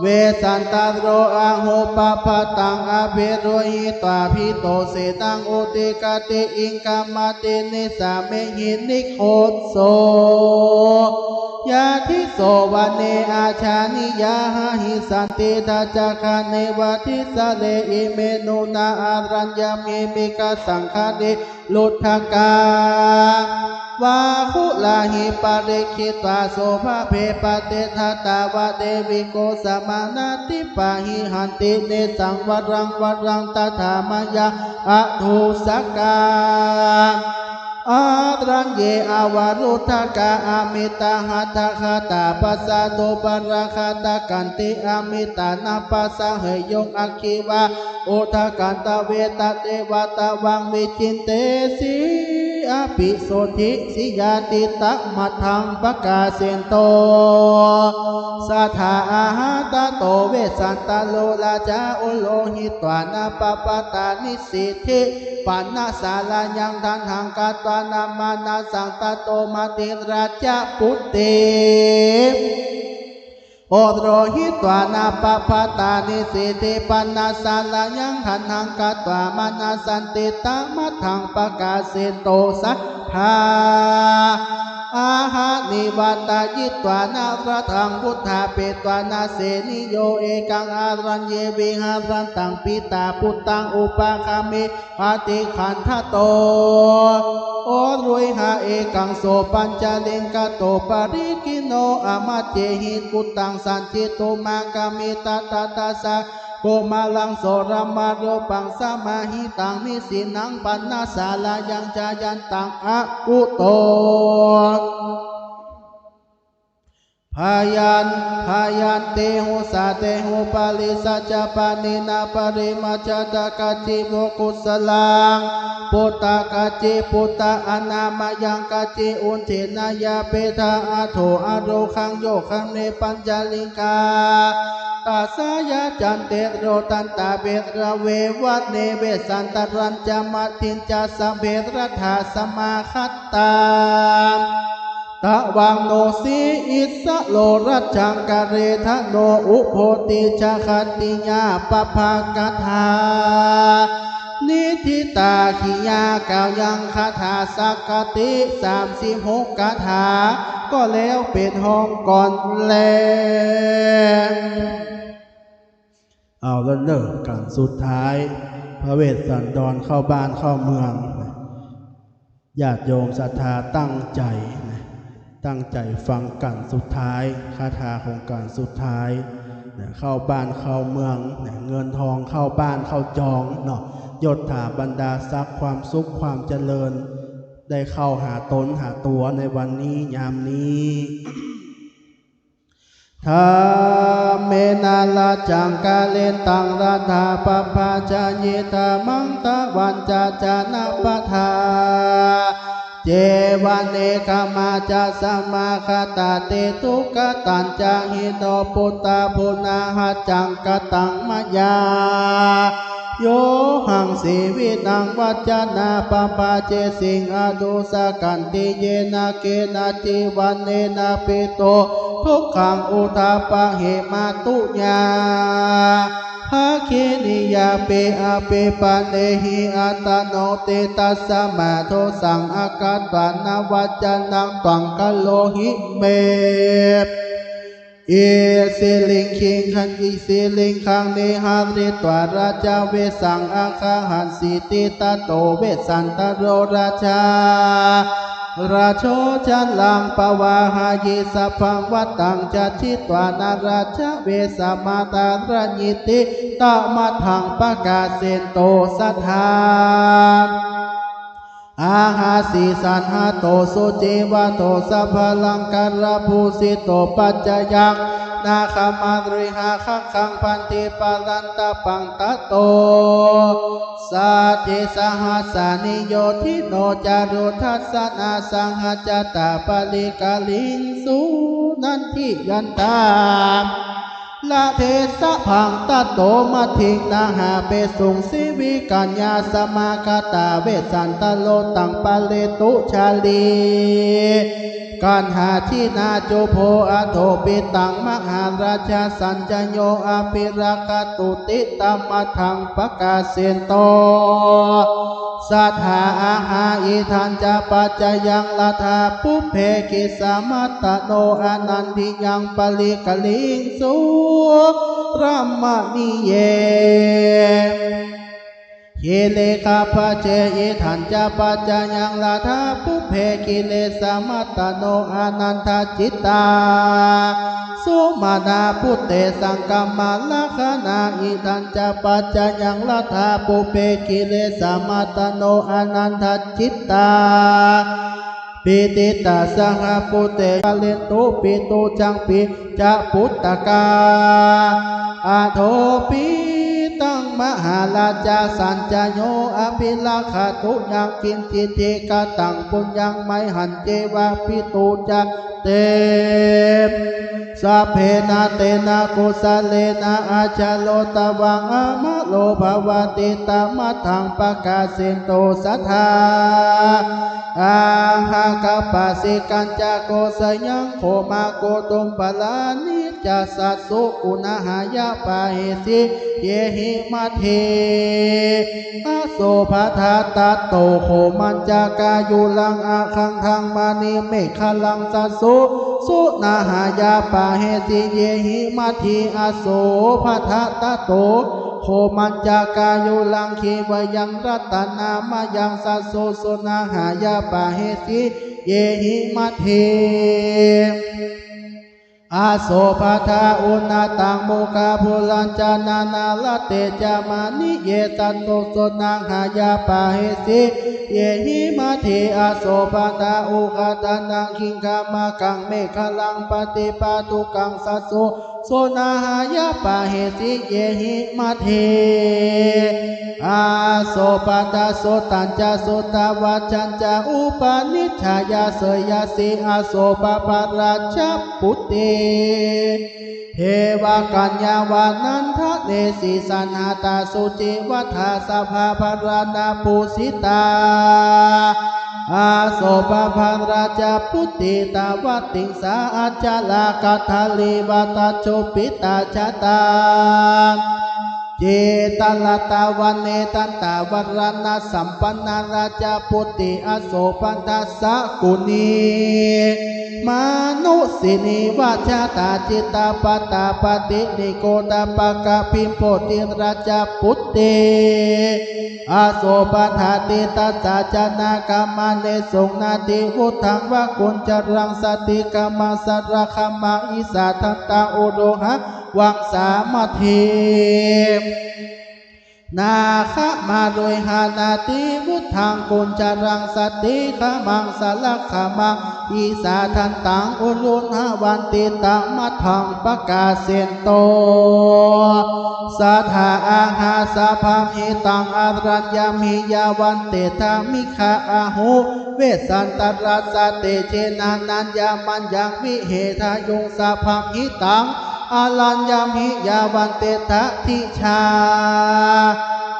เวสสันตะโร อาหู ปะพะตัง อะภิรุหิตวา ภิโต เสนัง อุทิกะติ อิงกะมะติ นิสสาเมหิ นิโคสโส ยะทิสโส วะเน อาชานิยา หะหิ สันติ ทัจจะคะ เนวะ ทิสสะเร อิเม นุนา อารัญญะเม เมฆะสังคะเร รุทธะกา วาหุราหิ ปะริกขิตวา โสภะเภ ปะเต ทัตตา วะเต วิโกสะ มานะ ทิปปาหิ หันติ เนสัง วะรัง วะรัง ตะถา มะยัง อะถูสกา อารัญเย อวะรุทธะกา อะมิตะหัตถะคะตา ปัสสาตุ ปะระคะตะกันติ อะมิตานะ ปัสสะเหยง อะคคีวา อุทะกันตะเว ตะเตวะตะวัง วิจินเตสิ อะปิโสทิสิยาติ ตะมัทธัง ปะกาเสนโต สัตถา อาหาตะโต เวสสันตะโร ราชา อุโรหิตวา นะปะปะตานิ สิทธิปะนะสารายัง ทัณหัง กัตวานะ มานะสัง ตะโต มะติราชะ ปุตติ โอโรหิตวา นะปะพะตานิ สิทธิปะนะสารายัง ทัณหัง กัตวา มานะสันติ ตะมัทธัง ปะกาเสนโต สัตถา อาหานิวาตายิตวา นะรัตถัง วุฏฐาเปตวา นะเสนิโย เอกัง อารัญเย วิหะรันตัง ปิตา ปุตตัง อุปะคะมิ ปะฏิขันธะโต โอรุยหะ เอกัง โส ปัญจลิงกะโต ปะริกขิโณ อะมัจเจหิ กุตตัง สัจฉิตุมะคะมิ ตะตะทัสสะ กุมะลัง โสรมะรูปัง สะมะหิตัง นิสสินัง ปะนะสารายัง จายันตัง อะกุโต พยัญ พยัญเตหุ สาเตหุ ปะริสัจจะปะเนนะ ปะริมัจจะตะ กัจจิโว กุสลัง ปุตตะ กัจจิปุตตะ อะนามะยัง กัจจิอุจเฉนะ ยาเปทะ อะโถ อะโรคัง โยคะเม ปัญจลิงกา ตัสสะ ยะจันเตโร ตันตะ เบระเว วะเน เวสสันตะรัญจะ มะถิญจะ สะเบระถา สะมาคัตตา ตะวังโน สีอิสสะโร รัชชัง กะเรทะโน อุโพธิ ชะขัตติยา ปะภะกะถา นิทธิตา กิยา กล่าวยังคาถาสังฆะติ สามสิบหกคาถา ก็แล้วเป๋นห้องก่อนแล เอาละเน่อ กั๋นสุดท้าย พระเวสสันดรเข้าบ้านเข้าเมือง ญาติโยมศรัทธาตั้งใจ๋นะ ตั้งใจ๋ฟังกั๋นสุดท้าย คาถาของกั๋นสุดท้ายนะ เข้าบ้านเข้าเมืองนะ เงินทองเข้าบ้านเข้าจองเนาะ ยศถาบรรดาศักดิ์ ความสุขความเจริญ ได้เข้าหาต๋นหาตั๋วในวันนี้ยามนี้ Dhammena rajjaṃ kālentaṃ laddhā pabbā ca ye, dhammaṃ dvañca janapadaṃ ceva nekkhamma ca samāgatā, te dukkhitatā ca hīno puttā punahrajjaṃ kataṃ mayā. Yohaṃ jīvitaṃ vajjena pabbājesiṃ, anussakaṃ tiyena kenaci vaṇṇena pīto dukkhaṃ udapāheti, matuyā bhagini yāpi apipānehi attano. Te tasmā dosaṃ agatvā na vajjanaṃ tvaṃ karohi me. Isiliṃ khiggaṃ, isiliṃ khiggaṃ nihharitvā rājavijjaṃ aggahāsīti. Tato vijjantaro rājā rajo caraṃ pavārayi, sabbaṃ vataṃ candidvā na rājavijjamādarayīti, tamādhaṃ pakāsento sattha. Ahassi saṅghato sucivato sabbalākārabhūsito, paccayaṃ nāgamarihaṃ khaggaṃ bandhamatthaparam. Tato saddhisahassā niyodhino, cāru dassanasahassā ca palighaṃsu nandiyantā rate sabbā. Tato maddamā nāgā pissū sīvikaññā, samāgatā vijjantā lokaṃ pāturahu cāriṃ. Kaṇhajinā cubbo aṭṭhaṃsu paṭihaṅkhayī, mahārājā Sañjayo abhivāgatūti, tamādhaṃ pakāsento sattha. Athā idañca paccayaṃ laddhā pubbe, girisikharataṭe cando vandamāno, anantasayaṃ palighaṃsu ramanīye girigambhīre. Idañca paccayaṃ laddhā pubbe, girisikharataṭe cando vandamāno, anantacittā sumanā phuṭṭhī saṅkamma rakkhaṇā. Idañca paccayaṃ laddhā pubbe, girisikharataṭe cando vandamāno, anantacittā pītā saha puttena, pālentu pītusaṅghaṃ pañcaputtakaṃ. Athopi taṃ mahārājā Sañjayo abhivāgatu, yaṃ kiñci diṭṭhaṃ puññaṃ mayhaṃ devā pītussate, sabbena tena kusalena ajjhagā lokaṃ amaro bhavati, tamādhaṃ pakāsento sattha. Athāgambhīrañca kosāyaṃ bhummākumbhaṇḍānañca, sassū uṇhāya pahesi yehi majjhe. Aso pattha tato bhummākaṃsuṃ akantaṃ maṇi megalaṃ, sassū suṇhāya pahesi yehi majjhe. Aso pattha tato bhummākaṃsuṃ grīvakāyuṃ ratanaṃ mayaṃ, sassū suṇhāya pahesi yehi majjhe. Aso pattha uṇṇānaṃ mukhaphullañca, nānāratne ca māniyena, sassū suṇhāya pahesi yehi majjhe. Aso pattha uddanaṃ khiḍḍamoghaṃ megalaṃ, paṭibhaṇḍukaṃ, sassū suṇhāya pahesi yehi majjhe. Aso pattha suttañca suddhāvācañca, upanissāya seyyathī, aso papphalāsaputto devakāyā vanantanesi, saṇhātā sucivatā sabbaṃ bharanābhūsitā. Aso papphalāsaputto tavattiṃsā, ajarā kaddharī vata sobhitā, jātā citrā nānāvaraṇṇasampannā, rājaputtrī aso pattha sakuṇī manussinīva, jātā cittapadāpati nigrodhapāga, bhimbo rājaputtrī aso pattha tiṭṭhassa janakāyamajjhe, sūnoti uttamaṃ va kuṭṭhakaṃ, satikammaṃ saraṃ gama, issā dantā uruṇhā vāsavaṃ majjhe. นาคะมารุยหานาติวุฒัง กุญจรังสติขมังสลักขมัง อิสาทันตัง อุรุหะวันติตะมัทธัง ปะกาเสนโต สะถาอาหา สัพพัมหิตัง อะรัญญะมิ ยาวันเตถะ มิคาอาหุ เวสสันตะรัสสะ เตเจนะ นัญญะมัญญัง วิเฮทะยุง สัพพัมหิตัง อะรัญญะมิ ยาวันเตถะ ทิชา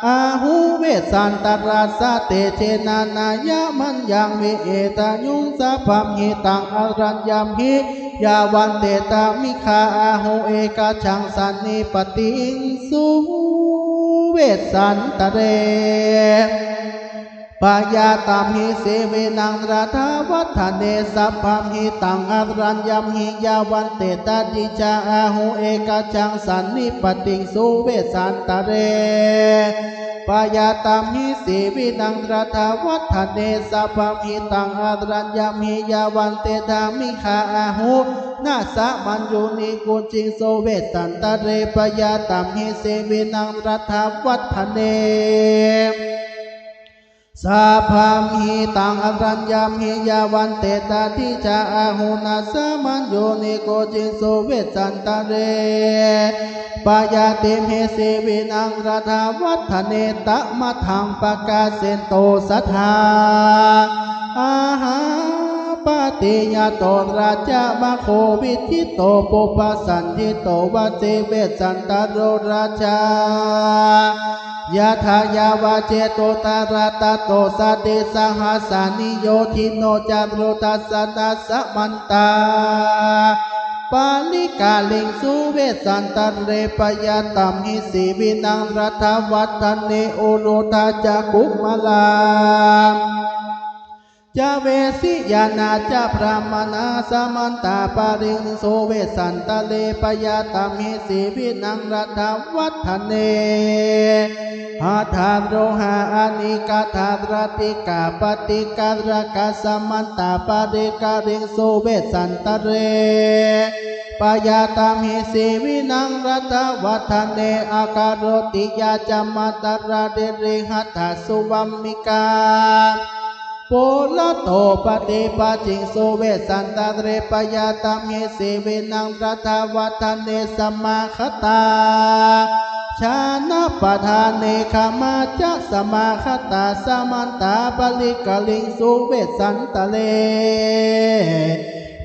อาหุ เวสสันตะรัสสะ เตเจนะ นัญญะมัญญัง วิเฮทะยุง สัพพัมหิตัง อะรัญญะมิ ยาวันเตถะ มิคาอาหุ เอกัจจัง สันนิปปะติง สุ เวสสันตะเร ปะยาตัมหิ สีวินัง รัฏฐะวัฏฐะเน สัพพัมหิตัง อะรัญญะมิ ยาวันเตถะ ทิชาอาหุ เอกัจจัง สันนิปปะติง สุ เวสสันตะเร ปะยาตัมหิ สีวินัง รัฏฐะวัฏฐะเน สัพพัมหิตัง อะรัญญะมิ ยาวันเตถะ มิคาอาหุ นะสะมัญญูนิ กุญจิง สุ เวสสันตะเร ปะยาตัมหิ สีวินัง รัฏฐะวัฏฐะเน สัพพัมหิตัง อะรัญญะมิ ยาวันเตถะ ทิชาอาหุ นะสะมัญญูนิ กุญจิง สุ เวสสันตะเร ปะยาตัมหิ สีวินัง รัฏฐะวัฏฐะเน ตะมัทธัง ปะกาเสนโต สะถาอาหาปะติญาโต ราชะมะโค วิจิตโต ปุพพะสันทิโต วะเส เวสสันตะโร ราชา ยะถา ยาวะเจโต ตะระตะโต สะติสะหัสสานิ โยธิโน จารุทัสสะนะ สะมันตา ปะริกะริง สุ เวสสันตะเร ปะยาตัมหิ สีวินัง รัฏฐะวัฏฐะเน อุรุทธะจะ กุมมารา จะ เวสสิยานา จะ บรามมา สะมันตา ปะริง สุ เวสสันตะเร ปะยาตัมหิ สีวินัง รัฏฐะวัฏฐะเน หะถาโรหา อะเนกะ ถารัตติกะ ปะติกะระกะ สะมันตา ปะริกะริง สุ เวสสันตะเร ปะยาตัมหิ สีวินัง รัฏฐะวัฏฐะเน อะกะโรติยา จะ มัตตะระเดเร หัตถะสุวัมมิกา ปุระโต ปะติปะจิง สุ เวสสันตะเร ปะยาตัมหิ สีวินัง รัฏฐะวัฏฐะเน สะมาคะตา ชานะปะทาเน ขะมา จะ สะมาคะตา สะมันตา ปะริกะริง สุ เวสสันตะเร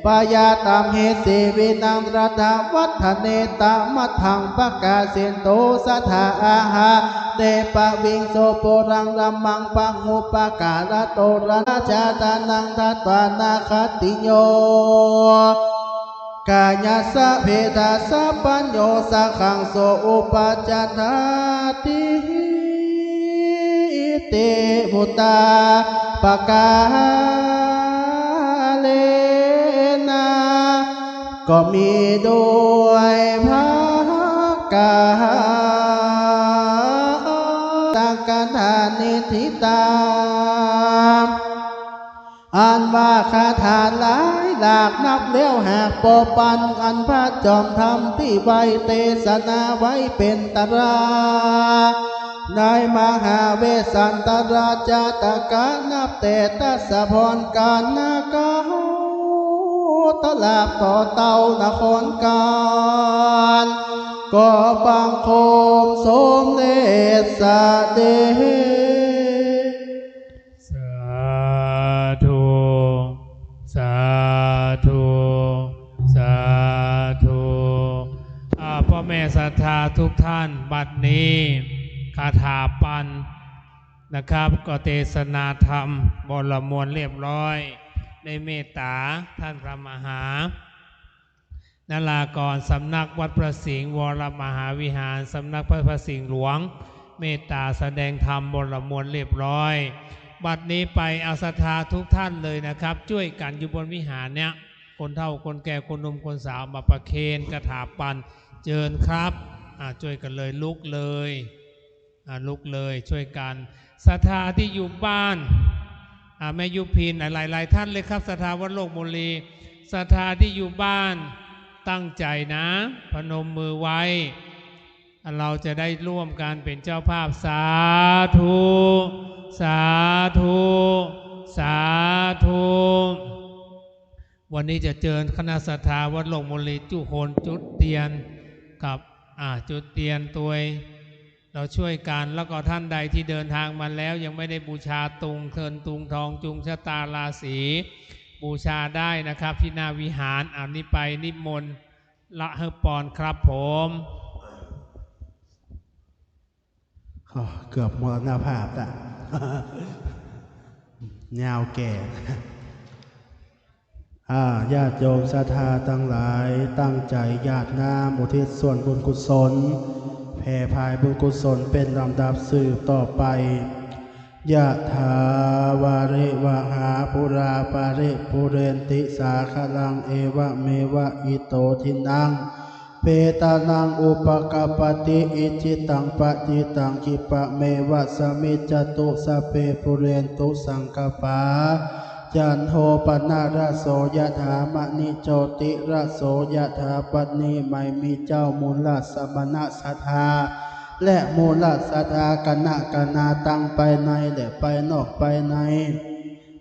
ปะยาตัมหิ สีวินัง รัฏฐะวัฏฐะเน ตะมัทธัง ปะกาเสนโต สะถาอาหาเน ปะวิง สุ ปุรัง รัมมัง ปะหุปะการะโต ระนะ ชาตานัง ทัตวา นาคะติโย กายัสสะ เภทะสัพพัญญู สังขัง สุ อุปัจจานาติ เต ปุตตา ปะกาเลนะ ก็มีด้วยพระกา ตังคาถานิฏฐิตา อันว่าคาถาหลายหลากนับแล้วหากบ่ปาน อันพระจอมธรรมตี้ไว้เตสนาไว้เป๋นตำรา ในมหาเวสสันตราจาตกะ นับแต่ทศพรกาลนาคา ตราบต่อเต้านครกาล ก็บังคมสมเด็จเสด็จ สาธุ สาธุ สาธุ อ่า พ่อแม่ศรัทธาทุกท่าน บัดนี้คาถาปัณฑ์นะครับ ก็เตสนาธรรมบรมวลเรียบร้อย ได้เมตตาท่านพระมหา นารากร สำนักวัดพระสิงห์วรมหาวิหาร สำนักพระ พระสิงห์หลวง เมตตาแสดงธรรมบรมวลเรียบร้อย บัดนี้ไปเอาศรัทธาทุกท่านเลยนะครับ จ้วยกั๋นอยู่บนวิหารเนี่ย คนเฒ่า คนแก่ คนหนุ่ม คนสาว มาประเคนคาถาปัณฑ์ เจิญครับ อ่า จ้วยกั๋นเลย ลุกเลย อ่า ลุกเลย จ้วยกั๋น ศรัทธาตี้อยู่บ้าน อ่า แม่ยุพิน หลายๆ ท่านเลยครับ ศรัทธาวัดโลกโมลี ศรัทธาตี้อยู่บ้าน ตั้งใจ๋นะ พนมมือไว้ เราจะได้ร่วมกันเป๋นเจ้าภาพ สาธุ สาธุ สาธุ วันนี้จะเจิญคณะศรัทธาวัดโลกมนลีจุคนจุดเตียนกับ อ่า จุดเตียนตวย เราช่วยกัน แล้วก็ท่านใดที่เดินทางมาแล้วยังไม่ได้บูชาตุงเงินตุงทองจุงชะตาราศี บูชาได้นะครับ ที่หน้าวิหาร เอานี้ไปนิมนต์ละหื้อปอนครับผม อ๋อ เกือบมรณภาพละ ยาวแก่ อ่า ญาติโยมศรัทธาตังหลาย ตั้งใจ๋หยาดน้ำอุทิศส่วนบุญกุศล แผ่ผายบุญกุศลเป๋นลำดับสืบต่อไป ยะถาวาริวหาปูราปะริปูเรนติสาคะลัง เอวะเมวะอิโตทินัง เปตานังอุปะกัปปะติ อิจฉิตังปะฏิตัง ขิปปะเมวะสะมิจจตุ สัพเพปูเรนตุสังกัปปา จันโทปะนะระโส ยะถา มะณิ โชติระโส ยะถา ปัตตานี ใหม่มีเจ้ามูลสมณะศรัทธา และมูลศรัทธาคณะคณาตังภายในและภายนอกภายใน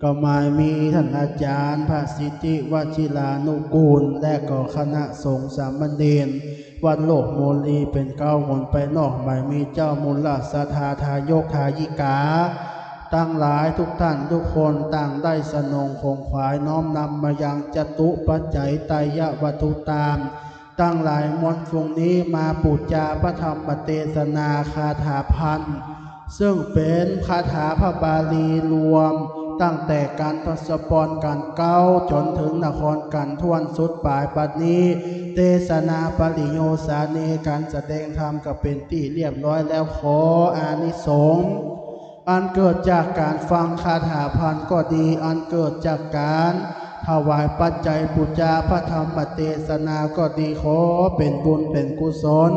ก็หมายมีต้านอาจ๋ารย์พระสิทธิวชิรานุกูล และก็คณะสงฆ์สามเณรวัดโลกมนลีเป๋นเก๊า หนภายนอก หมายมีเจ้ามูลศรัทธาทายกทายิกาตังหลาย กู้ต้านกู้คน ต่างได้สนองของขวัญน้อมนำมายังจตุปัจจัยไตรยวัตถุตาม ตังหลายมวล ตรงนี้มาปู๋จาพระธรรมเตสนาคาถาพัน ซึ่งเป๋นคาถาพระบาลีรวม ตั้งแต่ก๋านทศพรก๋านเก๊าจ๋นเถิงนครก๋านถ้วนสุดป๋าย บัดนี้ เตสนาปริโยสาเน ก๋านแสดงธรรมก็เป๋นตี้เรียบร้อยแล้ว ขออานิสงส์ อันเกิดจากก๋านฟังคาถาพันก็ดี อันเกิดจากก๋านถวายปัจจัยปู๋จาพระธรรมเตสนาก็ดี ขอเป๋นบุญเป๋นกุศล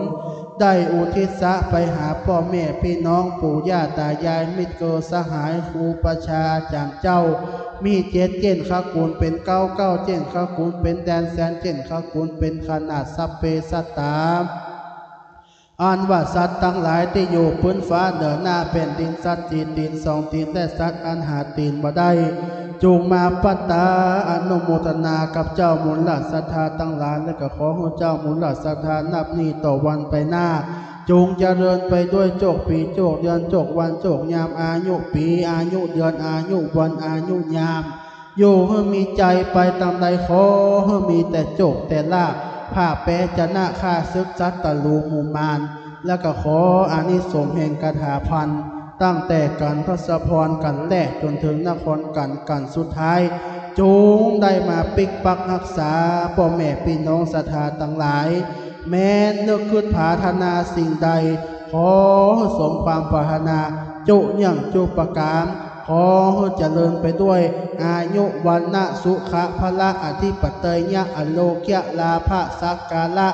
ได้อุทิศไปหาป้อแม่ปี้น้อง ปู่ย่าต๋ายาย มิตรเกื้อสหาย ครูปัชฌาย์อาจ๋ารย์เจ้า มีเจ็ดเจ้น คะกูลเป๋นเก๊า เก๊าเจ้น คะกูลเป๋นแดน แสนเจ้น คะกูลเป๋นขนาด สัพเพสัตตา อันว่าสัตว์ตังหลายตี้อยู่ปื้นฟ้าเหนือหน้าแผ่นดิน สัตว์สี่ตี๋น สองตี๋น และสัตว์อันหาตี๋นบ่ได้ จุ่งมาปัตตาอนุโมทนากับเจ้ามูลศรัทธาตังหลาย และก็ขอหื้อเจ้ามูลศรัทธานับนี้ต่อวันไปหน้า จุ่งเจริญไปด้วยโจคปี๋ โจคเดือน โจควัน โจคยาม อายุปี๋ อายุเดือน อายุวัน อายุยาม อยู่หื้อมีชัยไปตางใด ขอหื้อมีแต่โจคแต่ลาภ พ่ายแพ้จะนะข้าศึกศัตรูหมู่มาร และก็ขออานิสงส์แห่งคาถาพัน ตั้งแต่ก๋านทศพรก๋านแรกจ๋นเถิงนครก๋านก๋านสุดท้าย จุ่งได้มาปิ๊กปักฮักษาป้อแม่ปี้น้องศรัทธาตังหลาย แม้นนึกกึ๊ดผาถนาสิ่งใด ขอหื้อสมความปรารถนา จุอย่างจุประก๋าร ขอหื้อเจริญไปด้วยอายุ วรรณะ สุขะ พละ อธิปัตตยะ อโลเกียะ ลาภะ สักการะ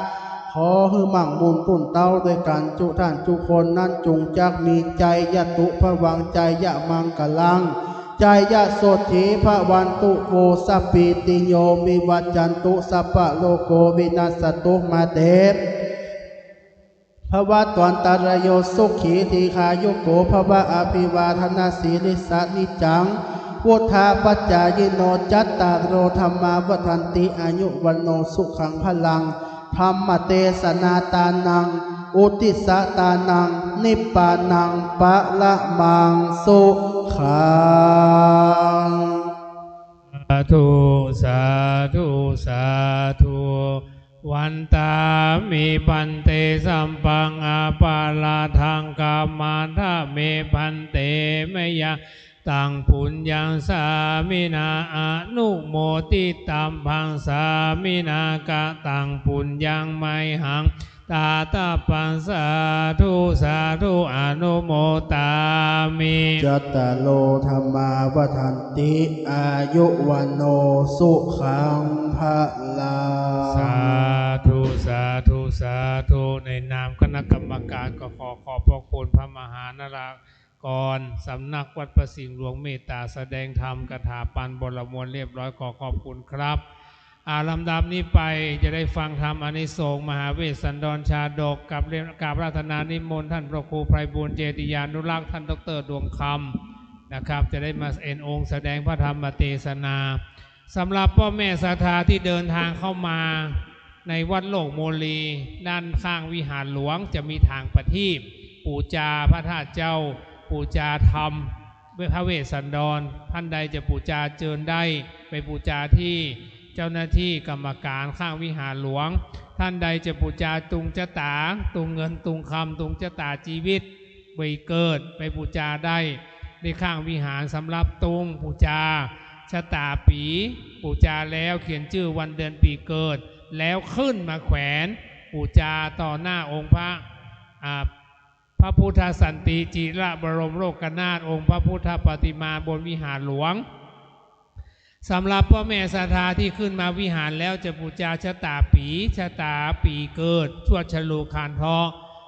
ขอหื้อมั่งมูลปูนเต๊าด้วยกั๋นกู้ต้านกู้คนนั้น จุ่งจักมีชัยยะตุผวังค์ ชัยยะมังคลัง ชัยยะโสตถี ภะวันตุ โวสะปีติโย วิวัจจันตุ สัพพะโรโค วินัสสะตุ มาเต ภะวัตวันตะระโย สุขี ทีฆายุโก ภะวะ อภิวาทะนะสีลิสสะ นิจจัง วุฑฒาปะจายิโน จัตตาโร ธัมมา วัฑฒันติ อายุ วัณโณ สุขัง พะลัง ธัมมะเตสะนาตานัง อุตติสสะตานัง นิพพานัง ปะระมัง สุขัง สาธุ สาธุ สาธุ วันตามิ ภันเต สัปปัง อปาราธัง ขมาทะเม ภันเต มะยัง ตัง ปุญญัง สามินา อนุโมทิตัมภัง สามินา กะตัง ปุญญัง มะหัง ทาตะปัง สาธุ สาธุ อนุโมทามิ จัตตาโร ธัมมา วัฑฒันติ อายุ วัณโณ สุขัง พะลัง สาธุ สาธุ สาธุ ในนามคณะกรรมการก็ขอขอบพระคุณพระมหานารากรสำนักวัดพระสิงห์หลวงเมตตาแสดงธรรมคาถาปันบรมวลเรียบร้อย ขอขอบคุณครับ อ่า ลำดับนี้ไปจะได้ฟังธรรมอานิสงส์มหาเวสสันดรชาดก กับเล่ม กราบอาราธนานิมนต์ท่านพระครูไพบูลย์ เจติยานุรักษ์ ท่านด็อกเตอร์ดวงคำนะครับ จะได้มาเอนองค์แสดงพระธรรมเตสนา สำหรับป้อแม่ศรัทธาตี้เดินตางเข้ามาในวัดโลกโมลี ด้านข้างวิหารหลวงจะมีถางประทีป ปู๋จาพระธาตุเจ้า ปู๋จาธรรม พระเวสสันดร ต้านใดจะปู๋จาเจิญได้ ไปปู๋จาตี้เจ้าหน้าตี้กรรมก๋านข้างวิหารหลวง ต้านใดจะปู๋จาตุงจะต๋า ตุงเงินตุงคำ ตุงจะต๋าจีวิต ปีเกิด ไปปู๋จาได้ในข้างวิหาร สำหรับตุงปู๋จาจะต๋าปี๋ ปู๋จาแล้วเขียนจื้อวันเดือนปีเกิด แล้วขึ้นมาแขวน ปู๋จาต่อหน้าองค์พระ อ่า พระพุทธสันติจิระบรมโลกนาถ องค์พระพุทธปฏิมาบนวิหารหลวง สำหรับป้อแม่ศรัทธาตี้ขึ้นมาวิหารแล้วจะปู๋จาจะต๋าปี๋ จะต๋าปีเกิด ชวดฉลูขานเทาะ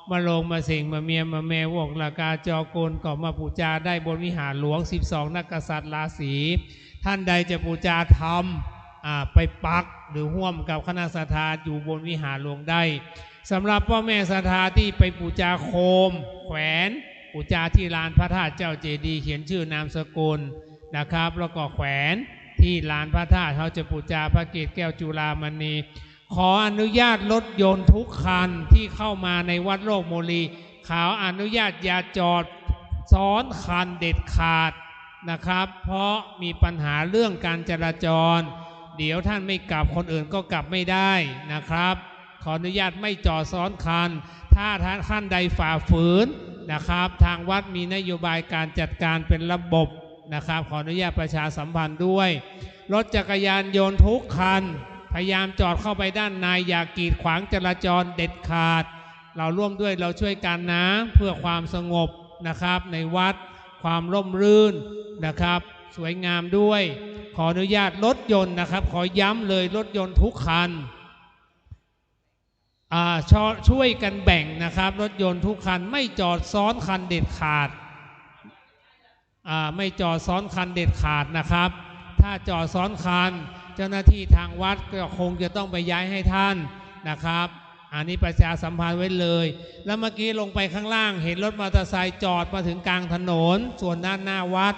มะโรงมะเสง มะเมีย มะแม วอก ละกา จอ กล ก็มาปู๋จาได้บนวิหารหลวง สิบสองนักกษัตริย์ราศี ต้านใดจะปู๋จาธรรม อ่า ไปปักหรือฮ่วมกับคณะศรัทธาอยู่บนวิหารหลวงได้ สำหรับป้อแม่ศรัทธาตี้ไปปู๋จาโคม แขวน ปู๋จาตี้ลานพระธาตุเจ้าเจดีย์ เขียนจื้อนามสกุลนะครับ แล้วก็แขวนตี้ลานพระธาตุ เฮาจะปู๋จาพระเกศแก้วจุฬามณี ขออนุญาตรถยนต์ทุกคันตี้เข้ามาในวัดโลกโมลี ขออนุญาตอย่าจอดซ้อนคันเด็ดขาดนะครับ เพราะมีปัญหาเรื่องการจราจร เดี๋ยวต้านไม่กลับ คนอื่นก็กลับไม่ได้นะครับ ขออนุญาตไม่จอดซ้อนคัน ถ้าท่าน ท่านใดฝ่าฝืนนะครับ ทางวัดมีนโยบายการจัดการเป็นระบบนะครับ ขออนุญาตประชาสัมพันธ์ด้วย รถจักรยานยนต์ทุกคัน พยายามจอดเข้าไปด้านใน อย่ากีดขวางจราจรเด็ดขาด เราร่วมด้วยเราช่วยกันนะ เพื่อความสงบนะครับ ในวัด ความร่มรื่นนะครับ สวยงามด้วย ขออนุญาตรถยนต์นะครับ ขอย้ำเลย รถยนต์ทุกคัน อ่า ช่อ- ช่วยกันแบ่งนะครับ รถยนต์ทุกคัน ไม่จอดซ้อนคันเด็ดขาด อ่า ไม่จอดซ้อนคันเด็ดขาดนะครับ ถ้าจอดซ้อนคัน เจ้าหน้าตี้ทางวัดก็คงจะต้องไปย้ายให้ท่านนะครับ อันนี้ประชาสัมพันธ์ไว้เลย แล้วเมื่อกี้ลงไปข้างล่างเห็นรถมอเตอร์ไซค์จอดมาถึงกลางถนน ส่วนด้านหน้าวัด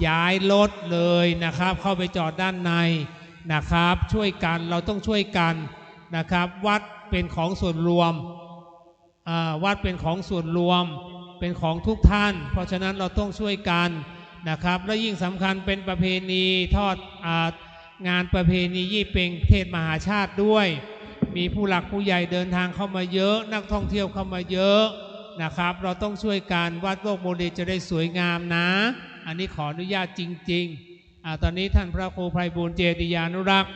ย้ายรถเลยนะครับ เข้าไปจอดด้านในนะครับ ช่วยกัน เราต้องช่วยกันนะครับ วัดเป็นของส่วนรวม อ่า วัดเป็นของส่วนรวม เป็นของทุกท่าน เพราะฉะนั้นเราต้องช่วยกันนะครับ และยิ่งสำคัญเป็นประเพณีทอด อ่า งานประเพณียี่เป็งเทศมหาชาติด้วย มีผู้หลักผู้ใหญ่เดินทางเข้ามาเยอะ นักท่องเที่ยวเข้ามาเยอะนะครับ เราต้องช่วยกัน วัดโลกโมลีจะได้สวยงามนะ อันนี้ขออนุญาตจริงๆ อ่า ตอนนี้ท่านพระครูไพบูลย์ เจติยานุรักษ์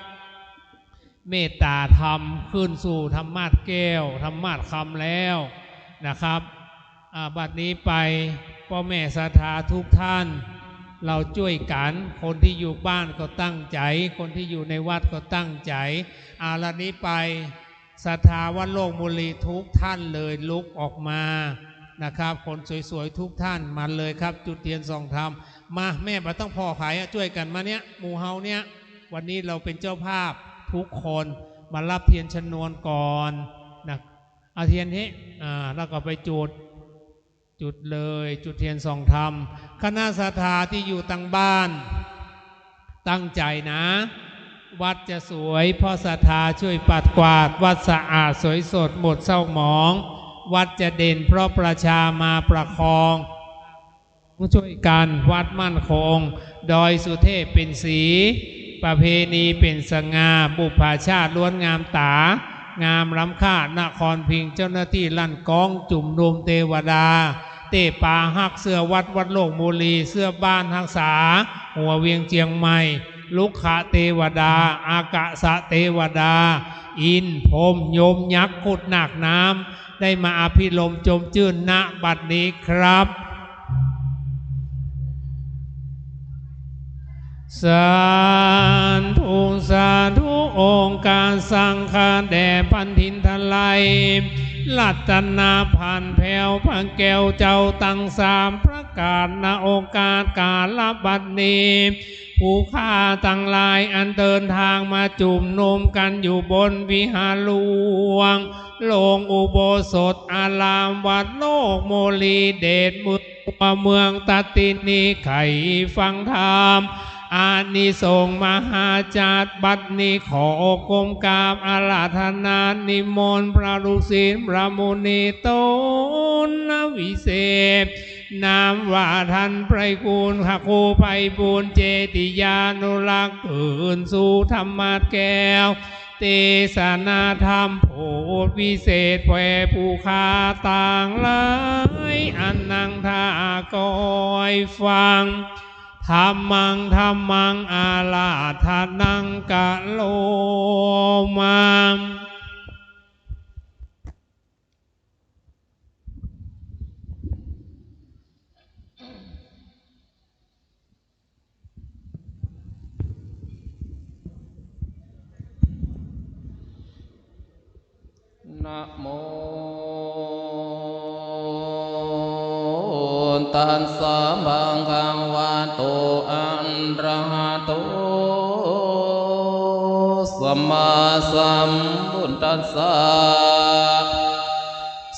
เมตตาธรรมคืนสู่ธรรมาสน์แก้ว ธรรมาสน์คำแล้วนะครับ อ่า บัดนี้ไป ป้อแม่ศรัทธาทุกท่าน เราจ้วยกั๋น คนตี้อยู่บ้านก็ตั้งใจ๋ คนตี้อยู่ในวัดก็ตั้งใจ๋ อ่า ละนี้ไป ศรัทธาวัดโลกโมลีทุกท่านเลย ลุกออกมานะครับ คนสวยๆ ทุกท่าน มาเลยครับ จุดเทียนส่องธรรม มา แม่บ่ต้องผ่อใผอะ จ้วยกั๋นมาเนี่ย หมู่เฮาเนี่ย วันนี้เราเป็นเจ้าภาพทุกคน มารับเทียนชนวนก่อนนะ เอาเทียนนี้ อ่า แล้วก็ไปจุด จุดเลย จุดเทียนส่องธรรม คณะศรัทธาตี้อยู่ตางบ้าน ตั้งใจ๋นะ วัดจะสวยเพราะศรัทธาจ้วยปัดกวาด วัดสะอาดสวยสดหมดเศร้าหมอง วัดจะเด่นเพราะประชามาประคอง จ้วยกั๋น วัดมั่นคง ดอยสุเทพเป๋นสี ประเพณีเป๋นสง่า บุปผาชาติล้วนงามต๋า งามล้ำค่า นครพิงค์ เจ้าหน้าตี้ลั่นก๊อง จุมนุมเตวดา เต้ปาฮักเสื้อวัด วัดโลกโมลี เสื้อบ้านฮักษา หัวเวียงเจียงใหม่ ลุกขะเตวดา อากาสะเตวดา อินทร์ พรหม ยม ยักษ์ ครุฑ นาค น้ำ ได้มาอภิรมย์จมจื้น ณ บัดนี้ครับ สาธุ สาธุ องค์การสังฆาแด่แผ่นดินไทย รัตนบัณฑิตแผวพระแก้วเจ้าตังสามประก๋าน ณ โอกาสก๋าละบัดนี้ ผู้ข้าตังหลายอันเดินตางมาจุมนุมกั๋นอยู่บนวิหารหลวง โลงอุโบสถอารามวัดโลกโมลีเดช เมือง เมืองตาตินี ใค่ฟังธรรม อานิสงส์มหาศาล บัดนี้ขอก้มกราบอาราธนานิมนต์พระลูกศิษย์พระมุนีต๋นวิเศษ นามว่าต้านไพบูลย์ พระครูไพบูลย์เจติยานุรักษ์ คืนสู่ธรรมะแก้ว เตสนาธรรมโผดวิเศษแผวผู้ข้าตังหลายอันนั่งถ่าก๋อยฟัง ธัมมัง ธัมมัง อาราธนัง กะโรมา นะโม ตัสสะ ภะคะวะโต อะระหะโต สัมมาสัมพุทธัสสะ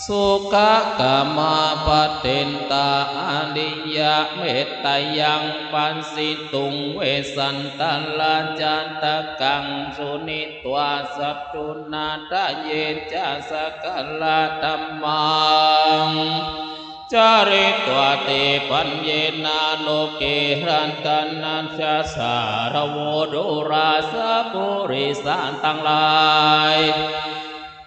สุขะกะมะปะเทนตะ อะริยะเมตตะยัง ปัสสิตุง เวสสันตะระจัตตะกัง สุณิ ตวา สัตถุนาทะเยจะ สักกะระธัมมัง จาริตวา เต ปัญเญนะ โลเก รัตนะจะ สาระโว ดูราสะปุริสะตังหลาย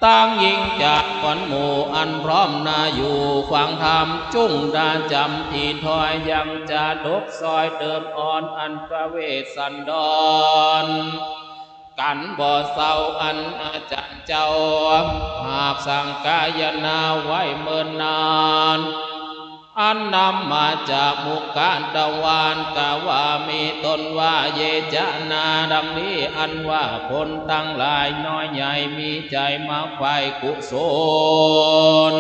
ตังยิ่งจากคนหมู่อันพร้อมหน้าอยู่ฟังธรรม จุ่งดาจ๋ำตี้ถ้อยยังจาดกซอยเติมอ่อนอันพระเวสสันดร กั๋นบ่เซา อันอาจ๋ารย์เจ้า หาบสังฆายนะไว้เมินนาน อันนำมาจากมุขทวาร กล่าวว่ามีต้นว่า เยจะนา ดังนี้ อันว่าคนตังหลายน้อยใหญ่มีใจ๋มาใฝ่กุศล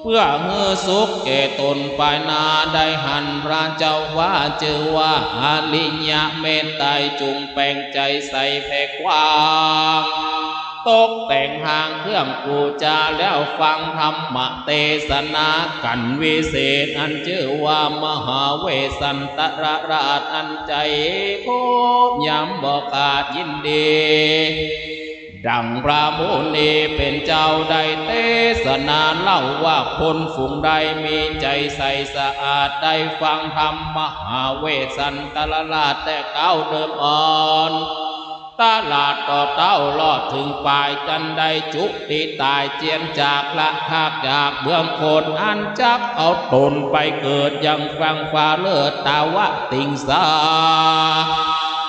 เปื้อหื้อสุขแก่ต๋นไปหน้า ได้หันพระเจ้าว่า จื้อว่าอริยะเมตไตร จุ่งแป๋งใจ๋ใสแผ่กว้าง ตกแต่งหางเครื่องปู๋จา แล้วฟังธรรมเตสนากั๋นวิเศษ อันจื้อว่ามหาเวสสันตะระราช อันใจ๋โคบยำบ่ขาดยินดี ดังพระมุนีเป๋นเจ้าได้เตสนาเล่าว่า คนฝูงใดมีใจ๋ใสสะอาด ได้ฟังธรรมมหาเวสสันตะระราชแต่ก้าวเติมอ่อน ตลอดต่อเต้ารอดเถิงป๋าย จันได้จุติต๋ายเจียนจากละพรากจากเมืองคน อันจักเอาต๋นไปเกิดยังฟั่งฟ้าเลิศตาวติงสา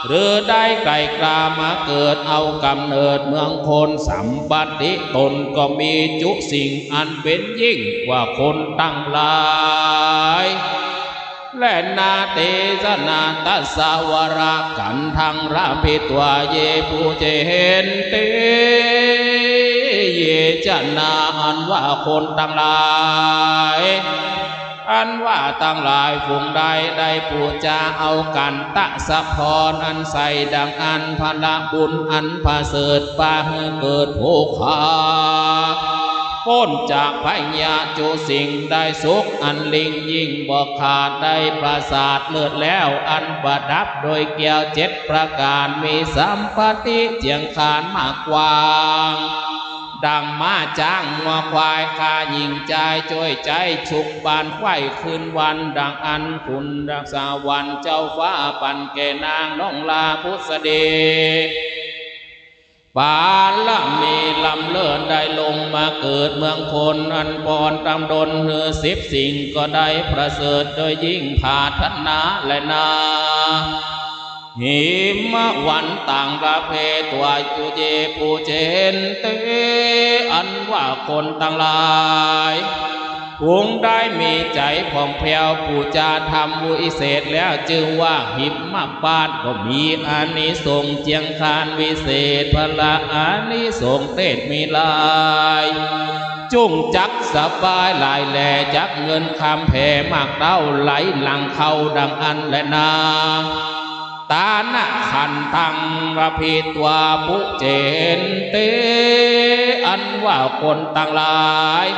หรือได้ไก่กล้ามาเกิดเอาก๋ำเนิดเมืองคน สัมปติต๋นก็มีจุสิ่งอันเป๋นยิ่งกว่าคนตังหลาย และนาเตสนาตัสสะวรกัณฑัง ระพิตวา เย ปูเจหันติ เยจะนา อันว่าคนตังหลาย อันว่าตังหลายฝูงใดได้ปู๋จาเอากั๋น ตะสะพรอันใสดังอั้น ผละบุญอันประเสริฐ ปาหื้อเกิดผู้ข้า ป๊นจากภัยยะจุสิ่ง ได้สุขอันยิ่งยิ่งบ่ขาด ได้ปราสาทเลิศแล้ว อันประดับโดยแก้วเจ็ดประก๋าน มีสัมปติเจียงขานมากกว้าง ดังม้าจ๊างงัวควาย ข้าหญิงจายจ้วยใจ๊ สุขบานไขว่คืนวัน ดังอั้นขุนสวรรค์เจ้าฟ้า ปั๋นแก่นางน้องลาผุสดี บารมีล้ำเลิศ ได้ลงมาเกิดเมืองคน อันปอนตำดนหื้อสิบสิ่ง ก็ได้ประเสริฐโดยยิ่งผาถนาแลนา หิมวันตัง ระพิตวา จุ เย ปูเจหันติ อันว่าคนตังหลาย ผู้ใดมีใจ๋ผ่องแผ้วปู๋จาธรรมวิเศษแล้ว จื้อว่าหิมพานต์ก็มีอานิสงส์เจียงคานวิเศษ พละอานิสงส์เตศมีหลาย จุ่งจักสบายหลายแล จักเงินคำแผ่มากเต้าไหลหลั่งเข้าดังอั้นแลนา ตานะขันธัง ละเภทวา ปุเจนติ อันว่าคนตังหลาย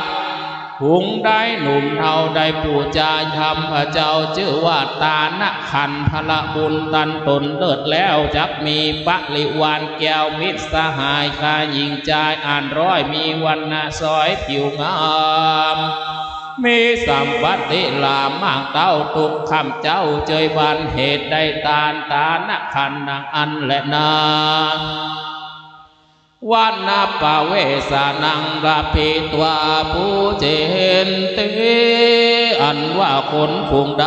ผู้ใดหนุ่มเฒ่าได้ปู๋จาธรรมพระเจ้า จื้อว่าตานะขันธะ ละบุญตันตนเลิศแล้ว จักมีปริวารแก้วมิตรสหาย ค่ายหญิงจายอันร้อย มีวรรณะสวยผิวงาม มีสัมปัตติหลายมากเต้า ตุ๊กข้ำเจ๊าเจยบาน เหตุได้ตานตานะขันธ์ดังอั้นแลนา วรรณปเวสสะนัง ละเภทวา ปุเจนติ อันว่าคนผู้ใด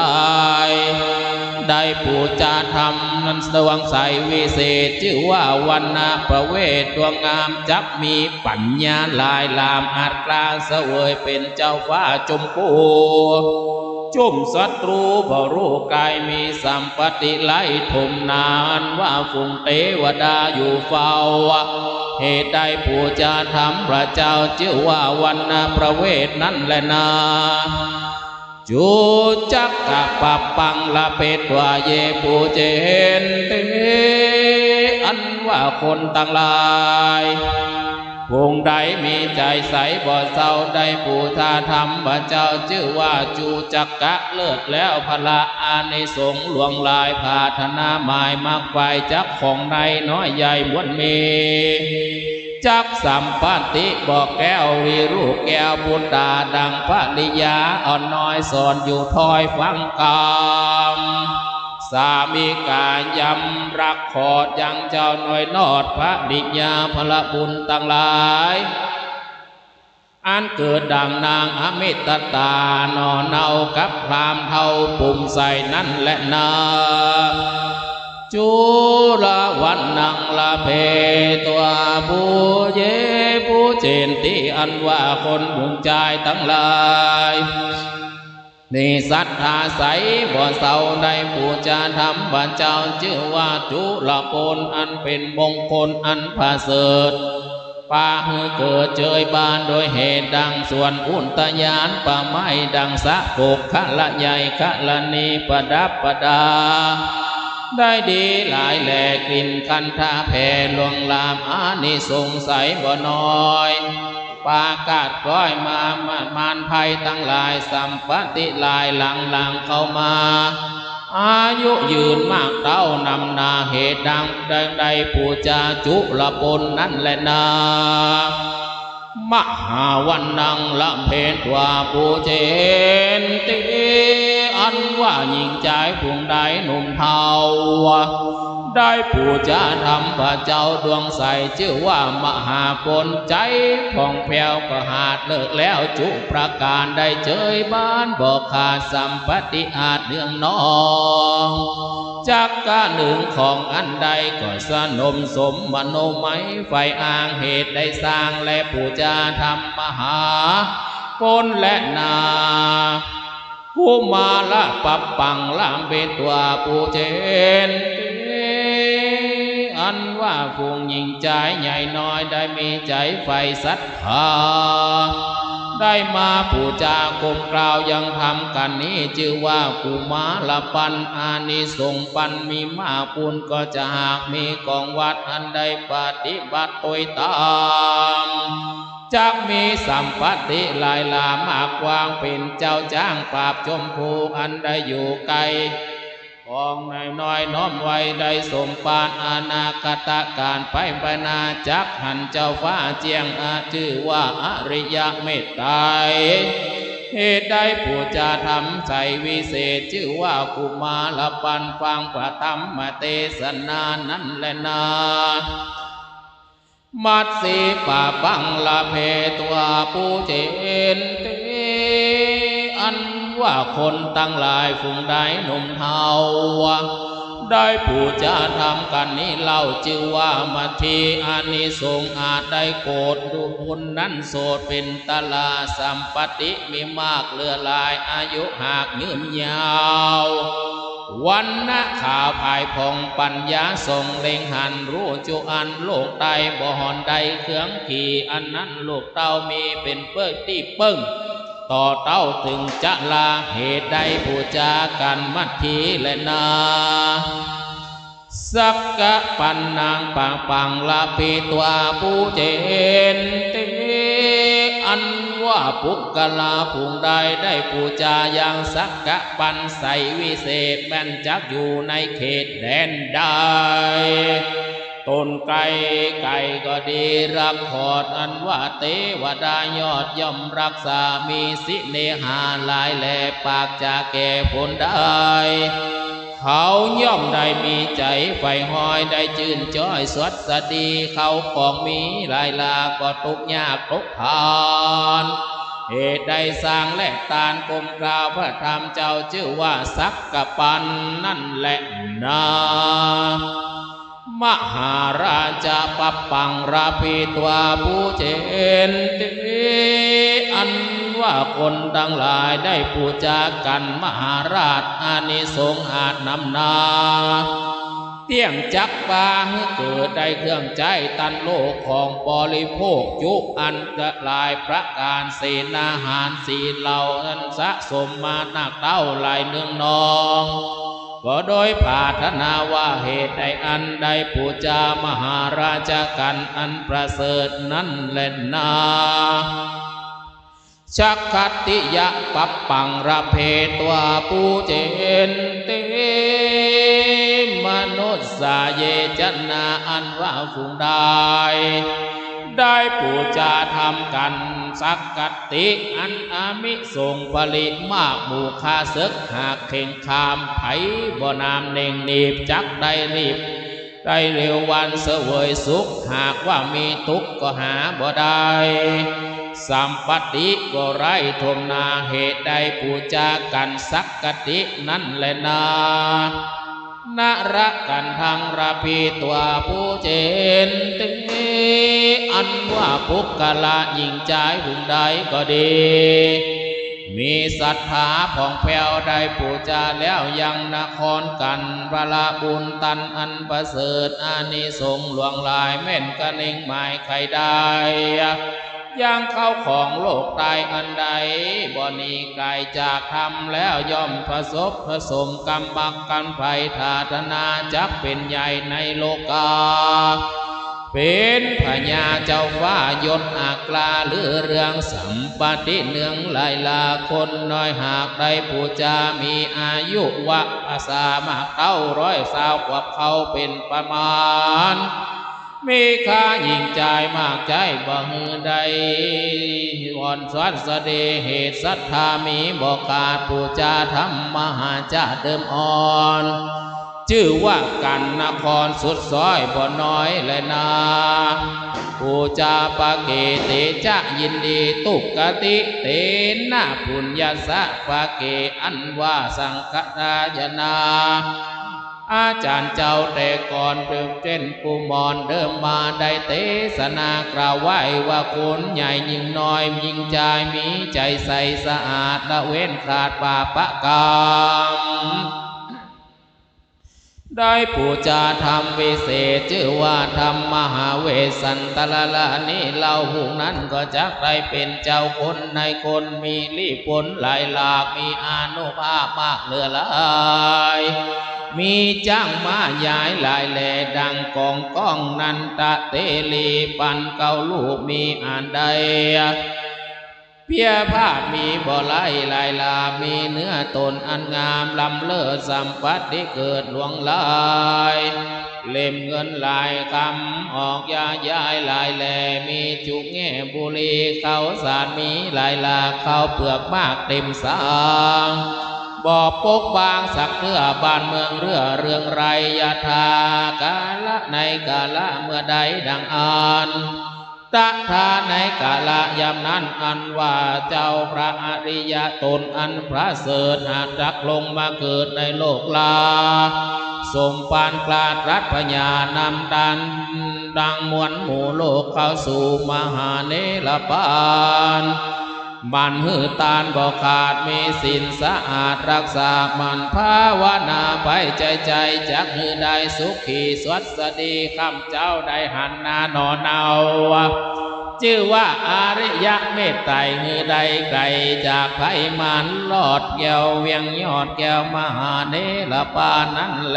ได้ปู๋จาธรรมนั้นดวงใสวิเศษ จื้อว่าวรรณปเวสดวงงาม จักมี ปั๋ญญาหลายหลาม อาจกล้าเสวยเป๋นเจ้าฟ้าจอมกู้ จุ่มศัตรูบ่ฮู้ก๋าย มีสัมปัตติไหลถมหนา อันว่าฝูงเตวดาอยู่เฝ้า เหตุได้ปู๋จาธรรมพระเจ้า จื้อว่าวรรณปเวสนั้นแลนา จุจักกัปปัง ละเภทวา เย ปุเจนติ อันว่าคนตังหลาย ผู้ใดมีใจ๋ใสบ่เศร้า ได้ปู๋จาธรรมพระเจ้า จื้อว่าจุจักกะเลิศแล้ว พละอานิสงส์หลวงหลาย ผาถนาหมายมักใฝ่ จักของในน้อยใหญ่มวลมี จักสัมปัตติบ่แก้ว มีลูกแก้วปุตตา ดังภริยาอ่อนน้อย สอนอยู่ถ้อยฟังกำ สามิกายำรักขอดยังเจ้าน้อยนอด ภริยาพละบุญตังหลาย อันเกิดดังนางอมิตตา หน่อเนากับพราหมณ์เฒ่าปุ้มใสนั้นแลนา จุลวรรณัง ละเภทวา ปุเย ปุเจนติ อันว่าคนหนุ่มจายตังหลาย มีศรัทธาใสบ่เศร้า ได้ปู๋จาธรรมพระเจ้า จื้อว่าจุลปุณณอันเป๋นมงคลอันประเสริฐ ปาหื้อเกิดเจยบาน โดยเหตุดังสวนอุทยานป่าไม้ ดังสะโขกขะละใหญ่กรณีประดับประดา ได้ดีหลายแล กลิ่นคันธะแผ่หลวงหลาม อานิสงส์ใสบ่น้อย ประกาศก้อยมา มารภัยตังหลาย สัมปัตติหลายหลั่งหลั่งเข้ามา อายุยืนมากเต้านำนา เหตุดังได้ปู๋จาจุลปุณณนั้นแลนา มหาวรรณัง ละเภทวา ปุเจนติ อันว่าหญิงจายผู้ใดหนุ่มเฒ่า ได้ปู๋จาธรรมพระเจ้าดวงใส จื้อว่ามหาปุณณ ใจ๋ผ่องแผ้วก็หาดเลิศแล้ว จุประก๋านได้เจยบานบ่ขาด สัมปัตติอาจเนืองนอง จักกะนึ่งของอันใดก็สนมสมมโนมัย ใฝ่อ้างเหตุได้สร้าง และปู๋จาธรรมมหาปุณณแลนา กุมารปัปปัง ละเภทวา ปุเจนติ อันว่าฝูงหญิงจายใหญ่น้อย ได้มีใจ๋ใฝ่ศรัทธา ได้มาปู๋จากรมกล่าวยังธรรมกั๋นนี้ จื้อว่ากุมารปัณณ อานิสงส์ปัณณมีมาก ปุณณก็จะหากมีของวัด อันได้ปฏิบัติตวยต๋าม จักมีสัมปัตติหลายหลามาก ความเป๋นเจ้าจ๊างปราบจอมผู้ อันได้อยู่ใก้ของในน้อยน้อมไว้ ได้สมปรารถนา อนาคตก๋านไปไปนา จักหันเจ้าฟ้าเจียงอา จื้อว่าอริยะเมตไตร เหตุได้ปู๋จาธรรมใสวิเศษ จื้อว่ากุมารปัณณฟังพระธรรมเตสนานั้นแลนา มัสสีปะปัง ละเภทวา ปุเจนติ อันว่าคนตังหลายฝูงใดหนุ่มเฒ่า ได้ปู๋จาทำกั๋นนี้เล่า จื้อว่ามัทธิ อานิสงส์อาจได้โกรธ ดูบุญนั้นโสดเป๋นตรา สัมปัตติมีมากเหลือหลาย อายุหากยืนยาว วรรณะขาวผายผ่อง ปั๋ญญาส่องเล็งหัน ฮู้จุอันโลกใต้ บ่ห่อนใดเครื่องขี่ อันนั้นลูกเต้ามีเป๋นเปิ้งตี้เปิ้ง ต่อเต้าเถิงจะลา เหตุใดปู๋จากั๋นมัทธิแลนา สักกัปปันนัง ปัปปัง ลาภิตวา ปู๋เจนติ อันว่าปุคคละผู้ใดได้ปู๋จายังสักกัปปันไสยวิเศษ แม่นจักอยู่ในเขตแดนใด ต๋นใก้ไก๋ก็ดี รักขอด อันว่าเตวดายอดย่อมรักษา มีเสน่หาหลายแล ปากจะแก่ผลได้ เขาย่อมได้มีใจ๋ใฝ่ฮอย ได้จื้นจ้อยสวัสดี เข้าของมีหลายหลาก บ่ตุ๊กยากตุ๊กพาน เหตุใดสร้างและตานกลมกล่าวพระธรรมเจ้า จื้อว่าสักกัปปันนั้นแลนา มหาราชะ ปัปปัง ลาภิตวา ปู๋เจนติ อันว่าคนตังหลายได้ปู๋จากั๋นมหาราช อานิสงส์อาจนำนา เตี้ยงจักปาหื้อเกิด ได้เครื่องใจ๊ตันโลกของบริโภค จุอันตรายประก๋าน เสนาหารสี่เหล่า อันสะสมมานักเต้าหลายเนืองนอง ก็โดยปรารถนาว่า เหตุใดอันได้ปู๋จามหาราชกั๋นอันประเสริฐนั้นแลนา สักกัตติยะ ปัปปัง ลาภิตวา ปู๋เจนติ มนุสสา เย จะนา อันว่าผู้ใด ได้ปู๋จาทำกั๋นสักกัตติ อันอานิสงส์ปริมากหมู่ข้าศึก หากเข่งขามไผบ่หนามเน่งหนีบ จักได้รีบ ได้เร็ววันเสวยสุข หากว่ามีตุ๊กข์ก็หาบ่ได้ สัมปัตติก็ไร้ถ้วนนา เหตุใดปู๋จากั๋นสักกัตตินั้นแลนา นรกันทัง ลาภิตวา ปู๋เจนติ อันว่าปุคคละหญิงจายผู้ใดก็ดี มีศรัทธาผ่องแผ้วได้ปู๋จาแล้วยังนครกั๋น พละบุญตันอันประเสริฐ อานิสงส์หลวงหลาย แม่นกะเน่งหมายใค่ได้ ยังเข้าของโลกใต้อันใด บ่หนีไก๋จากธรรมแล้ว ย่อมประสบผสมกรรมบักกรรมไผ ถ้าทนาจักเป๋นใหญ่ในโลกา เป๋นพญาเจ้าฟ้ายศอัครา ลือเรืองสัมปัตติเนืองหลายหลาก คนน้อยหากได้ปู๋จา มีอายุวะภาษามากเต้าร้อยซาวขวบเข้าเป๋นประมาณ มีข้าหญิงจายมากใจ๊ บ่หื้อได้อ่อนสวัสดี เหตุศรัทธามีบ่ขาด ปู๋จาธรรมมหาจาเดิมอ่อน จื้อว่ากั๋นนครสุดซ้อยบ่น้อยแลนา ปู๋จาปะเกเตจะยินดี ตุกติเตนะปุญญัสสะ ปะเก อันว่าสังฆทายนา อาจ๋ารย์เจ้าแต่ก่อนเดิมเจ้นกุมารเดิมมาได้เตสนากล่าวไว้ว่า คนใหญ่หญิงน้อยหญิงจายมีใจ๋ใสสะอาด ละเว้นขาดปาปะกรรม ได้ปู๋จาธรรมวิเศษ จื้อว่าธรรมมหาเวสสันตรละนี้เล่า ผู้นั้นก็จักได้เป๋นเจ้าคนนายคน มีลี้ผลหลายหลาก มีอานุภาพมากเหลือหลาย มีจ๊างม้าย้ายหลายแหล่ ดังก๋องก้องนันทะเตรี ปันเก้าลูก มีอันใด เปียพาดมีบ่หลายหลายหลาก มีเนื้อต๋นอันงามล้ำเลิศ สัมปัตติเกิดหลวงหลาย เล่มเงินหลายกำ ออกยาย้ายหลายแหล่ มีจุแง่บุหรี่ ข้าวสารมีหลายหลาก ข้าวเปลือกมากเต๋มสาง บ่ปกบางสักเตื้อ บ้านเมืองเรื่อเรืองไร ยะถากาละในกาละเมื่อใดดังอั้น ตถาในกาละยามนั้นอันว่าเจ้าพระอริยะต๋นอันประเสริฐหากจักลงมาเกิดในโลกลา สมปานกล้าตรัสพยานำตัน ตังมวลหมู่โลกเข้าสู่มหาเนรปาน หมั่นหื้อตานบ่ขาด มีศีลสะอาดรักษาหมั่นภาวนาไปใจ๋ๆ จักหื้อได้สุขีสวัสดี ข้าพเจ้าได้หันหน้าหนอเนา จื้อว่าอริยะเมตไตร หื้อได้ไก๋จากภัยมาร ลอดแก้วเวียงยอดแก้วมหาเนรปานนั้นแล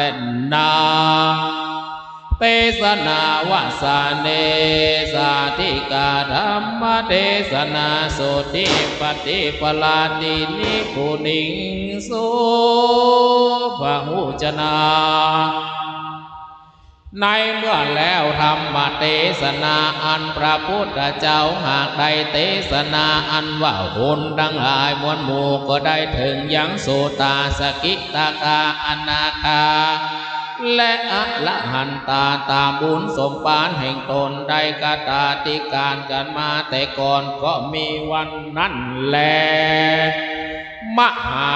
นา เตสนาวาสาเน สาธิกาธัมมเตสนา โสติปัตติปลาตินิพุนิงโส พหูจนา ในเมื่อแล้วธรรมเตสนาอันพระพุทธเจ้าหากได้เตสนาอันว่าคนตังหลายมวลหมู่ก็ได้เถิงยังโสตา สกิทาคา อนาคา และอรหันตาต๋ามบุญสมปานแห่งต๋นได้กตาธิการกั๋นมาแต่ก่อนก็มีวันนั้นแล มหา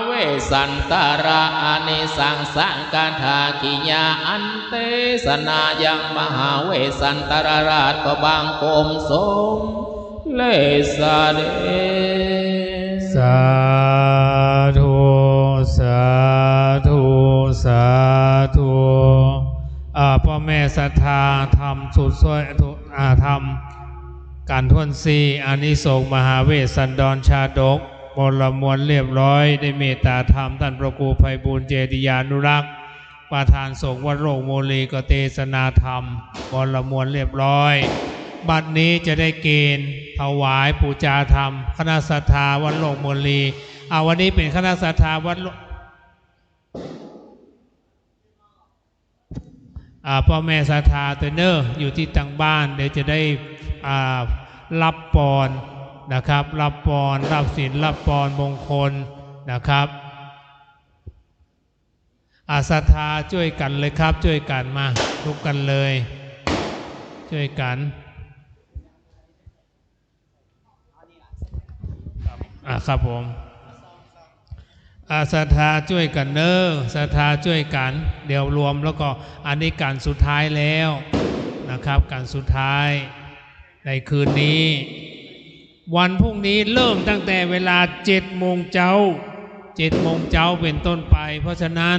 เวสสันตราอานิสังสกถากิยาอันเตสนายังมหาเวสสันตรราชก็บังคมสมเร็จเสด็จ สาธุ สาธุ สาธุ อ่า ป้อแม่ศรัทธาธรรมสุดสวย อ่า ธรรม กั๋นถ้วนสี่ อานิสงส์มหาเวสสันดรชาดก มลมวลเรียบร้อย ได้เมตตาธรรม ต้านพระครูไพบูลย์ เจติยานุรักษ์ ประธานสงฆ์วัดโลกโมลี ก็เตสนาธรรม มลมวลเรียบร้อย บัดนี้จะได้เกณฑ์ถวายปู๋จาธรรม คณะศรัทธาวัดโลกโมลี อ่า วันนี้เป๋นคณะศรัทธาวัดโลก อ่า ป้อแม่ศรัทธาตวยเน่อ อยู่ตี้ตังบ้าน เดี๋ยวจะได้ อ่า ฮับปอนนะครับ ฮับปอน ฮับศีล ฮับปอนมงคลนะครับ อ่า ศรัทธาจ้วยกั๋นเลยครับ จ้วยกั๋นมา ลุกกั๋นเลย จ้วยกั๋น อ่า ครับผม อ่า ศรัทธาจ้วยกั๋นเน่อ ศรัทธาจ้วยกั๋น เดี๋ยวรวมแล้วก็ อันนี้ก๋านสุดท้ายแล้วนะครับ ก๋านสุดท้ายในคืนนี้ วันพรุ่งนี้เริ่มตั้งแต่เวลาเจ็ดโมงเจ๊า เจ็ดโมงเจ๊าเป๋นต้นไป เพราะฉะนั้น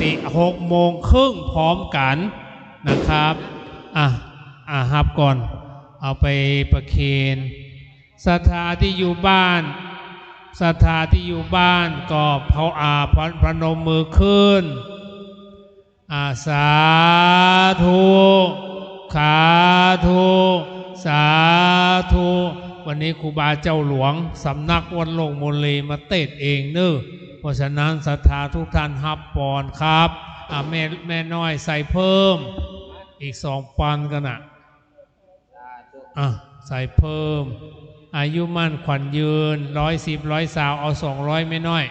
ติหกโมงครึ่งพร้อมกั๋นนะครับ อ่ะ อ่ะ ฮับก่อน เอาไปประเคน ศรัทธาตี้อยู่บ้าน ศรัทธาตี้อยู่บ้านก็พอ อ่า พน- พนมมือขึ้น อ่า สาธุ สาธุ สาธุ วันนี้ครูบาเจ้าหลวงสำนักวัดโลกโมลีมาเตสน์เองเน่อ เพราะฉะนั้นศรัทธาทุกท่านฮับปอนครับ อ่า แม่ แม่น้อยใส่เพิ่มอีกสองปอนด์กั๋นนะ อ่ะ ใส่เพิ่ม อายุมั่นขวัญยืน ร้อยสิบ ร้อยซาว เอาสองร้อย แม่น้อย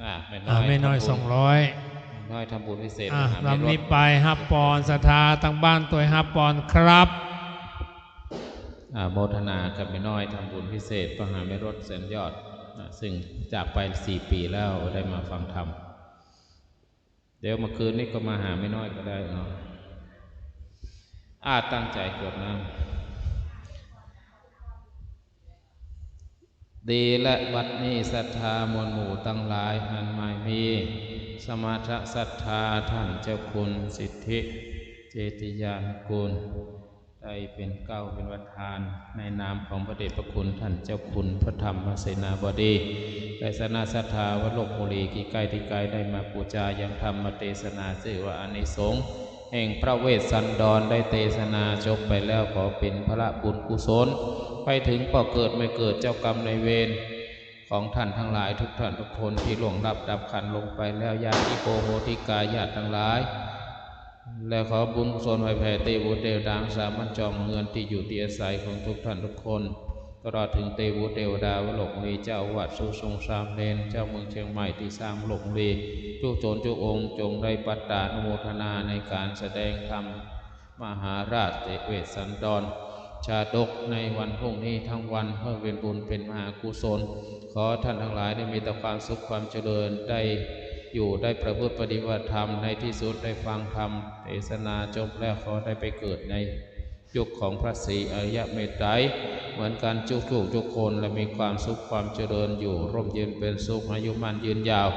อ่ะ แม่น้อย อ่ะ แม่น้อย ทำบุญ สองร้อย แม่น้อยทำบุญพิเศษ อ่ะ มหาเมรุ ลำนี้ไปฮับปอน ศรัทธาตังบ้านตวยฮับปอนครับ อ่ะ โมทนากับแม่น้อยทำบุญพิเศษ มหาเมรุแสนยอด อ่ะ ซึ่งจากไปสี่ปี๋แล้ว ได้มาฟังธรรม เดี๋ยวเมื่อคืนนี้ก็มาหาแม่น้อยก็ได้เนาะ อ่า ตั้งใจ๋กรวดน้ำ ดีละ บัดนี้ศรัทธามวลหมู่ตังหลาย อันหมายมี สมณศรัทธาต้านเจ้าคุณสิทธิเจติยานุกูล ได้เป๋นเกล้าเป๋นประธาน ในนามของพระเดชพระคุณต้านเจ้าคุณพระธรรมเสนาบดี และสมณศรัทธาวัดโลกโมลีตี้ใก้ตี้ไกลได้มาปู๋จายังธรรมเตสนา จื้อว่าอานิสงส์แห่งพระเวสสันดรได้เตสนาจบไปแล้ว ขอเป๋นผลบุญกุศล ไปเถิงป้อเกิดแม่เกิด เจ้ากรรมนายเวร ของต้านตังหลายทุกต้านทุกคนตี้ล่วงลับดับขันธ์ลงไปแล้ว ญาติโกโหติกาญาติตังหลาย และขอบุญกุศลไหว้แผ่เตวบุตรเตวดาสามัญจองเฮือนตี้อยู่ตี้อาศัยของทุกต้านทุกคน ตลอดเถิงเตวบุตรเตวดาวัดโลกโมลี เจ้าอาวาส สุสงฆ์สามเณร เจ้าเมืองเจียงใหม่ตี้สร้างโลกโมลี กู้สนกู้องค์ จงได้ปัตตานุโมทนาในก๋านแสดงธรรม มหาราชเวสสันดรชาดกในวันพรุ่งนี้ทั้งวัน เพื่อเป็นบุญเป็นมหากุศล ขอท่านทั้งหลายได้มีแต่ความสุขความเจริญ ได้อยู่ได้ประพฤติปฏิบัติธรรม ในที่สุดได้ฟังธรรมเทศนาจบแล้ว ขอได้ไปเกิดในยุคของพระศรีอริยเมตไตรย เหมือนกันทุกทุกคน และมีความสุขความเจริญอยู่ร่มเย็นเป็นสุข อายุมั่นยืนยาว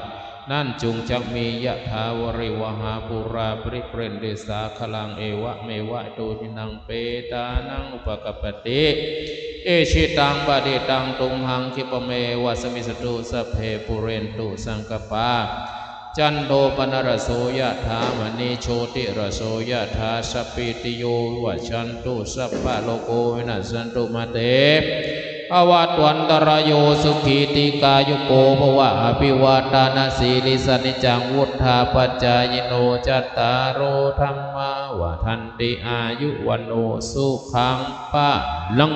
นั้นจุ่งจักมี ยะถาวาริวหาปูรา ปริปูเรนติสาคะรัง เอวะเมวะ อิโต ทินนัง เปตานัง อุปะกัปปติ อิจฉิตัง ปะฏิตัง ตุมหัง คิปะเมวะ สะมิชฌุตุ สัพเพ ปูเรนตุ สังกัปปา จันโท ปะนะระโส ยะถา มะณิ โชติระโส ยะถา สัพพีติโย วิวัชชันตุ สัพพะโรโค วินัสสันตุ มาเต ภะวัตวันตะราโย สุขี ทีฆายุโก ภะวะ อะภิวาทานะสีลิสสะ นิจจัง วุฑฒาปะจายิโน จัตตาโร ธัมมา วัฑันติ อายุ วัณโณ สุขัง พะลัง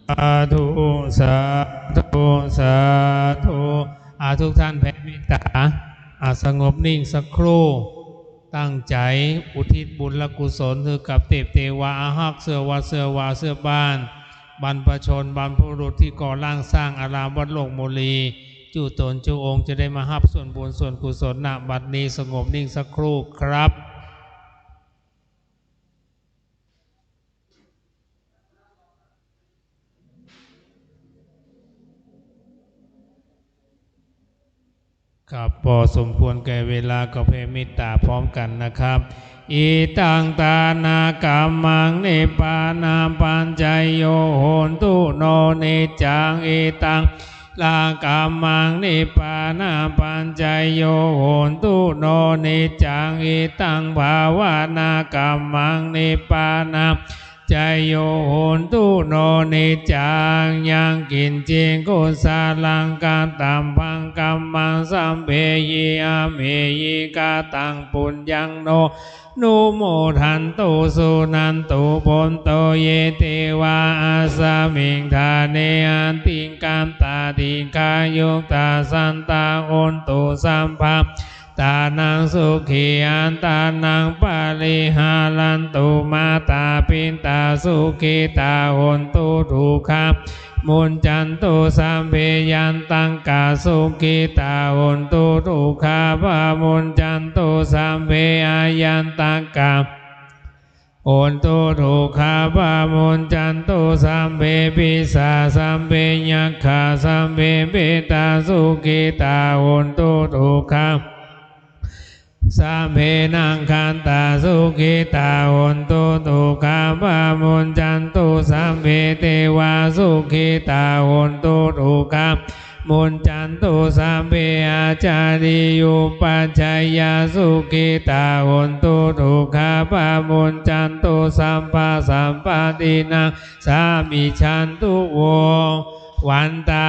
สาธุ สาธุ สาธุ อา ทุกท่านแผ่เมตตา อา สงบนิ่งสักครู่ ตั้งใจ๋อุทิศบุญและกุศลหื้อกับเทพเทวาอาฮัก เสื้อวัด เสื้อวา เสื้อบ้าน บรรพชน บรรพบุรุษตี้ก่อร่างสร้างอารามวัดโลกโมลี จุ๊ต๋นจุ๊องค์จะได้มาฮับส่วนบุญส่วนกุศล ณ บัดนี้ สงบนิ่งสักครู่ครับ ครับ พอสมควรแก่เวลา ก็แผ่เมตตาพร้อมกันนะครับ อิทังทานะกัมมัง นิพพานะปัจจโย โหตุโน นิจจัง อิทัง ทานะกัมมัง นิพพานะปัจจโย โหตุโน นิจจัง อิทัง ภาวานะกัมมัง นิพพานะ จโย โหตุโน นิจจัง ยังกิญจิ กุสะลัง กัตถัง ภัง กัมมัง สัพเพหิ อาเมหิ กตัง ปุญญัง โน นุโมทันตุ สุนันตุ ภวันโต เย เทวา อัสมิง ฐาเน อธิ กัตตา ดีฆายุตตา สัตตา โหนตุ สัพพะ ตานัง สุขี อัตตานัง ปะริหารันตุ มาตา ปิตา สุขิตา โหนตุ ทุกขา มุจจันตุ สัพเพ ยัตตะคะ สุขิตา โหนตุ ทุกขา ปะมุจจันตุ สัพเพ อยัตตะคะ โหนตุ ทุกขา ปะมุจจันตุ สัพเพ ปิสา สัพเพ ยักขา สัพเพ เปตา สุขิตา โหนตุ ทุกขา สัพเพ นักขัตตา สุขิตา โหนตุ ทุกขา ปะมุจจันตุ สัพเพ เทวา สุขิตา โหนตุ ทุกขา มุจจันตุ สัพเพ อาจาริยุปัชฌายา สุขิตา โหนตุ ทุกขา ปะมุจจันตุ สัพพะสัพพะทินัง สามิชชันตุ โว วันตา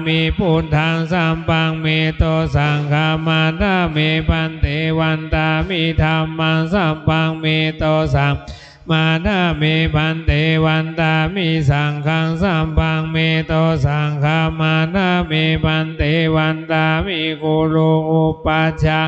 มิ พุทธัง สัพพัง เม โต สังฆัง มัตถะ เม ภันเต วันตามิ ธัมมัง สัพพัง เม โต สังฆัง มัตถะ เม ภันเต วันตามิ สังฆัง สัพพัง เม โต สังฆัง มัตถะ เม ภันเต วันตามิ คุรุ อุปัชฌา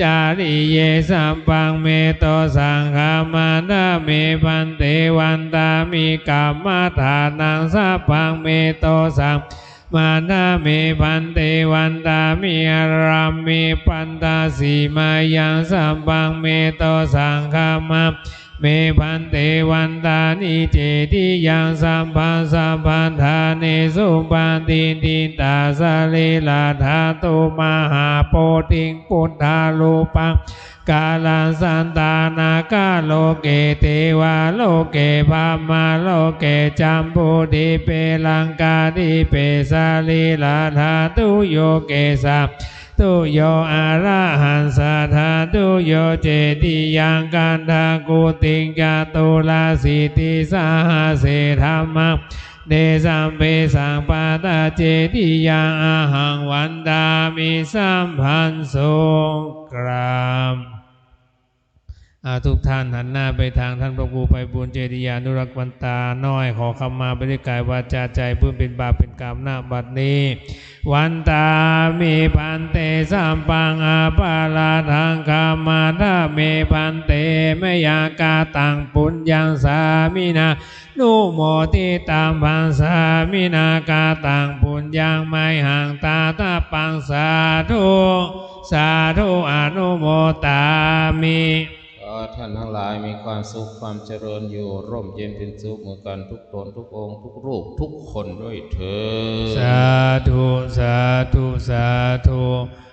จาริเย สัพพัง เม โต สังฆัง มัตถะ เม ภันเต วันตามิ กัมมะฐานัง สัพพัง เม โต สังฆัง มัตถะ เม ภันเต วันตามิ อะระเม ปัตตะสีมายัง สัพพัง เม โต สังฆัง มัตถะ เม ภันเต วันตานิ เจติยัง สัพพะสัพพะทาเนสุ ปะฏิฏฐิตา สะรีระธาตุ มหาโพธิง พุทธารูปัง กาลัง สัตตา นาคาโลเก เตวาโลเก พรหมาโลเก จัมบูดีเป ลังกาดีเป สะรีระธาตุโย เกสาธาตุโย อะระหัสสะธาตุโย เจติยัง คันธะกูติง จตุรสิทธิสหัสเส ธัมมา เด สัพเพ สัพพะทา เจติยัง อะหัง วันทามิ สัพพัญญู กราบ อา ทุกท่านหันหน้าไปทางท่านพระครูไพบูลย์ เจติยานุรักษ์ วันตาน้อย ขอขมาไปด้วยกายวาจาใจ เปื้อนเป๋นบาปเป๋นกรรม ณ บัดนี้ วันตามิ ภันเต สัพพัง อปาราธัง ขมาทะเม ภันเต มะยัง กะตัง ปุญญัง สามินา นุโมทิตัง ปัสสามินา กะตัง ปุญญัง มะยัง ตาตะปัง สาธุ สาธุ อนุโมทามิ ขอท่านทั้งหลายมีความสุขความเจริญอยู่ ร่มเย็นเป็นสุขเหมือนกันทุกตนทุกองค์ทุกรูปทุกคนด้วยเทอญ สาธุ สาธุ สาธุ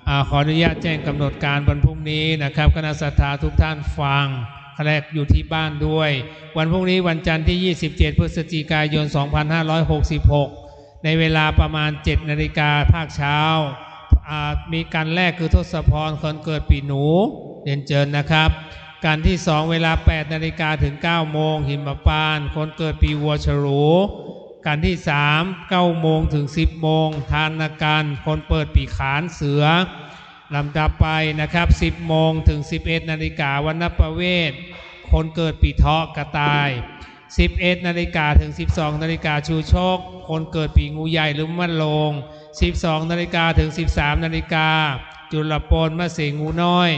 อ่า ขออนุญาตแจ้งกำหนดการวันพรุ่งนี้นะครับ คณะศรัทธาทุกท่านฟัง และอยู่ที่บ้านด้วย วันพรุ่งนี้วันจันทร์ที่ ยี่สิบเจ็ด พฤศจิกายน สองพันห้าร้อยหกสิบหก ในเวลาประมาณ เจ็ดนาฬิกาภาคเช้า อ่า มีการแรกคือทศพร คนเกิดปีหนู เรียนเชิญนะครับ การที่สอง เวลา แปดนาฬิกาถึง เก้าโมง หิมพานต์ คนเกิดปีวัวฉลู การที่สาม เก้าโมงถึง สิบโมง ทานกัน คนเกิดปีขาน เสือ ลำดับไปนะครับ สิบโมงถึง สิบเอ็ดนาฬิกา วัณประเวศ คนเกิดปีเถาะ กระต่าย สิบเอ็ดนาฬิกาถึง สิบสองนาฬิกา ชูโชค คนเกิดปีงูใหญ่หรือมะโรง สิบสองนาฬิกาถึง สิบสามนาฬิกา จุลปน มะเสง งูน้อย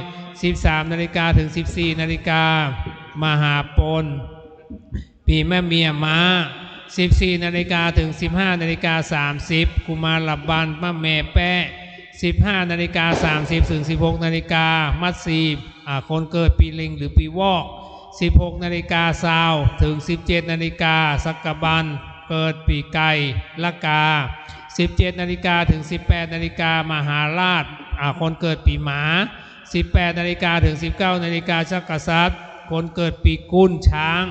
สิบสามนาฬิกาถึง สิบสี่นาฬิกา มหาปน ปีมะเมีย ม้า สิบสี่นาฬิกาถึง สิบห้านาฬิกาสามสิบ กุมารบัน มะแม่แป๊ะ สิบห้านาฬิกาสามสิบถึง สิบหกนาฬิกา มัดสี อ่า คนเกิดปีลิงหรือปีวอก สิบหกนาฬิกาซาวถึง สิบเจ็ดนาฬิกา สักบัน เกิดปีไก่ ละกา สิบเจ็ดนาฬิกาถึง สิบแปดนาฬิกา มหาราช อ่า คนเกิดปีหมา สิบแปดนาฬิกาถึง สิบเก้านาฬิกา ชักกษัตริย์ คนเกิดปีกุล ช้าง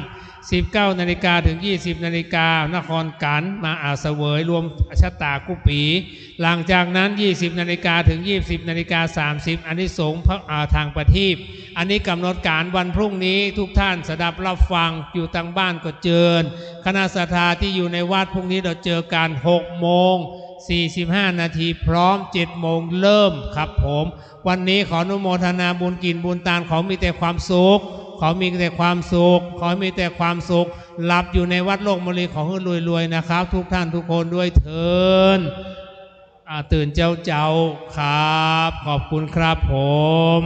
สิบเก้านาฬิกาถึง ยี่สิบนาฬิกา นครกั๋น มา อ่า เสวยรวมชะตากู้ปี หลังจากนั้น ยี่สิบนาฬิกาถึง ยี่สิบนาฬิกาสามสิบ อานิสงส์พระ อ่า ทางประทีป อันนี้กำหนดการวันพรุ่งนี้ ทุกท่านสดับรับฟัง อยู่ตางบ้านก็เจิญ คณะศรัทธาตี้อยู่ในวัด พรุ่งนี้เฮาเจอกั๋น หกโมงสี่สิบห้านาที พร้อม เจ็ดโมงเริ่มครับผม วันนี้ขออนุโมทนาบุญกิ๋นบุญตาน ขอมีแต่ความสุข ขอมีแต่ความสุข ขอมีแต่ความสุข หลับอยู่ในวัดโลกมลี ขอหื้อรวยๆ นะครับ ทุกท่านทุกคนด้วยเทอญ อ่า ตื่นเจ๊าๆ ครับ ขอบคุณครับผม